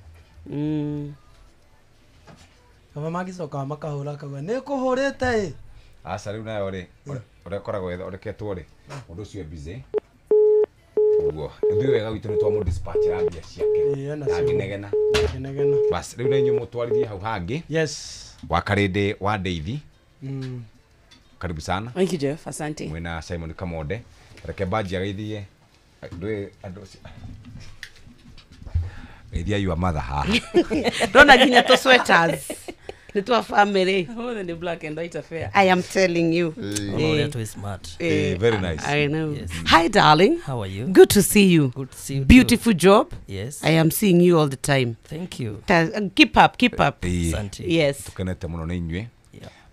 Kaba magĩcoka makahũra akauga nĩ kũhũrĩte ĩ. Aca rĩu nayo rĩ ũrĩa ĩkoragwo ĩthondeketwo rĩ mũndũ ũcio busy. Ũguo ithuĩ wega witũ nĩ twamũ dispatchera mbia ciake. Ndangĩnegena. Bas rĩu na inyuĩ mũtwarithie hau hangĩ. Yes. Wa Karĩndĩ wa Ndeithi. Karibu sana. Thank you, Jeff. Asante. Mwena Simon Kamonde. Reke baji ageithie ndũĩ andũ geithia your mother haha. Ndona nginya tũ sweaters. Nĩ twa family. Ũmũthĩ nĩ black and white affair. I am telling you. Ũrĩa smart. Very nice. I know. Yes. Hi darling. How are you? Good to see you. Good to see you. Beautiful job. Yes. I am seeing you all the time. Thank you. Keep up, keep up. Asante. Yes. Tukenete mũno nĩ inyuĩ.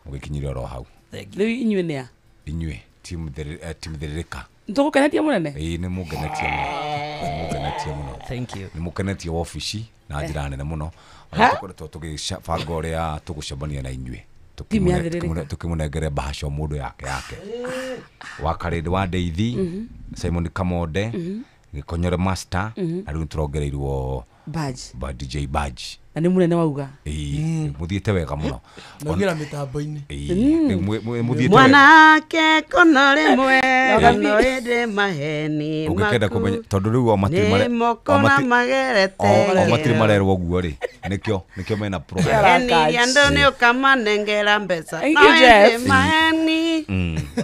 Mũgĩkinyire oro hau. Rĩu inyuĩ nĩ a? Inyuĩ team Thĩrĩrĩka. Nĩtũgũkenetie mũnene? Ĩĩ nĩ mũngenetie mũno. Nĩ mũngenetie mũno. Thank you. Nĩ mũkenetie wabici na njĩra nene mũno. Ona tũkoretwo tũgĩbanga ũrĩa tũgũcemania na inyuĩ. Tũkĩmũnengere bahasha o mũndũ yake yake. Wa Karĩndĩ wa Ndeithi, Simon Kamonde, Gĩkonyore Master, na rĩu nĩtũrongereirwo Badge. Ba DJ Badge. Na nĩ mũnene wauga. Ĩĩ, mũthiĩte wega mũno. Naugĩra mĩtambo-inĩ. Ĩĩ, mũthiĩte wega. Mwanake kono rĩmwe no ĩndĩ maheni Ũngĩkenda kũmenya tondũ rĩu o matirĩ magerete. O matirĩ marerwo ũguo rĩ. Nĩkĩo mena program. Maheni andũ nĩ ũkamanengera mbeca. Thank you, Jeff. Maheni.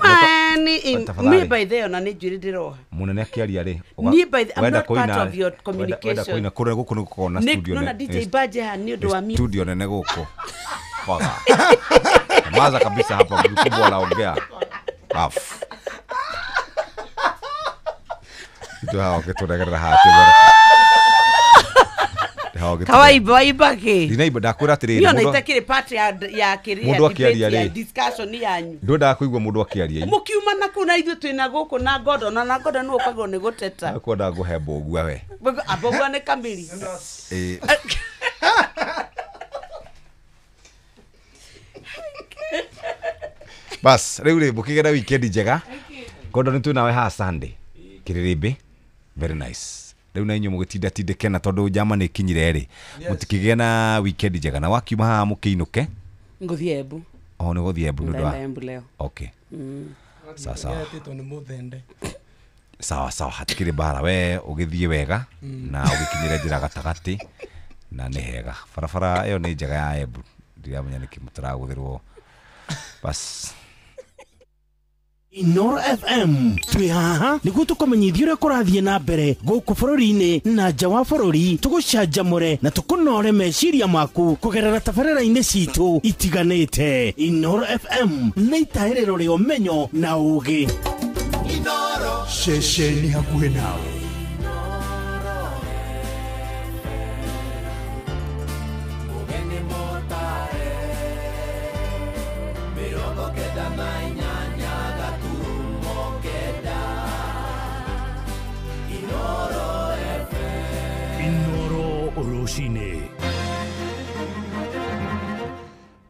Maheni. Me by the ona nĩ njuĩrĩ ndĩroha. Mũnene akĩaria rĩ. Niĩ by the I'm not part of your communication. Wenda kũina kũrĩa gũkũ nĩ gũkoragwo na studio. Nĩ DJ Badge haha nĩ ũndũ wa mi. Studio nene gũkũ. Faga. Maza kabisa hapa mkubwa anaongea. Af. Ndio hao gĩtũregerera haha Kawaiba ibake. Ndinaiba ndakwĩra atĩrĩrĩ. Niĩ ona itakĩrĩ part ya kĩrĩa Mũndũ akĩaria rĩ. Discussion yanyu. Ndwendaga kũigua mũndũ akĩaria. Mũkiuma na kũu na ithuĩ twĩna gũkũ na Gordon na Gordon nĩwe ũkagwo nĩ gũteta. Akwenda ngũhe mbũgua we. Mbũgua nĩ kamiri. Ĩĩ. Bas, rĩu rĩ mũkĩgĩa na weekend njega. Kondo nĩ twĩ nawe haha Sunday Kĩrĩrĩmbĩ, very nice. Rĩu na inyuĩ mũgĩtinda tindĩke na tondũ njama nĩ ikinyire rĩ, mũtikĩgĩe na weekend njega na wakiuma haha mũkĩinũke. Ngũthiĩ Embu. O nĩ gũthiĩ Embu nĩ ũndũ wa Ndaenda Embu leo. Okay. Sawa sawa. Etĩtwo nĩ mũthende. Sawa sawa, hatikĩrĩ mbara, we ũgĩthiĩ wega na ũgĩkinyĩre njĩra gatagatĩ na nĩ hega. Barabara ĩyo nĩ njega ya Embu, ndiramenya nĩkĩ mũtaragũthĩrwo bas. Inoro FM twĩ haha nĩguo tũkũmenyithia ũrĩa kũrathiĩ na mbere gũkũ bũrũri-inĩ na nja wa bũrũri, tũgũcanjamũre na tũkũnore meciria maku kũgerera tabarĩra-inĩ citũ itiganĩte. Inoro FM nĩ itahĩrĩro rĩa ũmenyo na ũũgĩ. Ceceni hakuhĩ nawe. Mũgeni mũtare 98 gaturumo 9 Inoro FM. Inoro rũcinĩ.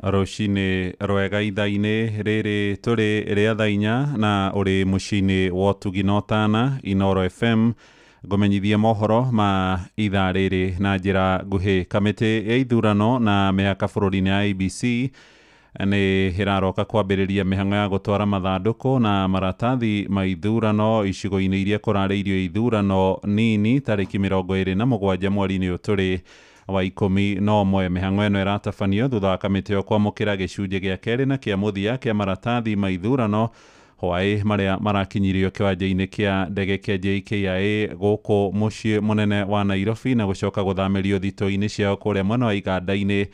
Rũcinĩ rwega ithaa-inĩ rĩrĩ tũrĩ rĩa thaa 4 na ũrĩ mũciĩ-inĩ wa ũtugi na ũtana Inoro FM ngũmenyithie mohoro ma ithaa rĩrĩ na njĩra nguhĩ. Kamĩtĩ ya ithurano na mĩhaka bũrũri-inĩ ya IEBC nĩ ĩraroka kwambĩrĩria mĩhang'o ya gũtwara mathandũkũ na maratathi ma ithurano icigo-inĩ iria kũrarĩirio ithurano nini tarĩki 27 mweri-inĩ ũyũ tũrĩ wa 11. Mĩhang'o ĩno ĩratabanio thutha wa kamĩtĩ ĩyo kwamũkĩra gĩcunjĩ gĩa kerĩ na kĩa mũthia kĩa maratathi ma ithurano hwaĩ marĩa marakinyirio kĩwanja-inĩ kĩa ndege kĩa JKIA gũkũ mũciĩ mũnene wa Nairobi na gũcoka gũthamĩrio thitoo-inĩ ciao kũrĩa mwena wa iganda-inĩ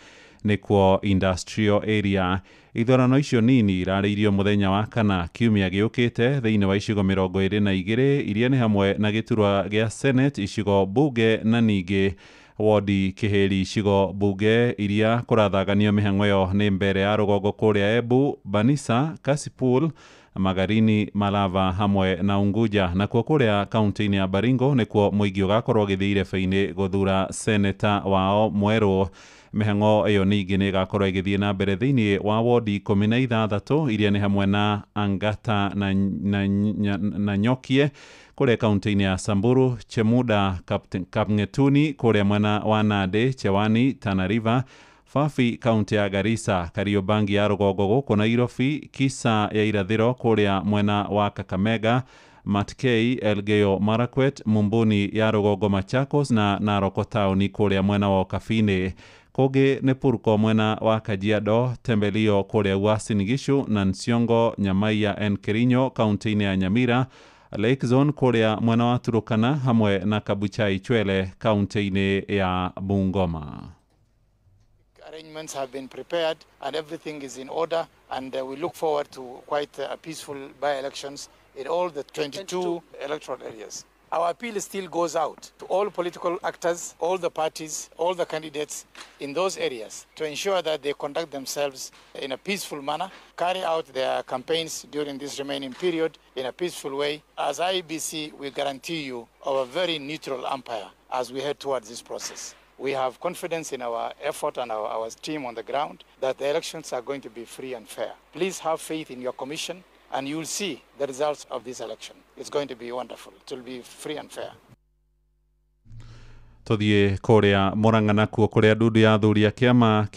nĩkuo industrial area. Ithurano icio nini irarĩirio mũthenya wa kana kiumia gĩũkĩte thĩinĩ wa icigo 22 iria nĩ hamwe na gĩturwa gĩa Senate, icigo bunge na ningĩ wodi kĩhĩri. Icigo bunge iria kũrathaganio mĩhang'o ĩyo nĩ mbere ya rũgongo kũrĩa Embu, Banisa, Kasipul, Magarini, Malava hamwe na Unguja. Nakuo kũrĩa kaunti-inĩ ya Baringo nĩkuo mũingĩ ũgakorwo ũgĩthiĩ irebe-inĩ gũthura seneta wao mwerũ. Mĩhang'o ĩyo ningĩ nĩ ĩgakorwo ĩgĩthiĩ na mbere thĩinĩ wa wodi 16 iria nĩ hamwe na Angata na Nyokie kũrĩa kaunti-inĩ ya Samburu, Chemuda, Kapngetuni kũrĩa mwena wa Nandi, Chewani, Tana River, Fafi kaunti ya Garissa, Kariobangi ya rũgongo gũkũ Nairobi, Kisa ya irathĩro kũrĩa mwena wa Kakamega, Matkei, Elgeyo Marakwet, Mumbuni ya rũgongo Machakos na Narok taũni kũrĩa mwena wa Okafinĩ. Kũngĩ nĩ Purko mwena wa Kajiado, Tembelio kũrĩa Uasin Gishu na Nsiongo, Nyamaiya and Kirinyo kaunti-inĩ ya Nyamira, Lake Zone kũrĩa mwena wa Turukana hamwe na Kabuchai Chwele kaunti-inĩ ya Bungoma. Arrangements have been prepared and everything is in order, and we look forward to quite a peaceful by-elections in all the 22 electoral areas. Our appeal still goes out to all political actors, all the parties, all the candidates in those areas to ensure that they conduct themselves in a peaceful manner, carry out their campaigns during this remaining period in a peaceful way. As IEBC, we guarantee you our very neutral umpire as we head towards this process. We have confidence in our effort and our team on the ground that the elections are going to be free and fair. Please have faith in your commission and you'll see the results of this election. It's going to be wonderful. It will be free and fair. Tuthiĩ kũrĩa Murang'a nakuo kũrĩa ndundu ya athuri a kĩama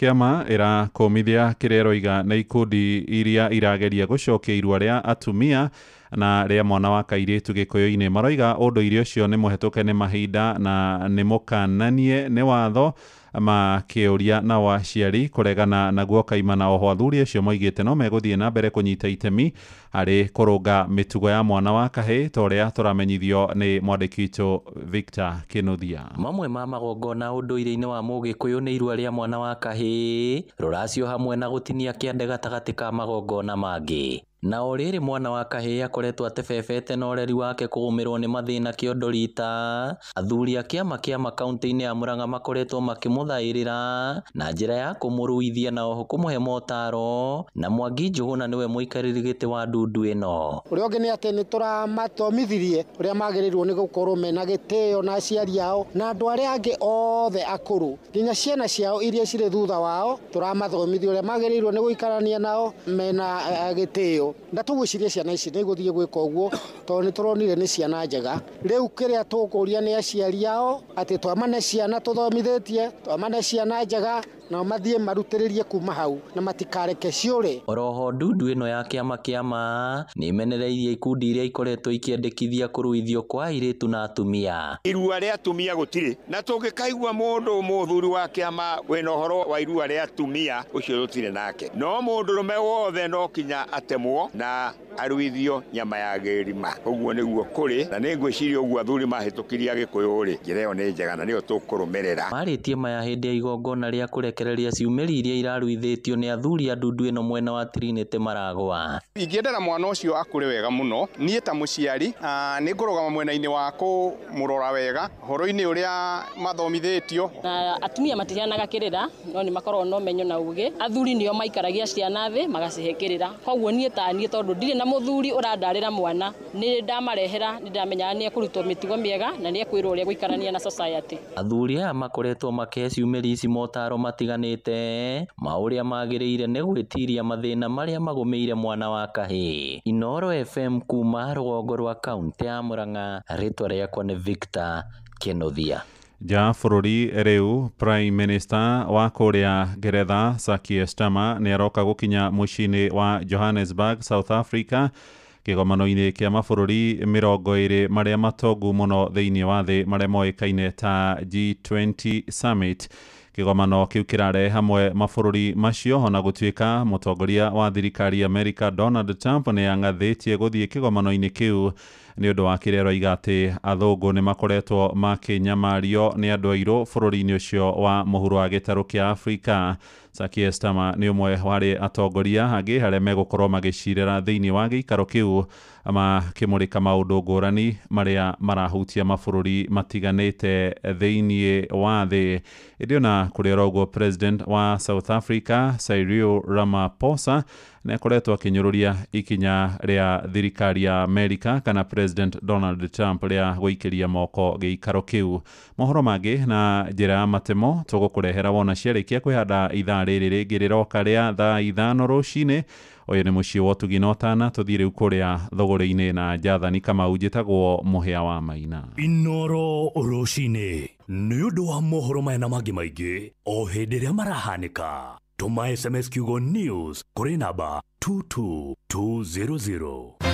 ĩrakũmithia kĩrĩa ĩroiga nĩ ikundi iria irageria gũcokia irua rĩa atumia na rĩa mwana wa kairĩtu gĩkũyũ-inĩ. Maroiga ũndũire ũcio nĩ mũhetũke nĩ mahinda na nĩ mũkananie nĩ watho, makĩũria nao aciari kũregana naguo kaimana. Oho athuri acio moigĩte no megũthiĩ na mbere kũnyita itemi harĩ kũrũnga mĩtugo ya mwana wa kahĩĩ ta ũrĩa tũramenyithio nĩ mwandĩki witũ Victor Kĩnuthia. Mamwe ma magongona ũndũire-inĩ wa mũgĩkũyũ nĩ irua rĩa mwana wa kahĩĩ, rũracio hamwe na gũtinia kĩande gatagatĩ ka magongona mangĩ. Na o rĩrĩ mwana wa kahĩĩ akoretwo atebebete na ũreri wake kũgũmĩrwo nĩ mathĩna kĩondo rita, athuri a kĩama kaunti-inĩ ya Murang'a makoretwo makĩmũthaĩrĩra na njĩra ya kũmũruithia na oho kũmũhe motaro, na Mwangi Njũgũna nĩwe mũikarĩri gĩtĩ wa ndundu ĩno. Ũrĩa ũngĩ nĩ atĩ nĩ tũramathomithirie ũrĩa magĩrĩirwo nĩ gũkorwo mena gĩtĩo na aciari ao na andũ arĩa angĩ othe akũrũ, nginya ciana ciao iria cirĩ thutha wao, tũramathomithia ũrĩa magĩrĩirwo nĩ gũikarania nao mena gĩtĩo. Na tũgwĩciria ciana ici nĩ igũthiĩ gwĩka ũguo tondũ nĩ tũronire nĩ ciana njega. Rĩu kĩrĩa tũkũria nĩ aciari ao atĩ twamane ciana tũthomithĩtie, twamane ciana njega, nao mathiĩ marutĩrĩrie kuma hau na matikareke ciũre. Oroho ndundu ĩno ya kĩama kĩa ma nĩmenereirie ikundi iria ikoretwo ikĩendekithia kũruithio kwa airĩtu na atumia. Irua rĩa atumia gũtirĩ, na tũngĩkaigua mũndũ mũthuri wa kĩama wĩna ũhoro wa irua rĩa atumia ũcio tũtirĩ nake, no mũndũrũme wothe no kinya atemwo na aruithio nyama ya gĩrima. Ũguo nĩguo kũrĩ, na nĩ ngwĩciria ũguo athuri mahĩtũkirie Agĩkũyũ rĩ, njĩra ĩyo nĩ njega na nĩyo tũkũrũmĩrĩra. Marĩtie maya hĩndĩ ya igongona rĩa kũrekereria ciumĩri iria iraruithĩtio nĩ athuri a ndundu ĩno mwena wa Trinity Maragwa. Ingĩendera mwana ũcio akũre wega mũno, niĩ ta mũciari nĩ ngũrũgama mwena-inĩ wa kũmũrora wega ũhoro-inĩ ũrĩa mathomithĩtio. Na atumia matiheanaga kĩrĩra, no nĩ makoragwo na ũmenyo na ũgĩ. Athuri nĩo maikaragia ciana thĩ magacihe kĩrĩra. Koguo niĩ ta niĩ tondũ ndirĩ na mũthuri ũrandarĩra mwana, nĩ ndamarehera, nĩ ndamenyaga nĩ ekũrutwo mĩtugo mĩega na nĩ ekwĩrwo ũrĩa gũikarania na society. Athuri aya makoretwo makĩhe ciumĩri ici motaro matiganĩte ma ũrĩa magĩrĩire nĩ gwĩtiria mathĩna marĩa magũmĩire mwana wa kahĩĩ. Inooro FM kuma rũgongo rwa kaunti ya Murang'a, rĩtwa rĩakwa nĩ Victor Kĩnuthia. Nja bũrũri rĩu Prime Minister wa kũrĩa Ngeretha Sir Keir Starmer nĩ aroka gũkinya mũciĩ-inĩ wa Johannesburg, South Africa, kĩgomano-inĩ kĩa mabũrũri 20 marĩa matongu mũno thĩinĩ wa thĩ marĩa moĩkaine ta G20 Summit. Kĩgomano kĩu kĩrarehe hamwe mabũrũri macio ona gũtuĩka mũtongoria wa thirikari ya Amerika Donald Trump nĩ ang'athĩtie gũthiĩ kĩgomano-inĩ kĩu nĩ ũndũ wa kĩrĩa aroiga atĩ athũngũ nĩ makoretwo makĩnyamario nĩ andũ airũ bũrũri-inĩ ũcio wa mũhuro wa gĩtarũ kĩa Afrika. Sir Keir Starmer nĩ ũmwe warĩ atongoria angĩ arĩa megũkorwo magĩcirĩra thĩinĩ wa gĩikaro kĩu makĩmũrĩka maũndũ ngũrani marĩa marahutia mabũrũri matiganĩte thĩinĩ wa thĩ. Ĩndĩ ona kũrĩ oro ũguo, President wa South Africa Cyril Ramaphosa nĩ akoretwo akĩnyũrũria ikinya rĩa thirikari ya Amerika kana President Donald Trump rĩa gũikĩria moko gĩikaro kĩu. Mohoro mangĩ na njĩra ya matemo tũgũkũrehera wona ciarĩkia kwĩhanda ithaa rĩrĩ rĩngĩ rĩroka rĩa thaa 5 rũcinĩ. Ũyũ nĩ mũciĩ wa ũtugi na ũtana, tũthiĩ rĩu kũrĩa thũgũrĩ-inĩ na Jathani Kamau. Njĩtagwo Mũhĩa wa Maina. Inooro rũcinĩ nĩ ũndũ wa mohoro maya na mangĩ maingĩ o hĩndĩ ĩrĩa marahanĩka. Tũma SMS kiugo news kũrĩ namba 22200.